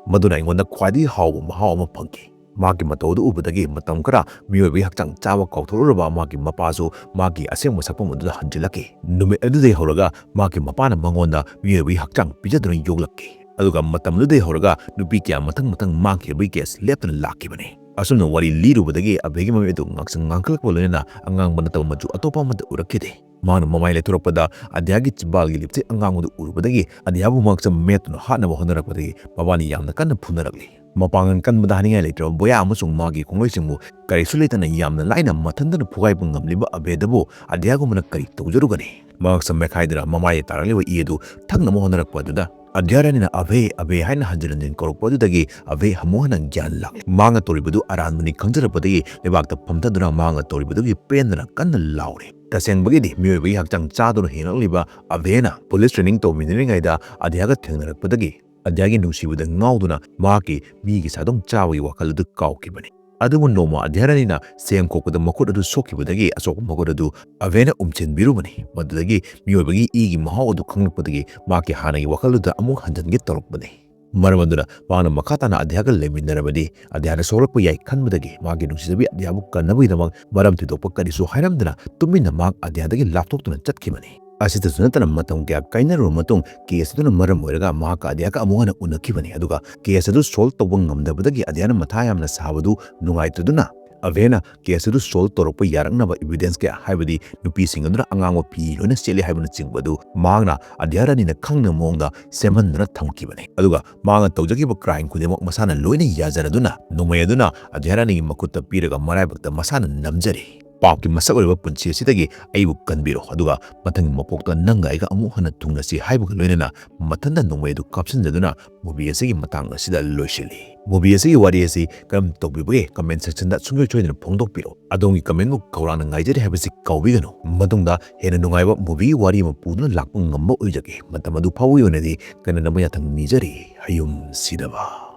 ꯃꯗꯨꯅ ꯑꯩꯉꯣꯟꯗ ꯈ꯭ꯋꯥꯏꯗꯒꯤ ꯍꯥꯎꯕ ꯃꯍꯥꯎ ꯑꯃ ꯐꯪꯈꯤ꯫ ꯃꯥꯒꯤ ꯃꯇꯧ ꯑꯗꯨ ꯎꯕꯗꯒꯤ ꯃꯇꯝ ꯈꯔ ꯃꯤꯑꯣꯏꯕꯒꯤ ꯍꯛꯆꯥꯡ ꯆꯥꯕ ꯀꯥꯎꯊꯣꯛꯂꯨꯔꯕ ꯃꯥꯒꯤ ꯃꯄꯥꯁꯨ ꯃꯥꯒꯤ ꯑꯁꯦꯡꯕ ꯁꯛꯐꯝ ꯑꯗꯨꯗ ꯍꯟꯖꯤꯜꯂꯛꯈꯤ꯫ ꯅꯨꯃꯤꯠ ꯑꯗꯨꯗꯒꯤ ꯍꯧꯔꯒ ꯃꯥꯒꯤ ꯃꯄꯥꯅ ꯃꯉꯣꯟꯗ ꯃꯤꯑꯣꯏꯕꯒꯤ ꯍꯛꯆꯥꯡ ꯄꯤꯖꯗꯨꯅ ꯌꯣꯛꯂꯛꯈꯤ꯫ ꯑꯗꯨꯒ ꯃꯇꯝꯗꯨꯗꯒꯤ ꯍꯧꯔꯒ ꯅꯨꯄꯤ ꯀꯌꯥ ꯃꯊꯪ ꯃꯊꯪ ꯃꯥꯡꯈꯤꯕꯒꯤ case ꯂꯦꯞꯇꯅ ꯂꯥꯛꯈꯤꯕꯅꯤ꯫ ꯑꯁꯨꯝꯅ ꯋꯥꯔꯤ ꯂꯤꯔꯨꯕꯗꯒꯤ ꯑꯚꯦꯒꯤ ꯃꯃꯤꯠ ꯑꯗꯨ ꯉꯥꯡꯁꯪ ꯉꯥꯡꯈꯠꯂꯛꯄ ꯂꯣꯏꯅꯅ ꯑꯉꯥꯡꯕ ꯅꯠꯇꯕ ꯃꯆꯨ ꯑꯇꯣꯞꯄ ꯑꯃꯠꯇ ꯎꯔꯛꯈꯤꯗꯦ꯫ ꯃꯍꯥꯛꯅ ꯃꯃꯥꯏ ꯂꯩꯊꯣꯔꯛꯄꯗ ꯑꯗ꯭ꯌꯥꯒꯤ ꯆꯤꯝꯕꯥꯜꯒꯤ lipstick ꯑꯉꯥꯡꯕꯗꯨ ꯎꯔꯨꯕꯗꯒꯤ ꯑꯗ꯭ꯌꯥꯕꯨ ꯃꯍꯥꯛ ꯆꯃꯦꯠꯇꯨꯅ ꯍꯥꯠꯅꯕ ꯍꯣꯠꯅꯔꯛꯄꯗꯒꯤ ꯃꯕꯥꯅꯤ ꯌꯥꯝꯅ ꯀꯟꯅ ꯐꯨꯅꯔꯛꯂꯤ꯫ ꯃꯄꯥꯡꯒꯜ ꯀꯟꯕꯗ ꯍꯥꯏꯅꯤꯡꯉꯥꯏ ꯂꯩꯇ꯭ꯔꯕ ꯕꯣꯌꯥ ꯑꯃꯁꯨꯡ ꯃꯥꯒꯤ ꯈꯣꯡꯂꯣꯏꯁꯤꯡꯕꯨ ꯀꯔꯤꯁꯨ ꯂꯩꯇꯅ ꯌꯥꯝꯅ ꯂꯥꯏꯅ ꯃꯊꯟꯇꯅ ꯐꯨꯒꯥꯏꯕ ꯉꯝꯂꯤꯕ ꯑꯕꯦꯗꯕꯨ ꯑꯗ꯭ꯌꯥꯒꯨꯝꯕꯅ ꯀꯔꯤ ꯇꯧꯖꯔꯨꯒꯅꯤ? ꯃꯍꯥꯛ ꯁꯝ ꯃꯦꯠꯈꯥꯏꯗꯨꯅ ꯃꯃꯥꯏꯗ ꯇꯥꯔꯛꯂꯤꯕ ꯏ ꯑꯗꯨ ꯊꯛꯅꯕ ꯍꯣꯠꯅꯔꯛꯄ ꯑꯗꯨꯗ ꯑꯗ꯭ꯌꯥ ꯔꯥꯅꯤꯅ "ꯑꯕꯦ, ꯑꯕꯦ" ꯍꯥꯏꯅ ꯍꯟꯖꯤꯟ ꯍꯟꯖꯤꯟ ꯀꯧꯔꯛꯄ ꯑꯗꯨꯗꯒꯤ ꯑꯕꯦ ꯑꯃꯨꯛ ꯍꯟꯅ ꯒ꯭ꯌꯥꯟ ꯂꯥꯛꯂꯤ꯫ ꯃꯍꯥꯛꯅ ꯇꯧꯔꯤꯕꯗꯨ ꯑꯔꯥꯟꯕꯅꯤ ꯈꯪꯖꯔꯛꯄꯗꯒꯤ ꯂꯩꯕꯥꯛꯇ ꯐꯝꯊꯗꯨꯅ ꯃꯍꯥꯛꯅ ꯇꯧꯔꯤꯕꯗꯨꯒꯤ ꯄꯦꯟꯗꯅ ꯀꯟꯅ ꯂꯥꯎꯔꯤ꯫ ꯇꯁꯦꯡꯕꯒꯤꯗꯤ ꯃꯤꯑꯣꯏꯕꯒꯤ ꯍꯛꯆꯥꯡ ꯆꯥꯗꯨꯅ ꯍꯤꯡꯂꯛꯂꯤꯕ ꯑꯕꯦꯅ police training ꯇꯧꯃꯤꯟꯅꯔꯤꯉꯩꯗ ꯑꯗ꯭ꯌꯥꯒ ꯊꯦꯡꯅꯔꯛꯄꯗꯒꯤ ꯑꯗ꯭ꯌꯥꯒꯤ ꯅꯨꯡꯁꯤꯕꯗ ꯉꯥꯎꯗꯨꯅ ꯃꯍꯥꯛꯀꯤ ꯃꯤꯒꯤ ꯁꯥꯗꯣꯡ ꯆꯥꯕꯒꯤ ꯋꯥꯈꯜ ꯑꯗꯨ ꯀꯥꯎꯈꯤꯕꯅꯤ꯫ ꯑꯗꯨꯕꯨ ꯅꯣꯡꯃ ꯑꯗ꯭ꯌꯥ ꯔꯥꯅꯤꯅ ꯁꯦꯝ ꯈꯣꯛꯄꯗ ꯃꯈꯨꯠ ꯑꯗꯨ ꯁꯣꯛꯈꯤꯕꯗꯒꯤ ꯑꯁꯣꯛꯄ ꯃꯈꯨꯠ ꯑꯗꯨ ꯑꯕꯦꯅ ꯎꯝꯁꯤꯟꯕꯤꯔꯨꯕꯅꯤ꯫ ꯃꯗꯨꯗꯒꯤ ꯃꯤꯑꯣꯏꯕꯒꯤ ꯏꯒꯤ ꯃꯍꯥꯎ ꯑꯗꯨ ꯈꯪꯂꯛꯄꯗꯒꯤ ꯃꯍꯥꯛꯀꯤ ꯍꯥꯟꯅꯒꯤ ꯋꯥꯈꯜꯗꯨꯗ ꯑꯃꯨꯛ ꯍꯟꯖꯤꯟꯒꯦ ꯇꯧꯔꯛꯄꯅꯤ꯫ ꯃꯔꯝ ꯑꯗꯨꯅ ꯃꯍꯥꯛꯅ ꯃꯈꯥ ꯇꯥꯅ ꯑꯗ꯭ꯌꯥꯒ ꯂꯩꯃꯤꯟꯅꯔꯕꯗꯤ ꯑꯗ꯭ꯌꯥꯅ ꯁꯣꯛꯂꯛꯄ ꯌꯥꯏ ꯈꯟꯕꯗꯒꯤ ꯃꯍꯥꯛꯀꯤ ꯅꯨꯡꯁꯤꯖꯕꯤ ꯑꯗ꯭ꯌꯥꯕꯨ ꯀꯟꯅꯕꯒꯤꯗꯃꯛ ꯃꯔꯝ ꯊꯣꯏꯗꯣꯛꯄ ꯀꯔꯤꯁꯨ ꯍꯥꯏꯔꯝꯗꯅ ꯇꯨꯃꯤꯟꯅ ꯃꯍꯥꯛ ꯑꯗ꯭ꯌꯥꯗꯒꯤ ꯂꯥꯞꯊꯣꯛꯇꯨꯅ ꯆꯠꯈꯤꯕꯅꯤ꯫ ꯑꯁꯤꯗꯁꯨ ꯅꯠꯇꯅ ꯃꯇꯝ ꯀꯌꯥ ꯀꯥꯏꯅꯔꯨꯕ ꯃꯇꯨꯡ ꯀꯦꯁ ꯑꯗꯨꯅ ꯃꯔꯝ ꯑꯣꯏꯔꯒ ꯃꯍꯥꯛꯀ ꯑꯗ꯭ꯌꯥꯒ ꯑꯃꯨꯛ ꯍꯟꯅ ꯎꯅꯈꯤꯕꯅꯤ꯫ ꯑꯗꯨꯒ ꯀꯦꯁ ꯑꯗꯨ ꯁꯣꯜꯕ ꯇꯧꯕ ꯉꯝꯗꯕꯗꯒꯤ ꯑꯗ꯭ꯌꯥꯅ ꯃꯊꯥ ꯌꯥꯝꯅ ꯁꯥꯕꯗꯨ ꯅꯨꯡꯉꯥꯏꯇꯗꯨꯅ ꯑꯚꯦꯅ ꯀꯦꯁ ꯑꯗꯨ ꯁꯣꯜꯕ ꯇꯧꯔꯛꯄ ꯌꯥꯔꯛꯅꯕ ꯏꯚꯤꯗꯦꯟꯁ ꯀꯌꯥ, ꯍꯥꯏꯕꯗꯤ ꯅꯨꯄꯤꯁꯤꯡ ꯑꯗꯨꯅ ꯑꯉꯥꯡꯕ ꯐꯤ ꯂꯣꯏꯅ ꯁꯦꯠꯂꯤ ꯍꯥꯏꯕꯅꯆꯤꯡꯕ ꯑꯗꯨ ꯃꯍꯥꯛꯅ ꯑꯗ꯭ꯌꯥ ꯔꯥꯅꯤꯅ ꯈꯪꯗꯕ ꯃꯑꯣꯡꯗ ꯁꯦꯝꯍꯟꯗꯨꯅ ꯊꯝꯈꯤꯕꯅꯤ꯫ ꯑꯗꯨꯒ ꯃꯍꯥꯛꯅ ꯇꯧꯖꯈꯤꯕ ꯀ꯭ꯔꯥꯏꯝ ꯈꯨꯗꯤꯡꯃꯛ ꯃꯁꯥꯅ ꯂꯣꯏꯅ ꯌꯥꯖꯔꯗꯨꯅ ꯅꯣꯡꯃꯩ ꯑꯗꯨꯅ ꯑꯗ꯭ꯌꯥ ꯔꯥꯅꯤꯒꯤ ꯃꯈꯨꯠꯇ ꯄꯤꯔꯒ ꯃꯔꯥꯏꯕꯛꯇ ꯃꯁꯥꯅ ꯅꯝꯖꯔꯤ꯫ "ꯄꯥꯞꯀꯤ ꯃꯁꯛ ꯑꯣꯏꯔꯤꯕ ꯄꯨꯟꯁꯤ ꯑꯁꯤꯗꯒꯤ ꯑꯩꯕꯨ ꯀꯟꯕꯤꯔꯣ, ꯑꯗꯨꯒ ꯃꯊꯪꯒꯤ ꯃꯄꯣꯛꯇ ꯅꯪꯒ ꯑꯩꯒ ꯑꯃꯨꯛ ꯍꯟꯅ ꯊꯨꯡꯅꯁꯤ" ꯍꯥꯏꯕꯒ ꯂꯣꯏꯅꯅ ꯃꯊꯟꯇ ꯅꯣꯡꯃꯩ ꯑꯗꯨ ꯀꯥꯞꯁꯤꯟꯖꯗꯨꯅ ꯃꯨꯚꯤ ꯑꯁꯤꯒꯤ ꯃꯇꯥꯡ ꯑꯁꯤꯗ ꯂꯣꯏꯁꯤꯜꯂꯤ꯫ ꯃꯨꯚꯤ ꯑꯁꯤꯒꯤ ꯋꯥꯔꯤ ꯑꯁꯤ ꯀꯔꯝ ꯇꯧꯕꯤꯕꯒꯦ? ꯀꯃꯦꯟ ꯁꯦꯛꯁꯟꯗ ꯁꯨꯡꯁꯣꯏ ꯁꯣꯏꯗꯅ ꯐꯣꯡꯗꯣꯛꯄꯤꯔꯣ꯫ ꯑꯗꯣꯝꯒꯤ ꯀꯃꯦꯟꯕꯨ ꯈꯧꯔꯥꯡꯅ ꯉꯥꯏꯖꯔꯤ ꯍꯥꯏꯕꯁꯤ ꯀꯥꯎꯕꯤꯒꯅꯨ꯫ ꯃꯇꯨꯡꯗ ꯍꯦꯟꯅ ꯅꯨꯡꯉꯥꯏꯕ ꯃꯨꯚꯤꯒꯤ ꯋꯥꯔꯤ ꯑꯃ ꯄꯨꯗꯨꯅ ꯂꯥꯛꯄ ꯉꯝꯕ ꯑꯣꯏꯖꯒꯦ꯫ ꯃꯇꯝ ꯑꯗꯨ ꯐꯥꯎꯕꯒꯤ ꯑꯣꯏꯅꯗꯤ ꯀꯟꯅꯅꯕ ꯌꯥꯊꯪ ꯅꯤꯖꯔꯤ꯫ ꯍꯌꯨꯝ ꯁꯤꯗꯕ꯫